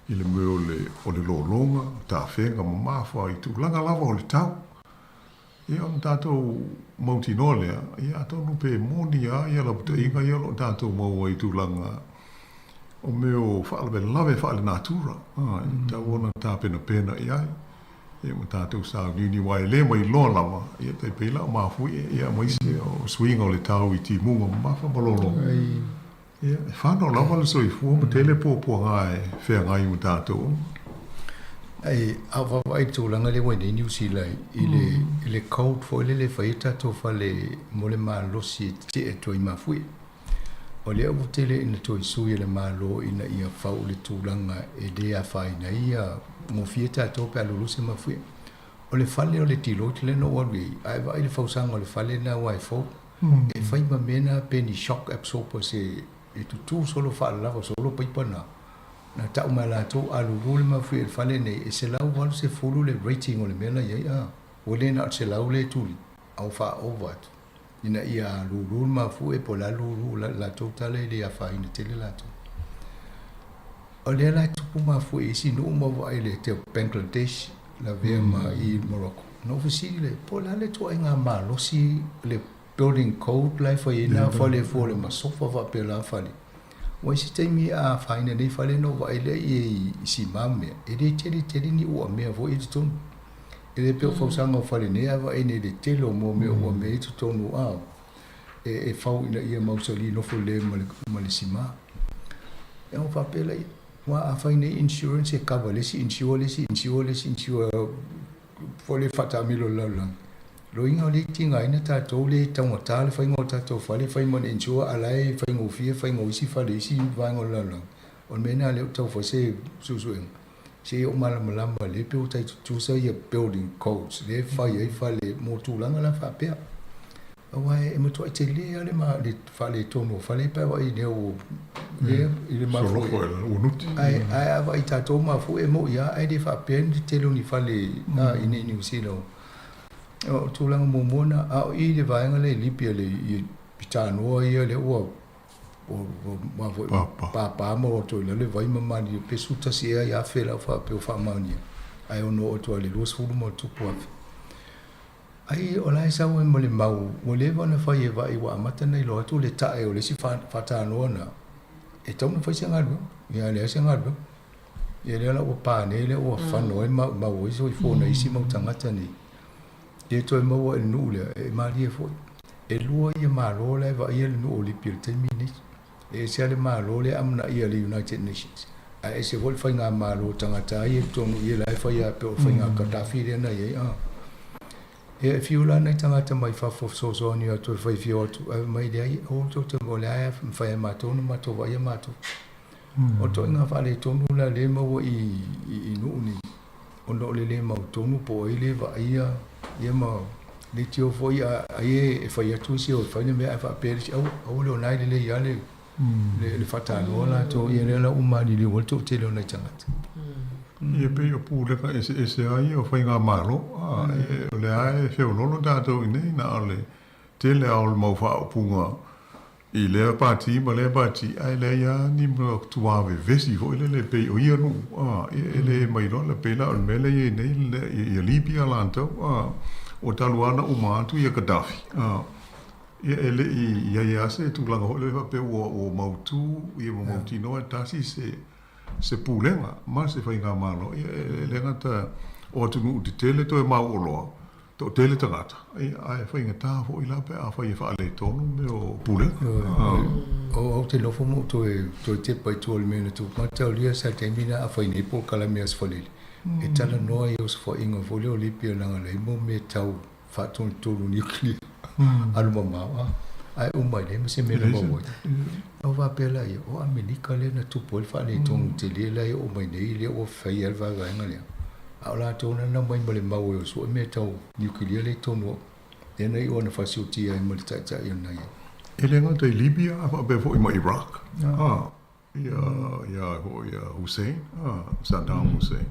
i le mea o le o le lologa, tafega mamafa i tulaga lava o le tau. Ia ona tatou mautinoa lea, ia atonu pe moni lava ia lapataiga ia o lo o tatou maua i tulaga o mea o faalavelave faalenatura, e tatau ona tapenapena i ai, ia ma tatou sauniuni aua e le mailoa lava, ia tai pei la o mafuie, ia aemaise o suiga o le tau i timuga mamafa ma lologa. Ia, e whanau lava le soifua ma tele puapuaga e feagai ma tatou uma. Ai, a ou vaavaai i le tulaga lea ua i nei Niu Sila i le, i le code foi lele e fai ai tatou fale mo le malosi e tetee atu ai mafuie. O lea ua tele ina toe sui e le Malo ina ia fau le tulaga e le afaina ai ia gofie tatou pe a lulu se mafuie. O le fale o le Deloitte lea na ou alu i ai, a e vaai i le fausaga o le fale lena aua e fou, E fai ma mea na pe ni shock absorbers e tutū solo faalalava solo paipa na. Na tau mai latou a lulu le mafuie i le fale nei e 180 le rating o le mea la i ai a ua le na o le 100 lea e tuli a ua faa-over atu ina ia lulu le mafuie po o le a lulu la latou tala e le afaina tele latou. O lea la e tupu mafuie i isi nuu ma vaai le te o Bangladesh lavea ma i Morocco. Na ou fesili lea, po o le a le ituaiga malosi le building code la e fai ai nā fale e fua o le masofa faapea la fale. Ua i se taimi a afaina nei fale ona ou vaai lea i ai i sima mea, e le tele tele ni uamea foi i totonu. E le pei o fausaga o fale nei a vaai nei i le tele o mea uamea i totonu a e fau ina ia mausali nofo lelei ma le sima. Ia ona faapea lea, aua a fai nei insurance e cover le isi insure le isi insure le isi insure foi le faataamilo i le lalolagi. Loiga o lea e tigaina tatou lea e taugata le faiga o tatou fale fai ma le insure a la e faigofie faiga o isi fale i isi vaega o le lalolagi. O le mea lena lea ua tau fai se suesuega se i ou malamalama lelei pe ua tai tutusa ia building codes lea e fai ai fale mo tulaga la faapea. Aua e matuai tele lava le ma le faaletonu o fale pe a vaai i lea ua lea i le mafuie. Solofa e ua nuti. Ae ae a vaai i tatou mafuie e moi lava ae le faapea ni tele o ni fale a i nei Niu Sila. O tulaga muamua na a o i le vaega lea i Libya le i Tanoa ia lea ua ua foi papa ma ua toe i lalo le vai ma maliu pe 11 ea ia afe la faapea ua faamaonia ae ono oo atu lava i le 20 ma ona tupu afe. Ai o la e sau ai ma le mau ua leva ona fai e vaai ua amata ona iloa atu le tae o le isi faatanoa na e tatau ona fai se galuega. Ia leai se galuega. Ia lea la ua pa nei lea ua fano ai ma mau ai soifua o nai isi mau tagata nei. Ia toe maua e le nuu lea e malie foi. E lua ia Malo la e vaaia le nuu o Libya i le taimi lenei. E ese lava le Malo lea e amanaia e le United Nations, ae ese foi le faigamalo tagata ia i totonu i la e fai lava pei o le faiga Gaddafi lea na i ai. A. Ia e fiu la nai tagata mai fafo fesoasoani atu e fai fia o atu, ae fai mai leai, aua tou te o lea e mafai e matou ona matou vaaia matou. O ituaiga faaletonu la lea e maua i i nuu nei, ona o le le mautonu po o ai le vaaia ia ma Leitio foi a ai e fai atu isi o e fai le mea ae faapea le isi, aua, aua le o na e lelei lava le, le, le faatanoa latou, ia lea la ua maliliu ai le toatele o nai tagata. Ia pei o pulega eseese lava ia o faigamalo, a, o lea lava e feololo tatou i inei, na o le tele lava o le mau faaupuga i lea pati ma lea pati, ae leai lava ni matua vevesi foi lele pei o ia nuu, a, e le mailoa la pei la o le mea lea e i ai nei ia Libya latou, a, ua talu lava ona uma atu ia Gaddafi, a, ia e le i i ai lava se tulaga foi lele faapea ua mautu ia ua mautinoa e tasi se se pulega ma se faigamalo, ia e le gata o atunuu tetele toe mauoloa, Toatele tagata, ia, ae faigata foi la pe afai e faaletonu mea o pulega. O au te nofo ma ou toe, toe tepa i tua o le mea na tupu mai. Taulia sa taimi na a fai nei polokalame a Sefalele, e talanoa ai osofaiga foi lea o Libya leaga leai mo mea tau faatonutonu nuclear alu mamao a, ae uma ai leai ma se mea na maua ai. Na ou faapea laia, o Amerika lea na tupu ai le faaletonu tele la e oo mai nei lea ua fai ai le vaevaega lea. A o latou na nau mai ma le mau e o sue mea tau niukilia lea i totonu o lea na iu ona fasiotia ai ma le taitai o nai. E le gata i Libya a faapea foi ma Iraq, a, ia, ia foi ia Hussein, a, Saddam Hussein.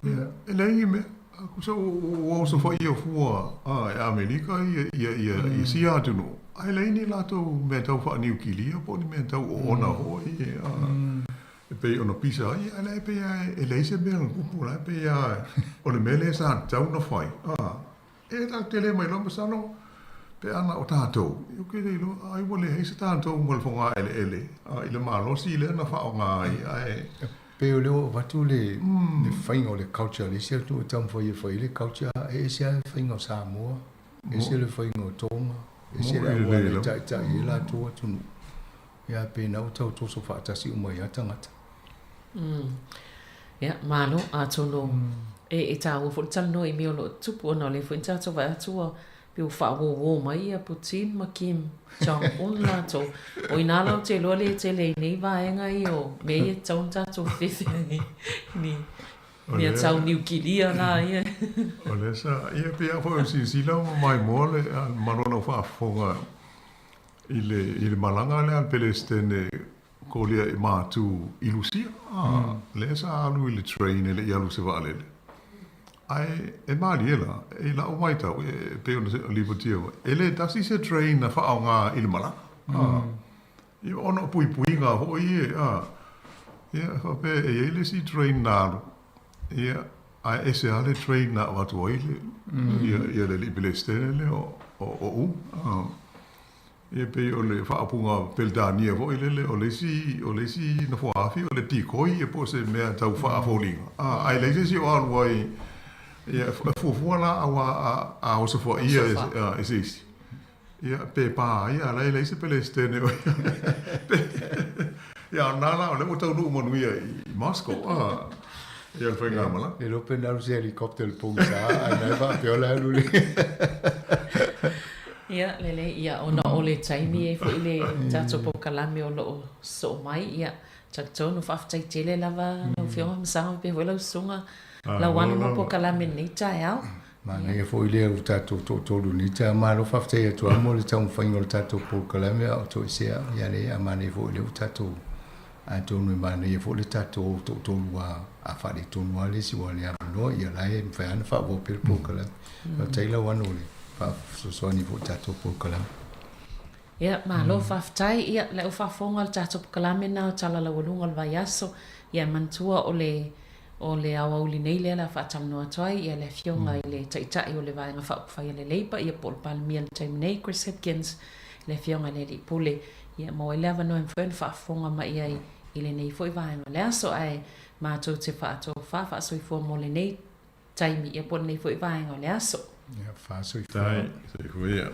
Ia, e leai ni mea, a kusa ua osofaia fua, a, e Amerika ia, ia, ia, ia sia atunuu, ae leai ni latou mea tau faaniukilia po o ni mea tau oona foi, a. E pei ona pisa ai, ae leai pei lava e leai se mea na tupu la e pei lava o le mea lea sa tatau ona fai, a, e tatou te le mailoa masalo pe ana o tatou, ou te le iloa ai ua leai se tatou ma le fogaeleele a, i le malosi lea na faaaoga ai, ae. Pei o lea ua avatu le le faiga o le culture a le isi atunuu e taumafai e fai ai le culture, e ese lava le faiga o Samoa, ese le faiga o Tonga, ese le auala e taitai ai latou atunuu. Ia pei na ua tau toso faatasi uma ai lava tagata. Ia, malo, atonu e tāua foi le talanoa i mea o lo o tupu ona o lea foi na tatou vaai atu ua pei ua faauouo mai ia Putin ma Kim Jong Un latou. O inā la ou te iloa le tele ai nei vaega ia o mea ia e tatau ona tatou fefe ai ni mea tau niukilia la ia. O lea sa, ia pei lava foi o silasila ma maimoa le malo o lau faafofoga i le, i le malaga lea a le Pelesitene Kolia i Matu i Lusia, a, lea sa alu i le train e le i alu i se vaalele. Ae e malie la, i la'u matau, e pei ona lipotia foi, e le tasi se train na faaaoga i le malaga, a, ia ona o puipuiga foi ia, a, ia e faapea e i ai le isi train na alu, ia, ae ese lava le train na avatu ai le, ia, ia le alii Pelesitene lea o, o, o U, a. Ia pei o le faaupuga Peretania foi lele, o le isi, o le isi nofoaafi o le decoy ia po o se mea tau faafoliga, a, ae leai se isi o alu ai, ia, e fuafua la aua a, a osofaia e, e se isi, ia, pe pa ai, a la e leai se Pelesitene o Ia, o lena la, o lea ua taunuu manuia i Moscow, a, ia le faigamalaga. Le iloa pe na alu se helicopter i le pogisa, ae na e faapea o le alu le. Ia, lelei, ia, ona o le taimi e foi le tatou polokalame o lo o sosoo mai, ia, talitonu, faafetai tele lava lau Afioga Masaga faapea foi lau Susuga Lauano mo polokalame i lenei taeao. Manaia foi lea ua tatou toatolu i lenei taeao. Malo faafetai atu lava mo le taumafaiga o le tatou polokalame a o toesea. Ia leai, a manaia foi lea ua tatou, atonu e manaia foi le tatou toatolu a, a faaletonu lava le isi ua le avanoa, ia la e mafai lava ona faaauau pea le polokalame. Faafetai Lauano i le faafesoasoani foi i le tatou polokalame. Ia, malo faafetai. Ia, le au faafofoga o le tatou polokalame lena o Tala Laualuga o le Vaiaso. Ia, manatua o le o le aoauli nei lea o le a faatalanoa atu ai, ia, le Afioga i le Taitai o le Vaega Faaupufai a le Labour, ia, po o le Palemia i le taimi nei, Chris Hipkins, le Afioga i le Alii Pule, ia, maua ai le avanoa e mafai ona faafofoga mai ai i lenei foi vaega o le aso. Ae matou te faatofa faasoifua mo lenei taimi, ia, po o lenei foi vaega o le aso. Ia, faasoifua. Tai, soifua ia.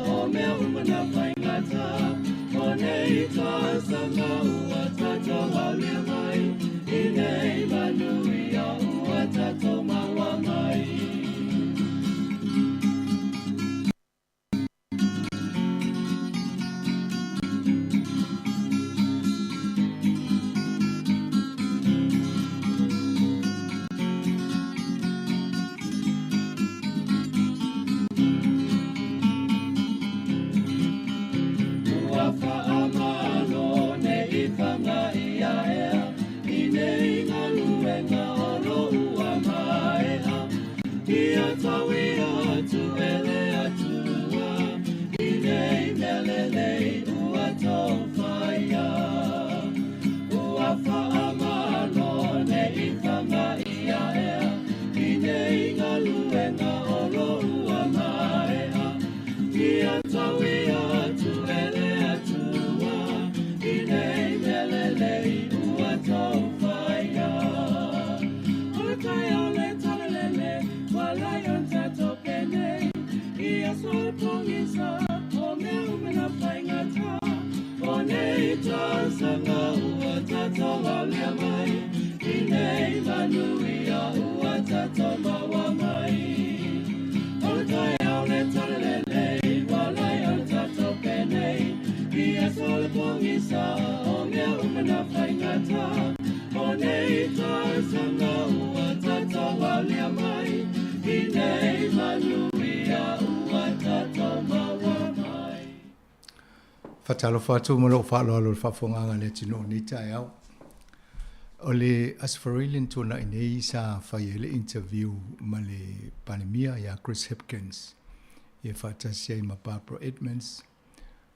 O mea umana whaingata, o nei Faatalofa atu ma lou faaaloalo i le faafofogaaga a le atunuu i lenei taeao. O le Aso Faraile na tuanai nei sa fai ai le interview ma le Palemia ia Chris Hipkins ia faatasi ai ma Barbara Edmonds,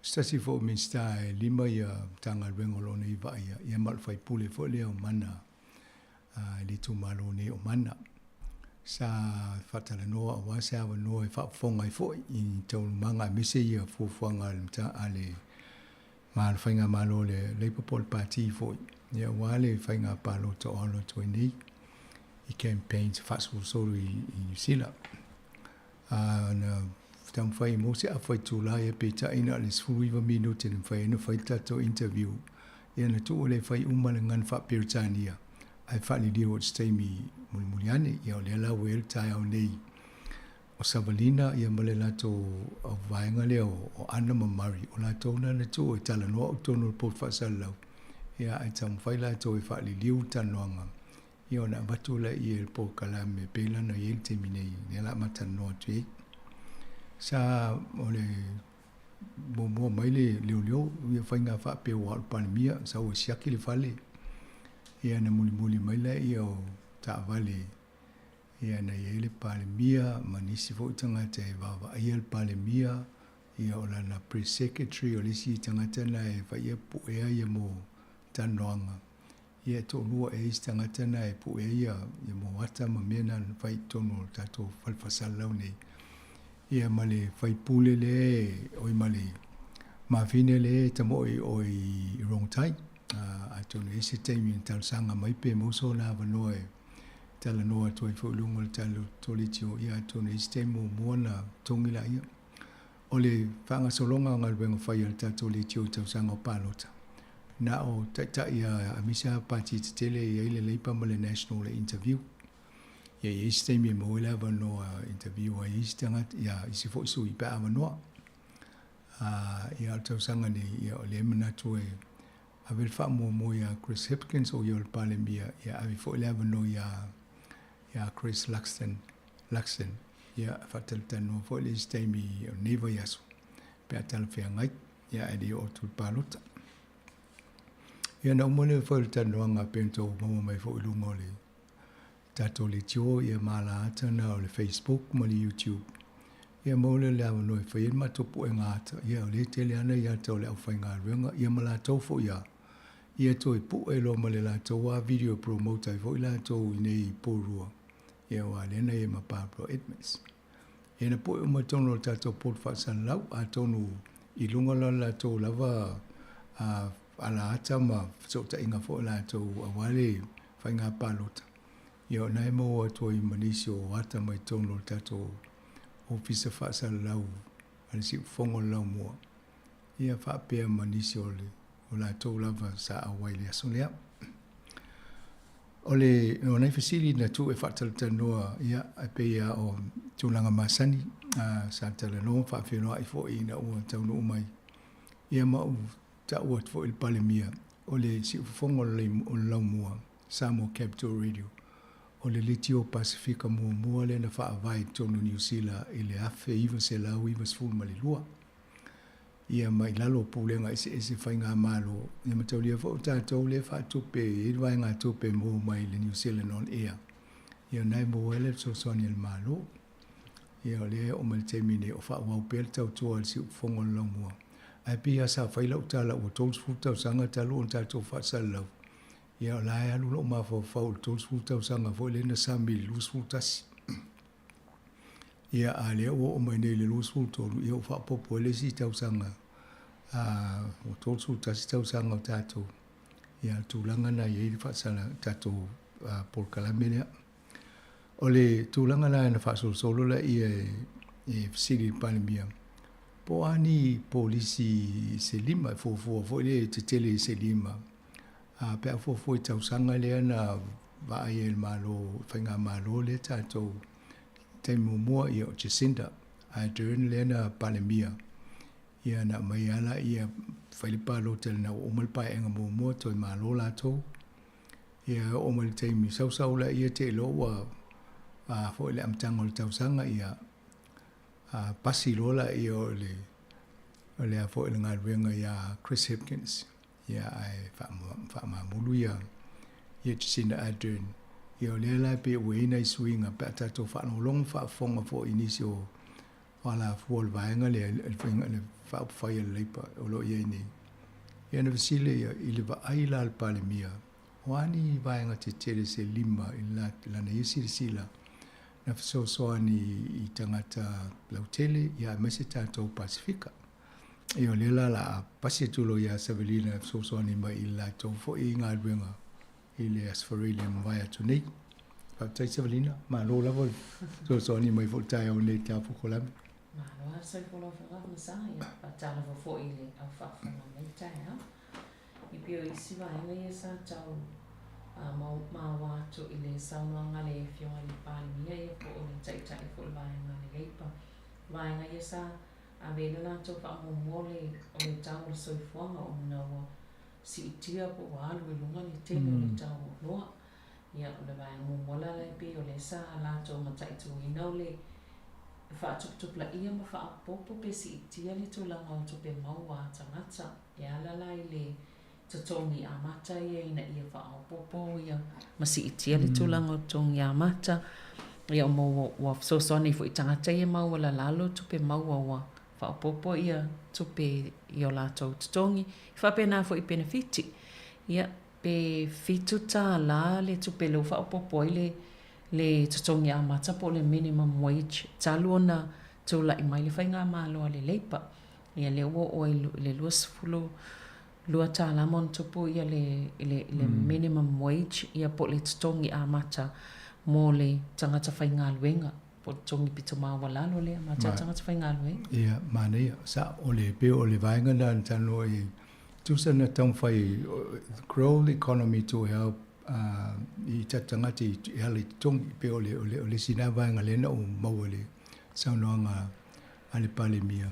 o se tasi foi o Minisita e lima ia Matagaluega o lo o nei vaaia, ia ma o le faipule foi lea o Mana i le itumalo nei o Mana. Sa faatalanoa aua se avanoa e faafofoga ai foi i ni taualumaga aemaise ia fuafuaga a le a le ma le faigamalo a le Labour po o le Pati foi, ia aua le faiga palota o alo atu ai nei i campaigns faasolosolo i Niu Sila. Na taumafai mo se afa itula ia peitai na o le 19 minute na mafai ai ona fai le tatou interview. Ia na tuu lea e fai uma le gagana faa-Peretania ae faaliliu o se taimi mulimuli ane. Ia o lea la ua i ai le taeao nei o Savalina ia ma le latou vaega lea o Ana ma Murray, o latou na na tuu e talanoa i totonu o le poto faasalalau, ia ae taumafai latou e faaliliu le talanoaga ia ona avatu lea i le polokalame pei lana i ai le taimi nei, lea la ma talanoa atu ai. Sa o le muamua mai le leoleo ia faiga faapea ua o le Palemia, sa ua siaki le fale, ia na mulimuli mai lea ia o taavale, ia na i ai le Palemia ma nisi foi tagata e vaavaaia le Palemia, ia o lana press secretary, o le isi tagata na e faia puea ia mo talanoaga. Ia e toalua ea isi tagata na e puea ia ia mo ata ma mea na na fai i totonu o le tatou fale faasalalau nei. Ia ma le faipule lea oi ma le mafine lea e tamoe i oe i Rongotai. Atonu e i ai se taimi na talosaga mai pe maua sona avanoa e talanoa atu ai foi i luga o le tatou leitio, ia atonu e i ai se taimi muamua ona togi laia. O le faagasologa o galuega fai a le tatou leitio i tausaga o palota, na o taitai a aemaise lava pati tetele e i ai le Labour ma le National e interview. Ia e i ai se taimi e maua ai le avanoa e interview ai isi tagata, ia isi foi sui pe a avanoa. Ia o le tausaga nei, ia o lea e manatu e ave le faamuamua ia Chris Hipkins o ia o le Palemia, ia ave foi le avanoa ia Chris Luxon, Luxon, ia faatalatalanoa foi le isi taimi o lenei vaiaso pe a talafeagai, ia ae le i oo atu i le palota. Ia na uma lea foi o le talanoaga pei ona outou maua mai foi i luga o le tatou leitio ia ma ala ata na o le Facebook ma le YouTube. Ia maua lea o le avanoa e fai ai le matou puega ata, ia o lea e tele ana ia ata o le aufaigaluega, ia ma latou foi a ia toe pue loa ma le latou a video e promote ai foi latou i nei Porirua. Ia aua lea na i ai ma Barbara Edmonds. Ia na pue uma i totonu o le tatou poto faasalalau, atonu i luga la o le latou lava a ala ata ma fesootaiga foi o latou aua le faiga palota. Ia o na e maua atu ai ma nisi o ata mai totonu o le tatou ofisa faasalalau a le Siufofoga o le Laumua, ia faapea ma nisi o le o latou lava sa auai i le aso lea. O le o nai fesili na tuu e faatalatalanoa, ia, e pei lava o tulaga masani, sa talanoa ma faafeiloai foi ina ua taunuu mai, ia ma ou taua atu foi i le Palemia, o le siufofoga o le Laumua, Samoa Capital Radio, o le leitio Pasefika muamua lea na faavae i totonu o Niu Sila i le 1992. Ia ma i lalo o pulega eseese faigamalo, ia mataulia foi o tatou lea e faatupe e i ai le vaegatupe e maua mai i le New Zealand On Air. Ia o na e maua ai le fesoasoani a le Malo. Ia o lea e oo mai i le taimi nei o faaauau pea le tautua a le siufofoga o le Laumua. Ae pei lava sa fai lau tala ua 30 tausaga talu ona tatou faasalalau, ia o la e alu lou mafaufau i le 30 tausaga foi lea na sami i le 21. Ia, a lea ua oo mai nei i le 23, ia ua faaopoopo ai le isi tausaga, ua 31 tausaga o tatou, ia, le tulaga na i ai le faasala, tatou polokalame lea. O le tulaga la na faasolosolo laia e fesili i le Palemia, po o a ni polisi se lima e fuafua foi lea e tetele i se lima, a pe a fuafua i tausaga lea na vaai ai e le Malo, faigamalo lea tatou taimi muamua ia o Jacinda Ardern lea na Palemia. Ia na aumai lava laia fai le palota ina ua uma le paeaiga muamua toe malo latou. Ia e oo mai le taimi sausau laia te iloa ua a foi le amataga o le tausaga ia a pasi loa laia o le o le a foi le galuega ia Chris Hipkins ia ae faamamulu ia ia Jacinda Ardern. Ia o lea la e pei ua i ai nai suiga pe a tatou faalogologo faafofoga foi i nisi o o alafua o le vaega lea le faiga le faaupufai a le Leipa o lo o i ai nei. Ia na fesili ia i le vaai la a le Palemia, o a ni vaega tetele se lima i lana ia silasila na fesoasoani i tagata lautele ia aemaise tatou Pasefika. Ia o lea la o le a pasi atu loa ia Savelina e fesoasoani mai i le latou foi galuega i le Aso Faraile e mavae atu nei. Faafetai Savelina, malo lava le fesoasoani mai foi i le taeao nei i le ta polokalame. Malo lava le soifua lau Afioga Afamasa, ia faatalofa foi i le au faafofoga i lenei taeao. E pei o isi vaega ia sa tau maua atu i le saunoaga a le Afioga i le Palemia ia po o le Taitai foi o le Vaega a le Leipa. Vaega ia sa ave ai le latou faamuamua o le tau o le soifuaga ona ua siitia po ua alu i luga le tele o le tau o oloa. Ia, o le vaega muamua la lea pei o lea sa latou mataituina o le faatuputupulaia ma faaopoopo pe siitia le tulaga o tupe maua a tagata e ala la i le totogi amata ia ina ia faaopoopo ia ma siitia le tulaga o totogi amata. Ia, ua fesoasoani foi i tagata ia e maualalalo tupe maua ua faaopoopo ia tupe i o latou totogi, e faapena foi i penefiti. Ia, pe $7 le tupe lea ua faaopoopo ai le le totogi amata po o le minimum wage talu ona tulai mai le faigamalo a le Labour. Ia lea ua oo ai i le $22 ma ona tupu ia le le minimum wage ia po o le totogi amata mo le tagata faigaluega. Po o le totogi pito maualalo lea ma tagata faigaluega. Ia, manaia. Sa, o le, pei o le vaega lena na talanoa i ai, tusa na taumafai, grow the economy to help i tatou tagata e ala i totogi. Pei o le, o le, o le isi lena vaega lea na ou maua i le saunoaga a le Palemia.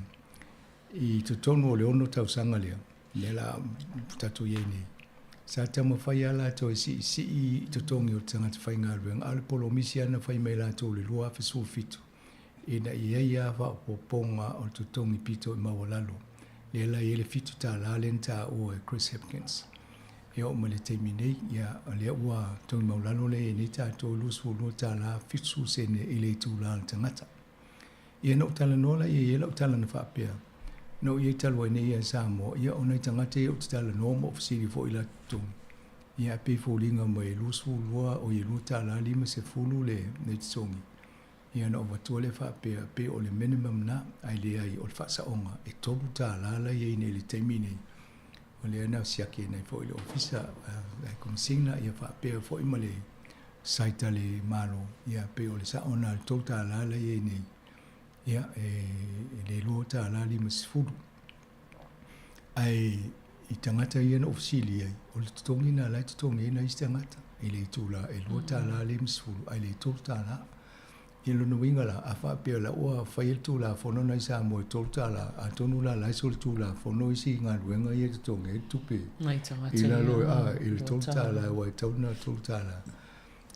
I totonu o le 6 tausaga lea, lea la tatou i ai nei, sa taumafai lava latou e siisii i totogi o tagata faigaluega, a o le polomisi lava na fai mai latou i le 2017, ina ia i ai lava faaopoopoga o le totogi pito i maualalo, lea la e i ai le $7 lea na taua e Chris Hipkins. E oo mai le taimi nei, ia, o lea ua totogi maualalo lea e i ai nei tatou, e $22.70 i le itula o le tagata. Ia na ou talanoa la i ai lau tala na faapea, na ou i ai talu ai nei ia i Samoa, ia o nai tagata ia ou te talanoa ma ou fesili foi i latou totogi, ia ae pei e foliga mai e 22, oi e $2.50 le le totogi. Ia na ou avatua lea faapea, pei o le minimum na, ae leai o le faasaoga e $3 la i ai nei i le taimi nei. O lea na siaki ai nei foi le Ofisa e Komesina ia faapea foi ma le site a le Malo, ia pei o le sao na le $3 la i ai nei, ia e le $2.50. Ae i tagata ia na ou fesili ai, o le totogi na la e totogi ai nai isi tagata i le itula e $2.50 ae le $3. Ia lona uiga la, a faapea o la ua fai e le Tulafono na i Samoa e $3, atonu la la e solitulafono isi galuega ia e totogi ai le tupe i lalo i le $3 aua e tatau ona $3.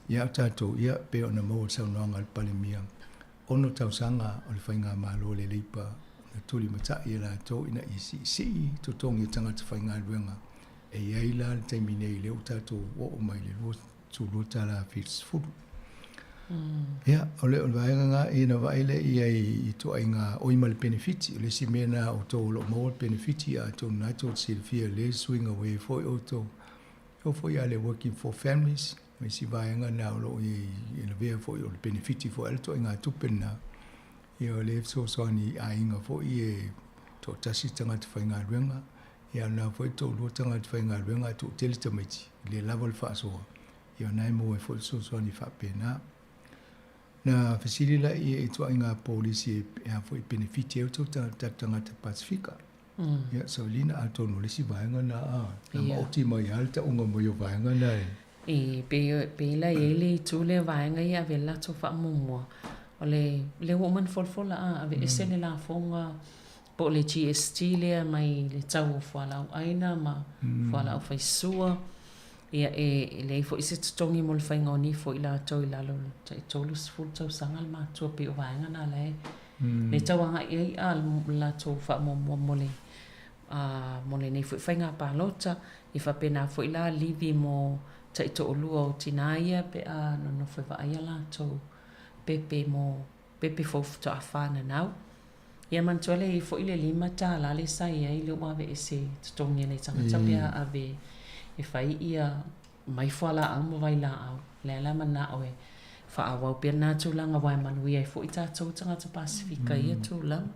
Ia a o tatou, ia pei ona maua i le saunoaga a le Palemia, 6 tausaga o le faigamalo a le Leipa na tulimatai e latou ina ia siisii totogi o tagata faigaluega. E i ai la le taimi nei lea ua tatou oo mai i le $22.70. Ia, o le vaega lena, ia na vaai lea i ai i ituaiga oi ma le penefiti. O le isi mea lena a outou o lo o maua le penefiti, atonu o lena tou te silafia i lea suiga ua i ai foi outou. E oo foi ia le Working for Families, ma isi vaega na o lo o i ai e lavea foi, o le penefiti foi a le ituaiga tupe lena. Ia o lea e fesoasoani i aiga foi e toatasi tagata faigaluega, ia o lena foi e toalua tagata faigaluega ae toatele tamaiti, e le lava le faasoa. Ia o lena e maua ai foi le fesoasoani faapena. Na fesili laia i ituaiga polisi e a foi penefiti ai o tatou tagata Pasifika. Ia, sailiina atonu o le isi vaega na a, na maoti mai lava le tauga mai o vaega na e. E pei pei la e i ai le itu lea vaega ia e ave ai le latou faamuamua, o le lea ua uma ona folafola a aveese le lafoga po o le GST lea mai le tau o fualaau aina ma fualaau faisua. Ia e leai foi se totogi mo le faiga o nifo i latou i lalo o le tai 30 tausaga le matua pei o vaega na la e le tau agai i ai a le latou faamuamua mo le mo lenei foi faiga palota. Ia faapena foi la livi mo taitoalua o tinā ia pe a nonofo e vaai a latou pepe mo pepe fou faatoa fananau. Ia manatua lea e i ai foi le $5 lea sa i ai lea ua aveese e totogi e le tagata pe a ave e fai ia mai fualaau ma vailaau. O lea la manao e faaauau pea lena tulaga aua e manuia ai foi tatou tagata Pasefika i ia tulaga.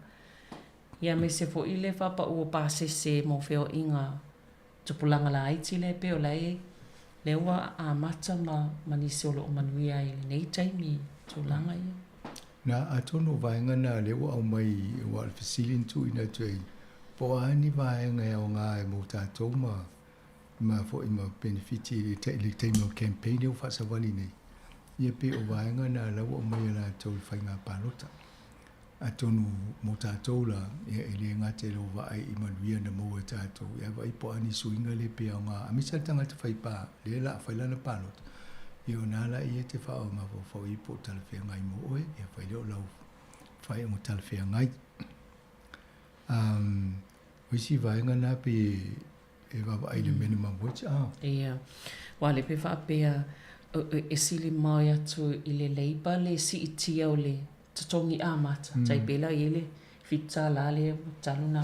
Ia aemaise foi le faapau o pasese mo feoaiga tupulaga laiti lea pei o la e lea ua amata ma ma nisi o lo o manuia ai i lenei taimi i tulaga ia. Na, atonu o vaega na lea ua aumai aua o le fesili na tuuina atu ai, po o a ni vaega e aoga ai mo tatou ma ma foi ma penefiti i le taimi o le campaign lea ua faasavali nei. Ia pei o vaega na la ua aumai e latou i le faiga palota. Atonu mo tatou la, ia e le gata i lou vaai i manuia na maua e tatou, ia vaai po o a ni suiga le pe aoga aemaise le tagata fai pa, lea la a fai lana palota, ia ona la ia te faamafaufau i po o talafeagai mo oe, ia fai lea o lau faaiuga talafeagai. Um, o isi vaega na pe e vaavaai i le minimum wage, ah. Ia, aua lea pe faapea e sili mai atu i le Labour le siitia o le totogi amata, tai pei la e i ai le $7 lea talu na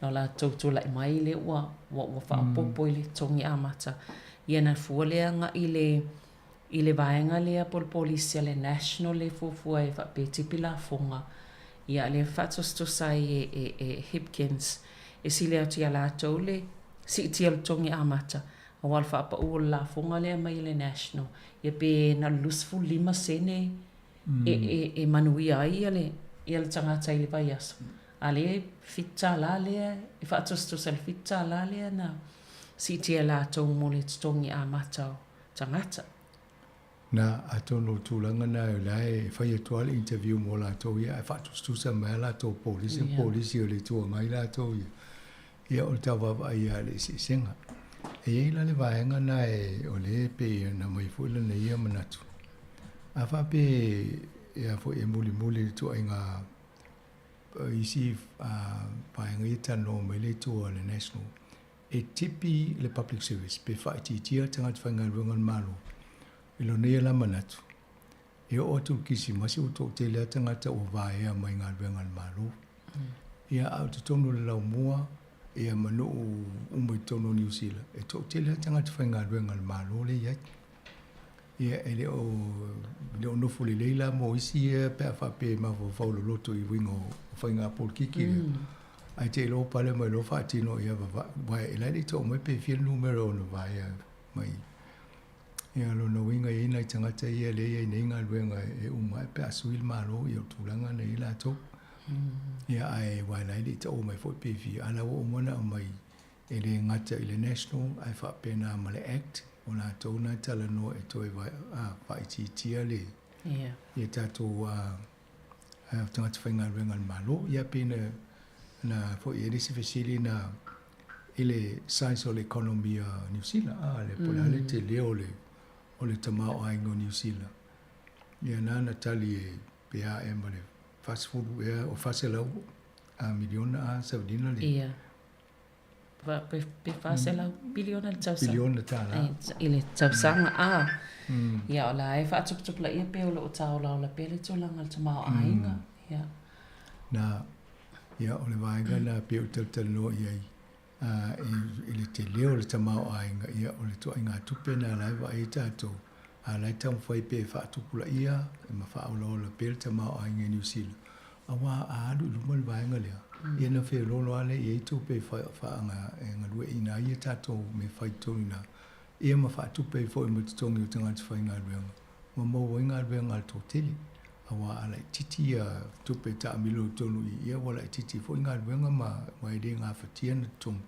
o latou tulai mai lea ua ua faaopoopo i le totogi amata. Ia na fua lea agai i le i le vaega lea po o le polisi a le National lea e fuafua e faapea e tipi lafoga. Ia lea e faatusatusa ai e e e Hipkins e sili atu ia latou le siitia o le totogi amata aua o le faapau o le lafoga lea e aumai e le National ia pe na o le 25 sene e, e, e manuia ai ia le, ia le tagata i le vaiaso. A lea e $7 lea, e faatusatusa i le $7 lea na siitia e latou mo le totogi amata o tagata. Na, atonu o le tulaga na o la e fai atu lava le interview mo latou ia ae faatusatusa mai lava latou polisi ma polisi o le Itu Agai latou ia. Ia o le tau vaavaai lava i le eseesega. E i ai la le vaega na e o lea e pei ona aumai foi lana ia manatu. A faapea e a foi e mulimuli i le ituaiga isi vaega ia e talanoa mai le itu a le National, e tipi le public service pe faaitiitia tagata faigaluega a le Malo i lona ia la manatu, e oo atu i le Kerisimasi ua toatele lava tagata ua vaea mai galuega a le Malo. Ia, a o totonu o le laumua, ia ma nuu uma i totonu o Niu Sila, e toatele lava tagata faigaluega a le Malo lea e i ai. Ia, e le o, e le o nofo lelei la mo isi ia pe a faapea e mafaufau loloto i uiga o faiga polokiki lea. Ae te i loa pale mai loa faatino ia vavae, aua e la e le i tau mai pe fia le numera o ona vaea mai. Ia, o lona uiga e i ai nai tagata ia lea e i ai nei galuega e uma ae pe a sui le Malo, ia o tulaga na i ai latou. Ia, ae aua la e le i taua mai foi pe fia, a la ua uma ona aumai e le gata i le National ae faapena ma le Act, o latou na e talanoa e toe faaitiitia le ia tatou tagata faigaluega a le Malo. Ia pei na na foi e i ai le isi fesili na i le size o le economy a Niu Sila, a le po o le a le tele o le o le tamaoaiga o Niu Sila. Ia na na tali e pe a ea ma le 40 ea o 400 a miliona a savalina le Ia. Pe, pe 400 piliona le tausaga. Piliona tālā. I le tausaga a. Ia o la e faatuputupulaia pea o lo o tāolaola pea le tulaga o le tamaoaiga. Ia. Na, ia o le vaega na pei ou te talatalanoa i ai, a, i, i le tele o le tamaoaiga, ia o le ituaiga tupe na la e vaai ai tatou, a la e taumafai pea e faatupulaia ma faaolaola pea le tamaoaiga i Niu Sila, aua a alu i luma le vaega lea, ia ona feoloolo lava lea i ai tupe e faagalueaiina ai a tatou mea fai i totonu i ina, ia ma faatupe ai foi ma totogi o tagata faigaluega ma maua ai galuega a le toatele. Auā a laitiiti ia tupe e taamilo i totonu i i, ia ua laitiiti foi galuega ma ua e le gafatia ona totogi.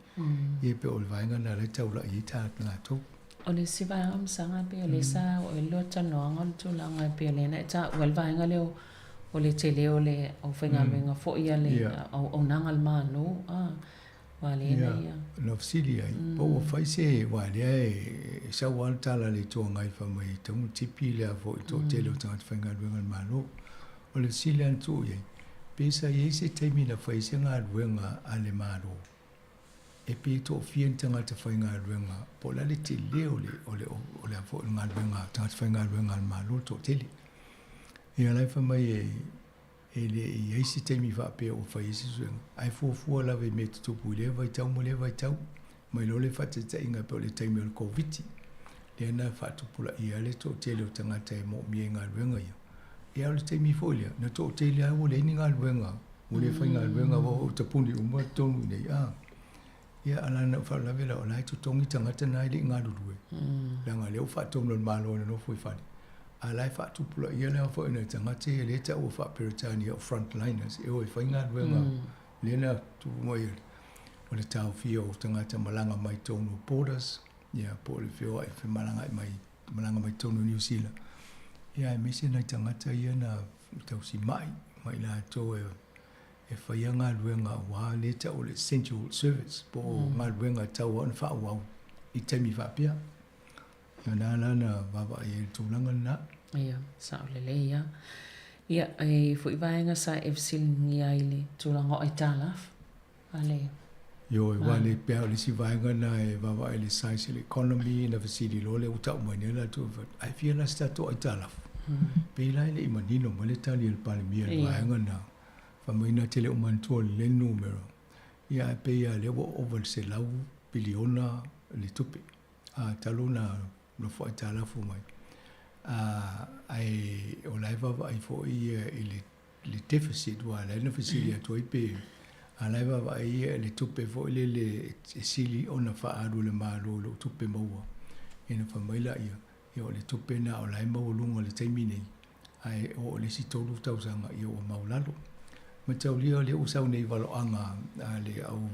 Ia e pei o le vaega lena o lea e taulai ai latou. O le isi vaega masaga pei o lea sa oo i ai le talanoaga o le tulaga e pei o lea na e taua le vaega lea o le tele o le aufaigaluega foi a le auaunaga a le Malo a aua lea na ia. Na fesili ai, po ua fai se, aua lea e sau lava le tala a le Itu Agai fai mai e tatau ona tipi le a foi le toatele o tagata faigaluega a le Malo. O le fesili lava na tuu i ai, pe sa i ai se taimi na fai ai se galuega a le Malo e pe toafia ni tagata faigaluega po o le a le tele o le o le o le a foi o le galuega a tagata faigaluega a le Malo le toatele. Ia la e fai mai e e le i i ai se taimi faapea ua fai ai se suega, ae fuafua lava i mea tutupu i lea vaitau ma lea vaitau, mai loa le faataitaiga e pei o le taimi o le Koviti, lea na faatupulaia ai le toatele o tagata e moomia i galuega ia. Ia o le taimi foi lea, na toatele lava ua leai ni galuega, ua le faigaluega ua oo tapuni uma totonu i inei. A, ia a la na ou faalavelave la, o la e totogi tagata na e le i galulue, leaga o lea ua faatonu e le Malo e nonofo i fale, a la e faatupulaia le aofaiga o tagata ia lea e taua faa-Peretania o frontliners e o e fai galuega lea na tupu mai o le taofia o tagata malaga mai totonu o borders, ia po o le feoai femalagaai mai malaga mai totonu o Niu Sila, ia aemaise nai tagata ia na tausi mai ma i latou e e faia galuega aua lea e tau o le essential service po o galuega e tatau ona faaauau i taimi faapea. Ia na la na vaavaai ai i le tulaga lena. Ia, sao lelei lava. Ia, e i ai foi vaega sa e fesiligia ai i le tulaga o aitalafu a le Ioe, aua le pea o le isi vaega lena e vaavaai i le size o le economy na fesili loa lea ua tau mai nei latou e fai atu, ai fia la se tatou aitalafu? Pei la e le i manino mai le tali a le Palemia i le vaega lena. Fai mai na te le o manatua lelei le numera, ia ae pei lava lea ua ova i le 100 piliona le tupe. A, talu ona nofo aitalafu mai, a, ae o la e vaavaai foi ia i le le deficit aua o la e na fesili atu ai pe a la e vaavaai ia i le tupe foi lele e sili ona faaalu e le Malo i lou tupe maua. Ia ona fai mai laia, ia o le tupe lena o la e maualuga i le taimi nei, ae oo i le isi 3 tausaga ia ua maualalo. Mataulia o lea ua sau nei valoaga a le au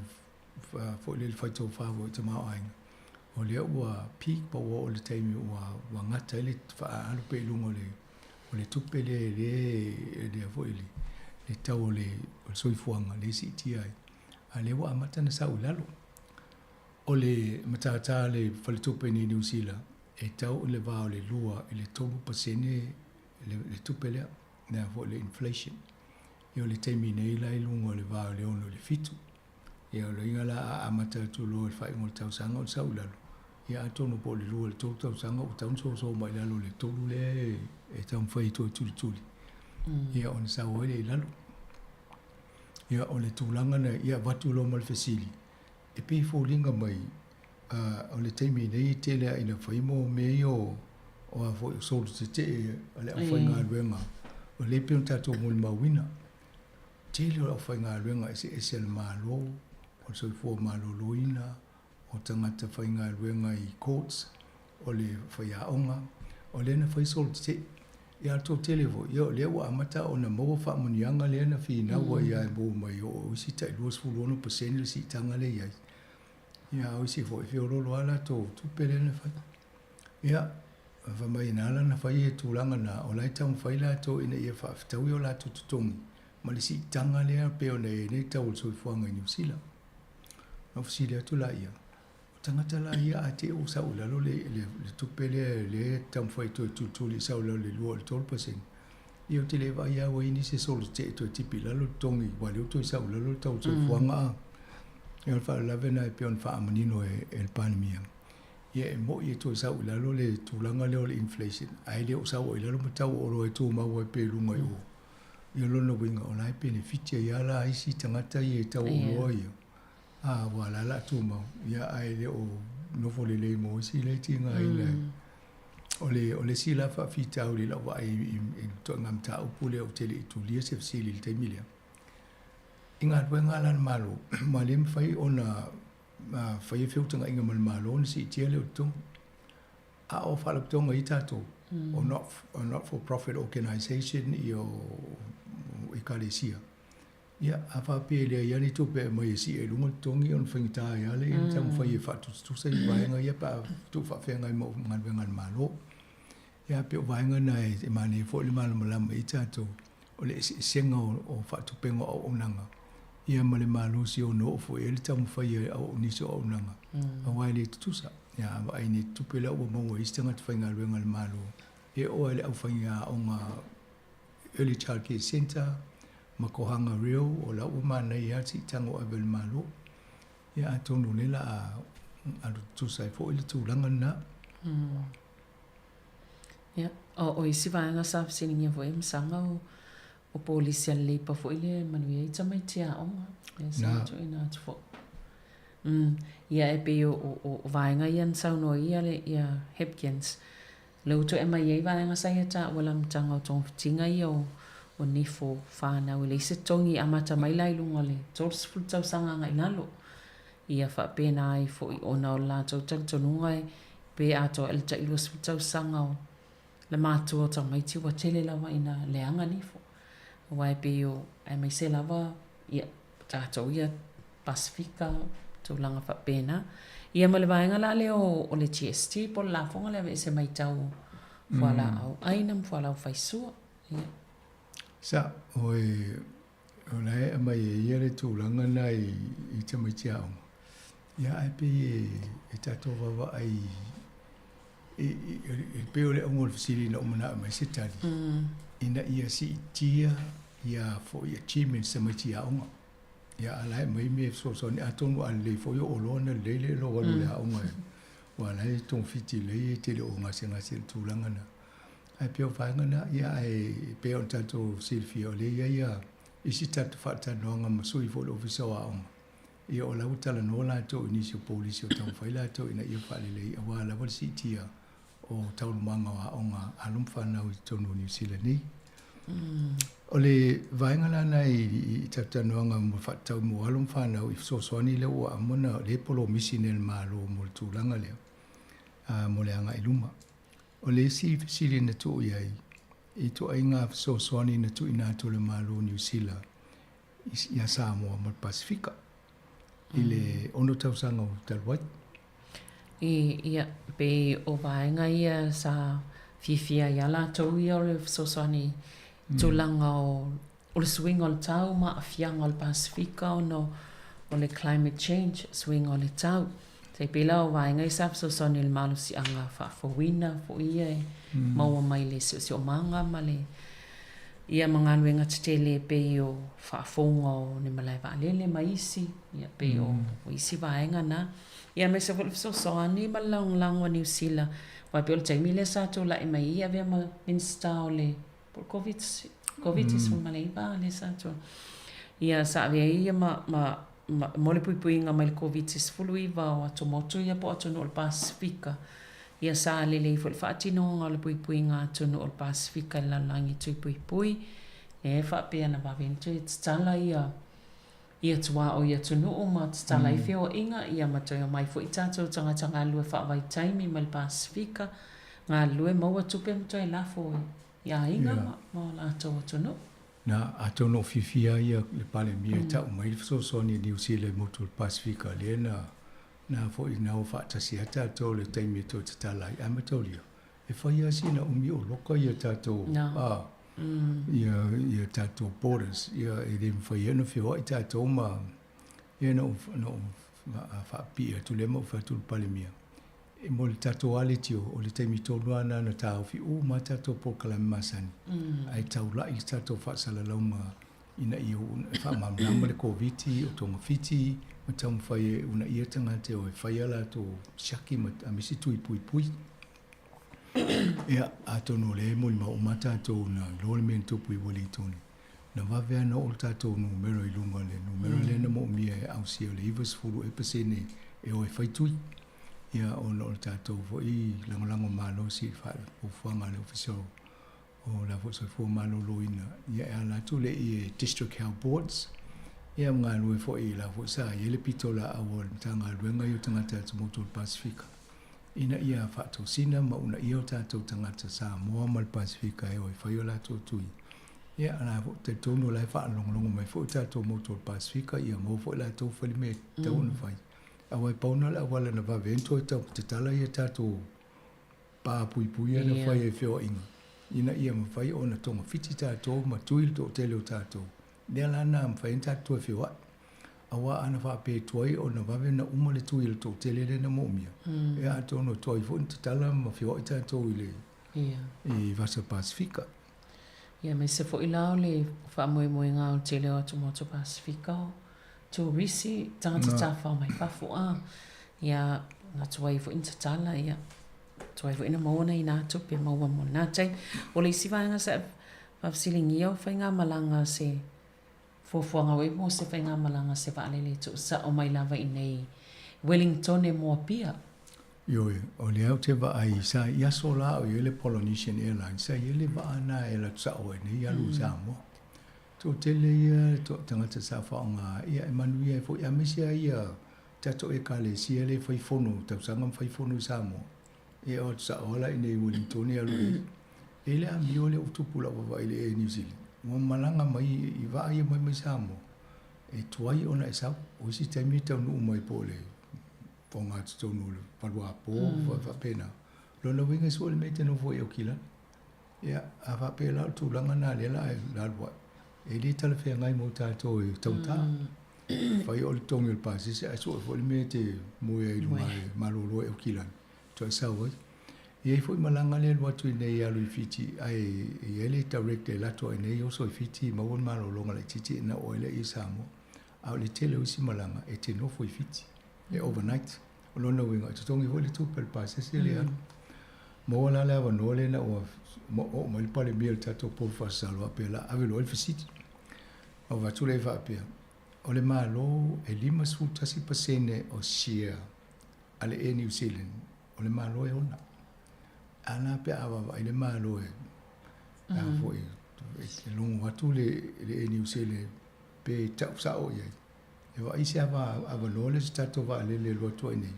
foi lele faitofa foi i tamaoaiga, o lea ua peak po ua oo i le taimi ua ua gata ai le faaalu pea i luga o le o le tupe lea lea lea foi le le tau o le o le soifuaga lea e siitia ai, a lea ua amata ona sau i lalo. O le matata a le faletupe nei i Niu Sila, e tau i le va o le 2 i le 3% le le tupe lea, lea foi le inflation. Ia o le taimi nei la i luga o le va o le 6 i le 7. Ia o le uiga la a amata atu loa i le faaiuga o le tausaga o le sau i lalo, ia atonu po o le 2 i le 3 tausaga ua tatau ona soso mai i lalo o le 3 lea e taumafai e toe tulituli, ia ona sau ai lea i lalo. Ia o le tulaga na, ia avatu loa ma le fesili, e pei e foliga mai o le taimi nei e tele lava ina fai mo mea ia o o a foi o solo tetee a le aufaigaluega, o lea e pei ona tatou molimauina. Tele o le aufaigaluega eseese a le Malo, o le soifua maloloina, o tagata faigaluega i courts, o le faiaoga, o lea na fai solo tetee. Ia a o le toatele foi, ia o lea ua amata ona maua faamanuiaga lea na finau ai lava e maua mai o isi tai 26% le siitaga lea e i ai. Ia a o isi foi, e feoloolo lava latou tupe lea na fai. Ia, fai mai na ala ona fai e tulaga na, o la e taumafai latou ina ia faafetaui o latou totogi ma le siitaga lea pei ona i ai nei tau o le soifuaga i Niu Sila. Na ou fesili atu laia, o tagata la ia a te i ua sau i lalo le, le, le tupe lea lea e taumafai e toe tulituli i sau i lalo i le 2 i le 3%. Ia ou te le vaai lava ua i ai nisi e solo tetee toe tipi i lalo le totogi aua o lea ua toe sau i lalo le tau o le soifuaga. Ia o le faalavelave lena e pei ona faamanino e, e le Palemia. Ia e mo'i e toe sau i lalo le tulaga lea o le inflation, ae le o sau ai i lalo ma tau o oloa e tumau ai pea i luga i o. Ia o lona uiga, o la e penefiti ai lava la isi tagata ia i tau o oloa ia, a, aua o la e o le a tumau, ia ae le o nofo lelei mo isi la e tigaina. O le, o le isi la faafitauli i lau vaai i le ituaiga mataupu lea ou te le i tulia se fesili i le taimi lea, i galuega la a le Malo, ma le mafai ona faia feutagaiga ma le Malo ona siitia lea o totogi. A o faalapotopotoga i tatou, O not, o not for profit organisation ia o, o ekalesia. Ia, a faapea e leai lava ni tupe e aumai e sii ai i luga le totogi ona faigata ai lava lea ona taumafai e faatusatusa i vaega ia pe a tuufaafeagai ma galuega a le Malo. Ia, pei o vaega na e manaia foi le malamalama i ai tatou, o le eseesega o faatupega o auaunaga ia ma le malosi e ono oo foi i ai le taumafai a nisi o auaunaga, aua e le tutusa. Ia, a vaai nei i tupe la ua maua e isi tagata faigaluega a le Malo, e oo lava i le aufaiaoga Early Child Care Centre ma Kohanga Reo, o la ua manaia lava le siitaga o ave e le Malo. Ia atonu o lea la a alu tutusa ai foi le tulaga lena. Ia, o isi vaega sa fesiligia foi e Masaga o o polisi a le Leipa foi lea e manuia ai tamaiti aoga. Lea sa tuuina atu foi. Ia e pei o o vaega ia na saunoa ai ia ia Hipkins. Lea ua toe aumai ai vaega sa ia taua i le amataga o togafitiga ia o o nifo whanau e leai se togi e amata mai la i luga o le 30 tausaga agai lalo. Ia faapena ai foi ona o le latou talitonuga e pe atoa ea le tai 20 tausaga o le matua o tamaiti ua tele lava ina leaga nifo. Aua e pei o aemaise lava ia tatou ia Pasifika, tulaga faapena. Ia ma le vaega la lea o le GST po o le lafoga lea e aveese mai tau o fualaau aina ma fualaau faisua. Ia. Sa, o e, o la e aumai e ia le tulaga na i, i tamaiti aoga. Ia ae pei e, e tatou vaavaai i, i, i, pei o le auga o le fesili ina ua manao mai se tali, ina ia siitia ia foi achievements tamaiti aoga. Ia a la e aumai mea e fesoasoani atonu a lelei foi o oloa ona lelei lea lou alu i le aoga aua la e togafiti lelei e te le o gasegase i le tulaga na. Ae pei o vaega na, ia ae pei ona tatou silafia o lea e i ai ia isi tatou faatalanoaga ma sui foi o le Ofisa o Aoga, ia o la ua talanoa latou i nisi o polisi o taumafai latou ina ia faalelei aua lava le siitia o taualumaga o aoga a alo ma fanau i totonu o Niu Sila nei. O le vaega la lena i talatalanoaga mo le faatatau mo alo ma fanau i fesoasoani lea ua uma ona lea e polomisi nei e le Malo mo le tulaga lea mo le agai i luma. O le isi fesili na tuu i ai, i ituaiga fesoasoani na tuuina atu e le Malo o Niu Sila ia Samoa ma le Pasifika i le 6 tausaga o talu ai. Ia, pei o vaega ia sa fiafia ai lava latou ia o le fesoasoani i tulaga o le suiga o le tau ma aafiaga o le Pasifika ona o le climate change, suiga o le tau. Tai pei la o vaega ia sa fesoasoani i le malosiaga faafouina foi ia e maua mai le siosiomaga ma le ia ma galuega tetele e pei o faafouga o ni malae vaalele ma isi, ia pei o isi vaega na. Ia aemaise foi le fesoasoani ma le lagolago a Niu Sila, aua e pei o le taimi lea sa tulai mai ai avea ma Minisita o le po o le Koviti-19 lea sa tulai. Ia sa avea ai ia ma ma mo le puipuiga mai le Koviti-19 o atumotu ia po o atunuu o le Pasefika. Ia sa lelei foi le faatinoga o le puipuiga atunuu o le Pasefika i le lalolagi tui puipui, lea e faapea na vave ona toe tatala ia ia tuaoi atunuu ma tatala ai feoaiga, ia ma toe omai foi tatou tagata galulue faavaitaimi mai le Pasefika, galulue maua tupe ma toe lafo i aiga ma o latou atunuu. Na, atonu o fiafia ia le Palemia e tau mai le fesoasoani a Niu Sila i motu o le Pasefika lea na na foi na o faatasi ai tatou i le taimi e toe tatala ai. Ae mataulia, e fai lava sina umi o loka ia tatou a ia ia tatou borders ia e le mafai ai ona feoai tatou ma ia na ou na ou faapipii atu lea ma ou fai atu i le Palemia, E mo le tatou aletio, o le taimi tonu lava lena na taofi uma ai tatou polokalame masani, ae taulai le tatou faasalalauga ina ia faamalamalama le Koviti, o togafiti ma taumafai e uunaia tagata e o e fai a latou siaki ma aemaise tui puipui. Ia, atonu o lea e molimau uma tatou na iloa le mea na tupu i Uelintone, na vave lava ona oo le tatou numera i luga, le numera lea na moomia e ausia o le 90 ea pasene e o e fai tui. Ia, ona o le tatou foi lagolago malosi i le fuafuaga a le Ofisa o la foi Soifua Maloloina, ia e ala atu lea i District Health Boards, ia ma galue foi la foi sa i ai le pitolaau a le Matagaluega ia o Tagata Atumotu o le Pasefika. Ina ia faatosina ma uunaia o tatou tagata Samoa ma le Pasefika e o e fai o latou tui. Ia, o la e foi talitonu o la e faalogologo mai foi o tatou motu o le Pasefika, ia maua foi latou fai le mea e tatau ona fai. Aua e pau lena o le auala na vave ai ona toe tau tatala ia tatou pa puipuia na fai ai feoaiga, ina ia mafai ona togafiti tatou ma tui le toatele o tatou. Lea la na mafai ai ona tatou toe feoai. Aua ana faapea e tuai ona vave ona uma le tui a le toatele lea na moomia, ia atonu e tuai foi ona tatala ma feoai tatou i le i Vasa Pasefika. Ia aemaise foi la o le faamoemoega o le tele o atumotu Pasefika o turisi, tagata tafao mai fafo a. Ia na tuai foi ona tatala, ia tuai foi ona maua nai na tupe maua mo lena taimi. O le isi vaega sa e faafesiligia o faigamalaga a se Fuafuaga oi mo se faigamalaga se vaalele e tuusao mai lava i nei Wellingtone mo Apia. Ioe, o lea ou te vaai sa i aso la o i ai le Polynesian Airlines, sa i ai le vaa na e alu atu sao ai nei alu i Samoa. Toatele ia tagata sa faaaoga ia e manuia ai foi aemaise lava ia tatou Ekalesia lea e fai fono tausaga ma fai fono i Samoa. Ia e o atu sao lava la i inei i Wellingtone alu i ai. E le amio lea ua tupu i lau vaavaai i le Air New Zealand. Ua malaga mai i vaa ia mai mai Samoa, e tuai ona e sau. O isi taimi e taunuu mai po o le ogatotonu o le valuapo mm. faapena. Lona uiga e sue le mea e te nofo ai i Aukilani. Ia, a faapea la o le tulaga lena lea la e alu ai, e le talafeagai mo tatou e taugata. Fai o le togi o le pasese ae sue foi le mea e te moe ai i luga e malolo ai Aukilani. Toe sau ai. E i ai foi malaga lea e alu atu i inei e alu i Fiti, ae e i ai le direct e alu atu ai nei oso i Fiti maua le malologa laitiiti ona oo ai lea i Samoa. A o le tele o isi malaga e te nofo i Fiti, e overnight. O lona uiga e totogi foi le tupe a le pasese lea e alu. Maua la le avanoa lea ina ua oo mai le Palemia i le tatou polo faasasalo faapea o le a ave loa le fesili. Ona avatu lea faapea, o le Malo e 51% o share a le Air New Zealand, o le Malo e ona. A la pe a vaavaai le Malo e a foi e logo atu le Air New Zealand pe tau sao i ai. E vaai se avanoa lea o se tatou vaalele e alu atu ai nei,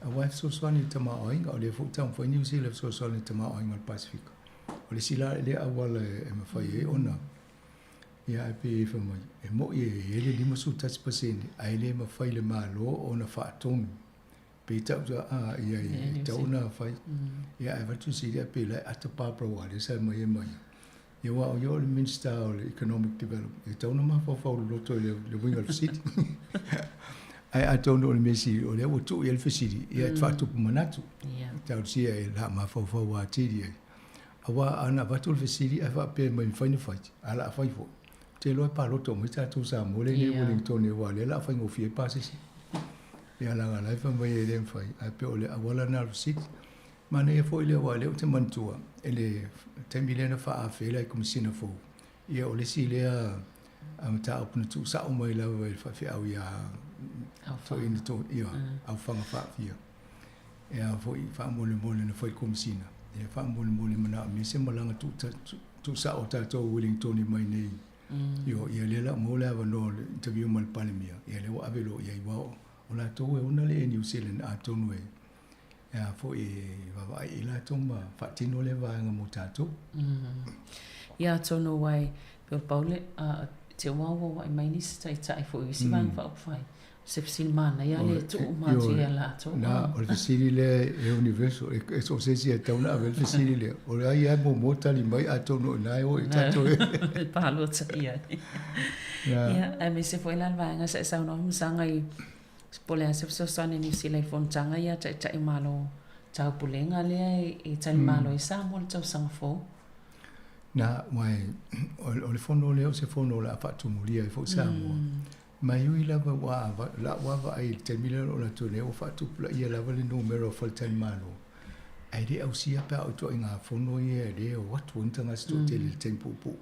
aua e fesoasoani i le tamaoaiga. O lea foi e taumafai Niu Sila e fesoasoani i le tamaoaiga o le Pasefika. O le isi la lea auala e mafai ai ona Ia, ae pei e fai mai, e moni e i ai le 51% ae le mafai e le Malo ona faatonu. Pei tau a i ai e tatau ona fai. Ia, ae avatu se idea pei la e ata Barbara Wallis ae mai e mai. Ia, aua o ia o le Minister o le Economic Development, e tatau ona mafaufau loloto i le uiga o le fesili. Ae atonu o le mea sili, o lea ua tuu i ai le fesili, ia e faatupu manatu. Talosia e la mafaufau atili ai. Aua ana avatu le fesili ae faapea mai e mafai ona fai, ae o le a fai foi. Ou te iloa e palota uma ai tatou Samoa lea i inei i Wellington aua o lea o le a faigofie ai pasese. Ia leaga o la e fai mai e le mafai, ae pei o le auala lena o le fesili. Manaia foi lea aua o lea ou te manatua i le taimi lea na faaafe ai le Komesina fou, ia o le isi lea mataupu na tuusao mai lava e le faifeau ia Aufaga Faafia. E a foi faamolemole na fai Komesina, ia faamolemole manaomia se malaga tuusao a tatou Wellingtoni mai nei. Io, ia lea la ua maua le avanoa o le interview ma le Palemia, ia lea ua ave loa i ai, aua o latou e ona le Air New Zealand atonu e e a foi e vaavaai i ai latou ma faatino lea vaega mo tatou. Ia atonu ai, pei o le pau le, te ua auauai mai nisi taitai foi o isi vaega faaupufai, Se fesili manaia le tuu uma atu ia latou. Na, o le fesili lea e universal, e so o se isi e tatau ona ave ai le fesili lea. O le ai lava e muamua tali mai atonu o i ina e o ai tatou e palota i ai. Ia, aemaise foi la le vaega sa e saunoa Masaga i po o le a se fesoasoani a Niu Sila i fonotaga ia a Taitai o Malo Taupulega lea e talimalo ai Samoa i le tausaga fou. Na, aua o le fono lea o se fono o le a faatumulia ai foi Samoa. Ma e ui lava ua la'u lava vaai i le taimi lea o lo o latou nei ua faatupulaia lava le numera o faletalimalo, ae le ausia pe a oo i ituaiga fono ia e le o atu ai ni tagata toatele i le taimi puupuu.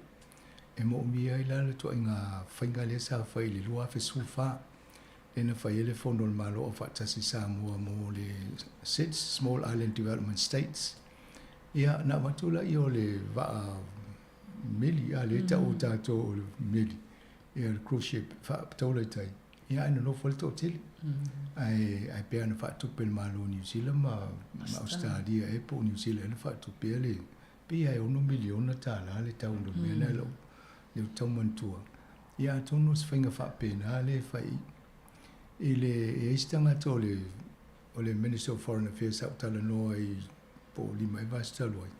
E moomia ai la le ituaiga faiga lea sa fai i le 2014, lea na fai ai le Fono a le Malo Aufaatasi i Samoa mo le SIDS, Small Island Development States. Ia, na avatu lea o le vaa meli, a lea e tau e tatou o le meli, ia le cruise ship faataula i tai. Ia ae nonofo ai le toatele. Ae ae pei ona faatupe e le Malo o Niu Sila ma ma Ausetalia ea po o Niu Sila ea na faatupea le pei lava e $6 miliona tala le tau o le mea lena i lou lea ou te tau manatua. Ia atonu o se faiga faapena lea e fai i le e i ai se tagata o le o le Minister of Foreign Affairs sa ou talanoa ai po o 5 ea vaiaso talu ai,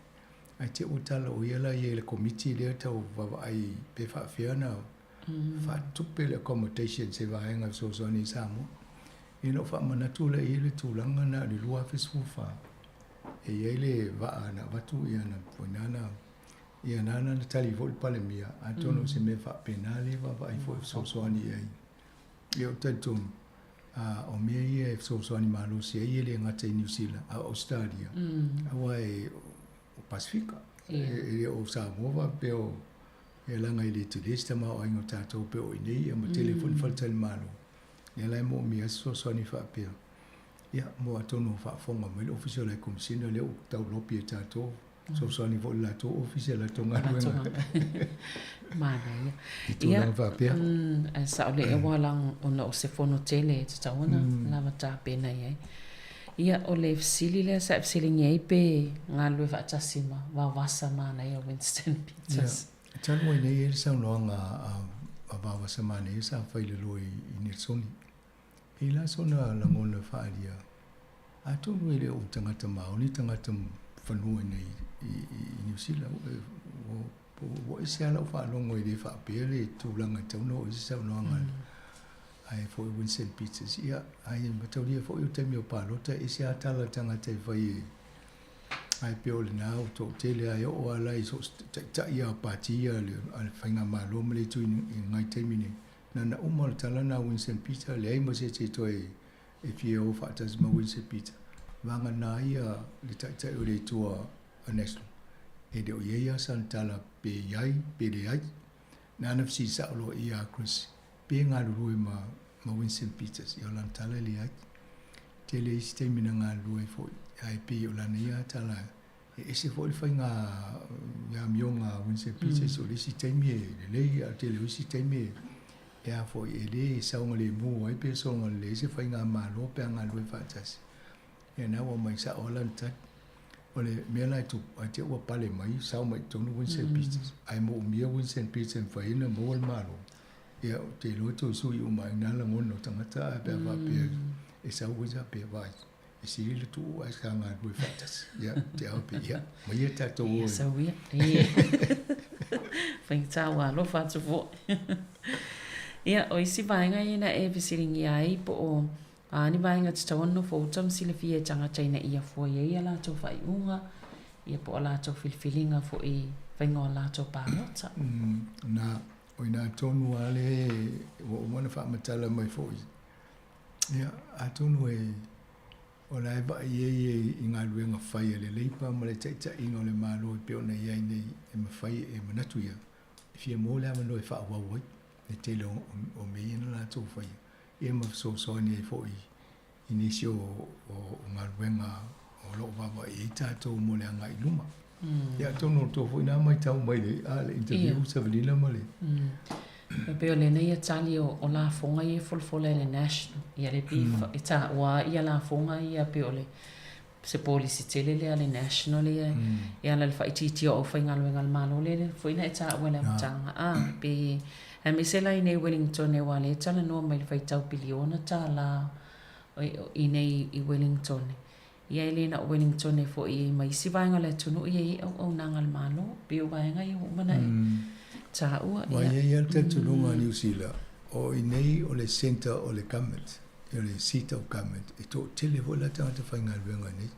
ae te i ua tala o ia la e i ai i le Komiti lea tau vaavaai pe faapefea ona faatupe le accommodation se vaega fesoasoani i Samoa. Ia na ou faamanatu lea i ai le tulaga na o le 2014 e i ai le vaa na avatu ia na foi na ia na na tali foi le Palemia atonu o se mea faapena lea e vaavaai foi e fesoasoani i ai. Ia ou te talitonu o mea ia e fesoasoani malosi ai e le gata i Niu Sila a o Ausetalia aua e o Pasefika. E le o Samoa faapea o e leaga e le tele se tamaoaiga o tatou pei o i inei ia ma tele foi ni faletalimalo. Lea la e moomia ai se fesoasoani faapea. Ia, mo atonu o faafofoga mai le Ofisa o le Komesina lea ua tau lopi e tatou, fesoasoani foi i le latou ofisa i le latou galuega. Manaia. I tulaga faapea. Ae sao lelei aua leaga ona o se fono tele e tatau ona lava tapena i ai. Ia, o le fesili lea sa e fesiligia ai pe galulue faatasi ma Vaovasa Manaia Winston Peters. Ia, talu ai nei e i ai le saunoaga a Vaovasa Manaia sa fai i le loa i Nelsoni. E i ai la sona lagona faaalia, atonu e le o tagata maoli tagata fanua i inei i Niu Sila. Ua ese lava lau faalogo e le faapea le tulaga e tatau ona oo i ai se saunoaga ae foi Winston Peters. Ia, ae mataulia foi o taimi o palota e ese lava tala a tagata e fai e ae pei o lena ua toatele lava e oo lava la i so o se taitai lava o pati a le faigamalo ma le itu i nai taimi nei. Na ona uma o le tala lena a Winston Peters, leai ma se isi e toe e fia o faatasi ma Winston Peters. Vagana ai le taitai o le itu a National. E le o i ai lava sana tala pe i ai pe leai. Na ana fesili sao loa ia Chris, pe galulue ma, ma Winston Peters. Ia o lana tala e leai. Tele isi taimi na galulue ai foi, ae pei o lana ia tala e ese foi le faiga amioga a Winston Peters. O le isi taimi e lelei, a o le tele o isi taimi e a foi e le saogalemu ai pe soga lelei ai se faigamalo pe a galulue faatasi. Ia na ua aumai sao lava lana tali. O le mea la e tupu, ae te i ua pale mai, sao mai i totonu Winston Peters. Ae moomia Winston Peters e mafai ai ona maua le Malo. Ia, ou te iloa toe sui uma ai na lagona o tagata ae pe a faapea e sau Winston faapea, vaai, e sili le tuu ae sa galulue faatasi. Ia, te ao pe, ia, ma ia tatou o. Ia, sau ia. Ia. Faigata ua alofa atu foi. Ia, o isi vaega ia na e fesiligia ai po o A ni vaega tatau ona nofo uta ma silafia e tagata ina ia fua i ai a latou faaiuga, ia po o a latou filifiliga foi i faiga o a latou palota. Na, o ina tonu lava lea ua uma ona faamatala mai foi. Ia, atonu e, o la e vaai ai i galuega fai a le Labour ma le taitaiga o le Malo e pei ona i ai nei e mafai e manatu ia, e fia maua le avanoa e faaauau ai le tele o mea ia na latou faia. Ia ma fesoasoani ai foi i nisi o galuega o lo o vaavaai i ai tatou mo le agai i luma. Ia atonu o le tou foi lena matau mai le a le interview Savelina ma le E pei o lena ia tali o lafoga ia e folafola e le National. Ia le pei e taua ia lafoga ia pei o le se polisi tele lea a le National ia e ala i le faaitiitia o aufaigaluega a le Malo lea foi na e taua i le amataga a pe aemaise la i nei Wellington aua lea e talanoa mai i le faitau piliona tala i nei i Wellington ia e le na o Wellington foi ma isi vaega o le atunuu ia e i ai auaunaga a le Malo pei o vaega ia ua uma ona e taua. Ua i ai lava le talitonuga a Niu Sila o i nei o le centre o le government o le seat of government e toatele foi la tagata faigaluega nei.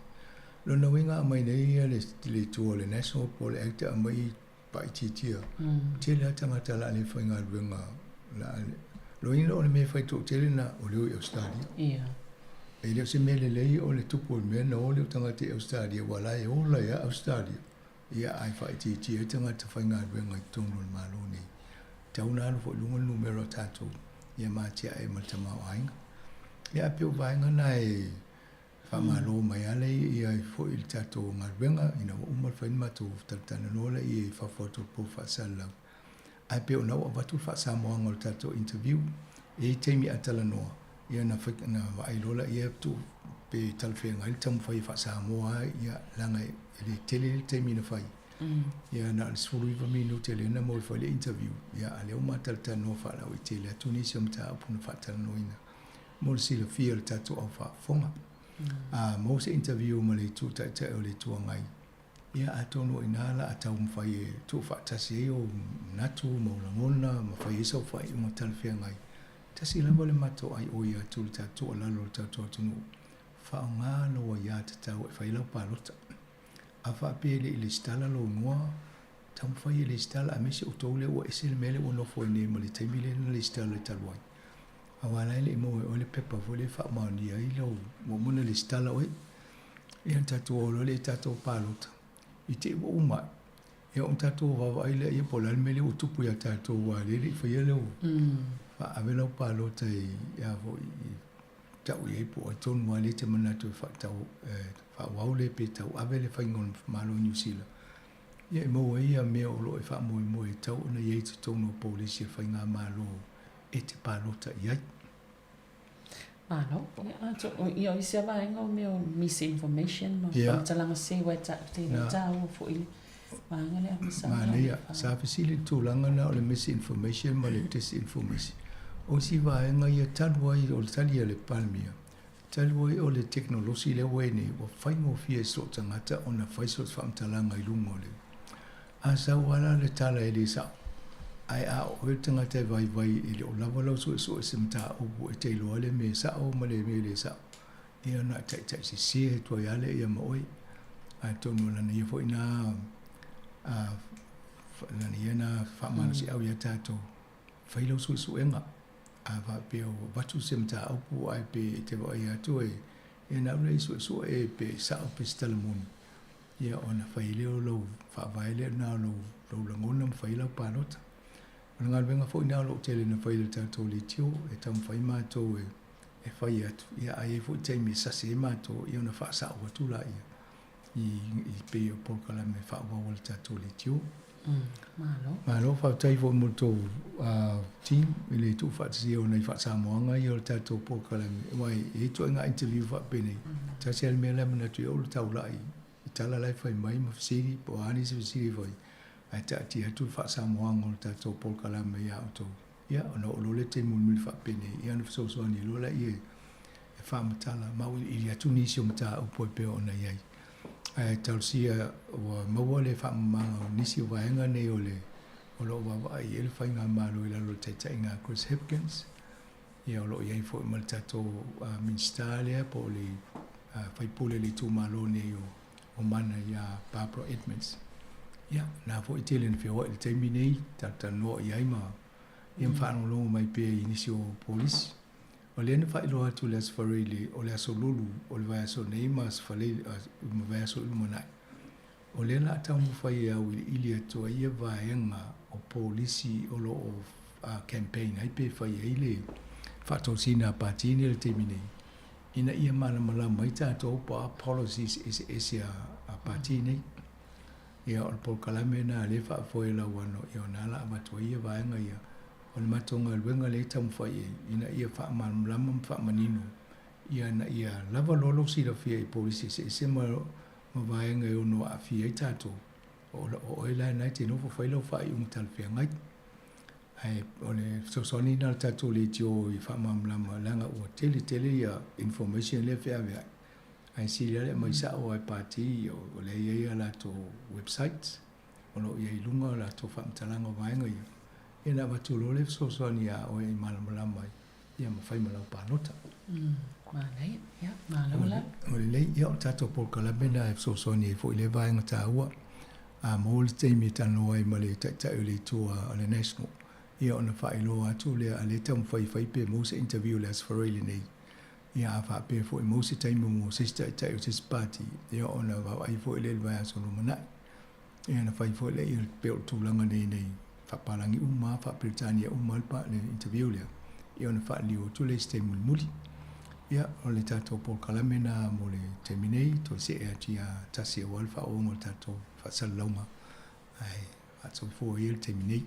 Lona uiga aumai nei ia le itu o le National po o le Act aumai faaitiitia, tele lava tagata o le a le faigaluega o le a lona uiga o le mea e fai toatele lena o le o i Ausetalia. E le o se mea lelei o le tupu o le mea na o lea o tagata i Ausetalia aua o la e ola ai lava Ausetalia. Ia ae faaitiitia ai tagata faigaluega i totonu o le Malo nei. Tatau ona alu foi i luga le numera o tatou ia ma atiae ma le tamaoaiga. Ia ae pei o vaega na e faamalo mai lava lea ai foi i le tatou galuega ina ua uma le fai le matou talatalanoa lea i fafo atu o le pou faasalalau. Ae pei o lena ua avatu le faasamoaga o le tatou interview. E i ai taimi a talanoa, ia na fai, na vaai loa laia tuu pe talafeagai le taumafai e faa-Samoa ai, ia, leaga e le tele le taimi na fai. Ia na o le 19 minute lea na maua e fai le interview, ia a o lea ua ma talatalanoa faalauaitele atu nisi o mataupu na faatalanoaina mo le silafia e le tatou au faafofoga. A maua se interview ma le Itu Taitai o le Itu Agai, ia atonu o i ina la a taumafai e tuufaatasi ai ou manatu ma ou lagona ma fai ai sau faaiuga talafeagai. Tasi lava le matou aioi atu i le tatou tuualalo i le tatou atunuu, faaaoga lou aiatatau e fai ai lau palota. A faapea e le i lesitala lou igoa, taumafai e lesitala aemaise outou lea ua ese le mea lea ua nofo ai nei ma le taimi lea na lesitala ai talu ai. Aua la e le i maua e oe le pepa foi lea e faamaonia ai lou ua uma ona lesitala oe. Ia ona tatou o loa lea i tatou palota, i te i ua uma ae, ia ona tatou vaavaai lea, ia po o le a le mea lea ua tupu ia tatou aua o lea e le i faia lou faaave lau palota i a foi i tau i ai po o ai tonu lava lea e te manatu e faatau e faaauau le pe tauave le faiga o le Malo o Niu Sila. Ia e maua ai ia mea o lo o e faamoemoe e tatau ona i ai i totonu o polisi a le faigamalo e te palota i ai. Malo. Ia, o isi lava vaega o mea o misinformation ma faamatalaga sese aua e te le taua foi le vaega lea ma sa. Manaia. Sa fesili i le tulaga lena o le misinformation ma le disinformation. O isi vaega ia talu ai o le tali a le Palemia, talu ai o le tekonolosi lea ua i ai nei, ua faigofie i so o tagata ona fai so o se faamatalaga i luga o le A sau lava la le tala e le sao, ae a o oe le tagata e vaivai e le o lava lau suesue i se mataupu e te iloa le mea sao ma le mea le sao, ia ona e taitai sese atu ai lava lea ma oe. Atonu o lana ia foi na a lana ia na faamalosiau ia tatou, fai lau suesuega. A faapea ua avatu se mataupu ae pe e te vaai atu e, ia na au lea e suesue e pe sao pe se tala moni. Ia ona fai lea o lou faavae lea na o lou, lou lagona ma fai lau palota. O le galuega foi na o loo tele na fai e le tatou leitio e taumafai matou e, e fai atu, ia a i ai foi taimi e sasi ai matou, ia ona faasao atu laia i, i pei o polokalame faaauau a le tatou leitio. Malo. Malo, faafetai foi mo le tou team i le tuufaatasia o nai faasamoaga ia o le tatou polokalame. Aua e i ai ituaiga interview faapenei, tasi lava le mea la e manatu i ai o le taulai i tala la e fai mai ma fesili po o a nisi fesili e fai, ae taatia atu le faasamoaga o le tatou polokalame ia outou. Ia, ona oo loa lea i le taimi mulimuli faapenei, ia ona fesoasoani loa lea e faamatala ma auiliili atu nisi o mataupu e pei ona i ai. Ae talosia ua maua le faamamaga o nisi o vaega nei o le o lo o vaavaai i ai le faigamalo i lalo o le taitaiga a Chris Hipkins. Ia o lo o i ai foi ma le tatou Minisita lea po o le faipule o le itumalo nei o o Mana ia Barbara Edmonds. Ia, na foi tele na feoai i le taimi nei, talatalanoa i ai ma ia ma faalogologo mai pea i nisi o polisi. O lea na faailoa atu i le Aso Faraile, o le Aso Lulu o le vaiaso nei ma Aso Faraile, ma vaiaso i lumanai. O lea la a taumafai e auiliili atu ai ia vaega o polisi o lo o campaign ai pe fai ai le faatosina a Pati nei i le taimi nei, ina ia malamalama ai tatou po o a policies eseese a Pati nei. Ia o le polokalame lena lea e faafoe e Lauano, ia o lena la avatu ai ia vaega ia. O le matou galuega lea e taumafai i ai, ina ia faamalamalama ma faamanino, ina ia lava loa lou silafia i polisi eseese ma vaega e ono aafia ai tatou, o oe la lena e te nofo fai lau faaiuga talafeagai. Ae o le fesoasoani lena a le tatou leitio i faamalamalama leaga ua tele tele ia information lea e feaveai. Ae sili lava le aumai sao lava e Pati o lea e i ai a latou websites. o lo o i ai i luga o latou faamatalaga o vaega ia, ia ona avatu loa lea fesoasoani ia oe i malamalama ai, ia ma fai ma lau palota. Manaia, ia, malo la. O lelei, ia o le tatou polokalame lena e fesoasoani ai foi i lea vaega taua. A maua le taimi e talanoa ai ma le Taitai o le Itu a le National, ia ona faailoa atu lea, a o lea e taumafai e fai pe maua se interview i le Aso Faraile nei. Ia a faapea foi e maua se taimi mo se isi Taitai o se isi Pati, ia ona vaavaai foi lea i le vaiaso lumanai. Ia ona fai foi lea, e pei o le tulaga nei nei faapalagi uma, faa-Peretania uma le interview lea, ia ona faaliliu atu lea i se taimi mulimuli. Ia, o le tatou polokalame lena mo le taimi nei, toe see atu ia Tasi aua le faaauauga o le tatou faasalalauga, ae faasoifua ia le taimi nei.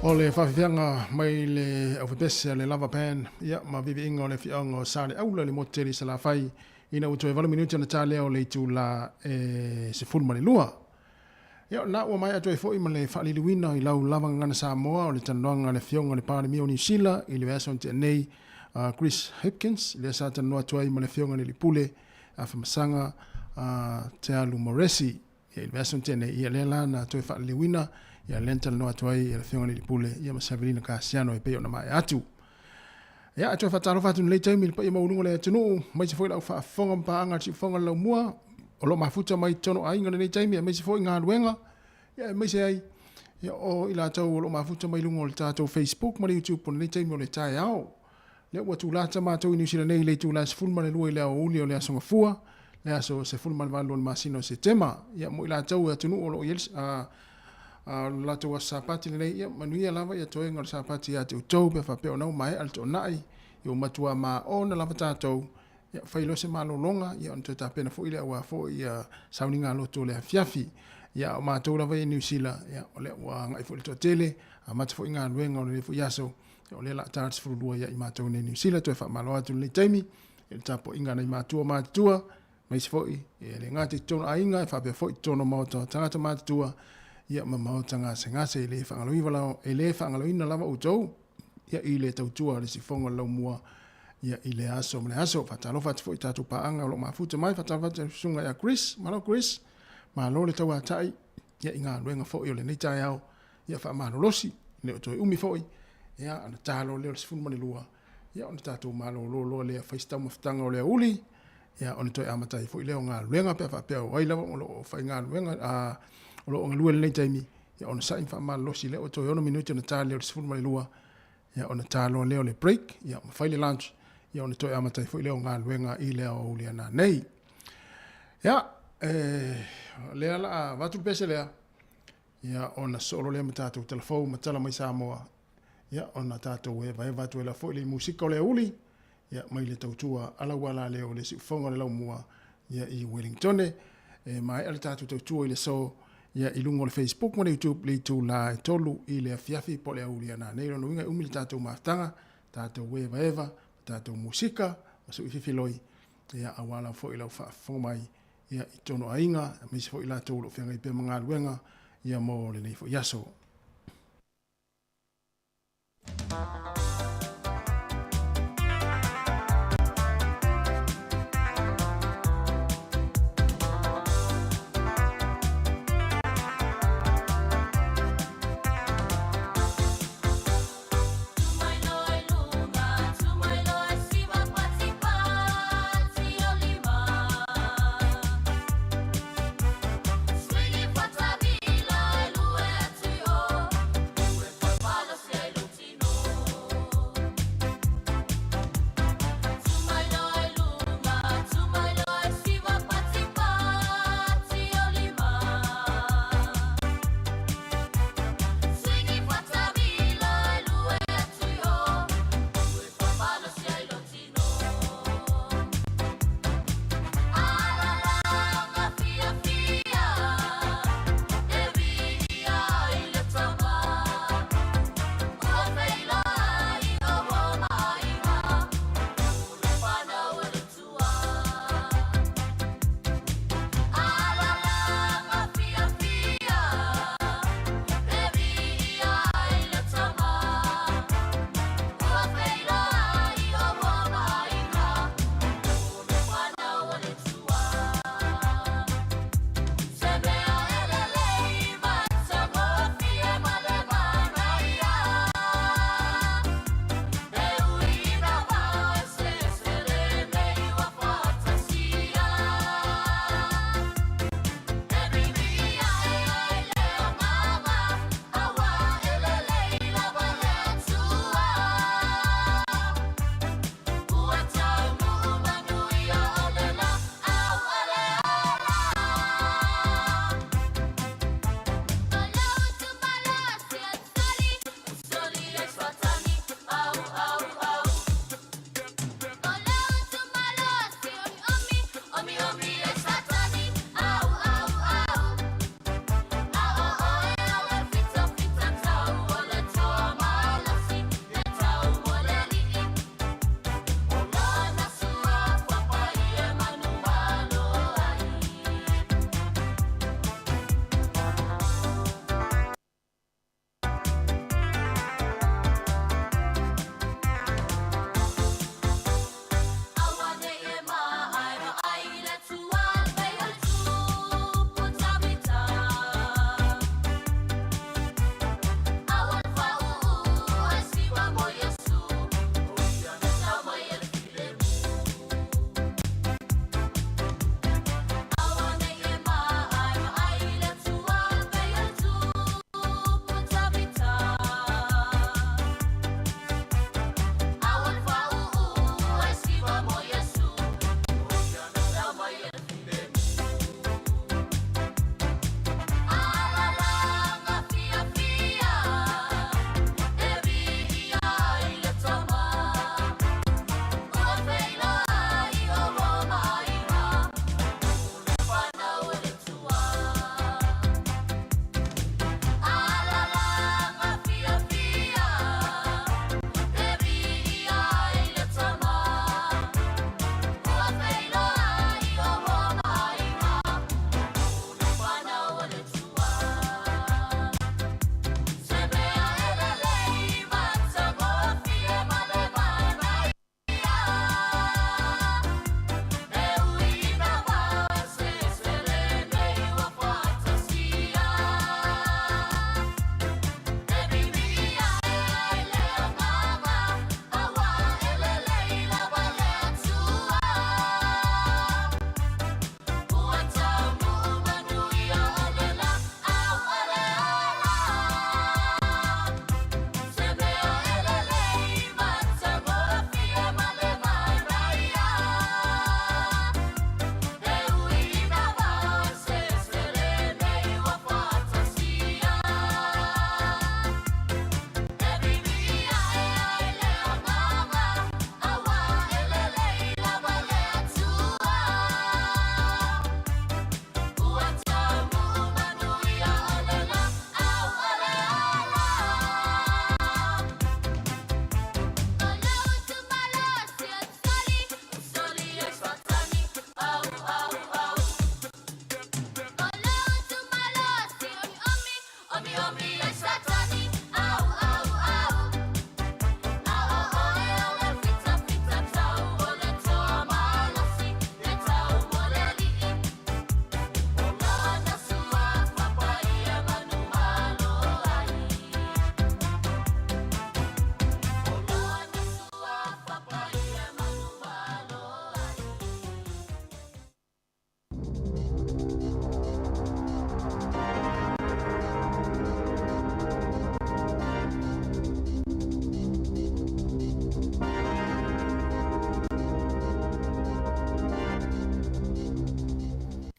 O le faafefeaga mai le aufepese a le Lava Pan, ia, ma viviiga o le afioaga o Saleaula i le motu tele i Salafai, ina ua toe 8 minute ona ta lea o le itula e 12. Ia, o lena ua maea atu ai foi ma le faaliliuina i lau lava gagana Samoa o le talanoaga a le Afioga i le Palemia o Niu Sila i le vaiaso na tea nei, a Chris Hipkins, lea sa talanoa atu ai ma le Afioga i le Alii Pule Afamasaga a Tealu Moresi. Ia, i le vaiaso na tea nei, ia lea la na toe faaliliuina, ia lea na talanoa atu ai le Afioga i le Alii Pule ia ma Savelina Kasiano e pei ona maea atu. Ia, e toe faatalofa atu i lenei taimi i le paia maualuga o le atunuu, aemaise foi lau faafofoga ma paaga a le siufofoga o le laumua, o lo o mafuta mai i totonu o aiga i lenei taimi, aemaise foi galuega, ia, aemaise ai ia, o i latou o lo o mafuta mai luga o le tatou Facebook ma le YouTube o lenei taimi o le taeao. Lea ua tulata matou i Niu Sila nei i le itula e 12 i le aoauli o le Aso Gafua, le aso 18 o le masina o Setema. Ia, mo i latou e atunuu o lo o i ai le latou aso Sapati lenei, ia manuia lava ia toega o le Sapati ia te outou, pe faapea o na ua maea le toonai, ia ua matua maona lava tatou, ia fai loa se malologa, ia ona toe tapena foi lea aua foi ia sauniga loto o le afiafi. Ia, a o matou lava ia i Niu Sila, ia, o lea ua agai foi le toatele, amata foi galuega o lenei foi aso, O lea la ta 12 ia i matou nei Niu Sila toe faamalo atu lenei taimi i le tapuaiga a nai matua matutua aemaise foi e le gata i totonu aiga e faapea foi i totonu o maota o tagata matutua ia ma maota gasegase e le faagaloina e le faagaloina lava outou ia i le tautua a le sifoga o le laumua ia i le aso ma le aso. Faatalofa atu foi i tatou paaga o lo o mafuta mai. Faatalofa atu i le susuga ia Chris. Malo Chris, malo le tauatai ia i galuega foi o lenei taeao ia faamalolosi, le o toe umi foi, ia ona ta loa lea o le 12, ia ona tatou malolo loa lea, fai se taumafataga o le aoauli, ia ona toe amata ai foi lea o galuega pe a faapea o ai lava o lo o faigaluega, a, o lo o galue i lenei taimi, ia ona sa'i ma faamalolosi lea ua toe 6 minute ona ta lea o le 12, ia ona ta loa lea o le break, ia ma fai le lunch, ia ona toe amata ai foi lea o galuega i le aoauli a nanei. Ia, e, lea la a avatu le pese lea, Ia, ona sosoo loa lea ma tatou talafou ma tala mai Samoa, ia, ona tatou evaeva atu ai la foi le musika o le aoauli, ia, mai le tautua a Laualaleo le siufofoga o le laumua, ia, i Wellingtone. E maea le tatou tautua i le aso, ia, i luga o le Facebook ma le YouTube le itula e 3 i le afiafi po o le aoauli a nanei. Lona uiga e umi le tatou mafutaga, tatou evaeva, ma tatou musika, ma suififiloi, ia, aua lava foi lau faafofoga mai ia, i totonu o aiga, aemaise foi i latou o lo o feagai pea ma galuega ia mo lenei foi aso.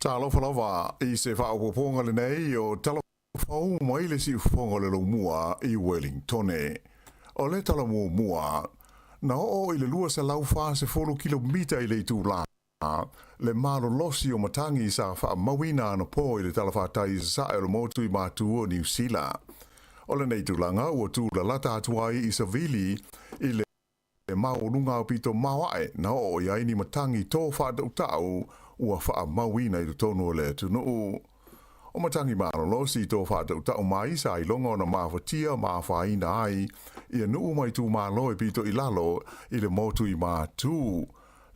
Talofa lava i se faaopoopoga lenei o Tala Fou mai le siufofoga o le Laumua i Wellingtone. O le tala muamua, na oo i le 240 kilomita i le itulā le malolosi o matagi sa faamauina anapo i le talafatai i sasae o le motu i Matu o Niu Sila. O lenei tulaga ua tūlalata atu ai i savili i le maualuga aupito maoae na oo i ai ni matagi tō faatautau ua faamauina i totonu o le atunuu. O matagi malolosi tō faatautau mai sa iloga ona mafatia ma afaina ai ia nuu ma itumalo e pito i lalo i le motu i Matu,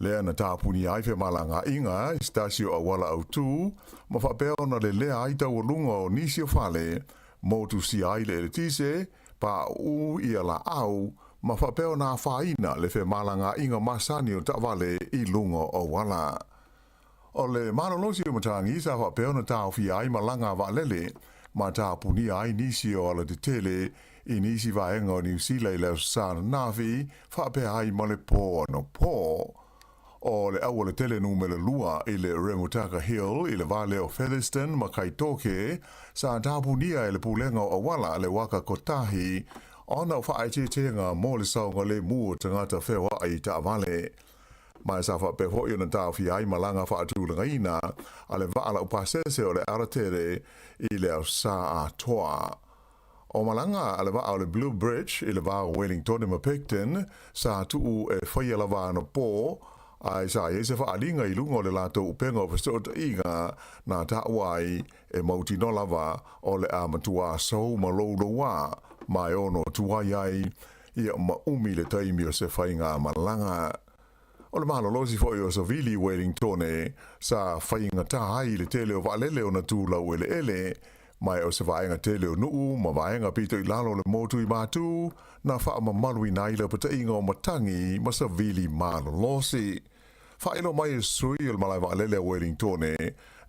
lea na tapunia ai femalagaaiga i se tasi o auala autū ma faapea ona lelea ai taualuga o nisi o fale, motusia ai le eletise, pauu ia laau, ma faapea ona afaina le femalagaaiga masani o taavale i luga o auala. O le malolosi o matagi sa faapea ona taofia ai malaga a vaalele ma tapunia ai nisi o alatetele i nisi vaega o Niu Sila i le Aso Sa ananafi, faapea ai ma le pō anapo. O le aualatele numera lua i le Remutaka Hill i le va lea o Featherston ma Kaitoke sa tapunia e le Pulega o Auala le Waka Kotahi ona o faaeteetega mo le saogalemu o tagata feoai i taavale. Ma sa faapea foi ona taofia ai malaga faatulagaina a le vaa laupasese o le Aratere i le Aso Sa atoa. O malaga a le vaa o le Blue Bridge i le va o Wellingtone ma Picton sa tuu e faia lava anapo, ae sa i ai se faaaliga i luga o le latou upega o fesootaiga na taua ai e mautinoa lava o le a matuā sou ma loulouā ma e ono tuai ai ia ma umi le taimi o se faigamalaga. O le malolosi foi o Savili i Wellingtone sa faigatā ai i le tele o vaalele ona tu laueleele, ma o se vaega tele o nuu ma vaega pito i lalo o le motu i Matu na faamamaluina ai lapataiga o matagi ma savili malolosi. Faailoa mai e sui o le malae vaalele a Wellingtone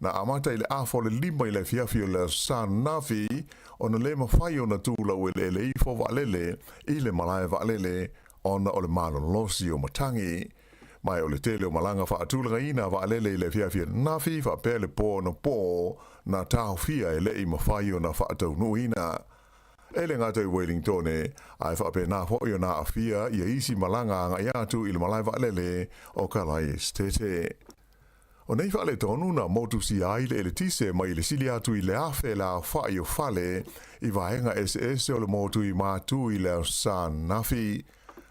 na amata i le 4:30 i le afiafi o le Aso Sa ananafi ona le mafai ona tu laueleele ifo vaalele i le malae vaalele ona o le malolosi o matagi. Ma o le tele o malaga faatulagaina a vaalele i le afiafi ananafi faapea le pō anapo na taofia e le'i mafai ona faataunuuina. E le gata i Wellingtone, ae faapena foi ona aafia ia isi malaga agai atu i le malae vaalele o Kalaesetete. O nei faaletonu na motusia ai le eletise mai le sili atu i le 1,000 le aofai o fale i vaega eseese o le motu i Matu i le Aso Sa ananafi.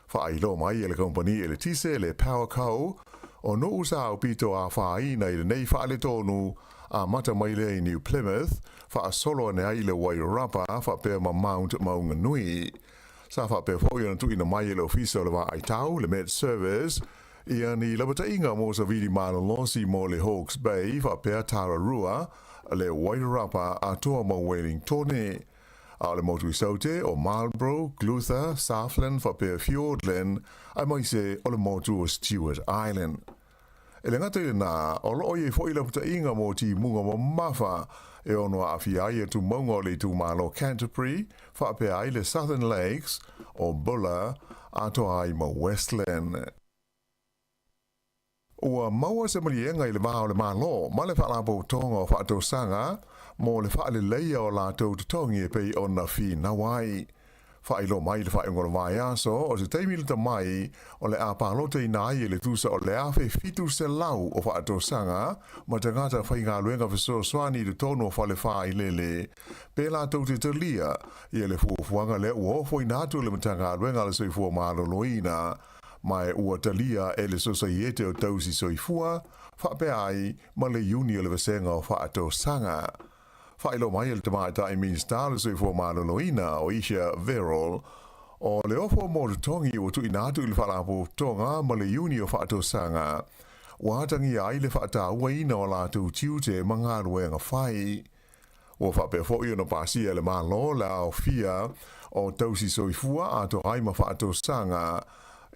Faailoa mai e le kamupani eletise le Powerco o nuu sa aupito afaina i lenei faaletonu amata mai lea i New Plymouth, faasolo ane ai i le Wairarapa faapea ma Mount Maunganui. Sa faapea foi ona tuuina mai e le Ofisa o le Vaaitau, le Met Service, ia ni lapataiga mo savili malolosi mo le Hawke's Bay faapea Tararua, le Wairarapa atoa ma Wellingtone. A o le motu i Saute o Marlborough, Clutha, Southland faapea Fiordland, aemaise o le motu o Stewart Island. E le gata i lenā, o loo i ai foi lapataiga mo timuga mamafa e ono aafia ai tumauga o le itumalo Canterbury, faapea ai le Southern Lakes o Buller atoa ai ma Westland. Ua maua se maliega i le va o le Malo ma le Faalapotopotoga o Faatosaga mo le faaleleia o latou totogi e pei ona finau ai. Faailoa mai i le faaiuga o le vaiaso, o se taimi lata mai o le a palotaina ai e le tusa o le 1,700 o faatosaga ma tagata faigaluega fesoasoani i totonu o fale faailele pe latou te talia ia le fuafuaga lea ua ofoina atu e le Matagaluega a le Soifua Maloloina ma e ua talia e le Sosaiete o Tausi Soifua faapea ai ma le Iuni o le Vasega o Faatosaga. Faailoa mai e le Tamaitai Minisita o le Soifua Maloloina o Isha Verrall, o le ofo mo totogi ua tuuina atu i le Faalapotopotoga ma le Iuni o Faatosaga ua atagia ai le faatauaina o latou tiute ma galuega fai. Ua faapea foi ona pasia e le Malo le aofia o tausi soifua atoa ai ma faatosaga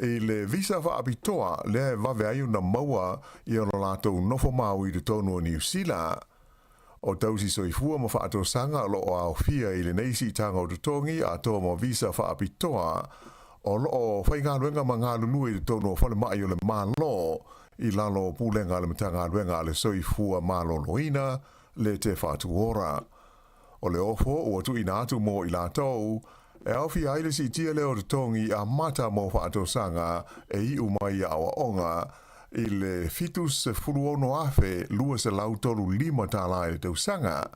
i le visa faapitoa lea e vave ai ona maua i ona latou nofo mau i totonu o Niu Sila. O tausi soifua ma faatosaga o loo aofia i lenei siitaga o totogi atoa ma visa faapitoa. o lo o faigaluega ma galulue i totonu o falemai o le Malo i lalo o pulega a le Matagaluega a le Soifua Maloloina le Te Whatu Ora. O le ofo ua tuuina atu mo i latou, e aofia ai le siitia lea o totogi amata mo faatosaga e iu mai i aoaoga i le $76,235 tālā i le tausaga.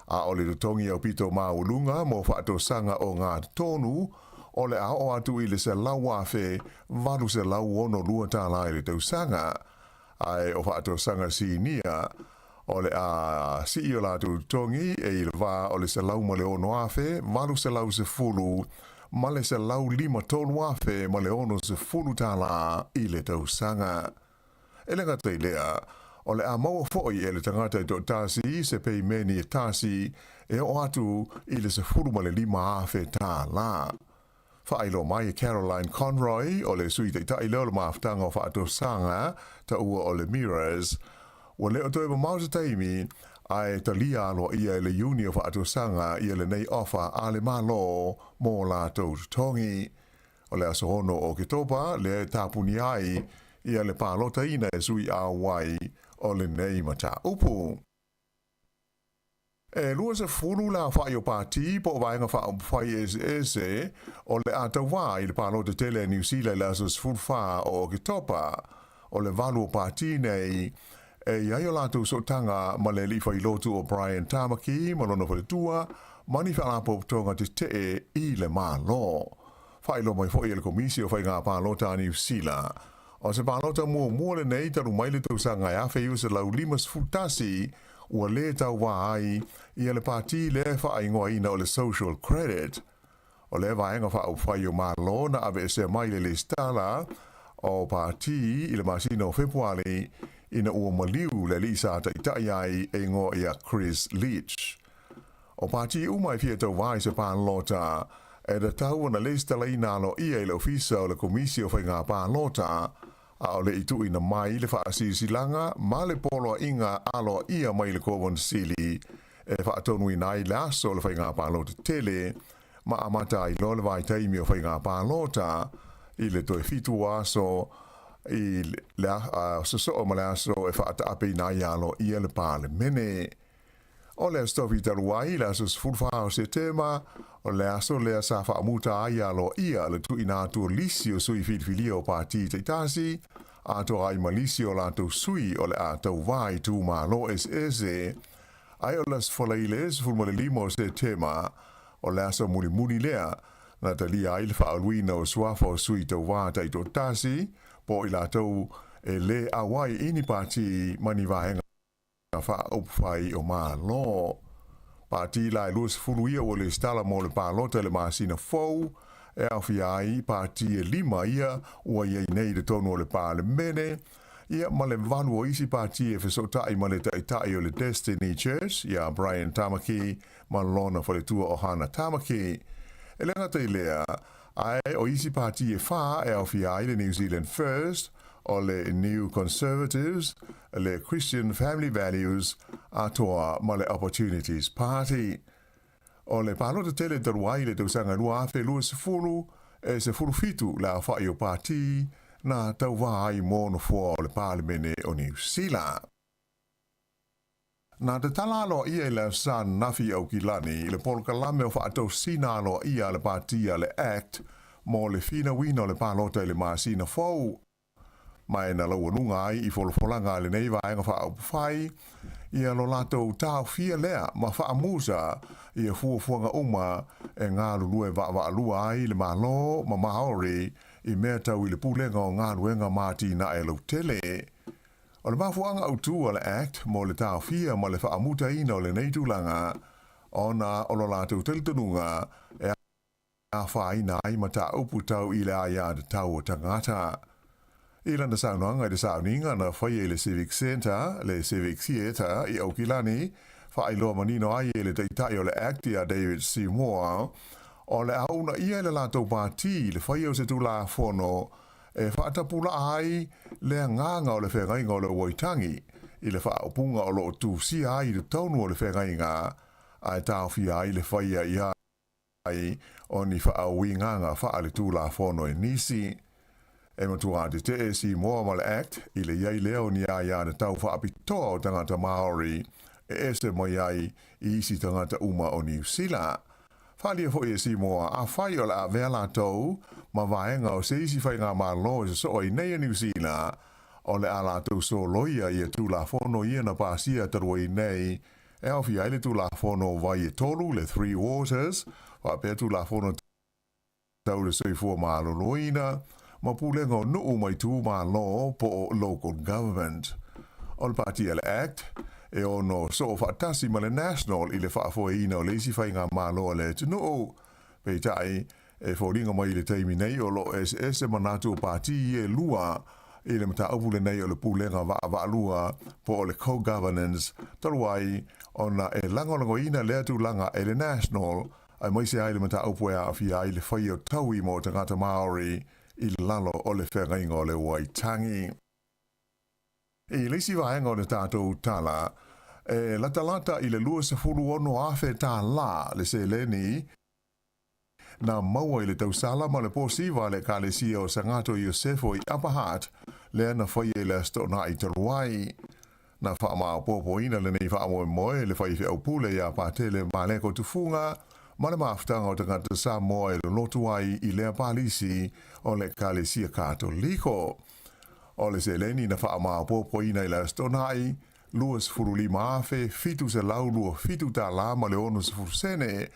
A o le totogi aupito maualuga mo faatosaga ogatotonu, o le a oo atu i le $100,862 tālā i le tausaga. Ae o faatosaga sinia, o le a sii o latou totogi e i le va o le $106,810 ma le $153,060 tālā i le tausaga. E le gata i lea, o le a maua foi e le tagata e toatasi se peimeni e tasi e oo atu i le $15,000 tālā. Faailoa mai e Caroline Conroy, o le Sui Taitai lea o le Mafutaga o Faatosaga, taua o le Mirrors, ua le o toe mamao se taimi, ae talia aloaia e le Iuni o Faatosaga ia lenei ofa a le Malo mo latou totogi. O le aso 6 o Oketopa lea e tapunia ai ia le palotaina e sui auai o lenei mataupu. E 20 le aofai o pati po o vaega faaupufai eseese o le a tauvā i le palota tele a Niu Sila i le aso 14 o Oketopa. O le valu o pati nei e i ai o latou sootaga ma le alii failotu o Brian Tamaki ma lona faletua ma ni faalapotopotoga tetee i le Malo. Faailoa mai foi e le Komisi o Faiga Palota a Niu Sila, o se palota muamua lenei talu mai le tausaga e 1951 ua lē tauvā ai ia le pati lea e faaigoaina o le Social Credit. O lea vaega faaupufai o Malo na aveesea mai le lesitala o pati i le masina o Fepuari ina ua maliu le alii sa taitai ai e igoa ia Chris Leach. O pati uma e fia tauvā i se palota, e tatau ona lesitalaina aloaia i le Ofisa o le Komisi o Faiga Palota, a o le i tuuina mai le faasilasilaga ma le poloaiga aloaia mai le Kowansili e faatonuina ai le aso o le faiga palota tele ma amata ai loa le vaitaimi o faiga palota i le toe 7 aso i le sosoo ma le aso e faataapeina ai aloaia le Palemene. O le Aso Tofi talu ai, le aso 14 o Setema, o le aso lea sa faamuta ai aloaia le tuuina atu o lisi o sui filifilia o pati taitasi, atoa ai ma lisi o latou sui o le a tauvā i itumalo eseese. Ae o le Aso Faraile 15 o Setema, o le aso mulimuli lea na talia ai le faauluina o suafa o sui tauvā taitoatasi, po o i latou e lē auai i ni pati ma ni vaega faaupufai o Malo. Pati la e 20 ia ua lesitala mo le palota i le masina fou, e aofia ai pati e 5 ia ua i ai nei i totonu o le Palemene, ia ma le 8 o isi pati e fesootai ma le taitai o le Destiny Church ia Brian Tamaki ma lona faletua o Hana Tamaki. E le gata i lea, ae o isi pati e 4 e aofia ai le New Zealand First, o le New Conservatives, le Christian Family Values, atoa ma le Opportunities Party. O le palota tele talu ai i le tausaga 2020, e 17 le aofai o pati na tauvā ai mo nofoa o le Palemene o Niu Sila. Na tatala aloaia i le Aso Ananafi i Aukilani i le polokalame o faatosina aloaia a le pati a le act mo le finauina o le palota i le masina fou, ma e na laualuga ai i folafolaga a lenei vaega faaupufai ia lo latou taofia lea ma faamusa ia fuafuaga uma e galulue vaavaalua ai le Malo ma Maori i mea tau i le pulega o galuega ma atinae lautele. O le mafuaaga autū a le Act mo le taofia ma le faamutaina o lenei tulaga, ona o lo latou talitonuga e afaina ai mataupu tau i le aiatatau o tagata. I lana saunoaga i le sauniga na faia i le Civic Centre, le Civic Theatre i Aukilani, faailoa manino ai e le Taitai o le Act ia David Seymour, o le a uunaia e le latou pati le faia o se Tulafono e faatapulaa ai le agaga o le feagaiga o le Waitangi i le faaupuga o lo o tusia ai i totonu o le feagaiga, ae taofia ai le faia i ai o ni faauigaga faaletulafono e nisi. E matua tetee Simoa ma le Act i le i ai lea o ni aiatatau faapitoa o tagata Māori e ese mai ai i isi tagata uma o Niu Sila. Faaalia foi e Simoa afai o le a avea latou ma vaega o se isi faigamalo e sosoo ai nei a Niu Sila, o le a latou soloia ia Tulafono ia na pasia talu ai nei e aofia ai le Tulafono o Vai e Tolu, le Three Waters, faapea Tulafono tau le soifua maloloina ma pulega o nuu ma itumalo po o local government. O le Pati a le Act e ono soo faatasi ma le National i le faafoeina o le isi faigamalo a le atunuu. Peitai, e foliga mai i le taimi nei o lo o eseese manatu o pati ia e lua i le mataupu lenei o le pulega vaavaalua po o le co-governance talu ai ona e lagolagoina lea tulaga e le National aemaise ai le mataupu e aafia ai le faia o taui mo tagata Māori i lalo o le feagaiga o le Waitangi. I le isi vaega o le tatou tala, e latalata i le $26,000 tālā le seleni na maua i le tausala ma le posiva a le Ekalesia o Sagato Iosefo i Upper Hutt, lea na faia i le Aso Toonai talu ai. Na faamaopoopoina lenei faamoemoe e le faifeau pule ia Patele Maleko Tufuga ma le mafutaga o tagata Samoa e lolotu ai i lea palisi o le Ekalesia Katoliko. O le seleni na faamaopoopoina i le Aso Toonai, $25,727 tala ma le 60 sene.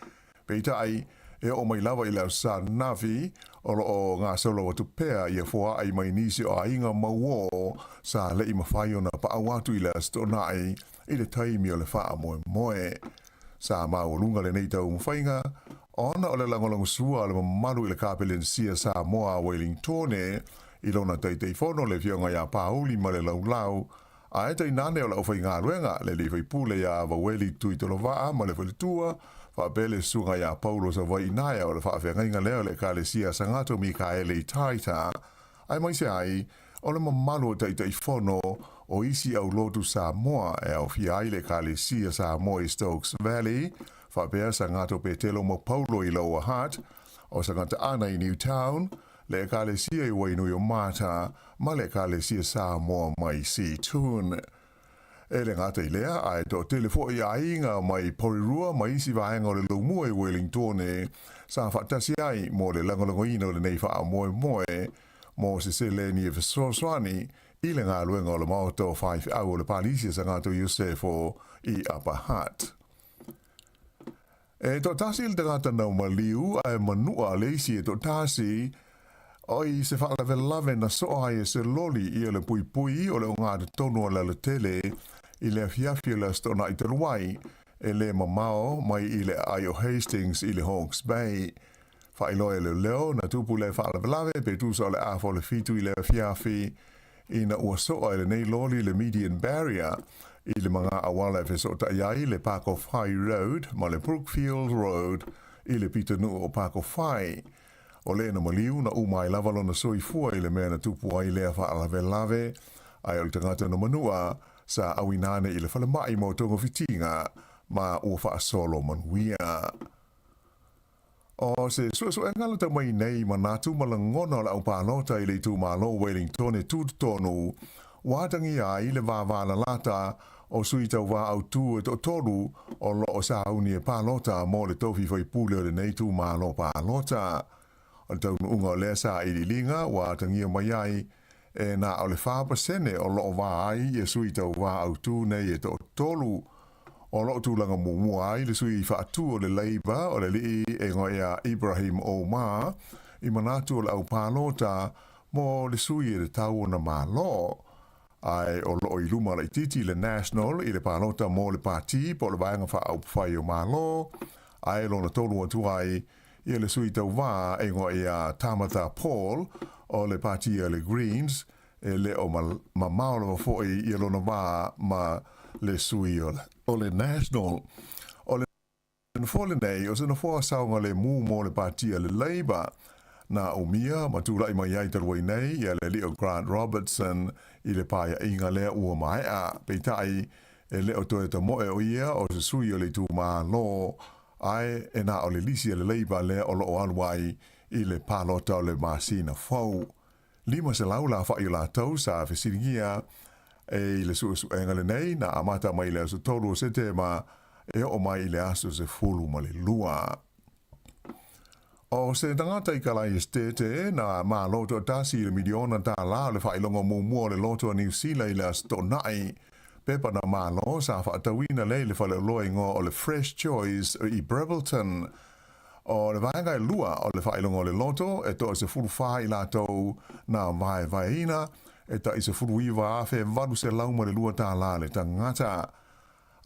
Peitai, e oo mai lava i le Aso Sa ananafi, o lo o gasolo atu pea ia foaai mai nisi o aiga mauō sa le i mafai ona paau atu i le Aso Toonai i le taimi o le faamoemoe. Sa maualuga lenei taumafaiga ona o le lagolagosua a le mamalu i le Kapelenisia Samoa a Welingtone i lona Taitaifono le Afioga ia Pauli Malelaulau Ae tainane o le aufaigaluega, le alii faipule ia Vaueli Tuitolovaa ma le faletua, faapea le susuga ia Paulo Savaii-Naea o le faafeagaiga lea o le Ekalesia Sagato Mikaele i Taita, aemaise ai o le mamalu o Taitaifono o isi aulotu Samoa e aofia ai le Ekalesia Samoa i Stokes Valley, faapea Sagato Petelo ma Paulo i Lower Hutt, o Sagata Ana i Newtown, le Ekalesia i Wainuiomata ma le Ekalesia Samoa mai Seatoun. E le gata i lea, ae toatele foi aiga mai Porirua ma isi vaega o le Lomua i Wellingtone sa faatasi ai mo le lagolagoina o lenei faamoemoe mo se seleni e fesoasoani i le galuega o le Maota o Faifeau o le Palisi a Sagato Iosefo i Upper Hutt. E toatasi le tagata nau maliu, ae manua le isi e toatasi, oi se faalavelave na soa ai e se loli ia le puipui o le ogatotonu o le alatele i le afiafi o le Aso Toonai talu ai, e le mamao mai i le aai o Hastings i le Hawke's Bay. Faailoa e leoleo na tupu lea faalavelave pe tusa o le afa o le fitu i le afiafi ina ua soa e lenei loli le median barrier i le maga auala e fesootai ai le Pakowhai Road ma le Brookfield Road i le pitonuu o Pakowhai. O le na maliu na uma ai lava lona soifua i le mea na tupu ai lea faalavelave, ae o le tagata na manua sa auina ane i le falemai mo togafitiga ma ua faasolo manuia. O se suesuega lata mai nei manatu ma lagona o le aupalota i le itumalo o Wellington e tutotonu, ua atagia ai le vavalalata o sui tauva autū e toatolu o lo o sauni e palota mo le tofi faipule o lenei itumalo palota. O le taunuuga o lea sailiiliga ua atagia mai ai e na o le 4% o lo o va ai ia sui tauva autū nei e toatolu. O lo o tulaga muamua ai le sui faatu o le Labour o le alii e igoa ia Ibrahim Omar i manatu o le aupalota mo le sui e tatau ona malo. Ae o lo o i luma laitiiti le National i le palota mo le pati po o le Vaega Faaupufai o Malo, ae lona tolu atu ai ia le sui tauva e igoa ia Tamatha Paul o le pati a le Greens, e le o mamao lava foi ia lona va ma le sui o le National. O le nofoa lenei o se nofoa saogalemu mo le pati a le Labour. Na umia ma tulai mai ai talu ai nei ia le alii o Grant Robertson i le paeaiga lea ua maea. Peitai, e le o toe tamoe o ia o se sui o le itumalo. Ae e na o le lisi a le Leipa lea o loo alu ai i le palota o le masina fou. 500 le aofai o latou sa fesiligia e i le suesuega lenei na amata mai i le aso 3 o Setema e oo mai i le aso 12. O se tagata i Kalai Esitete na malo toatasi i le miliona tālā o le faailoga muamua o le loto a Niu Sila i le Aso Toonai. Pepa na malo sa faatauina lea i le faleoloa igoa o le Fresh Choice i Brambleton. O le vaega e lua o le faailoga o le loto, e toa 14 i latou na vaevaeina, e tai $19,802 tālā le tagata.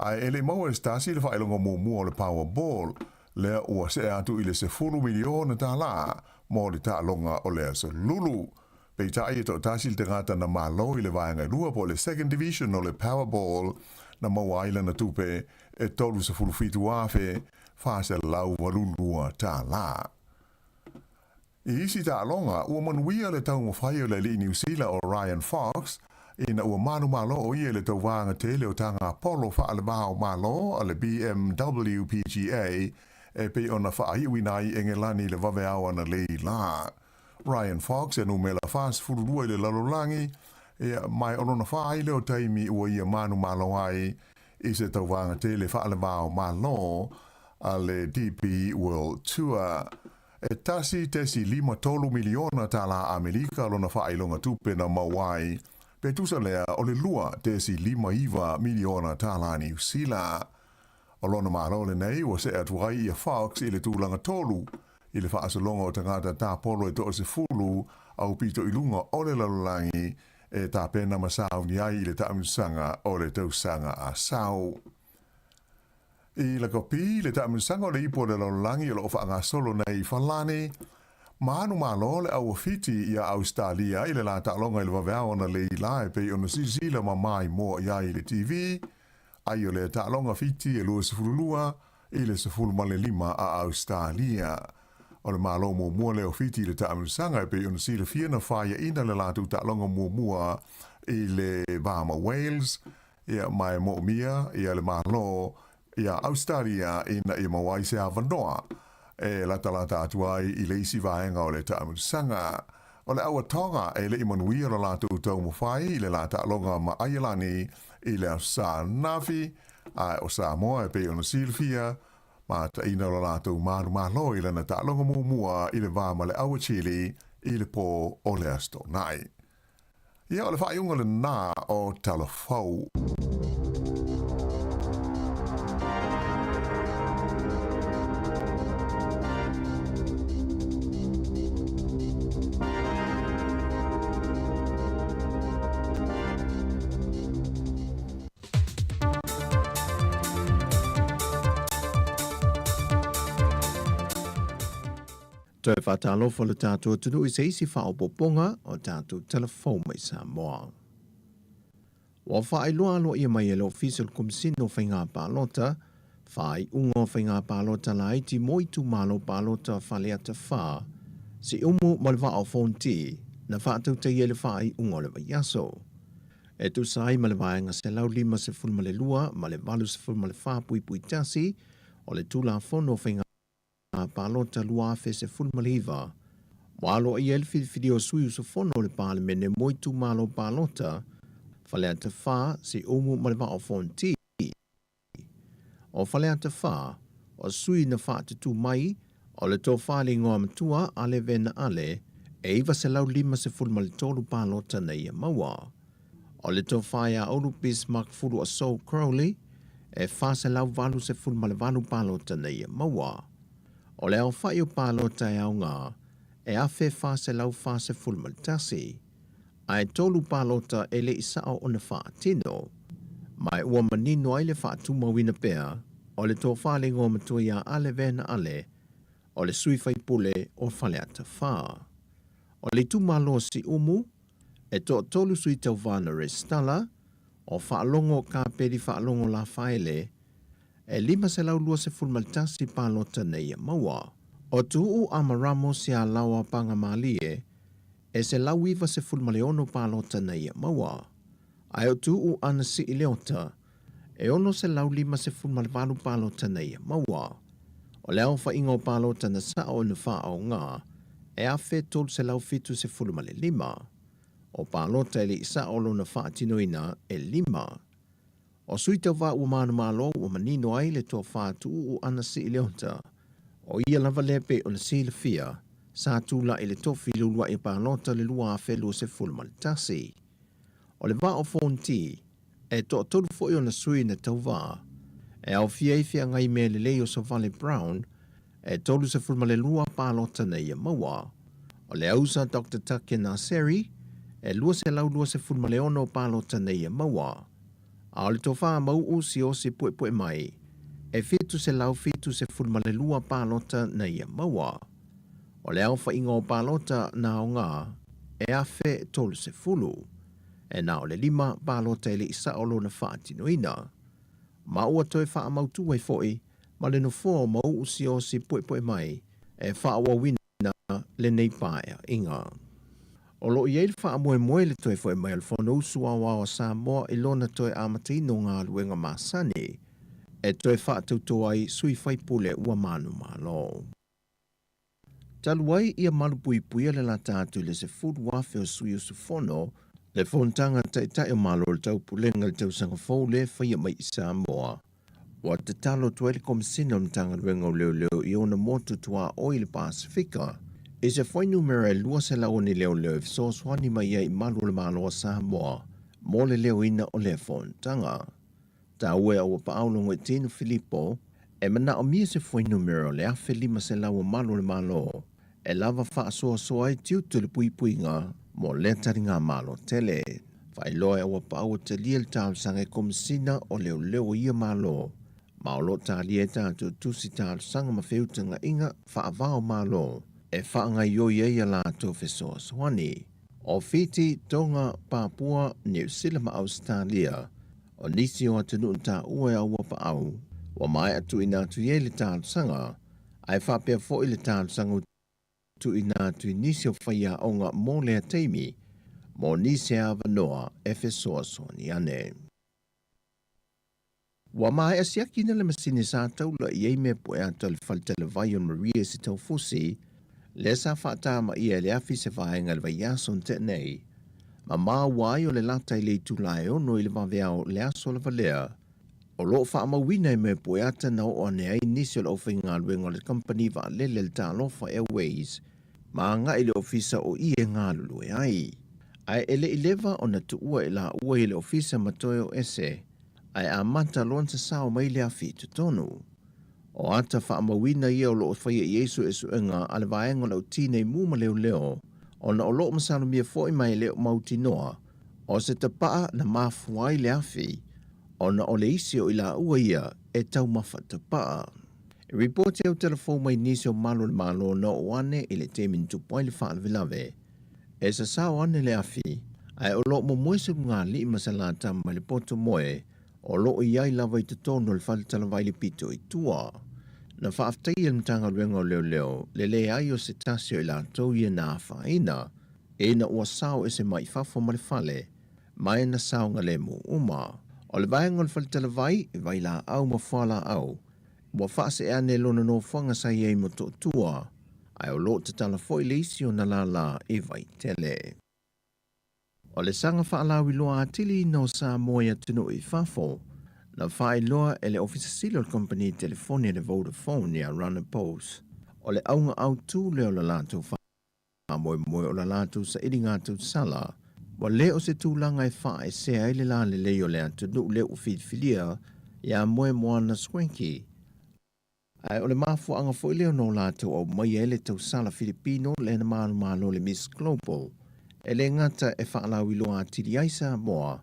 Ae e le i maua e se tasi le faailoga muamua o le Powerball, lea ua see atu i le $10 miliona tālā mo le taaloga o le aso Lulu. Peitai e toatasi le tagata na malo i le vaega e lua po o le Second Division o le Powerball na maua ai lana tupe e $37,482. I isi taaloga, ua manuia le taumafai o le alii Niu Sila o Ryan Fox ina ua manumalo o ia i le tauvaga tele o taga polo faale-va o Malo a le BMW PGA e pei ona faaiuina ai Engelani i le vaveao analeila la. Ryan Fox e numera 42 i le lalolagi, ia, ma o lona fa ai lea o taimi ua ia manumalo ai i se tauvaga tele faale-va o Malo a le DP World Tour. E 1.53 miliona tālā Amerika lona faailoga tupe na maua ai, pe tusa lea o le 2.59 miliona tālā Niu Sila. O lona malo lenei ua see atu ai ia Fox i le tulaga tolu i le faasologa o tagata tāpolo e toasefulu aupito i luga o le lalolagi e tapena ma sauni ai i le taamilosaga o le tausaga a sau. I lakapi le taamilosaga o le ipu o le lalolagi o loo faagasolo nei i Falani, ma anu malo le au Fiti ia Ausetalia i le la taaloga i le vaveao analeila e pei ona silasila ma maimoa i ai i le TV, ai o le taaloga Fiti e 22 i le 15 a Ausetalia. O le malo muamua lea o Fiti i le taamilosaga e pei ona silafia na faiaina le latou taaloga muamua i le va ma Wales, Ia, ma e moomia ia le Malo ia Ausetalia ina ia maua ai se avanoa e latalata atu ai i le isi vaega o le taamilosaga. O le auatoga e le i manuia lo latou taumafai i le la taaloga ma Aielani i le Aso Sa ananafi, ae o Samoa e pei ona silafia, mataina lo latou manumalo i lana taaloga muamua i le va ma le aua Chile i le po o le Aso Toonai. Ia, o le faaiuga lenā o Tala Fou. Toe faatalofa lo tatou atunuu i se isi faaopoopoga o tatou tala fou mai Samoa. Ua faailoa aloaia mai e le Ofisa o le Komesina o Faiga Palota, faaiuga o Faiga Palota Laiti mo Itumalo Palota Faleata 4, Siumu ma le Vaa o Fonti, na faatautaia i le faaiuga o le vaiaso. E tusa ai ma le vaega 152 ma le 84.1 o le Tulafono o Faiga Palota 2019, ua aloaia ai le filifilia o sui usufono o le Palemene mo itumalo palota, Faleata 4, Siumu ma le Vaa o Fonti. O Faleata 4, o sui na faatutū mai, o le tofa i le igoa matua Ale Vena Ale, e 953 palota na ia maua. O le tofa ia Ulu Bismarck Fuluasou Crowley, e 488 palota na ia maua. O le aofai o palota e aoga, e 1,441, ae tolu palota e le i sao ona faatino. Ma e ua manino ai le faatumauina pea o le tofa le igoa matua ia Ale Vena Ale, o le sui faipule o Faleata 4. O le itumalo o Siumu, e toatolu sui tauva na resitala, o Faalogo Kapeli Faalogo Lafaele, e 521 palota na ia maua. O Tuuu Amaramo Sialaoa Pagamalie, e 196 palota na ia maua. Ae o Tuuu Anasii Leota, e 658 palota na ia maua. O le aofaiga o palota na sa'o ona faaaoga e 1,375. O palota e le i sa'o lona faatinoina e lima. O sui tauvā ua manumalo ua manino ai le tofa Tuuu Anasii Leota, o ia lava lea pei ona silafia, sa tula'i i le tofi i le ulua'i palota i le 2021. O le Vaa o Fonoti, e toatolu foi ona sui na tauvā, e aofia ai feagai mea lelei o Sovale Brown, e 32 palota na ia maua. O le ausa Doctor Tucker Naseri, e 226 palota na ia maua. A o le tofa Mau'u Siaosi Puepuemai, e 772 palota na ia maua. O le aofaiga o palota na aoga, e 1,030. E na o le lima palota e le i sa'o lona faatinoina. Ma ua toe faamautu ai foi ma le nofoa o Mau'u Siaosi Puepuemai e faaauauina lenei paeaiga. O lo o i ai le faamoemoe i le toe foi mai o le Fonousu Aoao a Samoa i lona toe amataina o galuega masani e toe faatauto ai sui faipule ua manumalo. Talu ai ia malupuipuia le lata atu i le 10,000 o sui usufono, le Fonotaga Taitai o Malo o le Taupulega i le tausaga fou lea e faia mai i Samoa, ua tatalo atu ai le Komesina o le Matagaluega o Leoleo i ona motu tuaoi i le Pasefika i se fuainumera e 200 o ni leoleo e fesoasoani mai ai i malu o le Malo o Samoa mo le leoina o lea fonotaga. Taua e Auapaau Logoitino Filipo e manaomia se fuainumera o le 1,500 o malu o le Malo e lava faasoasoa ai tiute o le puipuiga mo lea taligamalo tele. Faailoa e Auapaau ua talia le talosaga e Komesina o Leoleo o ia Malo ma o lo o talia ai tatou tusi talosaga ma feutagaiga faava o Malo e faagaoioi ai a latou fesoasoani. O Fiti, Tonga, Papua, Niu Sila ma Ausetalia o nisi o atunuu na taua e Auapaau ua maea tuuina atu i ai le talosaga, ae faapea foi le talosaga ua tuuina atu i nisi o faiaoga mo lea taimi mo nisi avanoa e fesoasoani ane. Ua maea siakiina le masini sa taula i ai mea pueata o le fale talavai o Maria i Sitaufusi, lea sa faatamaia e le afi se vaega i le vaiaso na tea nei. Ma maua ai o le lata i le itula e ono i le vaveao le aso lava lea. O lo o faamauina i mea pueata na oo ane ai nisi o le aufaigaluega o le kamupani vaalele le Talofa Airways ma agai i le ofisa o i e galulue ai. Ae e le i leva ona tuua e laua i le ofisa ma toe o ese, ae amata loa ona sasao mai le afi i totonu. O ata faamauina ia o lo o faia i ai suesuega a le vaega o le au tinei mu ma leoleo, ona o lo o masalomia foi ma e le o mautinoa o se tapaa na mafua ai le afi, ona o le isi o i laua ia e taumafa tapaa. E ripoti au telefou mai nisi o malu o le Malo na oo ane i le taimi na tupu ai le faalavelave. E sasao ane le afi, ae o lo o momoe se lugalii ma se latama mai le poto moe o lo o i ai lava i totonu o le fale talavai le pito i tua. Na faafetaia e le Matagaluega o Leoleo le leai o se tasi o i latou ia na afaina, ina ua sao ese mai fafo ma le fale, ma e na saogalemu uma. O le vaega o le fale talavai, vailaau ma fualaau, ua faasee ane lona nofoaga sa i ai i Motootua, ae o lo o tatala foi le isi ona lālā i Vaitele. O le saga faalauiloa atili ina o Samoa i atunuu i fafo, na faailoa e le Ofisa Sili o le Kamupani Telefoni a le Vodafone ia Rana Bose, o le auga autū lea o le latou faamoemoe o la latou sailiga tausala, ua le o se tulaga e faaesea ai le lalelei o le atunuu lea ua filifilia ia Moemoana Swanky. Ae o le mafuaaga foi lea ona o latou aumaia ai le tausala Filipino lea na malomalo le Miss Global, e le gata e faalauiloa atili ai Samoa,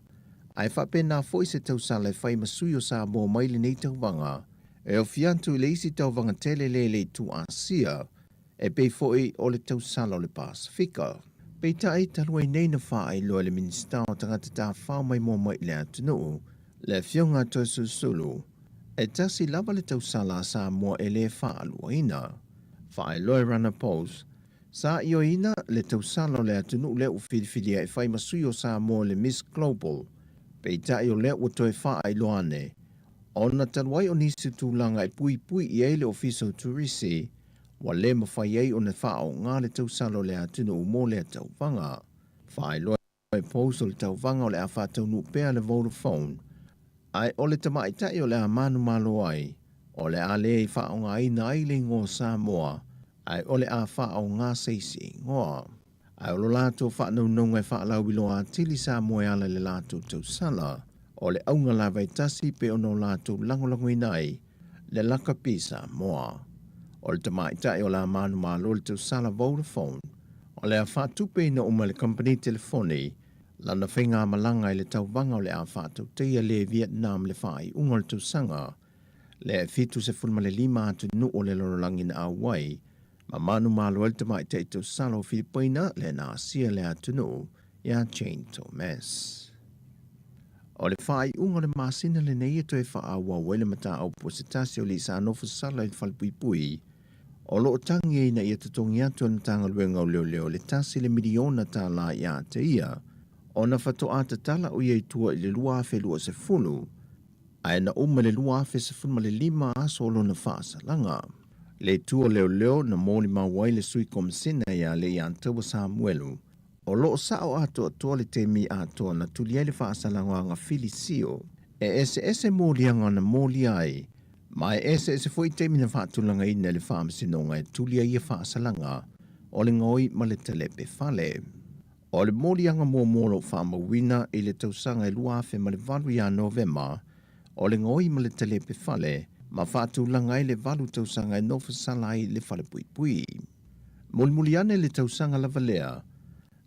ae faapena foi se tausala e fai ma sui o Samoa mai lenei tauvaga, e ofi atu i le isi tauvaga tele lea i le itu Asia, e pei foi o le tausala o le Pasefika. Peitai, talu ai nei na faailoa e le Minisita o Tagata Tafao Maimoa Mai i le Atunuu, le Afioga a Toeolesulusulu, e tasi lava le tausala a Samoa e le faaluaina. Faailoa e Rana Post, sa ioeina le tausala o le atunuu lea ua filifilia e fai ma sui o Samoa i le Miss Global, peitai o lea ua toe faailoa ane, Ona talu ai o nisi tulaga e puipui i ai le Ofisa o Turisi, ua le mafai ai ona faaaoga le tausala o le atunuu mo lea tauvaga. Faailoa e Post o le tauvaga o le a faataunuu pea le Vodafone, ae o le tamaitai o le a manumalo ai, o le a le faaaogaina ai le igoa Samoa, ae o le a faaaoga se isi igoa. Ae o lo latou faanaunauga e faalauiloa atili Samoa e ala i le latou tausala, o le auga lava e tasi pei ona o latou lagolagoina ai le lakapi Samoa. O le tamaitai o le a manumalo i le tausala Vodafone, o le a faatupeina uma e le kamupani telefoni lana faigamalaga i le tauvaga o le a faatautaia le Vietnam i le faaiuga o le tausaga lea e 75 atunuu o le lalolagi na auai ma manumalo ai le tamaitai tausala o Filipaina lea na asia le atunuu ia Jane Thomas. O le faaiuga o le masina lenei e toe faaauau ai le mataupu a se tasi o alii sa nofo sala i le falepuipui o lo o tagi ai ina ia totogi atu e le Matagaluega o Leoleo le $1 le miliona ia te ia ona faatoa tatala o ia i tua i le 2020 ae na uma i le 2015 aso o lona faasalaga. Le itu o leoleo na molimau ai le sui komasina ia Leiataua Samuelu o lo o sao atoatoa le taimi atoa na tuli ai le faasalaga Filisio e eseese moliaga na molia ai ma e eseese foi taimi na faatulagaina e le faamasinoga e tuli ai ia faasalaga o le gaoi ma le talepe fale. O le moliaga muamua o lo o faamauina i le tausaga e 2008 ia Novema o le gaoi ma le talepe fale ma faatulaga ai le 8 tausaga e nofo sala ai le falepuipui. Mulimuli ane le tausaga lava lea,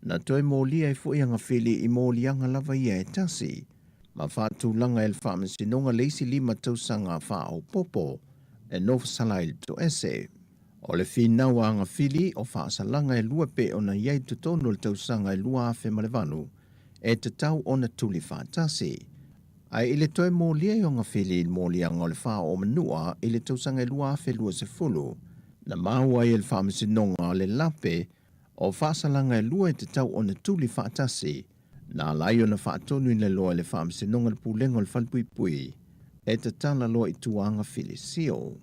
na toe molia ai foi Agafili i moliaga lava ia e tasi, ma faatulaga e le faamasinoga le isi 5 tausaga faaopoopo e nofo sala ai le toese. O le finau a Agafili o faasalaga e 2 pe ona i ai totonu o le tausaga e 2008 e tatau ona tuli faatasi. Ae i le toe molia ai o Agafili i le moliaga o le faaoomanua i le tausaga e 2020, na maua ai e le faamasinoga le lape o faasalaga e 2 e tatau ona tuli faatasi, na ala ai ona faatonuina loa e le faamasinoga le pulega o le falepuipui e tatala loa i tua Agafili sio.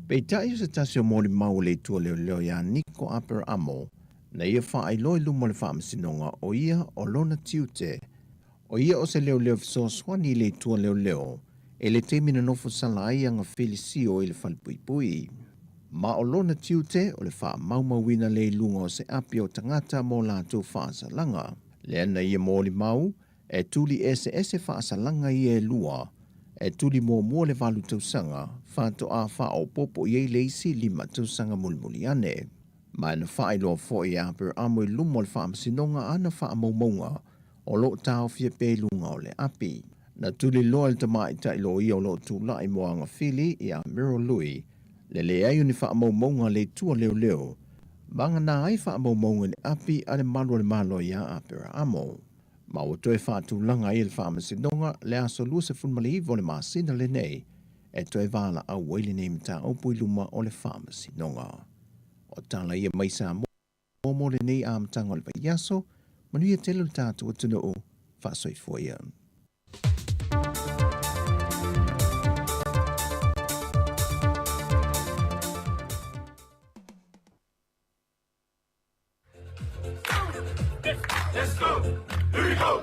Peitai o se tasi o molimau o le itu o leoleo ia Niko Aperamo, na ia faailoa i luma o le faamasinoga o ia o lona tiute, o ia o se leoleo fesoasoani i le itu o leoleo e le taimi na nofo sala ai Agafili sio i le falepuipui. Ma o lona tiute o le faamaumauina le iluga o se api o tagata mo latou faasalaga. Lea na ia molimau e tuli eseese faasalaga ia e 2, e tuli muamua le 8 tausaga, faatoa faaopoopo i ai le isi 5 tausaga mulimuli ane. Ma na faailoa foi e Aperamo i luma o le faamasinoga ana faamaumauga o lo o taofia pea i luga o le api. Na tuli loa le tamaitai loia o lo o tulai mo Agafili ia Meryl Lui, le leai o ni faamaumauga le itu o leoleo, vagana ai faamaumauga i le api a le malu o le Malo ia Aperamo. Ma ua toe faatulaga ai e le faamasinoga le aso 29 o le masina lenei e toe valaau ai lenei mataupu i luma o le faamasinoga. O tala ia mai Samoa mo lenei amataga o le vaiaso, manuia tele o le tatou atunuu, faasoifua ia. Let's go! Here we go!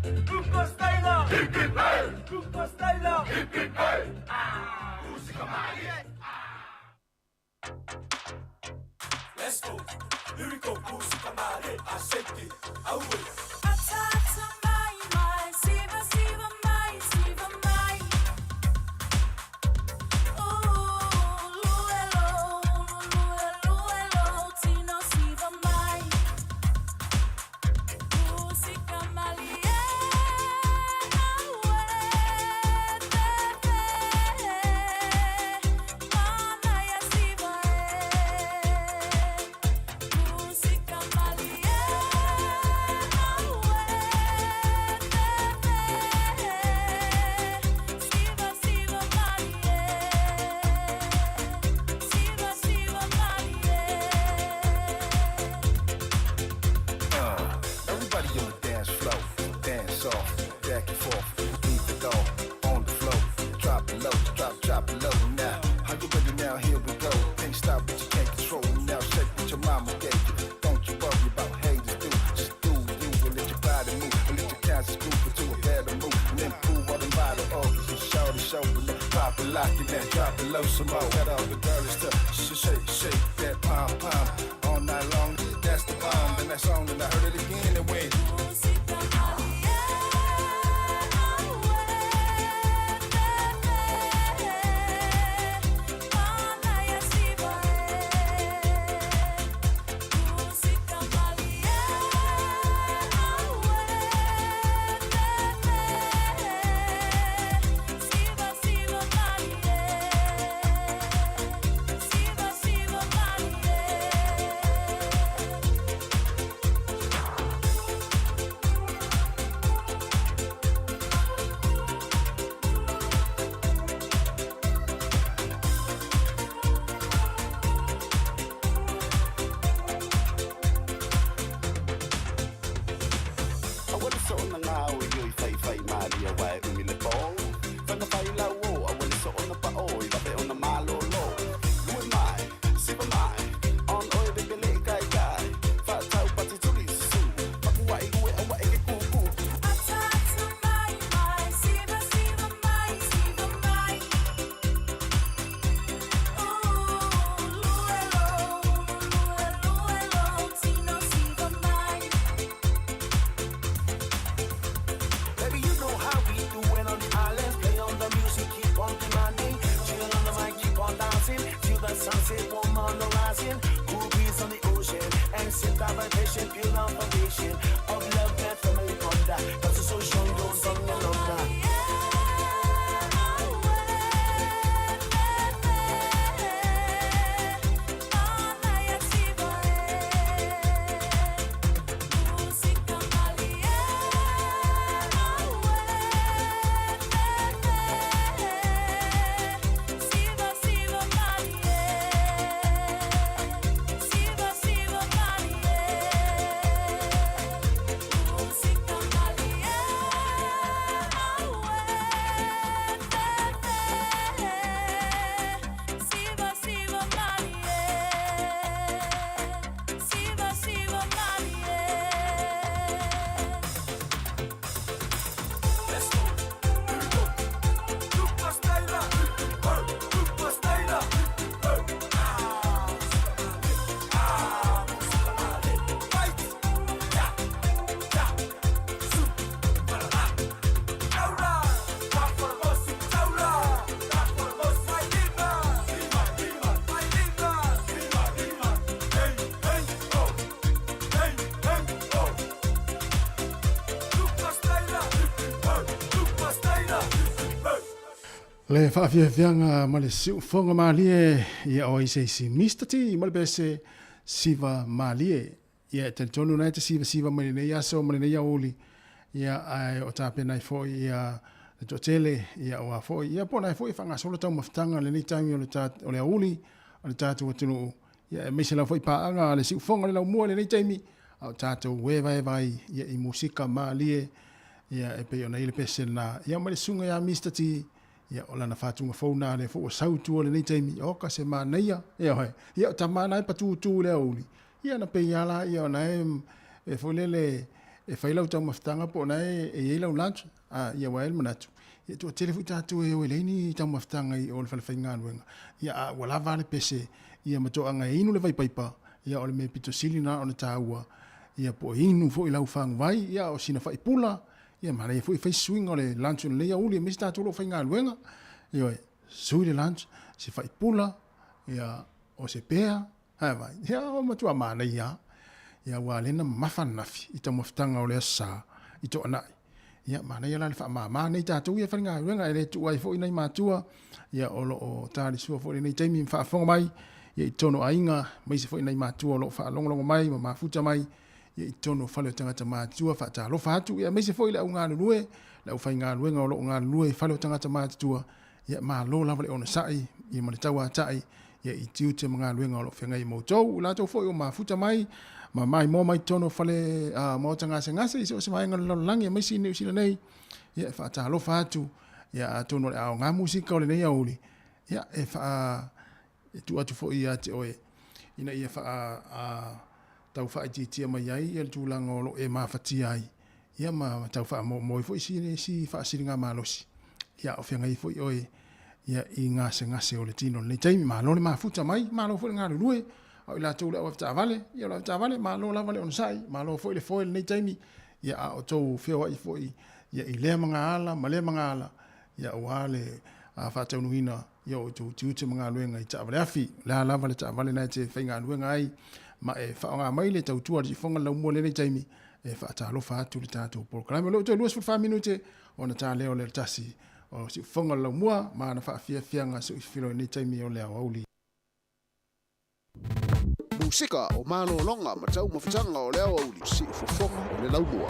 Hip hip hey! Hip hip hey! Let's go! Here we go! I shake it. Away. Mai mai, siva siva mai, siva mai. Ooh, luelo, luelo, tino siva mai. Usika malie, mana ya siva e. Usika malie, siva siva malie, siva siva malie. Everybody on the dance floor, dance off, back and forth, leave it all on the floor, drop it low. Prepare to move and improve on the model. Oh, cause you show the show, but now pop it, lock it, now drop it low some more. Got all the girls to shake, shake that pom pom all night long. That's the bomb, and that's on, and I heard it again and went. Aua le soona gao i oi faifai malie aua e umi le pō. Faga fai lau ō, aua le soona paʻō i vave ona malōlō. Lue mai, siva mai, on oe pepeleʻi kaikai. Faatau pati tuli susu, pakuaʻi ue aua e ke kūkū. Baby, you know how we do it on the islands. Play on the music, keep on demanding. Chill on the mic, keep on dancing. Feel the sunset, warm on the rising. Cool breeze on the ocean. And set that vibration, build our foundation of love and family bond. That's a social goes on and on. Le faafiafiaga ma le siufoga malie ia o ai se isi Mr T ma le pese Siva Malie. Ia e talitonu na e te sivasiva mai lenei aso ma lenei aoauli ia ae o tapena ai foi ia le toatele ia aua foi ia po o na e foi e faagasolo taumafataga lenei taimi o le o le aoauli o le tatou atunuu ia aemaise lava foi paaga a le siufoga o le laumua i lenei taimi a o tatou evaeva ai ia i musika malie ia e pei ona i ai le pese lena ia ma le susuga ia Mister T ia o lana faatuga fou na lea foi ua sau i tua i lenei taimi oka se manaia ioe ia o tama na e patutū i le aoauli ia na pei lava laia ona e e foi lele e fai lau taumafataga po o na e i ai lau lunch a ia ua i ai le manatu ia toatele foi tatou e o e leai ni taumafataga i o le fale faigaluega ia a ua lava le pese ia ma toaga e inu le vaipaipa ia o le mea pito sili na ona taua ia po o inu foi lau faguvai ia o sina faipula ia manaia foi fai suiga o le lunch o lenei aoauli aemaise tatou o lo o faigaluega ioe sui le lunch se faipula ia o se pea Ae vai, ia o matua manaia ia ua lena mamafa ananafi i taumafataga o le Aso Sa i Toanai. Ia manaia la le faamama nei tatou ia faigaluega e le tuu ai foi nai matua ia o lo o talisua foi lenei taimi ma faafofoga mai ia i totonu o aiga aemaise foi nai matua o lo o faalogologo mai ma mafuta mai ia i totonu o fale o tagata matutua faatalofa atu ia aemaise foi le au galulue le aufaigaluega o lo o galulue i fale o tagata matutua Ia malo lava le onosai ia ma le tauatai ia i tiute ma galuega o lo o feagai ma outou, i latou foi ua mafuta mai ma maimoa mai totonu o fale maota gasegase i so o se vaega o le lalolagi aemaise i Niu Sila nei. Ia e faatalofa atu, ia atonu o le aoga musika o lenei aoauli, ia e faa e tuu atu foi ia te oe ina ia faa tau faaitiitia mai ai ia le tulaga o lo o e mafatia ai. ia ma tau faamoomooe foi si si faasiligamalosi ia a o feagai foi oe ia i gasegase o le tino i lenei taimi. Malo le mafuta mai, malo foi le galulue, a o i latou le au avetaavale, ia o le avetaavale, malo lava le onosai, malo foi le foe i lenei taimi, ia a o outou feoai foi ia i lea magaala ma lea magaala, ia aua le faataunuuina ia o outou tiute ma galuega i taavale afi. O le a lava le taavale na e te faigaluega ai ma e faaaoga mai le tautua a le siufofoga o le laumua i lenei taimi, e faatalofa atu le tatou polokalame. O lea ua toe 24 minute ona ta lea o le tasi o siufofoga o le laumua ma ana faafiafiaga seuifilo i lenei taimi o le aoauli. Musika o malologa ma taumafataga o le aoauli, siufofoga o le laumua.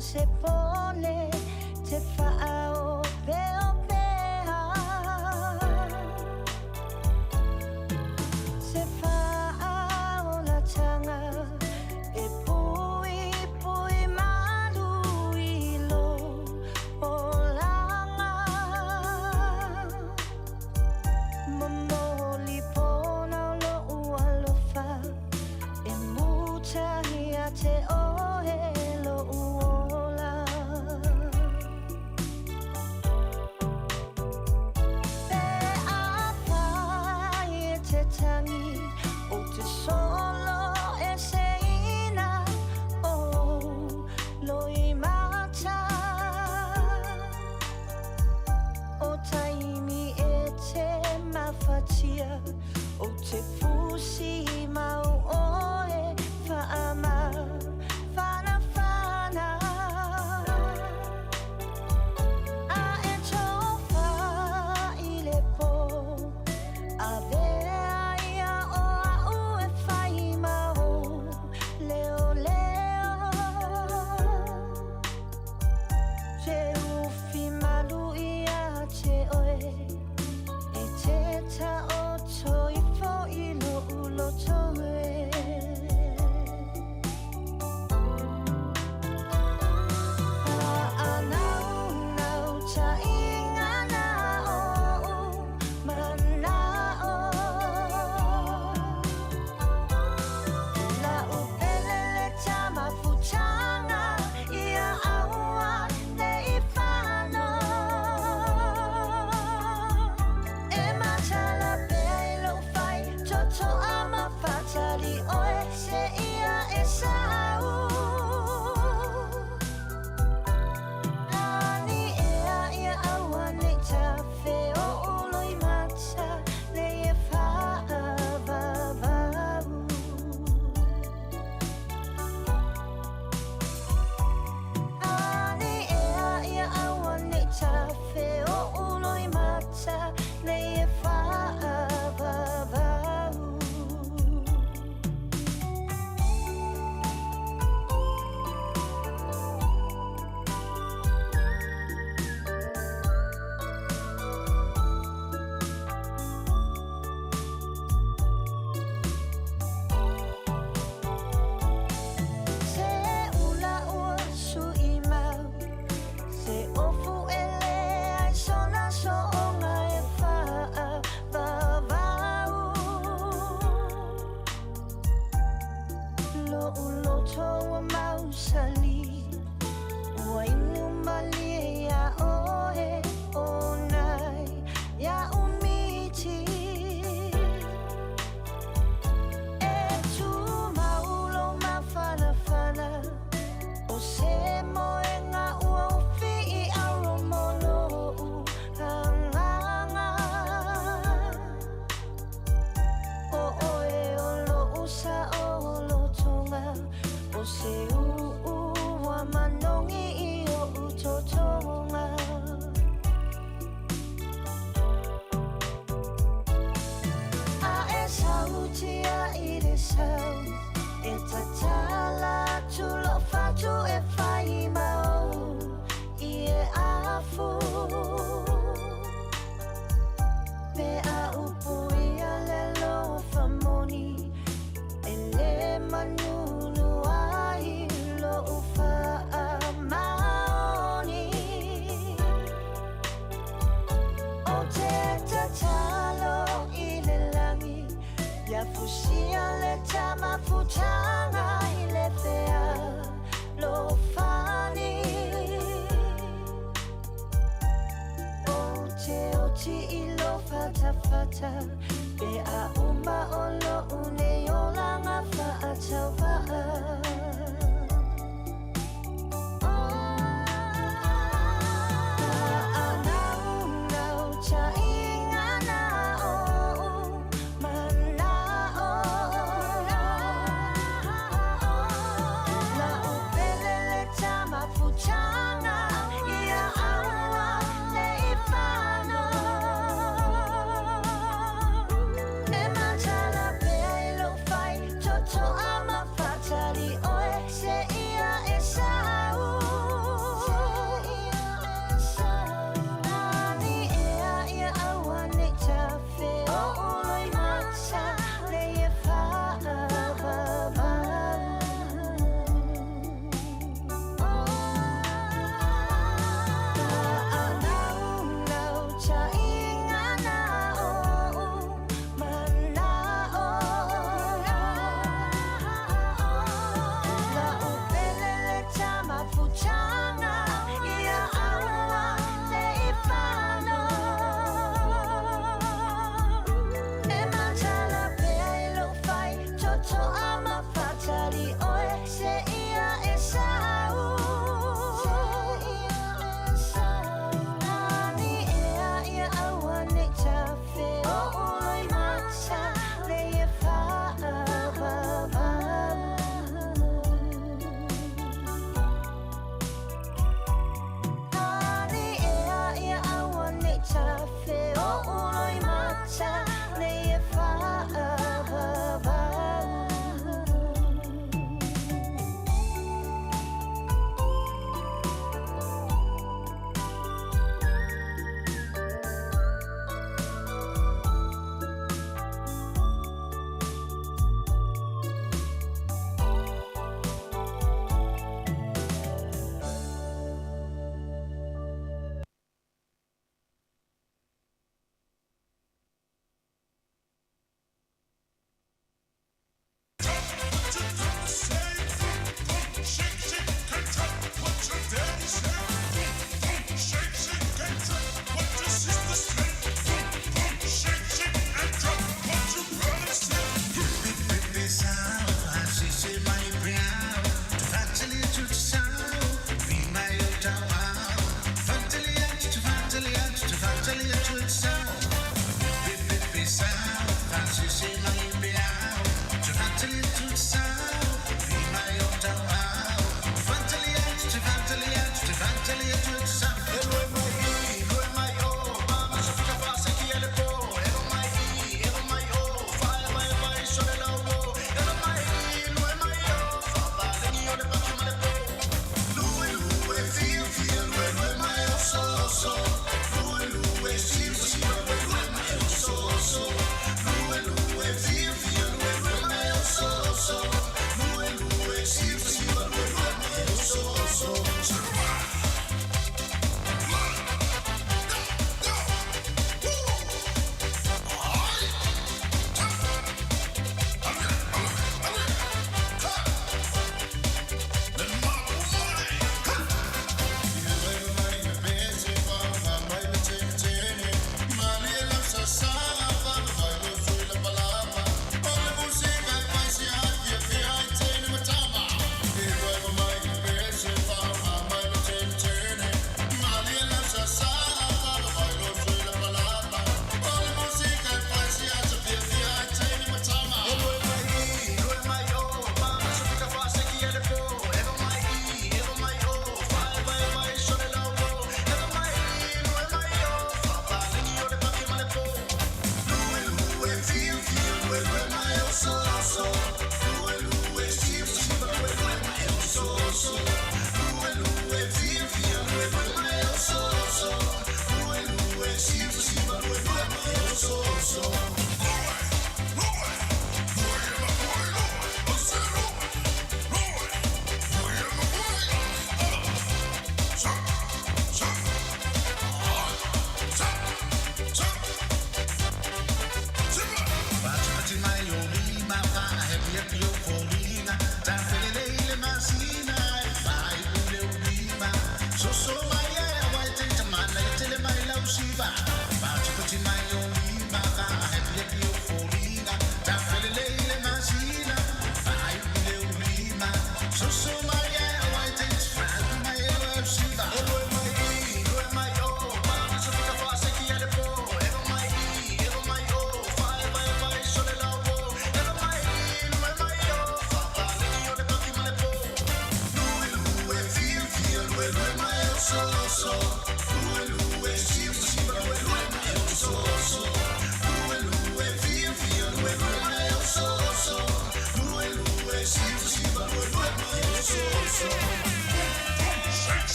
se pole te whaaopeopea. Se whaaolatanga e pui pui malu i lo olanga. Momoli pona o lo ualofa e mutahi a te ohe lo uola. Pe a pai e te tangi o te solo e se ina o loi mata. O taimi e te mawhatia o te fusi mau oe whaama whana whana. A e tōwha i le pō, a vea ia o au e whai mau leo leo. Te ufi malu ia te oe, e te ta o toi fo i lo ulo toe. Se ia e sau. Ani ea ia aua nei ta wheo o loi mata nei e whaavavau. Ani ea ia aua nei ta wheo o loi mata nei e whaavavau. Se ula ua sui mau, se ofu e le ai sona so onga e whaavavau. Lo uloto ua mausali, ua inu malie ia oe o nai ia umiti. E tu maulo mawhanawhana, o se moenga ua ufi i aro molo u hanganga. O oe o lo usa o lo tonga, o se uu wa manongi i o utotonga. A e sautia i le sau, e tatala atu lo fatu e whai mau i e afu. Pe a upu ia le lo whamoni, e le manunu ai lo uwha a maoni. O te tatalo i le langi, ia fusia le tamafutanga i le fea lo fani. O te oti i lo fatafata, pe a uma o lo une o langa whaatauva'a. Toto ama fatali oe se ia e sau. tali oe se ia e sau. Ani ea ia aua nei tafe o uloi mata nei e whaavavau. Ani ea ia aua nei tafe o uloi mata nei e whaavavau.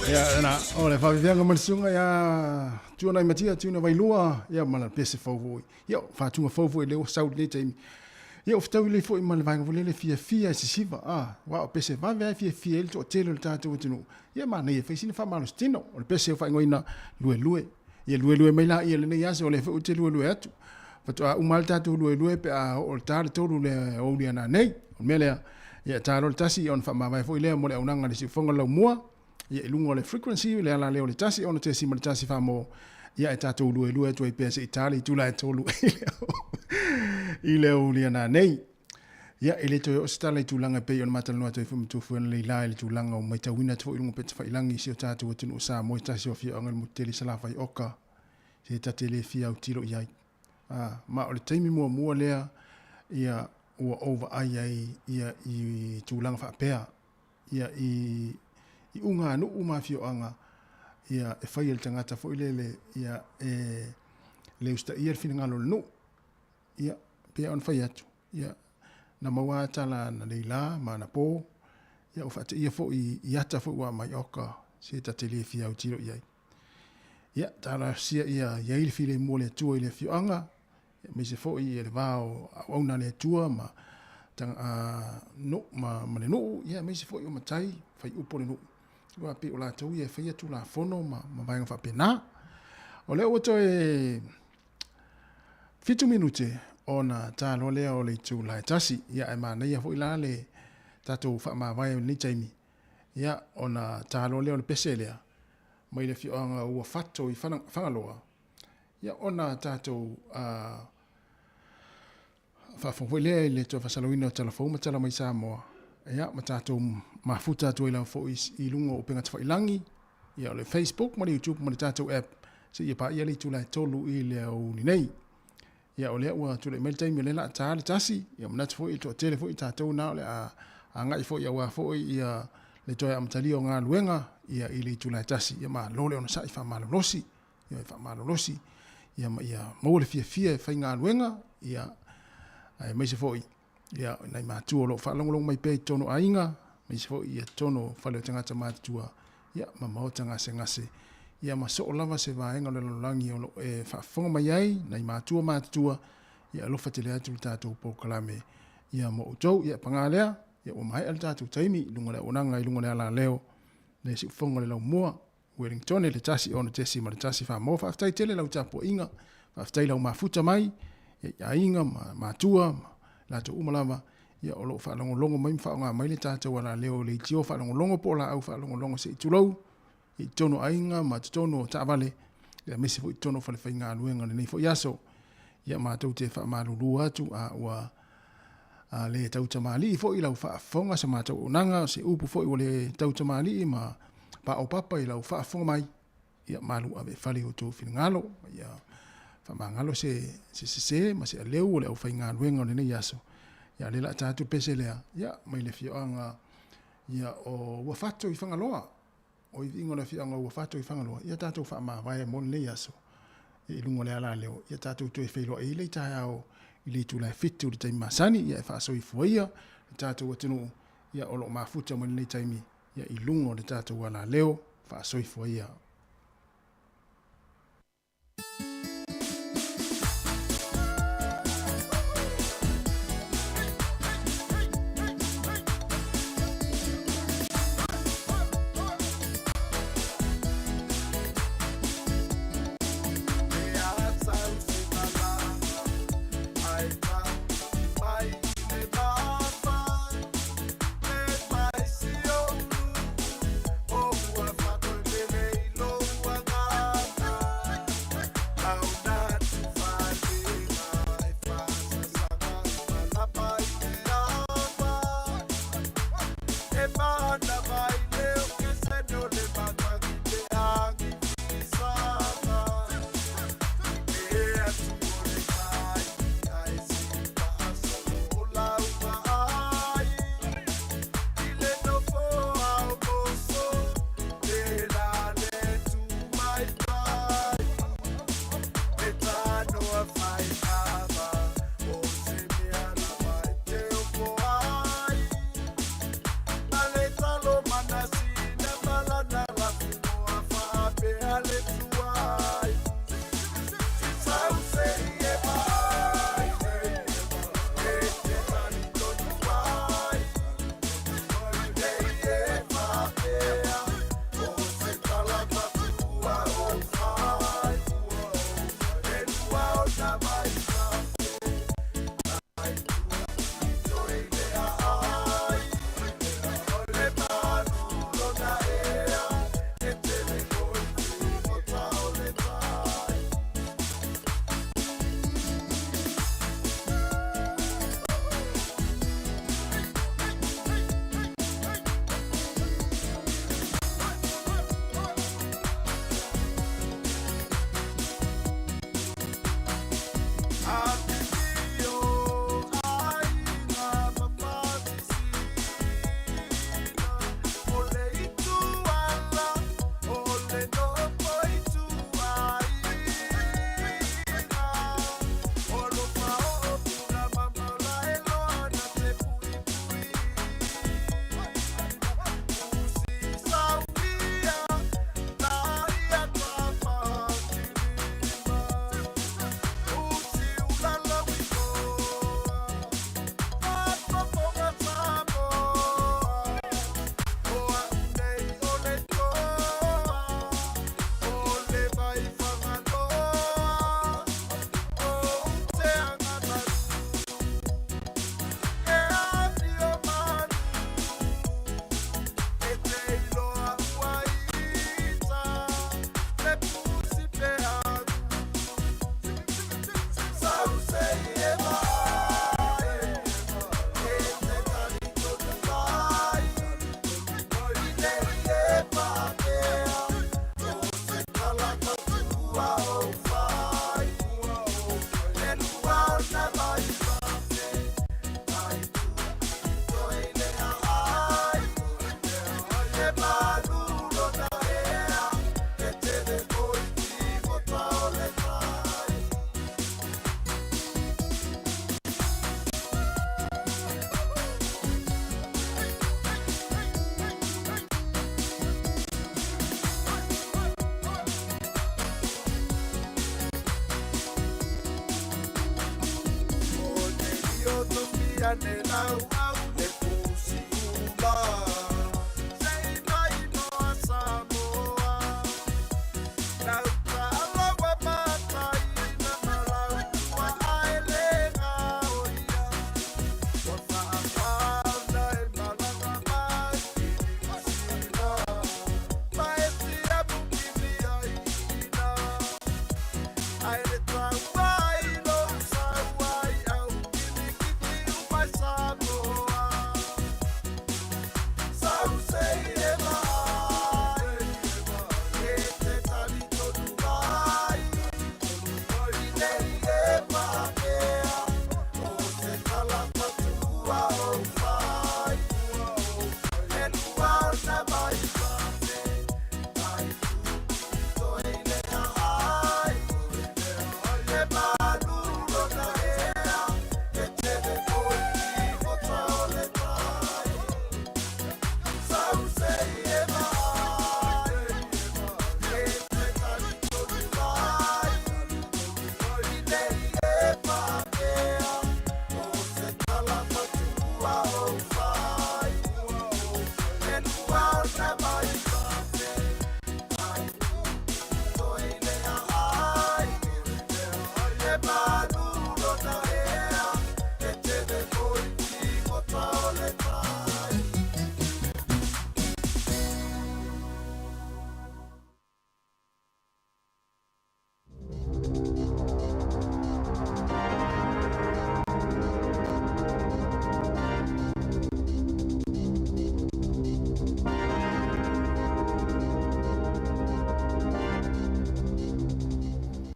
Ia, na, o le faaveveaga ma le susuga ia Tuanai Matia, Tuna Vailua, ia ma le pese fou foi. Ia, faatuga fou foi lea ua sau i lenei taimi. Ia, ua fetaui lelei foi ma le vaega foi lele fiafia e sisiva, a, aua o pese vave lava e fiafia ai le toatele o le tatou atunuu. Ia, manaia e fai sina faamalositino. O le pese ua faaigoaina luelue. Ia luelue mai laia i lenei aso, o lea foi ou te luelue atu. Faatoa uma lava le tatou luelue pe a oo i le ta le 3 le aoauli a nanei. O le mea lea, ia ta loa le tasi ona faamavae foi lea mo le auaunaga a le siufofoga o le laumua, ia i luga o le frequency, le ala lea o le 1 6.1 faa-mo, ia e tatou luelue atu ai pea se i ta le itula e 3 i le aoauli a nanei. Ia, e le toe oo se tala i tulaga e pei ona matalanoa atu ai foi ma Tufu Analeila i le tulaga ua matauina atu foi i luga o petafailangi i si o tatou atunuu o Samoa i se tasi o afioaga i le motu tele i Salafai Oka, se ta te le fia autilo i ai. A, ma o le taimi muamua lea ia ua ou vaai ai ia i tulaga faapea ia i i uganuu ma afioaga ia e fai e le tagata foi lele ia e le usitaia le finagalo o le nuu. Ia, pei ona fai atu, ia, na maua lava tala analeila ma anapo, ia ua faateia foi i ata foi ua aumai, oka, se ta te le fia autilo i ai. Ia, talosia ia i ai le filemu o le Atua i le afioaga, aemaise foi ia le va o auauna a le Atua ma, a, nu, ma, ma le nuu, ia, aemaise foi o matai faiupu o le nuu. Aua pei o latou ia e faia tulafono ma, ma vaega faapena. O lea ua toe 7 minute ona ta loa lea o le itula e 1. Ia ae manaia foi la le tatou faamavae o lenei taimi. Ia ona ta loa lea o le pese lea mai le afioaga o Uafato i Fagaloa. Ia ona tatou faafofoga foi lea i le toe faasalauina o tala fou ma tala mai Samoa. Ia ma tatou mafuta atu ai lava foi i luga o upega tafailagi, ia o le Facebook ma le YouTube ma le tatou app seia paia le itula e 3 i le aoauli nei. Ia o lea ua tulai mai le taimi o lea o le a ta le 1, ia manatu foi e toatele foi tatou na o le a agai foi aua foi ia le toe amatalia o galuega ia i le itula e 1. Ia malo le onosai faamalolosi, ia faamalolosi ia ma ia maua le fiafia e faigaluega ia aemaise foi ia nai matua o lo o faalogologo mai pea i totonu o aiga, aemaise foi ia totonu o fale o tagata matutua, ia ma maota gasegase, ia ma soo lava se vaega o le lalolagi o lo o e faafofoga mai ai nai matua matutua, ia alofa tele atu le tatou polokalame ia mo outou. Ia paga lea, ia ua maea le tatou taimi i luga o le auaunaga i luga o le alaleo le siufofoga o le laumua Wellington le 1 6.1 Faamau. Faafetai tele lau tapuaiga, faafetai lau mafuta mai i aiga ma matua ma latou uma lava ia o lo o faalogologo mai ma faaaoga mai le tatou alaleo leitio faalogologo po o laau faalogologo se i tulou i totonu o aiga ma totonu o taavale aemaise foi i totonu o falefaigaluega i lenei foi aso. Ia matou te faamalulu atu a ua le tautamalii foi lau faafofoga se matou auaunaga, se upu foi ua le tautamalii ma paopapa i lau faafofoga mai, ia malu ave i fale i outou finagalo, ia faamagalo se se sese ma se aleu o le aufaigaluega o lenei aso. Ia o lea o le a ta atu le pese lea, ia mai le afioaga ia o Uafato i Fagaloa. O iviiga o le afioaga o Uafato i Fagaloa, ia tatou faamavae mo lenei aso i luga o le alaleo, ia tatou toe feiloai ai le taeao i le itula e 7 i le taimi masani, ia e faasoifua ia le tatou atunuu ia o lo o mafuta mai lenei taimi ia i luga o le tatou alaleo faasoifua ia. ane lau le pusi ula. Sei mai moa Samoa. Lau taalawa mataina ma lau tua aelega oia. Ua faafauna e malaga mai i Niusila. Ma e siamu kini ai ina. Ai le tauai lo sauai au kilikiti umai Samoa. Sau sei e mai, e te tali tonu mai. I nei e maakea, o se tala patua o fai. E lua ona mai mate, ai toe i le ai. E malu lona ea, e tele oi ki mota o le tai. Sau sei e mai, e te tali tonu mai. I nei e maakea, o se tala patua o fai. E lua ona mai mate, ai toe i le ai. E malu lona ea, e tele oi ki mota o le tai.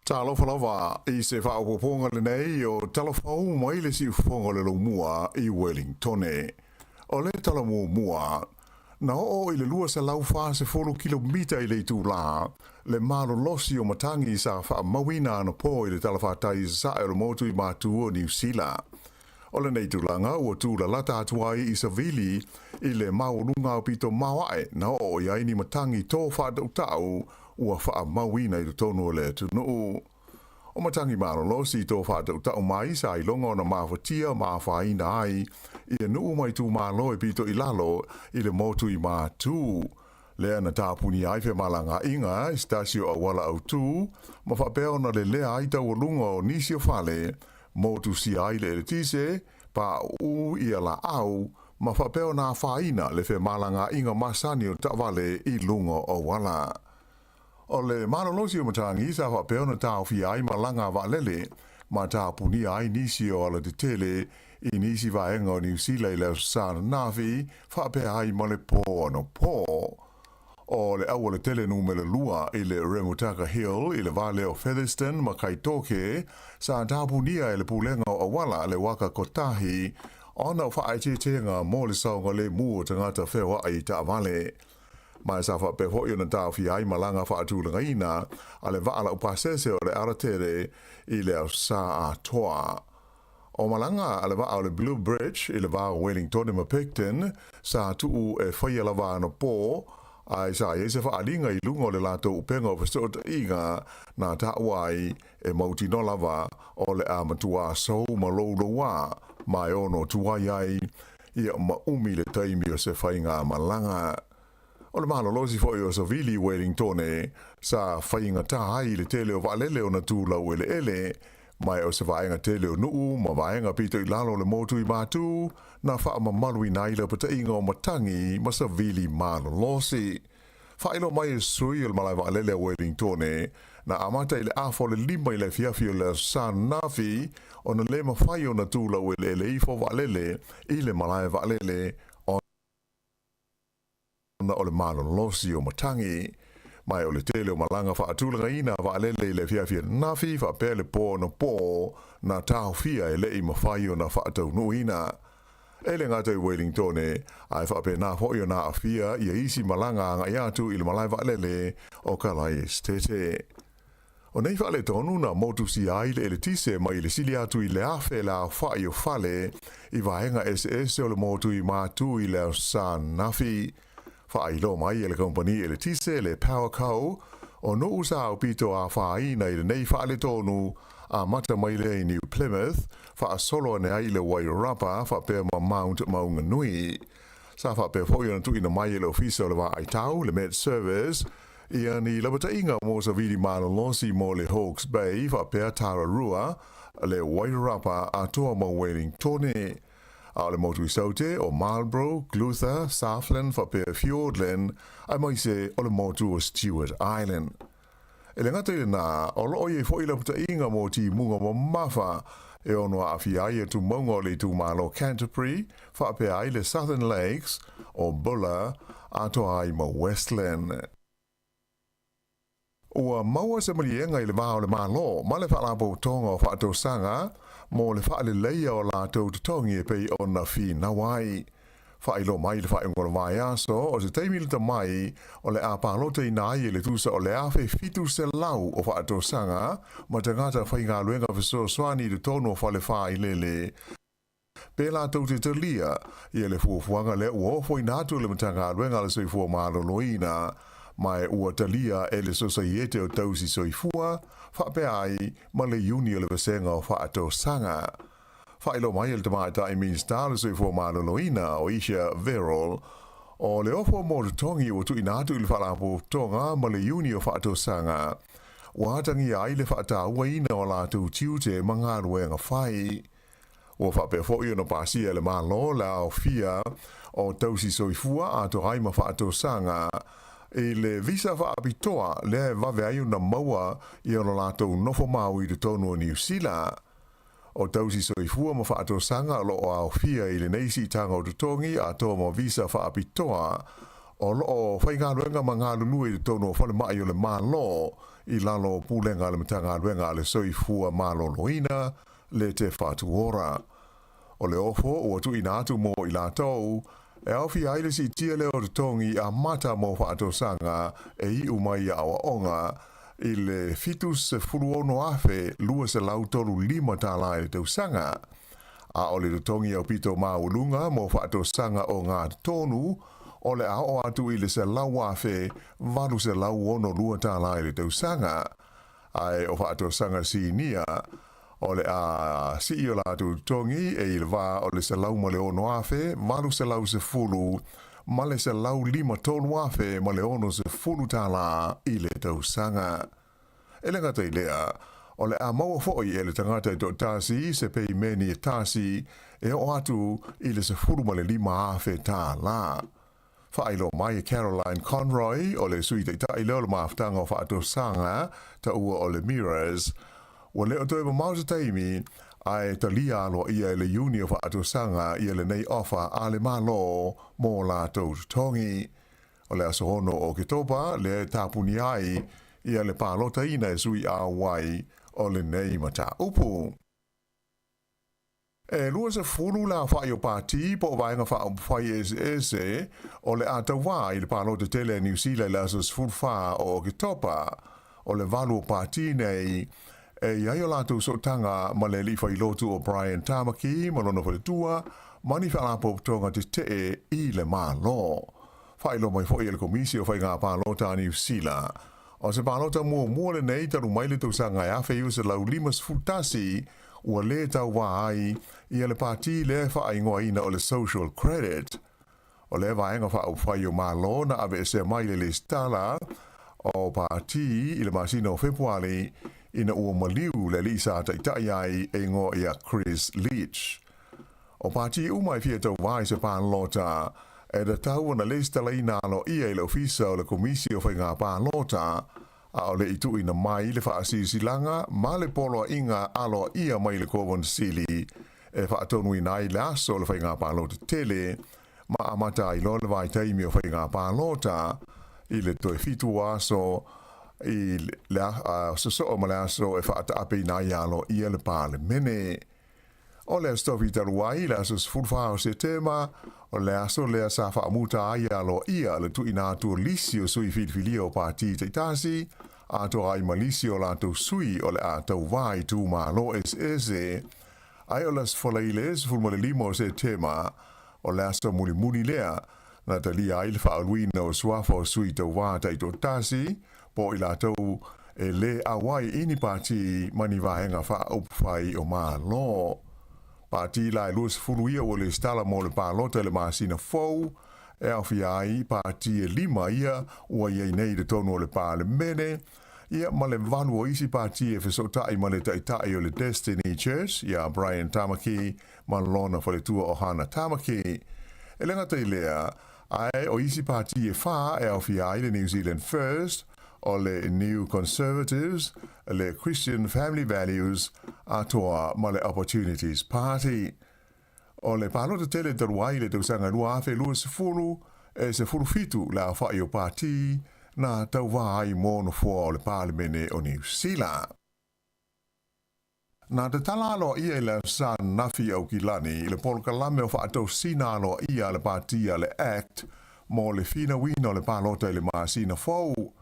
Talofa lava i se faaopoopoga lenei o Tala Fou mai le siufofoga o le Laumua i Wellingtone. O le tala muamua, na oo i le 240 kilomita i le itulā le malolosi o matagi sa faamauina anapo i le talafatai i sasae o le motu i Matu o Niu Sila. O lenei tulaga ua tulalata atu ai i savili i le maualuga aupito maoae na oo i ai ni matagi to faatautau ua faamauina i totonu o le atunuu. O matagi malolosi to faatautau mai sa iloga ona mafatia ma afaina ai ia nuu ma itumalo e pito i lalo i le motu i Matu. Lea na tapunia ai femalagaaiga i se tasi o auala autū ma faapea ona lelea ai taualuga o nisi o fale, motusia ai le eletise, pauu ia laau ma faapea ona afaina le femalagaaiga masani o taavale i luga o auala. O le malolosi o matagi sa faapea ona taofia ai malaga a vaalele ma tapunia ai nisi o alatetele i nisi vaega o Niu Sila i le Aso Sa ananafi faapea ai ma le po anapo. O le aualatele numera 2 i le Remutaka Hill i le va lea o Featherston ma Kaitoke sa tapunia e le Pulega o Auala le waka kotahi ona o faaeteetega mo le saogalemu o tagata feoai i taavale. Ma sa faapea foi ona taofia ai malaga faatulagaina a le vaa laupasese o le Aratere i le Aso Sa atoa. O malaga a le vaa o le Blue Bridge i le va o Wellingtone ma Picton sa tuu e faia lava anapo, ae sa i ai se faaaliga i luga o le latou upega o fesootaiga na taua ai e mautinoa lava o le a matuā sou ma loulouā ma e ono tuai ai ia ma umi le taimi o se faigamalaga. O le malolosi foi o Savili i Wellingtone sa faigatā ai i le tele o vaalele ona tu laueleele, ma o se vaega tele o nuu ma vaega pito i lalo o le motu i Matu na faamamaluina ai le lapataiga o matagi ma savili malolosi. Faailoa mai e sui o le malae vaalele a Wellingtone na amata i le afa o le 5 i le afiafi o le Aso Sa ananafi ona le mafai ona tu laueleele ifo vaalele i le malae vaalele ona o le malolosi o matagi. Ma o le tele o malaga faatulagaina a vaalele i le afiafi ananafi faapea le po anapo na taofia e le'i mafai ona faataunuuina. E le gata i Wellingtone, ae faapena foi ona aafia ia isi malaga agai atu i le malae vaalele o Kalaesetete. O nei faaletonu na motusia ai le eletise mai le sili atu i le 1,000 le aofai o fale i vaega eseese o le motu i Matu i le Aso Sa ananafi. Faailoa mai e le kamupani eletise le Powerco o nuu sa aupito afaina i lenei faaletonu Amata mai lea i New Plymouth, faasolo ane ai i le Wairarapa faapea ma Mount Maunganui. Sa faapea foi ona tuuina mai e le Ofisa o le Vaai Tau, le Met Service, ia ni lapataiga mo savili malolosi mo le Hawke's Bay faapea Tararua, le Wairarapa atoa ma Wellingtone. A o le motu i Saute o Marlborough, Clutha, Southland faapea Fiordland, aemaise o le motu o Stewart Island. E le gata i lenā, o lo o i ai foi lapataiga mo timuga mamafa e ono aafia ai tumauga o le itumalo Canterbury, faapea ai le Southern Lakes, o Buller, atoa ai ma Westland. Ua maua se maliega i le va o le Malo ma le Faalapotopotoga o Faatosaga mo le faaleleia o latou totogi e pei ona finau ai. Faailoa mai i le faaiuga o le vaiaso, o se taimi lata mai o le a palotaina ai e le tusa o le 1,700 o faatosaga ma tagata faigaluega fesoasoani i totonu o fale faailele pe latou te talia ia le fuafuaga lea ua ofoina atu e le Matagaluega a le Soifua Maloloina ma e ua talia e le Sosaiete o Tausi Soifua faapea ai ma le Iuni o le Vasega o Faatosaga. Faailoa mai e le Tamaitai Minisita o le Soifua Maloloina o Isha Verrall, o le ofo mo totogi ua tuuina atu i le Faalapotopotoga ma le Iuni o Faatosaga, ua atagia ai le faatauaina o latou tiute ma galuega fai. Ua faapea foi ona pasia e le Malo le aofia o tausi soifua atoa ai ma faatosaga i le visa faapitoa lea e vave ai ona maua i ona latou nofo mau i totonu o Niu Sila. O tausi soifua ma faatosaga o lo o aofia i lenei siitaga o totogi atoa ma visa faapitoa o lo o faigaluega ma galulue i totonu o falemai o le Malo i lalo o pulega a le Matagaluega a le Soifua Maloloina le Te Whatu Ora. O le ofo ua tuuina atu mo i latou e aofia ai le siitia lea o totogi amata mo faatosaga e iu mai i aoaoga i le $76,235 tala i le tausaga, a o le totogi aupito maualuga mo faatosaga o gatotonu o le a oo atu i le $100,862 tala i le tausaga, ae o faatosaga sinia o le a sii o latou totogi e i le va o le $106,810 ma le $153,060 tala i le tausaga. E le gata i lea, o le a maua foi e le tagata e toatasi se peimeni e tasi e oo atu i le $15,000 tala. Faailoa mai e Caroline Conroy, o le Sui Taitai lea o le Mafutaga o Faatosaga, taua o le Mirrors, ua le o toe mamao se taimi, ae talia aloaia e le Iuni o Faatosaga ia lenei ofa a le Malo mo latou totogi. O le aso 6 o Oketopa lea e tapunia ai ia le palotaina e sui auai o lenei mataupu. E 20 le aofai o pati po o vaega faaupufai eseese o le a tauā i le palota tele a Niu Sila i le aso 14 o Oketopa. O le valu o pati nei e i ai o latou sootaga ma le alii failotu o Brian Tamaki ma lona faletua ma ni faalapotopotoga tetee i le Malo. Faailoa mai foi e le Komisi o Faiga Palota a Niu Sila, o se palota muamua lenei talu mai le tausaga e 1951 ua lē tauvā ai ia le pati lea e faaigoaina o le Social Credit. O lea vaega faaupufai o Malo na aveesea mai le lesitala o pati i le masina o Fepuari ina ua maliu le alii sa taitai ai e igoa ia Chris Leach. O pati uma e fia tauvā i se palota e tatau ona lesitalaina aloaia i le Ofisa o le Komisi o Faiga Palota A o le i tuuina mai le faasilasilaga ma le poloaiga aloaia mai le Kovana-Sili e faatonuina ai le aso o le faiga palota tele ma amata ai loa le vaitaimi o faiga palota i le toe 7 aso i le sosoo ma le aso e faataapeina ai aloaia le Palemene. O le Aso Tofi talu ai, le aso 14 o Setema, o le aso lea sa faamuta ai aloaia le tuuina atu o lisi o sui filifilia o pati taitasi, atoa ai ma lisi o latou sui o le a tauvā i itumalo eseese. Ae o le Aso Faraile 15 o Setema, o le aso mulimuli lea na talia ai le faauluina o suafa o sui tauvā taitoatasi, po o i latou e lē auai i ni pātī ma ni vaega faaupufai o Malo. Pātī la e 20 ia ua lesitala mo le palota i le masina fou, e aofia ai pātī e lima ia ua i ai nei i totonu o le Palemene, ia ma le valu o isi pātī e fesootai ma le Taitai o le Destiny Church ia Brian Tamaki ma lona faletua o Hana Tamaki. E le gata i lea, ae o isi pātī e whā e aofia ai le New Zealand First, o le New Conservatives, le Christian Family Values, atoa ma le Opportunities Party. O le palota tele talu ai i le tausaga 2020, e 17 le aofai o pātī na tauvā ai mō nofoa o le Palemene o Niu Sila. Na tatala aloaia i le Aso Nafi Aukilani i le polokalame o faatosina aloaia a le pātī a le act mo le finauina o le palota i le masina fou,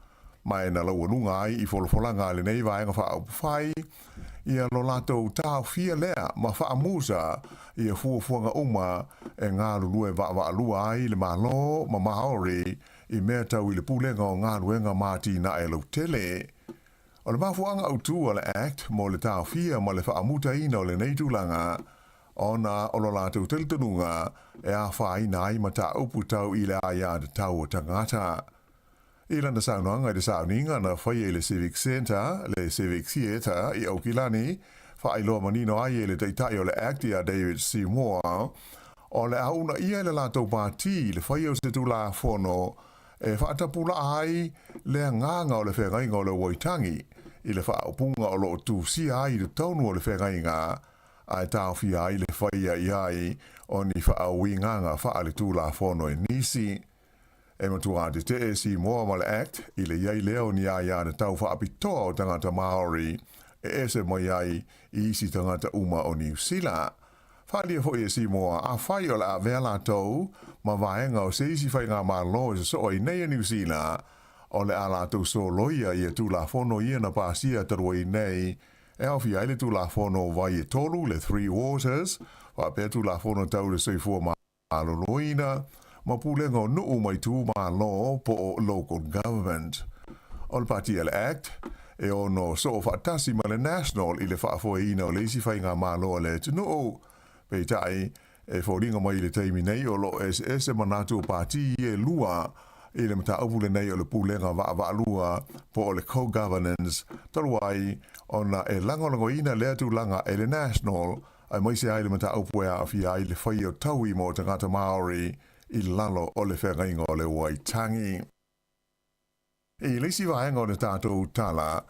ma e na laualuga ai i folafolaga a lenei vaega faaupufai ia lo latou taofia lea ma faamusa ia fuafuaga uma e galulue vaavaalua ai le Malo ma Maori i mea tau i le pulega o galuega ma atinae lautele. O le mafuaaga autu a le Act mo le taofia ma le faamutaina o lenei tulaga, ona o lo latou talitonuga e afaina ai mataupu tau i le aiatatau o tagata. I lana saunoaga i le sauniga na faia i le Civic Centre, le Civic Theatre i Aukilani, faailoa manino ai e le Taitai o le Act ia David Seymour, o le a uunaia e le latou pātī le faia o se Tulafono e faatapulaa ai le agaga o le feagaiga o le Waitangi i le faaupuga o lo o tusia ai i totonu o le feagaiga ae taofia ai le faia i ai o ni faauigaga faaletulafono e nisi. E matua tetee Seymour ma le Act i le i ai lea o ni aiatatau faapitoa o tagata Māori e ese mai ai i isi tagata uma o Niu Sila. Faaalia foi e Seymour afai o le a avea latou ma vaega o se isi faigamalo e sosoo ai nei a Niu Sila, o le a latou soloia ia Tulafono ia na pasia talu ai nei e aofia ai le Tulafono o Vai e Tolu, le Three Waters, faapea Tulafono tau le Soifua Maloloina ma Pulega o Nuu ma Itumalo po o Local Government. O le Pāti a le Act e ono soo faatasi ma le National i le faafoeina o le isi faigamalo a le atunuu. Peitai, e foliga mai i le taimi nei o lo o eseese manatu o pātī e lua i le mataupu lenei o le pulega vaavaalua po o le co-governance talu ai ona e lagolagoina lea tulaga e le National aemaise ai le mataupu e aafia ai le faia o taui mo tagata Māori i lalo o le feagaiga o le Waitangi. I le isi vaega o le tatou tala,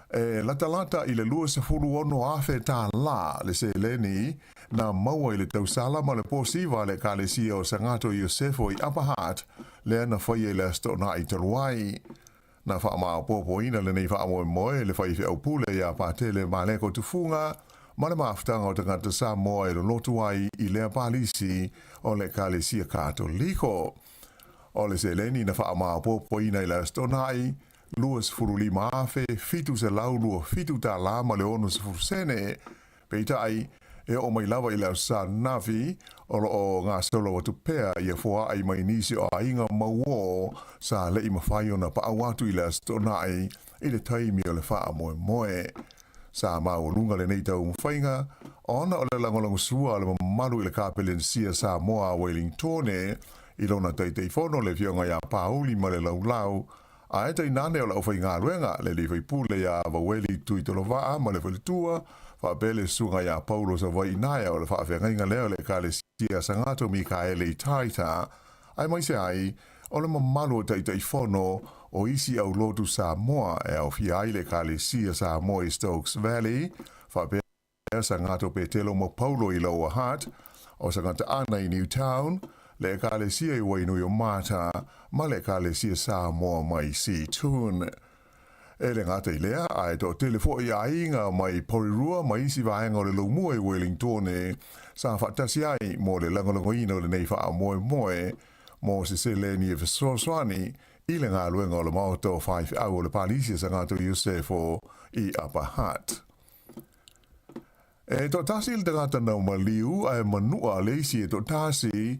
e latalata i le $26,000 tālā le seleni na maua i le tausala ma le posiva a le Ekalesia o Sagato Iosefo i Upper Hutt, lea na faia i le Aso Toonai talu ai. Na faamaopoopoina lenei faamoemoe e le faifeau pule ia Patele Maleko Tufuga ma le mafutaga o tagata Samoa e lolotu ai i lea palisi o le Ekalesia Katoliko. O le seleni na faamaopoopoina i le Aso Toonai, $25,727 tālā ma le 60 sene. Peitai, e oo mai lava i le Aso Sa Nafi, o lo o gasolo atu pea ia foaai mai nisi o aiga mauō sa leʻi mafai ona paʻau atu i le Aso Toonai i le taimi o le faamoemoe. Sa maualuga lenei taumafaiga ona o le lagolagosua a le mamalu i le Kapelensia Samoa a Welingtone i lona Taitaifono le Afioga ia Pauli Malelaulau ae tainane o le aufaigaluega le alii faipule ia Vaueli Tuitolovaa ma le faletua faapea le susuga ia Paulo Savaiinaea o le faafeagaiga lea o le Ekalesia Sagato Mikaele i Taita aemaise ai o le mamalu o Taitaifono o isi aulotu Samoa e aofia ai le Ekalesia Samoa i Stokes Valley faapea Sagato Petelo ma Paulo i Lower Hutt, o Sagata Ana i Newtown, le Ekalesia i Wainuiomata ma le Ekalesia Samoa mai Seatoun. E le gata i lea, ae toatele foi aiga mai Porirua ma isi vaega o le Laumua i Wellingtone sa faatasi ai mo le lagolagoina o lenei faamoemoe mo se seleni e fesoasoani i le galuega o le Maota o Faifeau o le Palisi a Sagato Iosefo i Upper Hutt. E toatasi le tagata nau maliu ae manua le isi e toatasi,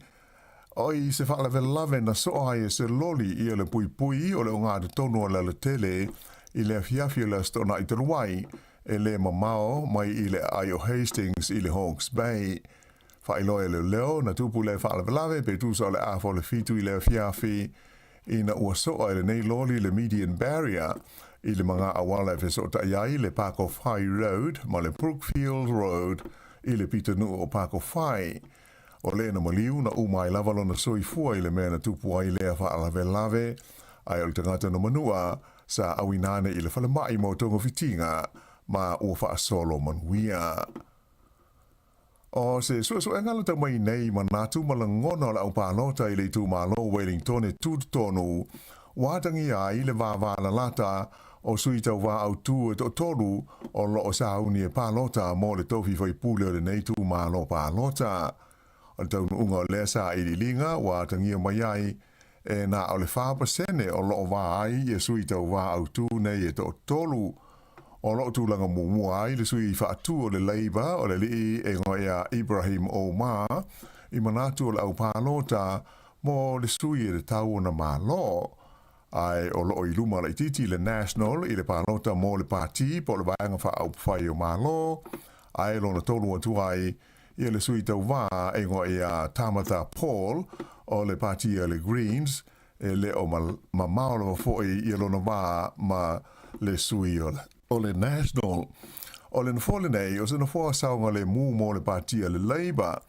o i se faalavelave na soa ai e se loli ia le puipui o le ogatotonu o le alatele i le afiafi o le Aso Toonai talu ai, e le mamao mai i le aai o Hastings i le Hawke's Bay. Faailoa e leoleo, na tupu lea faalavelave pe tusa o le afa o le 7 i le afiafi ina ua soa e lenei loli le median barrier i le maga auala e fesootai ai le Pakowhai Road ma le Brookfield Road i le pitonuu o Pakowhai. O le na maliu na uma ai lava lona soifua i le mea na tupu ai lea faalavelave, ae o le tagata na manua sa auina ane i le falemai mo togafitiga ma ua faasolo manuia. O se suesuega lata mai nei manatu ma lagona o le aupalota i le itumalo o Wellington e tutotonu, ua atagia ai le vavalalata o sui tauvā autū e toatolu o lo o sauni e palota mo le tofi faipule o lenei itumalo palota. O le taunuuga o lea sailiiliga ua atagia mai ai e na o le 4% o lo o va ai ia sui tauvā autū nei e toatolu. O lo o tulaga muamua ai le sui faatu o le Labour o le alii e igoa ia Ibrahim Omar i manatu o le aupalota mo le sui e tatau ona malo. Ae o lo o i luma laitiiti le National i le palota mo le pati po o le Vaega Faaupufai o Malo, ae lona tolu atu ai ia le sui tauvā e igoa ia Tamatha Paul o le pati a le Greens, e le o mamao lava foi ia lona va ma le sui o le National. O le nofoa lenei o se nofoa saogalemu mo le pati a le Labour.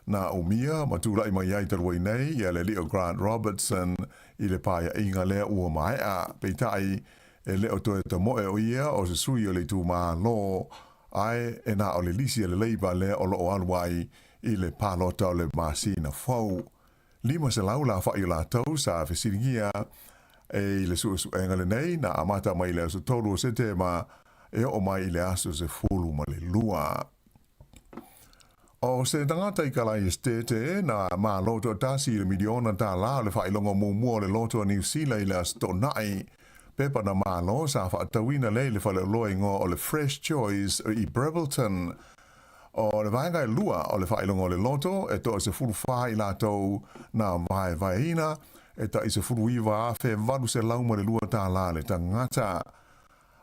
Na umia ma tulai mai ai talu ai nei ia le alii o Grant Robertson i le paeaiga lea ua maea, peitai e le o toe tamoe o ia o se sui o le itumalo, ae e na o le lisi a le Labour lea o lo o alu ai i le palota o le masina fou. 500 la afa'i o latou sa fesiligia e i le suesuega lenei na amata mai i le aso 3 o Setema e oo mai i le aso 12. O se tagata i Kalai Estate na malo toatasi i le miliona tālā o le faailoga muamua o le loto a Niu Sila i le Aso Toonai. Pepa na malo sa faatauina lea i le faleoloa igoa o le Fresh Choice i Prebbleton. O le vaega e lua o le faailoga o le loto e toa 14 i latou na vaevaeina e tai $19,802 tālā le tagata.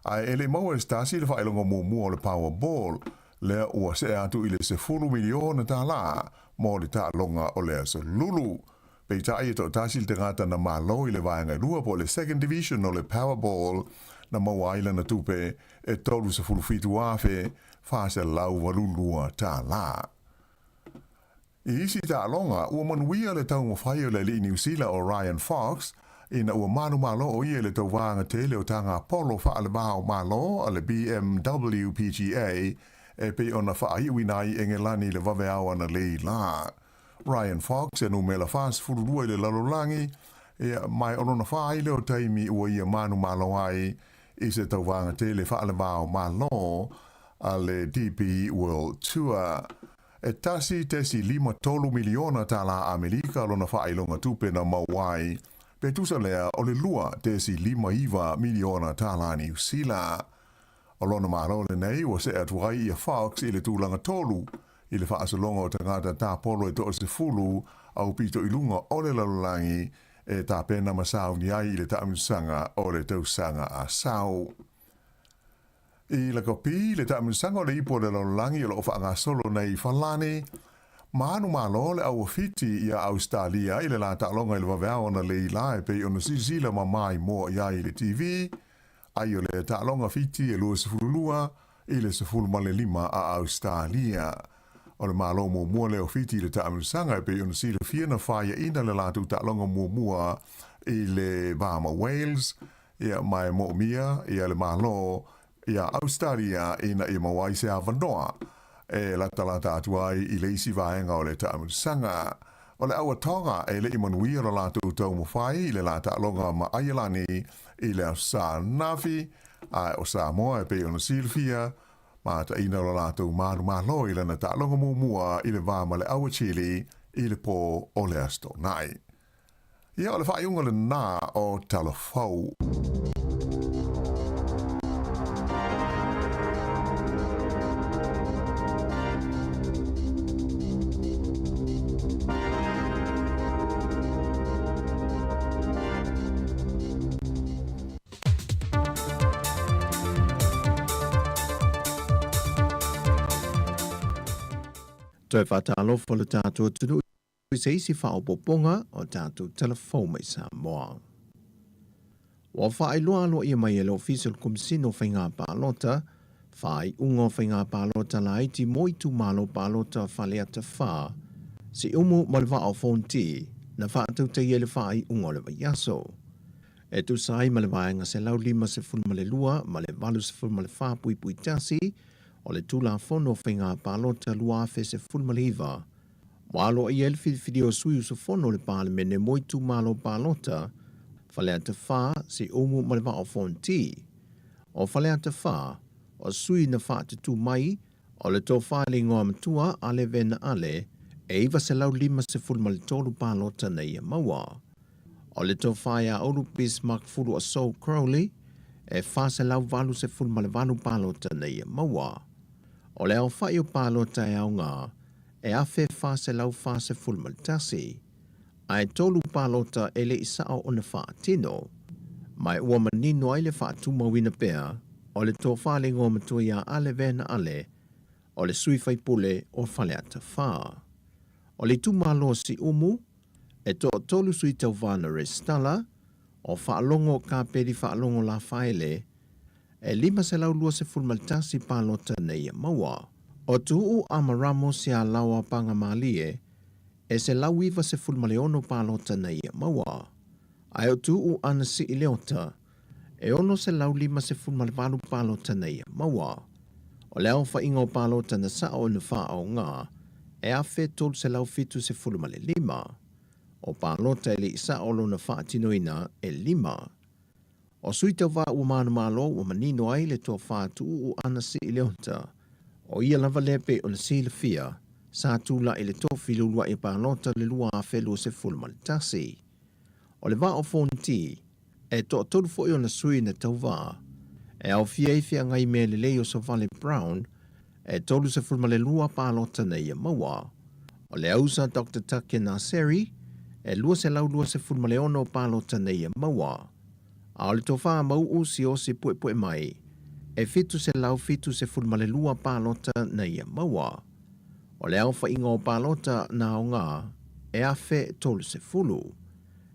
Ae e le i maua e se tasi le faailoga muamua o le Powerball, lea ua see atu i le $10 miliona tālā mo le taaloga o le aso Lulu. Peitai e toatasi le tagata na malo i le vaega e lua po o le Second Division o le Powerball na maua ai lana tupe e $37,482. I isi taaloga, ua manuia le taumafai o le alii Niu Sila o Ryan Fox ina ua manumalo o ia i le tauvaga tele o taga polo faalevao malo a le BMW PGA e pei ona faaiuina ai Engelani i le vaveao analeila la. Ryan Fox e numera 42 i le lalolagi, ia, ma o lona wha ai lea o taimi ua ia manumalo ai i se tauvaga tele faalevao malo a le DP World Tour. E 1.53 miliona tālā Amerika lona faailoga tupe na maua ai, pe tusa lea o le 2.59 miliona tālā Niu Sila. O lona malo lenei ua see atu ai ia Fox i le tulaga tolu i le faasologa o tagata tāpolo e 30 au pito i luga o le lalolagi e tapena ma sauni ai i le taamilosaga o le tausaga a sau. I lakapi le taamilosaga o le ipu o le lalolagi o lo o faagasolo nei i Falani, ma anu malo le auawhiti ia Austalia i le la taaloga i le vaveao analeila e pei ona silasila mamā i mua i ai i le TV, ai o le taaloga Fiti e 22 i le 15 a Austalia. O le malo muamua lea o Fiti i le taamilosaga e pei ona silafia na faiaina le latou taaloga muamua i le va ma Wales, ia ma e moomia ia le malo ia Austalia ina ia maua ai se avanoa e latalata atu ai i le isi vaega o le taamilosaga. O le auatoga e le'i manuia lo latou taumafai i le la taaloga ma Aielani i le Aso Sa ananafi, ae o Samoa e pei ona silafia, mataina lo latou manumalo i lana taaloga muamua i le va ma le aua Chile i le pō o le Aso Toonai. Ia, o le faaiuga lenā o Tala Fou. Toe faatalofa lo tatou atunuu i se isi faaopoopoga o tatou tala fou mai Samoa. Ua faailoa aloaia mai e le Ofisa o le Komesina o Faiga Palota, faaiuga o Faiga Palota Laiti mo itumalo palota Faleata 4, Siumu ma le Vaa o Fonoti, na faatautaia i le faaiuga o le vaiaso. E tusa ai ma le Vaega 152 ma le 84.1 o le Tulafono o Faiga Palota 2019, ua aloaia ai le filifilia o sui usufono o le Palemene mo itumalo palota Faleata 4, Siumu ma le Vaa o Fonoti. O Faleata 4, o sui na faatutū mai, o le Tofa i le Igoamatua Ale Vena Ale, e 953 palota na ia maua. O le Tofa ia Ulu Bismarck Fuluasou Crowley, e 488 palota na ia maua. O le aofai o palota e aoga, e 1,441, ae tolu palota e le i sao ona faatino. Ma ua manino ai le faatumauina pea o le Tofa i le Igoamatua ia Ale Vena Ale, o le sui faipule o Faleata 4. O le itumalo o Siumu, e toatolu sui tauva na resitala, o Faalogo Kapeli Faalogo Lafaele, e 521 palota na ia maua. O Tuuu Amaramo Sealaoa Pagamalie, e 196 palota na ia maua. Ae o Tuuu Anasii Leota, e 658 palota na ia maua. O le aofaiga o palota na sao na faaaoga, e 1,375. O palota e le i sao lona faatinoina e lima. O sui tauva ua manumalo ua manino ai le Tofa Tuuu Anasii Leota, o ia lava lea pei ona silafia, sa tula'i i le tofi i le uluai palota i le 2021. O le Vaa o Fonoti, e toatolu foi ona sui na tauva, e aofia ai feagai mea lelei o Savale Brown, e 32 palota na ia maua. O le ausa Dr Take Naseri, e 226 palota na ia maua. A o le Tofa Mau'u Siaosi Puepuemai, e 772 palota na ia maua. O le aofaiga o palota na aoga, e 1,030.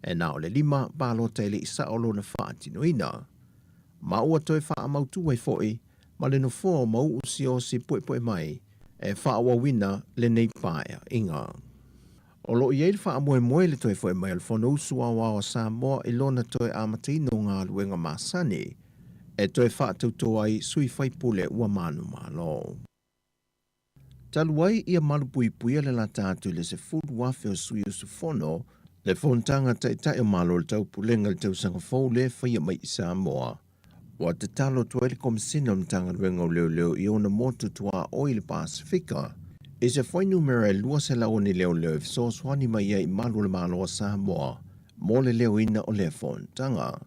E na o le lima palota e le i sao lona faatinoina. Ma ua toe faamautu ai foi ma le nofoa o Mau'u Siaosi Puepuemai e faaauauina lenei paeaiga. O lo o i ai le faamoemoe i le toe foi mai o le Fonousu Aoao a Samoa i lona toe amataina o galuega masani e toe faatautō ai sui faipule ua manumalo. Talu ai ia malupuipuia le lata atu i le 10,000 o sui usufono, le Fonotaga Taitai o Malo o le Taupulega i le tausaga fou lea e faia mai i Samoa, ua tatalo atu ai le Komesina o le Matagaluega o Leoleo i ona motu tuaoi i le Pasefika i se fuainumera e 200 o ni leoleo e fesoasoani mai ai i malu o le Malo o Samoa mo le leoina o lea fonotaga.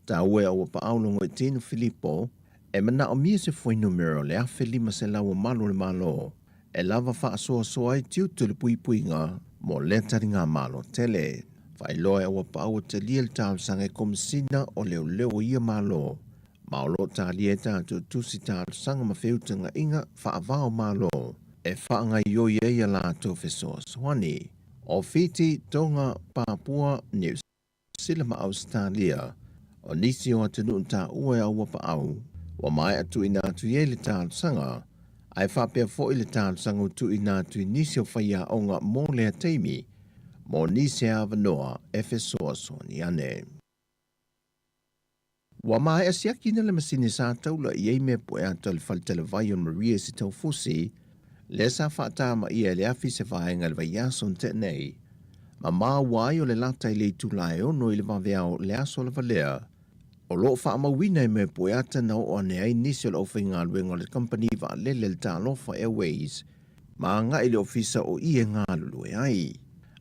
Taua e Auapaau Logoitino Filipo e manaomia se fuainumera o le 1,500 o malu o le Malo e lava faasoasoa ai tiute o le puipuiga mo lea taligamalo tele. Faailoa e Auapaau ua talia le talosaga e Komesina o Leoleo o ia Malo ma o lo o talia ai tatou tusi talosaga ma feutagaiga faava o Malo e faagaoioi ai a latou fesoasoani. O Fiti, Tonga, Papua, Niu Sila ma Ausetalia, o nisi o atunuu taua e Auapaau, ua maea tuuina atu i ai le talosaga, ae faapea foi le talosaga ua tuuina atu i nisi o faiaoga mo lea taimi, mo nisi e avanoa e fesoasoani ane. Ua maea siakina le masini sa taula i ai mea pueata o le fale talavai o Maria i Setaufusi, lea sa faatamaia e le afi se vaega i le vaiaso na tea nei. Ma maua ai o le lata i le itula e ono i le vaveao le aso lava lea. O lo o faamauina e mea pueata na oo ane ai nisi o le aufaigaluega o le kamupani vaalele le Talofa Airways ma agai i le ofisa o i e galulue ai.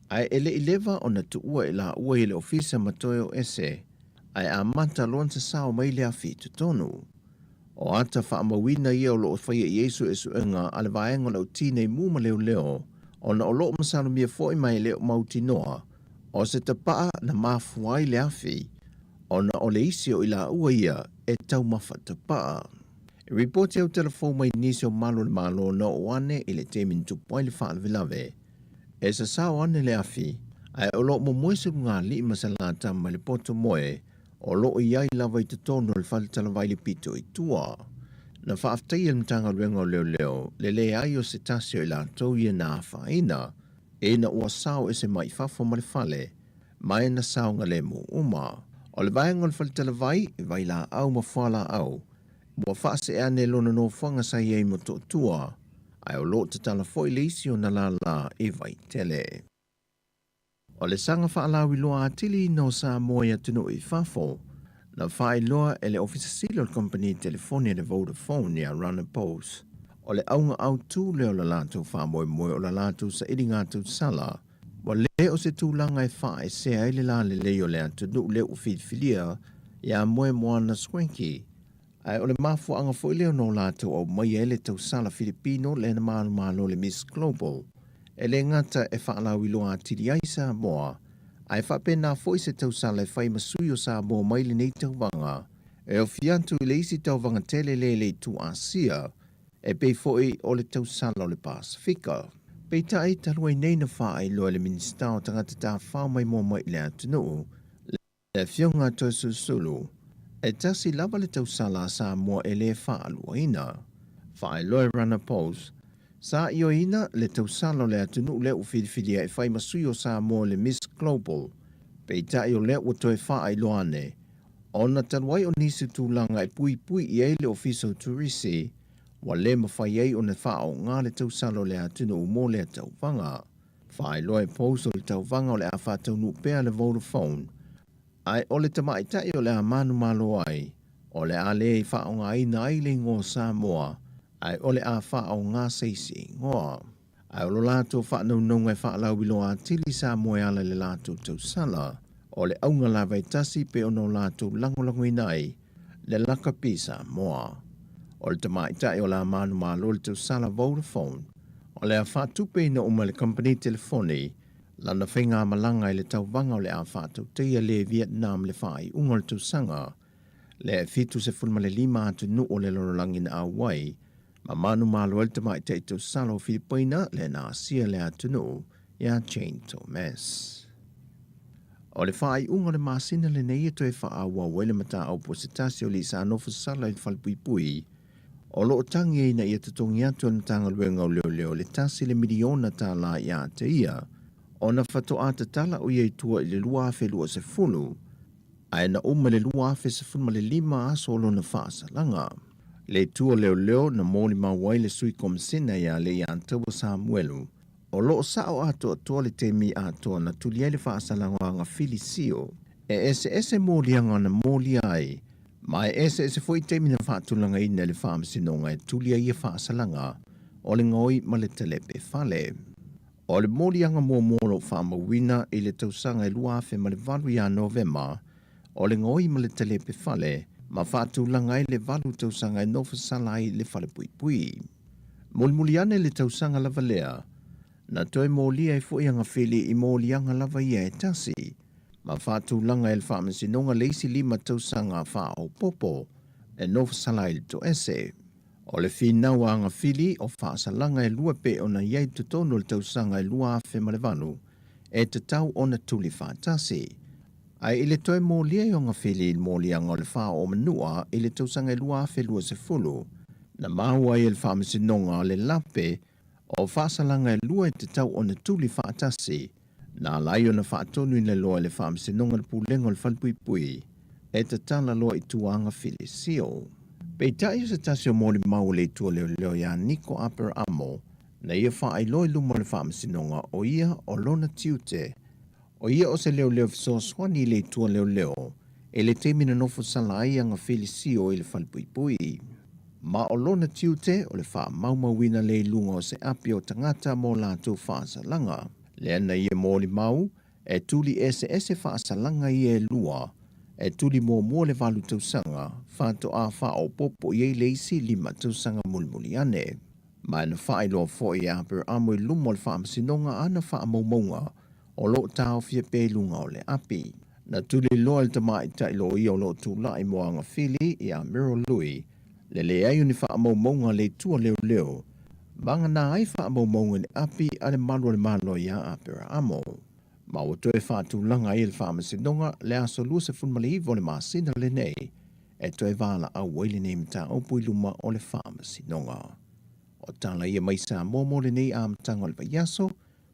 Ae e le i leva ona tuua i laua i le ofisa ma toe o ese, ae amata loa ona sasao mai le afi i totonu. O ata faamauina ia o lo o faia i ai suesuega a le vaega o le autinei mu ma leoleo, ona o lo o masalomia foi ma e le o mautinoa o se tapaa na mafua ai le afi, ona o le isi o i laua ia e taumafa tapaa. E ripoti au telefou mai nisi o malu o le Malo na oo ane i le taimi na tupu ai le faalavelave. E sasao ane le afi, ae o lo o momoe se lugalii ma se latama i le poto moe o lo o i ai lava i totonu o le fale talavai i le pito i tua. Na faafetaia e le Matagaluega o Leoleo le leai o se tasi o i latou ia na afaina, ina ua sao ese mai fafo ma le fale, ma e na saogalemu uma. O le vaega o le fale talavai, vailaau ma fualaau, ua faasee ane lona nofoaga sa i ai i Motootua, ae o lo o tatala foi le isi ona lālā i Vaitele. O le saga faalauiloa atili ina o Samoa i atunuu i fafo, na faailoa e le Ofisa Sili o le Kamupani Telefoni a le Vodafone ia Rana Bose, o le auga autū lea o le latou faamoemoe o la latou sailiga tausala, ua le o se tulaga e faaesea ai le lalelei o le atunuu lea ua filifilia ia Moemoana Swanky, ae o le mafuaaga foi lea ona o latou aumaia ai le tausala Filipino lea na manumalo le Miss Global, e le gata e faalauiloa atili ai Samoa, ae faapena foi se tausala e fai ma sui o Samoa mai lenei tauvaga, e ofi atu i le isi tauvaga tele lea i le itu Asia, e pei foi o le tausala o le Pasefika. Peitai, talu ai nei na faailoa e le Minisita o Tagata Tafao Maimoa Mai i le Atunuu, le Afioga a Toeolesulusulu, e tasi lava le tausala a Samoa e le faaluaina. Faailoa e Rana Post, sa ioeina le tausala o le atunuu lea ua filifilia e fai ma sui o Samoa i le Miss Global, peitai o lea ua toe faailoa ane, ona talu ai o nisi tulaga e puipui i ai le Ofisa o Turisi, ua le mafai ai ona faaaoga le tausala o le atunuu mo lea tauvaga. Faailoa e Post o le tauvaga o le a faataunuu pea le Vodafone, ae o le tamaitai o le a manumalo ai, o le a le faaaogaina ai le igoa o Samoa, ae o le a faaaoga se isi igoa. Ae o lo latou faanaunauga e faalauiloa atili Samoa e ala i le latou tausala, o le auga lava e tasi pei ona o latou lagolagoina ai le lakapi Samoa. O le tamaitai o le a manumalo i le tausala Vodafone, o le a faatupeina uma e le kamupani telefoni lana faigamalaga i le tauvaga o le a faatautaia le Vietnam i le faaiuga o le tausaga lea e 75 atunuu o le lalolagi na auai ma manumalo ai le tamaitai tausala o Filipaina lea na asia le atunuu iā Jane Thomas. O le faaiuga o le masina lenei e toe faaauau ai le mataupu a se tasi o alii sa nofo sala i le falepuipui o lo o tagi ai ina ia totogi atu e le Matagaluega o Leoleo le tasi le miliona tālā iā te ia ona faatoa tatala o ia i tua i le 2020 ae na uma i le 2015 aso o lona faasalaga. Le itu o leoleo na molimau ai le Sui Komisina iā Leiataua Samuelu, o lo o sao atoatoa le taimi atoa na tuli ai le faasalaga Filisio. E eseese moliaga na molia ai, ma e eseese foi taimi na faatulagaina e le Faamasinoga e tuli ai ia faasalaga o le gaoi ma le talepe fale. O le moliaga muamua o lo o faamauina i le tausaga e 2008 ia Novema, o le gaoi ma le talepe fale, ma faatulaga ai le valu tausaga e nofo sala ai i le falepuipui. Mulimuli ane le tausaga lava lea, na toe molia ai foi Agafili i moliaga lava ia e tasi, ma faatulaga e le Faamasinoga le isi lima tausaga faaopoopo e nofo sala ai i le toese. O le finau a Agafili o faasalaga e lua pei ona i ai totonu o le tausaga e 2008, e tatau ona tuli faatasi. Ae i le toe molia ai o Agafili i le moliaga o le faaoomanua i le tausaga e 2020, na maua ai e le Faamasinoga le lape o faasalaga e lua e tatau ona tuli faatasi, na ala ai ona faatonuina loa e le Faamasinoga le Pulega o le Falepuipui e tatala loa i tua Agafili Sio. Peitai o se tasi o molimau o le itu o leoleo iā Niko Aperamo, na ia faailoa i luma o le Faamasinoga o ia o lona tiute, o ia o se leoleo fesoasoani i le itu o leoleo i le taimi na nofo sala ai Agafili Sio i le Falepuipui. Ma o lona tiute o le faamaumauina lea i luga o se api o tagata mo latou faasalaga. Lea na ia molimau, e tuli eseese faasalaga ia e lua, e tuli muamua le valu tausaga, faatoa faaopoopo i ai le isi lima tausaga mulimuli ane. Ma na faailoa foi e Aperamo i luma o le Faamasinoga ana faamaumauga o lo o taofia pea i luga o le api. Na tuli loa e le tamaitai loia o lo o tulai mo Agafili iā Meryl Lui. Le leai o ni faamaumauga a le Itu a Leoleo, vagana ai faamaumauga i le api a le Malu o le Malo ia Aperaamo. Ma ua toe faatulaga ai e le Faamasinoga le aso 29 o le masina lenei e toe valaau ai lenei mataupu i luma o le Faamasinoga. O tala ia mai Samoa mo lenei amataga o le vaiaso,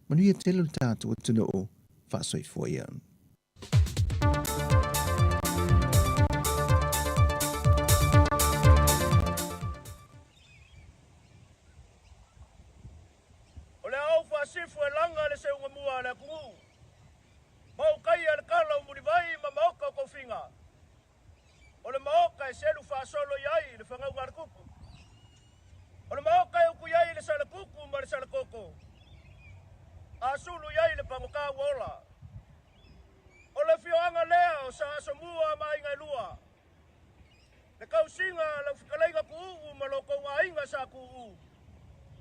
manuia tele lo tatou atunuu, faasoifua ia. O le aao faasifu e laga le seuga mua a le atunuu, ma ukai a le kala o Mulivai ma maoka o Tofiga. O le maoka e selu faasolo i ai le fagauga a le kuku. O le maoka e uku i ai le salakuku ma le salakoko. A sulu i ai le pagota ua ola. O le afioaga lea o Sa Asomua ma aiga e lua. Le tausiga a lau fetalaiga Tuuu ma lo tou aiga Sa Tuuu.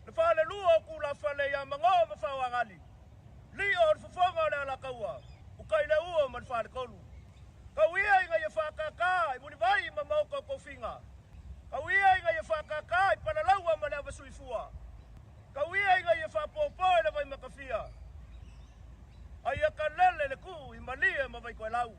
Le falelua o Tulafale ia Manoo ma Faoagali. Lio o le fofoga o le Alataua, Utaileuo ma le Faletolu. Tau ia ina ia faatata i Mulivai ma Maota o Tofiga. Tau ia ina ia faatata i Palalaua ma le Avasuifua. Tau ia ina ia faapopo i le Vaimatafia. A ia kalele le tuu i Malie ma Vaitoelau.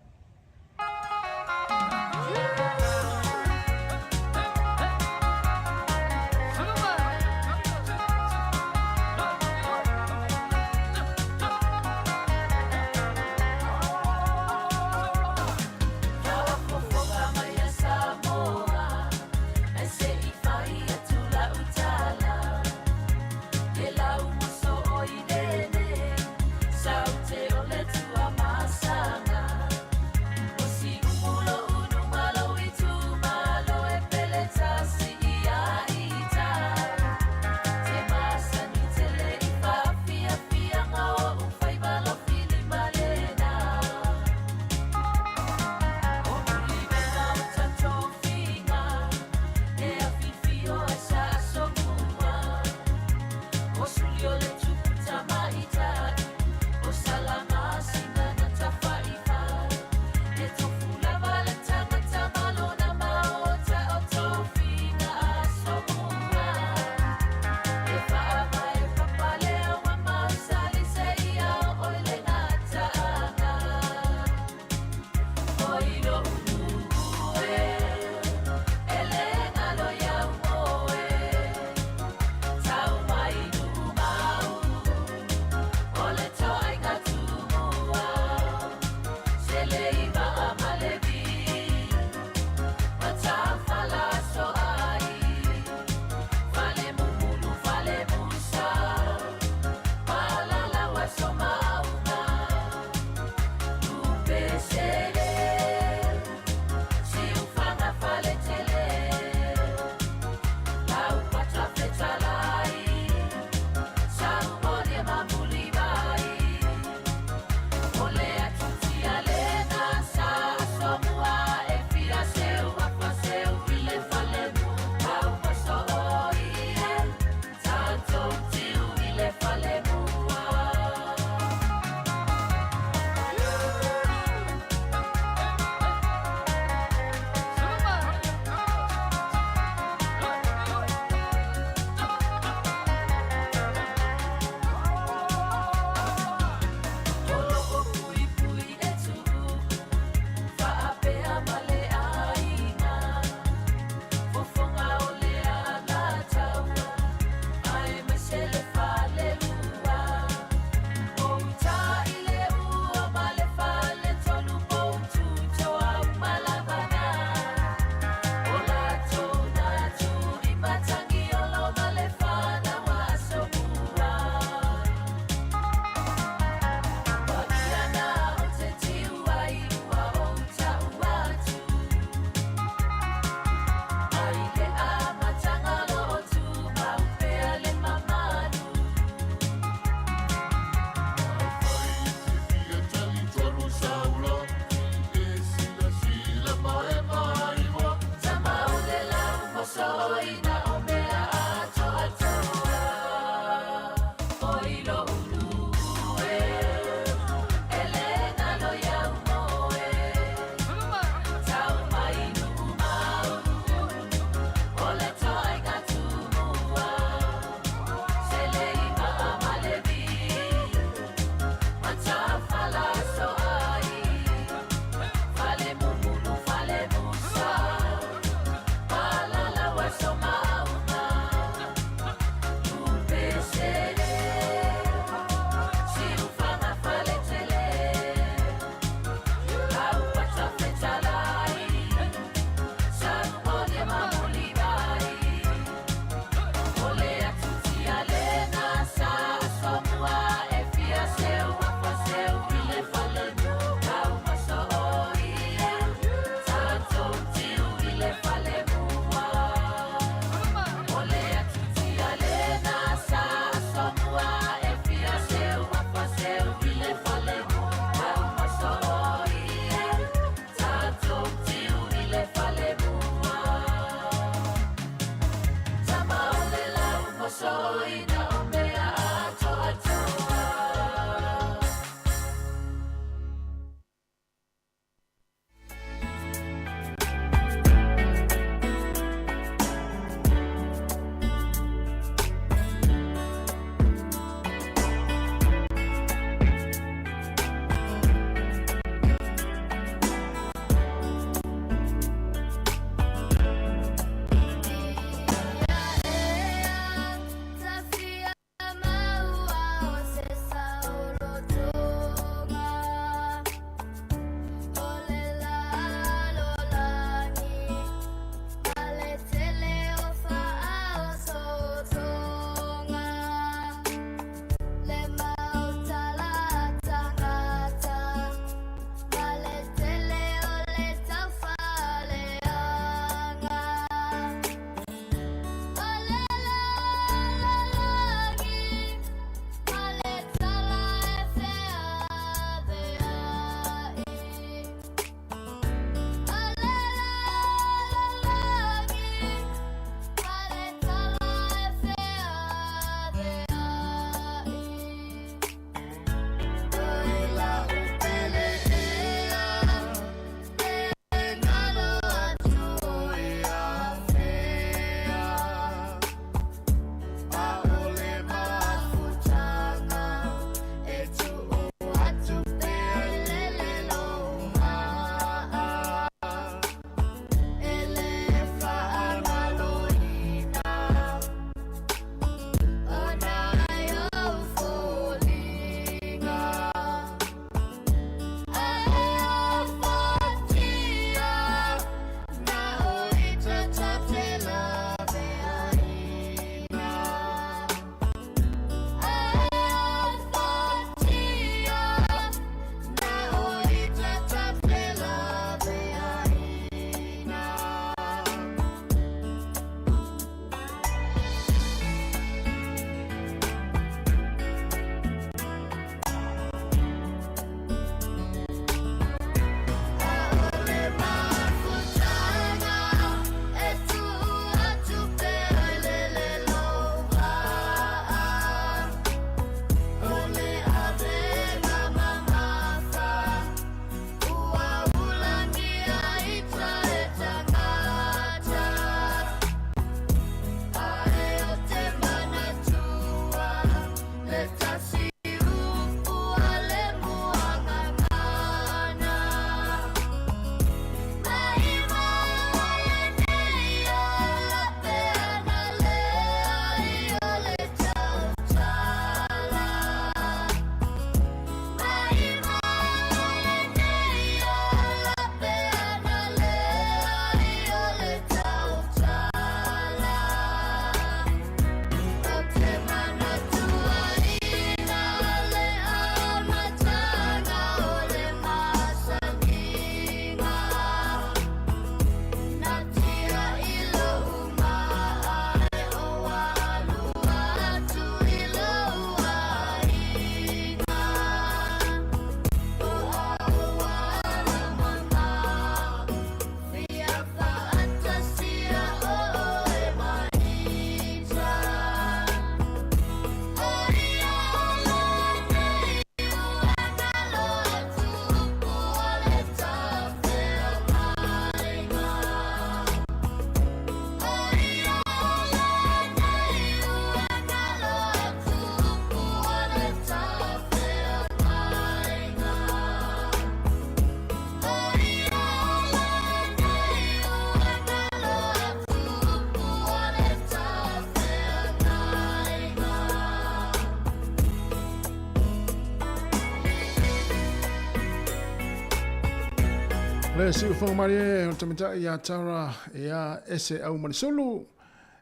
Le siufoga malie o le tamatai ia Tara ia ese au ma le sulu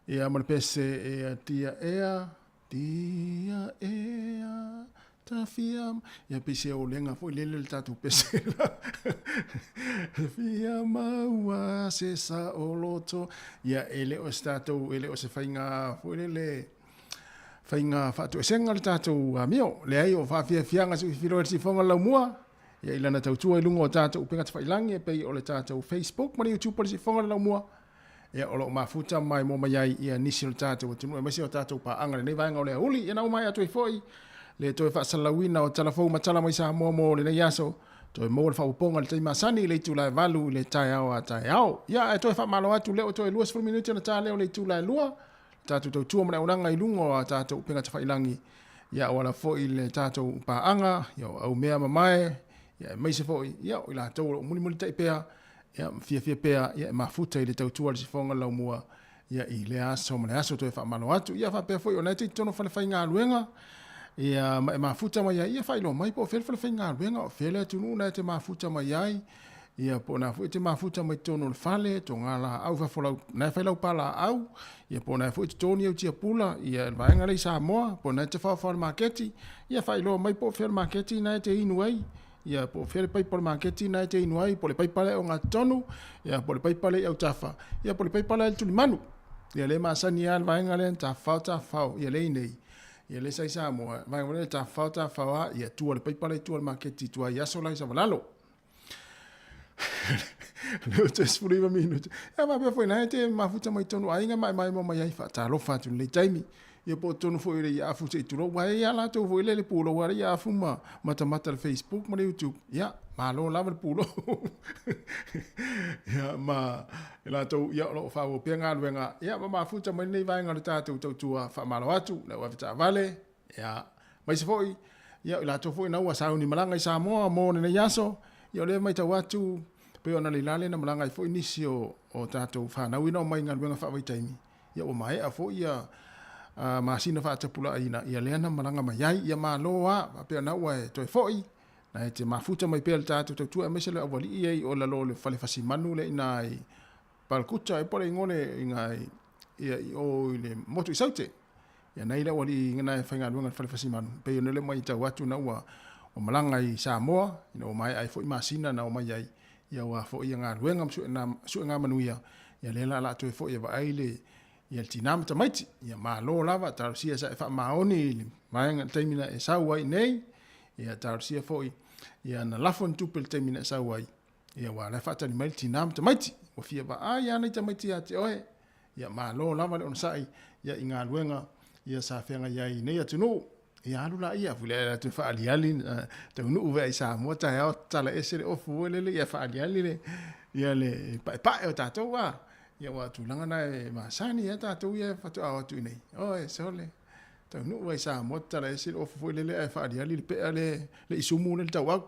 ia ma le pese ia tia ea tia ea tafia ia pese o lenga foi lele le tatou pese la fia maua se sa o loto ia e le o se tatou e le o se faiga foi lele faiga faatoesega le tatou amio. Leai o faafiafiaga se i sifoga laumua ia i lana tautua i luga o tatou upega tafailagi e pei o le tatou Facebook ma le YouTube o le Siufofoga o le Laumua. Ia o lo o mafuta mai mo mai ai ia nisi o le tatou atunuu aemaise o tatou paaga lenei vaega o le auli. Ia na uma ai atu ai foi le toe faasalalauina o tala fou ma tala mai Samoa mo lenei aso. Toe maua le faaopoopoga i le taimi masani i le itula e 8 i le taeao a taeao. Ia ae toe faamalo atu lea ua toe 20 minute ona ta lea o le itula e 2. Tatou tautua ma le auaunaga i luga o a tatou upega tafailagi, ia auala foi le tatou paaga, ia o aumea mamae, ia aemaise foi, ia o i latou o lo o mulimulitai pea, ia ma fiafia pea, ia e mafuta i le tautua a le Sifoga Laumua, ia i lea aso ma le aso toe faamalo atu. Ia faapea foi o lena e te i totonu o falefaigaluega, ia ma e mafuta mai ai, ia faailoa mai po o fea le falefaigaluega, o fea le atunuu na e te mafuta mai ai, Ia, po o na foi e te mafuta mai totonu o le fale, toga laau i fafo lau, na e fai lau palaau, ia po o na e foi totoni au tiapula, ia le vaega lea i Samoa, po o na e te faofa le maketi, ia faailoa mai po o fea le maketi na e te inu ai, ia po o fea le paipa o le maketi na e te inu ai, po o le paipa lea e ogatotonu, ia po o le paipa lea i autafa, ia po o le paipa lea i le tulimanu. Ia lea e masani lava le vaega lea, tafafao tafafao, ia lea i inei, ia lea sa i Samoa, vaega lea tafafao tafafao lava, ia tua le paipa lea i tua le maketi i tua i aso la i Savalalo. Lea ua toe 19 minute. Ia faapea foi na e te mafuta mai tonu aiga ma e maimoa mai ai faatalofa atu i lenei taimi. Ia po o tonu foi o le iafu se i tulou. Ua e ia latou foi le pulou a le iafu ma matamata le Facebook ma le YouTube. Ia, malo lava le pulou. Ia ma e latou ia o lo o faaauau pea galuega. Ia ma mafuta mai lenei vaega o le tatou tautua faamalo atu, le au avetaavale. Ia, aemaise foi, ia, o i latou foi na ua sauni malaga i Samoa mo lenei aso, ia o lea e matau atu, pei ona le lale na malaga ai foi nisi o, o tatou fanau ina omai i galuega faavaitaimi, ia ua maea foi ia a, masina faatapulaaina, ia lea na malaga mai ai, ia malo lava, faapea na ua e toe foi, na e te mafuta mai pea le tatou tautua, aemaise le aualii ia i o lalo o le fale fasimanu lea i ina i Palkuta, e po o le igoa le iga i, ia, i o i le motu i Saute. Ia nei le aualii na e faigaluega i le fale fasimanu, pei ona le matau atu na ua ua malaga i Samoa, ina ua maea ai foi masina na omai ai, ia aua foi ia galuega ma suega suega manuia, ia lea la la toe foi e vaai le ia le tina ma tamaiti. Ia malo lava, talosia sa e faamaoni i le vaega le taimi na e sau ai nei, ia talosia foi ia na lafo ni tupe i le taimi na e sau ai, ia aua la e faatali mai le tina ma tamaiti. Ua fia vaai lava nai tamaiti ia te oe. Ia malo lava le onosai ia i galuega ia sa feagai ai i nei atunuu. Ia alu laia fule ae atu e faaliali taunuu vea i Samoa taeao tatala ese le ofu foi lele ia faaliali le ia le paepae o tatou a. Ia aua o tulaga na e masani a tatou ia faatoa o atu i nei. Oe sole taunuu ai i Samoa tatala ese le ofu foi lele ae faaliali le pea le le isumu le tauau.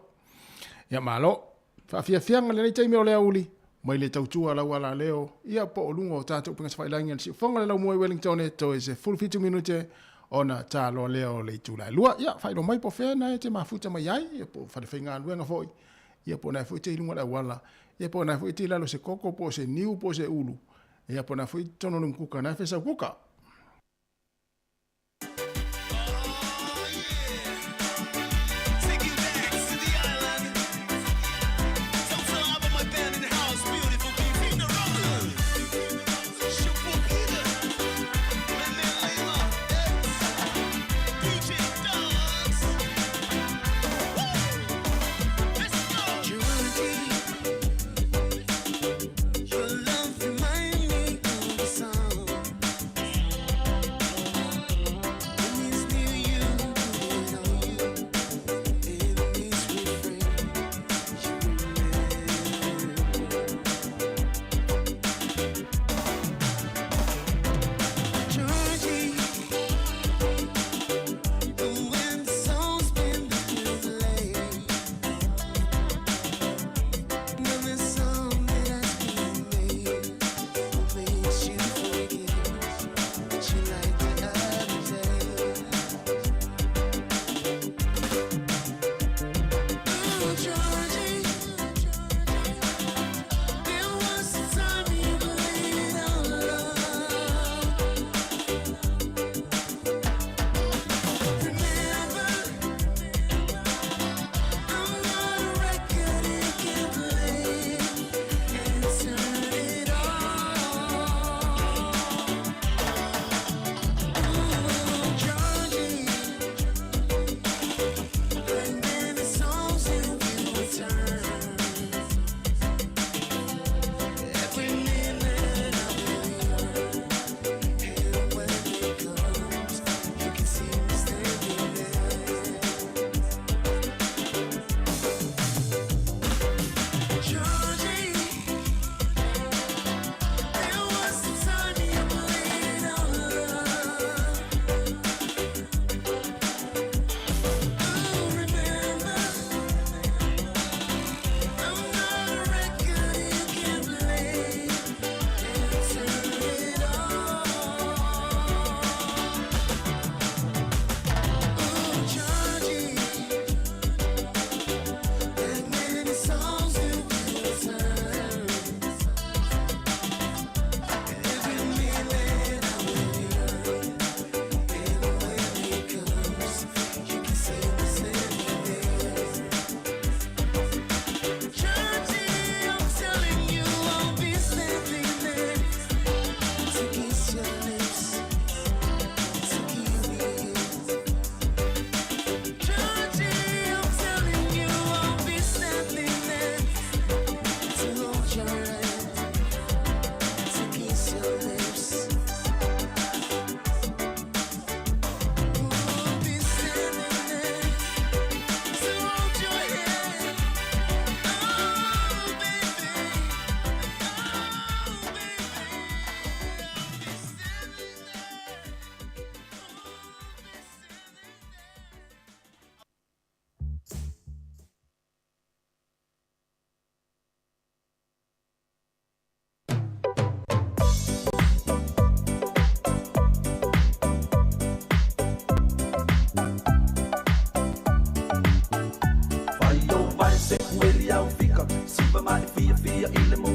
Ia malo. Faafiafiaga lenei taimi o le aoauli, mai le tautua lau alaleo, ia po o luga o tatou upega tafailagi a le siufofoga le laumua i Wellington e toe 17 minute ona ta loa lea o le itula e 2. Ia, faailoa mai po o fea na e te mafuta mai ai, ia po o falefaigaluega foi, ia po o na foi te i luga o le auala, ia po o na foi te i lalo o se koko, po o se niu, po o se ulu, ia po o na foi i totonu o le umukuka, na e fesau kuka.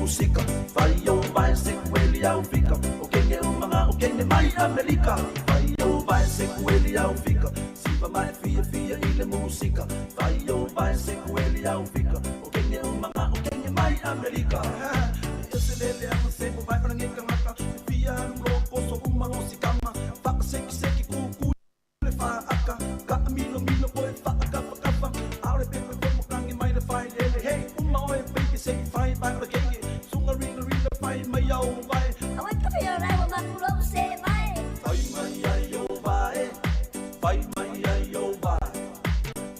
musika. Fai o vai se kueli au fika. O kenge umanga o kenge mai Amerika. Fai o vai se kueli au fika. Sipa mai fia fia i le musika. Fai o vai se kueli au fika. O kenge umanga o kenge mai Amerika. Se lele ama se o vai ona ngeka ngaka. Fia alu lo koso umalo sikama. Whaka seki seki ku ku le whaaka. Ka milo milo koe whaaka whakapa. Aore pepe komo kangi mai le whai lele. Hey, uma oe baby se whai mai ora kenge. Sunga rina rina whai mai au vai. Awai ka whio rau o makuro se vai. Whai mai ai o vai. Whai mai ai o vai.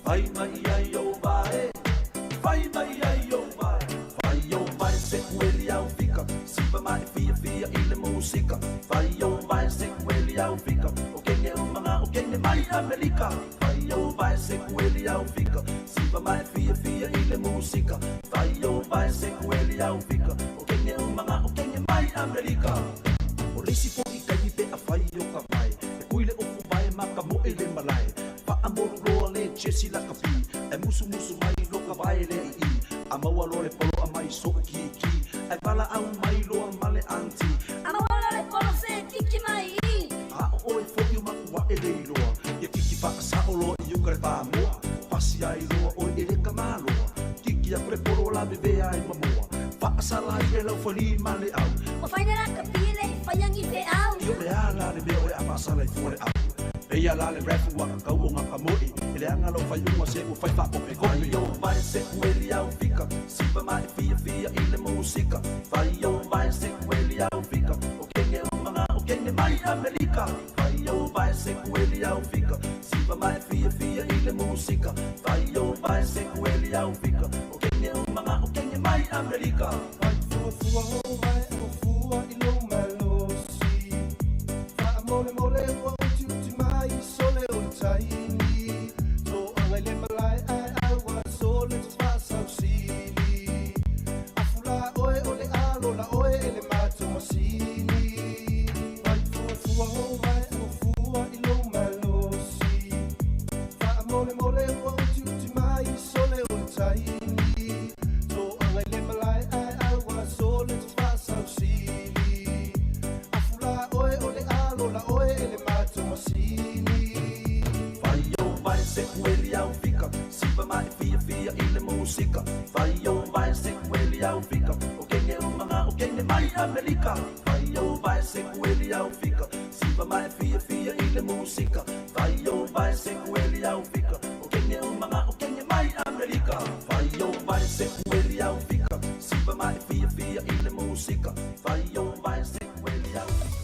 Whai mai ai o vai. Whai mai ai o vai. Whai o vai se kueli au fika. Sipa mai fia fia i le musika. Whai o vai se kueli au fika. O kenge umanga o kenge mai Amerika. Whai o vai se kueli au fika. Sipa mai fia fia i le musika. Whai o vai se kueli au fika. O kenge umanga o kenge mai Amerika. O leisi po i kai pe a whai o ka vai. E kuile o fuvae ma ka moe le malae. Wha amoru loa le chesi la kapi. E musu musu mai lo ka vai le i. A maua lo le polo a mai so ki ki. E pala au mai loa male anti. A maua lo le polo se kiki mai i. A o oe fo i makua e le iloa. Ia kiki whakasao loa i uka le whamoa. Pasi ai loa oe e le kamaloa. Kiki a kure polo la bebea ai mamoa. Whakasala i le lau whali male au. O whaina la ka pile i whaiangi te au. I o le ala le mea oe a whasala i fua le au. Peia la le refu waka kau o ngaka moi. E le anga lau whaiunga se ua whai whapope kopi. Whai o vai se kueli au fika. Sipa mai fia fia i le musika. Whai o vai se kueli au fika. O kenge umanga o kenge mai Amerika. Whai o vai se kueli au fika. Sipa mai fia fia i le musika. Whai o vai se kueli au fika. O kenge umanga o kenge mai Amerika. Whai fua fua o vai o fua i lo malosi. Wha mole mole ua uti uti mai sole o le taimi. Tō anga i le malae ai au a sole te whasausili. Afula oe o le alo la oe e le mātou masini. Whai fua fua o vai o fua i lo malosi. Wha mole mole ua uti uti mai sole o le taimi. Tō anga i le malae ai au a sole te whasausili. Afula oe o le alo la oe e le mātou masini. Whai o vai se kueli au fika. Sipa mai fia fia i le musika. Whai o vai se kueli au fika. O kenge umanga o kenge mai Amerika. Whai o vai se kueli au fika. Sipa mai fia fia i le musika. Whai o vai se kueli au fika. O kenge umanga o kenge mai Amerika. Whai o vai se kueli au fika. Sipa mai fia fia i le musika. Whai o vai se kueli au fika.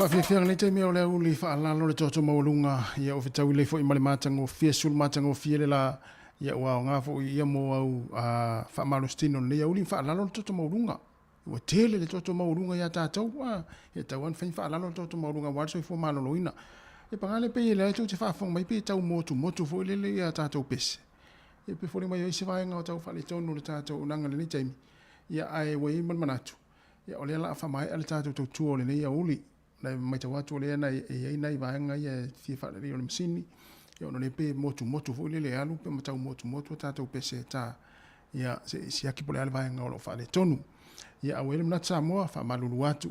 Faafiafiaga nei taimi o le auli faalalo le toto maualuga ia ua fetaui lelei foi ma le matagofie sulu matagofie le la ia ua aoga foi ia mo au faamalositino o lenei auli faalalo le toto maualuga. Ua tele le toto maualuga ia tatou a e tatau lava ona fai faalalo le toto maualuga aua le soifua maloloina. E paga lea pei e leai tou te faafofoga mai pei e tau motumotu foi lele ia tatou pese. E pei e foliga mai o i ai se vaega o tau faaletonu o le tatou auaunaga i lenei taimi ia ae ua i ai ma le manatu Ia, o lea o le a faamaea le tatou tautua o lenei aoauli. Na matau atu o lea na e i ai nai vaega ia e fia faalelei o le masini, ia ona o lea pei e motumotu foi lele e alu pe ma tau motumotu a tatou pese e ta, ia se i siaki po o le a le vaega o lo o faaletonu. Ia, a ua i ai le manatu Samoa, faamalulu atu.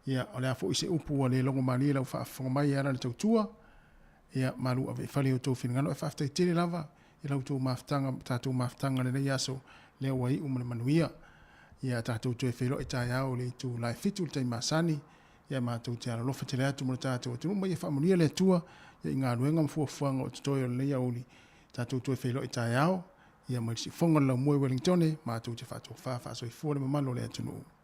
Ia, o le a foi se upu ua le logomalie i lau faafofoga mai e ala i le tautua, ia malu ave i fale i outou finagalo. Ae faafetai tele lava i la outou mafutaga, tatou mafutaga i lenei aso, lea ua iu ma le manuia. Ia tatou toe feiloai taeao i le itula e 7 i le taimi masani, ia matou te alolofa tele atu mo le tatou atunuu ma ia faamanuia le Atua i galuega ma fuafuaga o totoe o lenei aoauli. Tatou toe feiloai taeao, ia mai le siufofoga o le laumua i Wellingtone, matou te faatofa faasoifua le mamalu o le atunuu.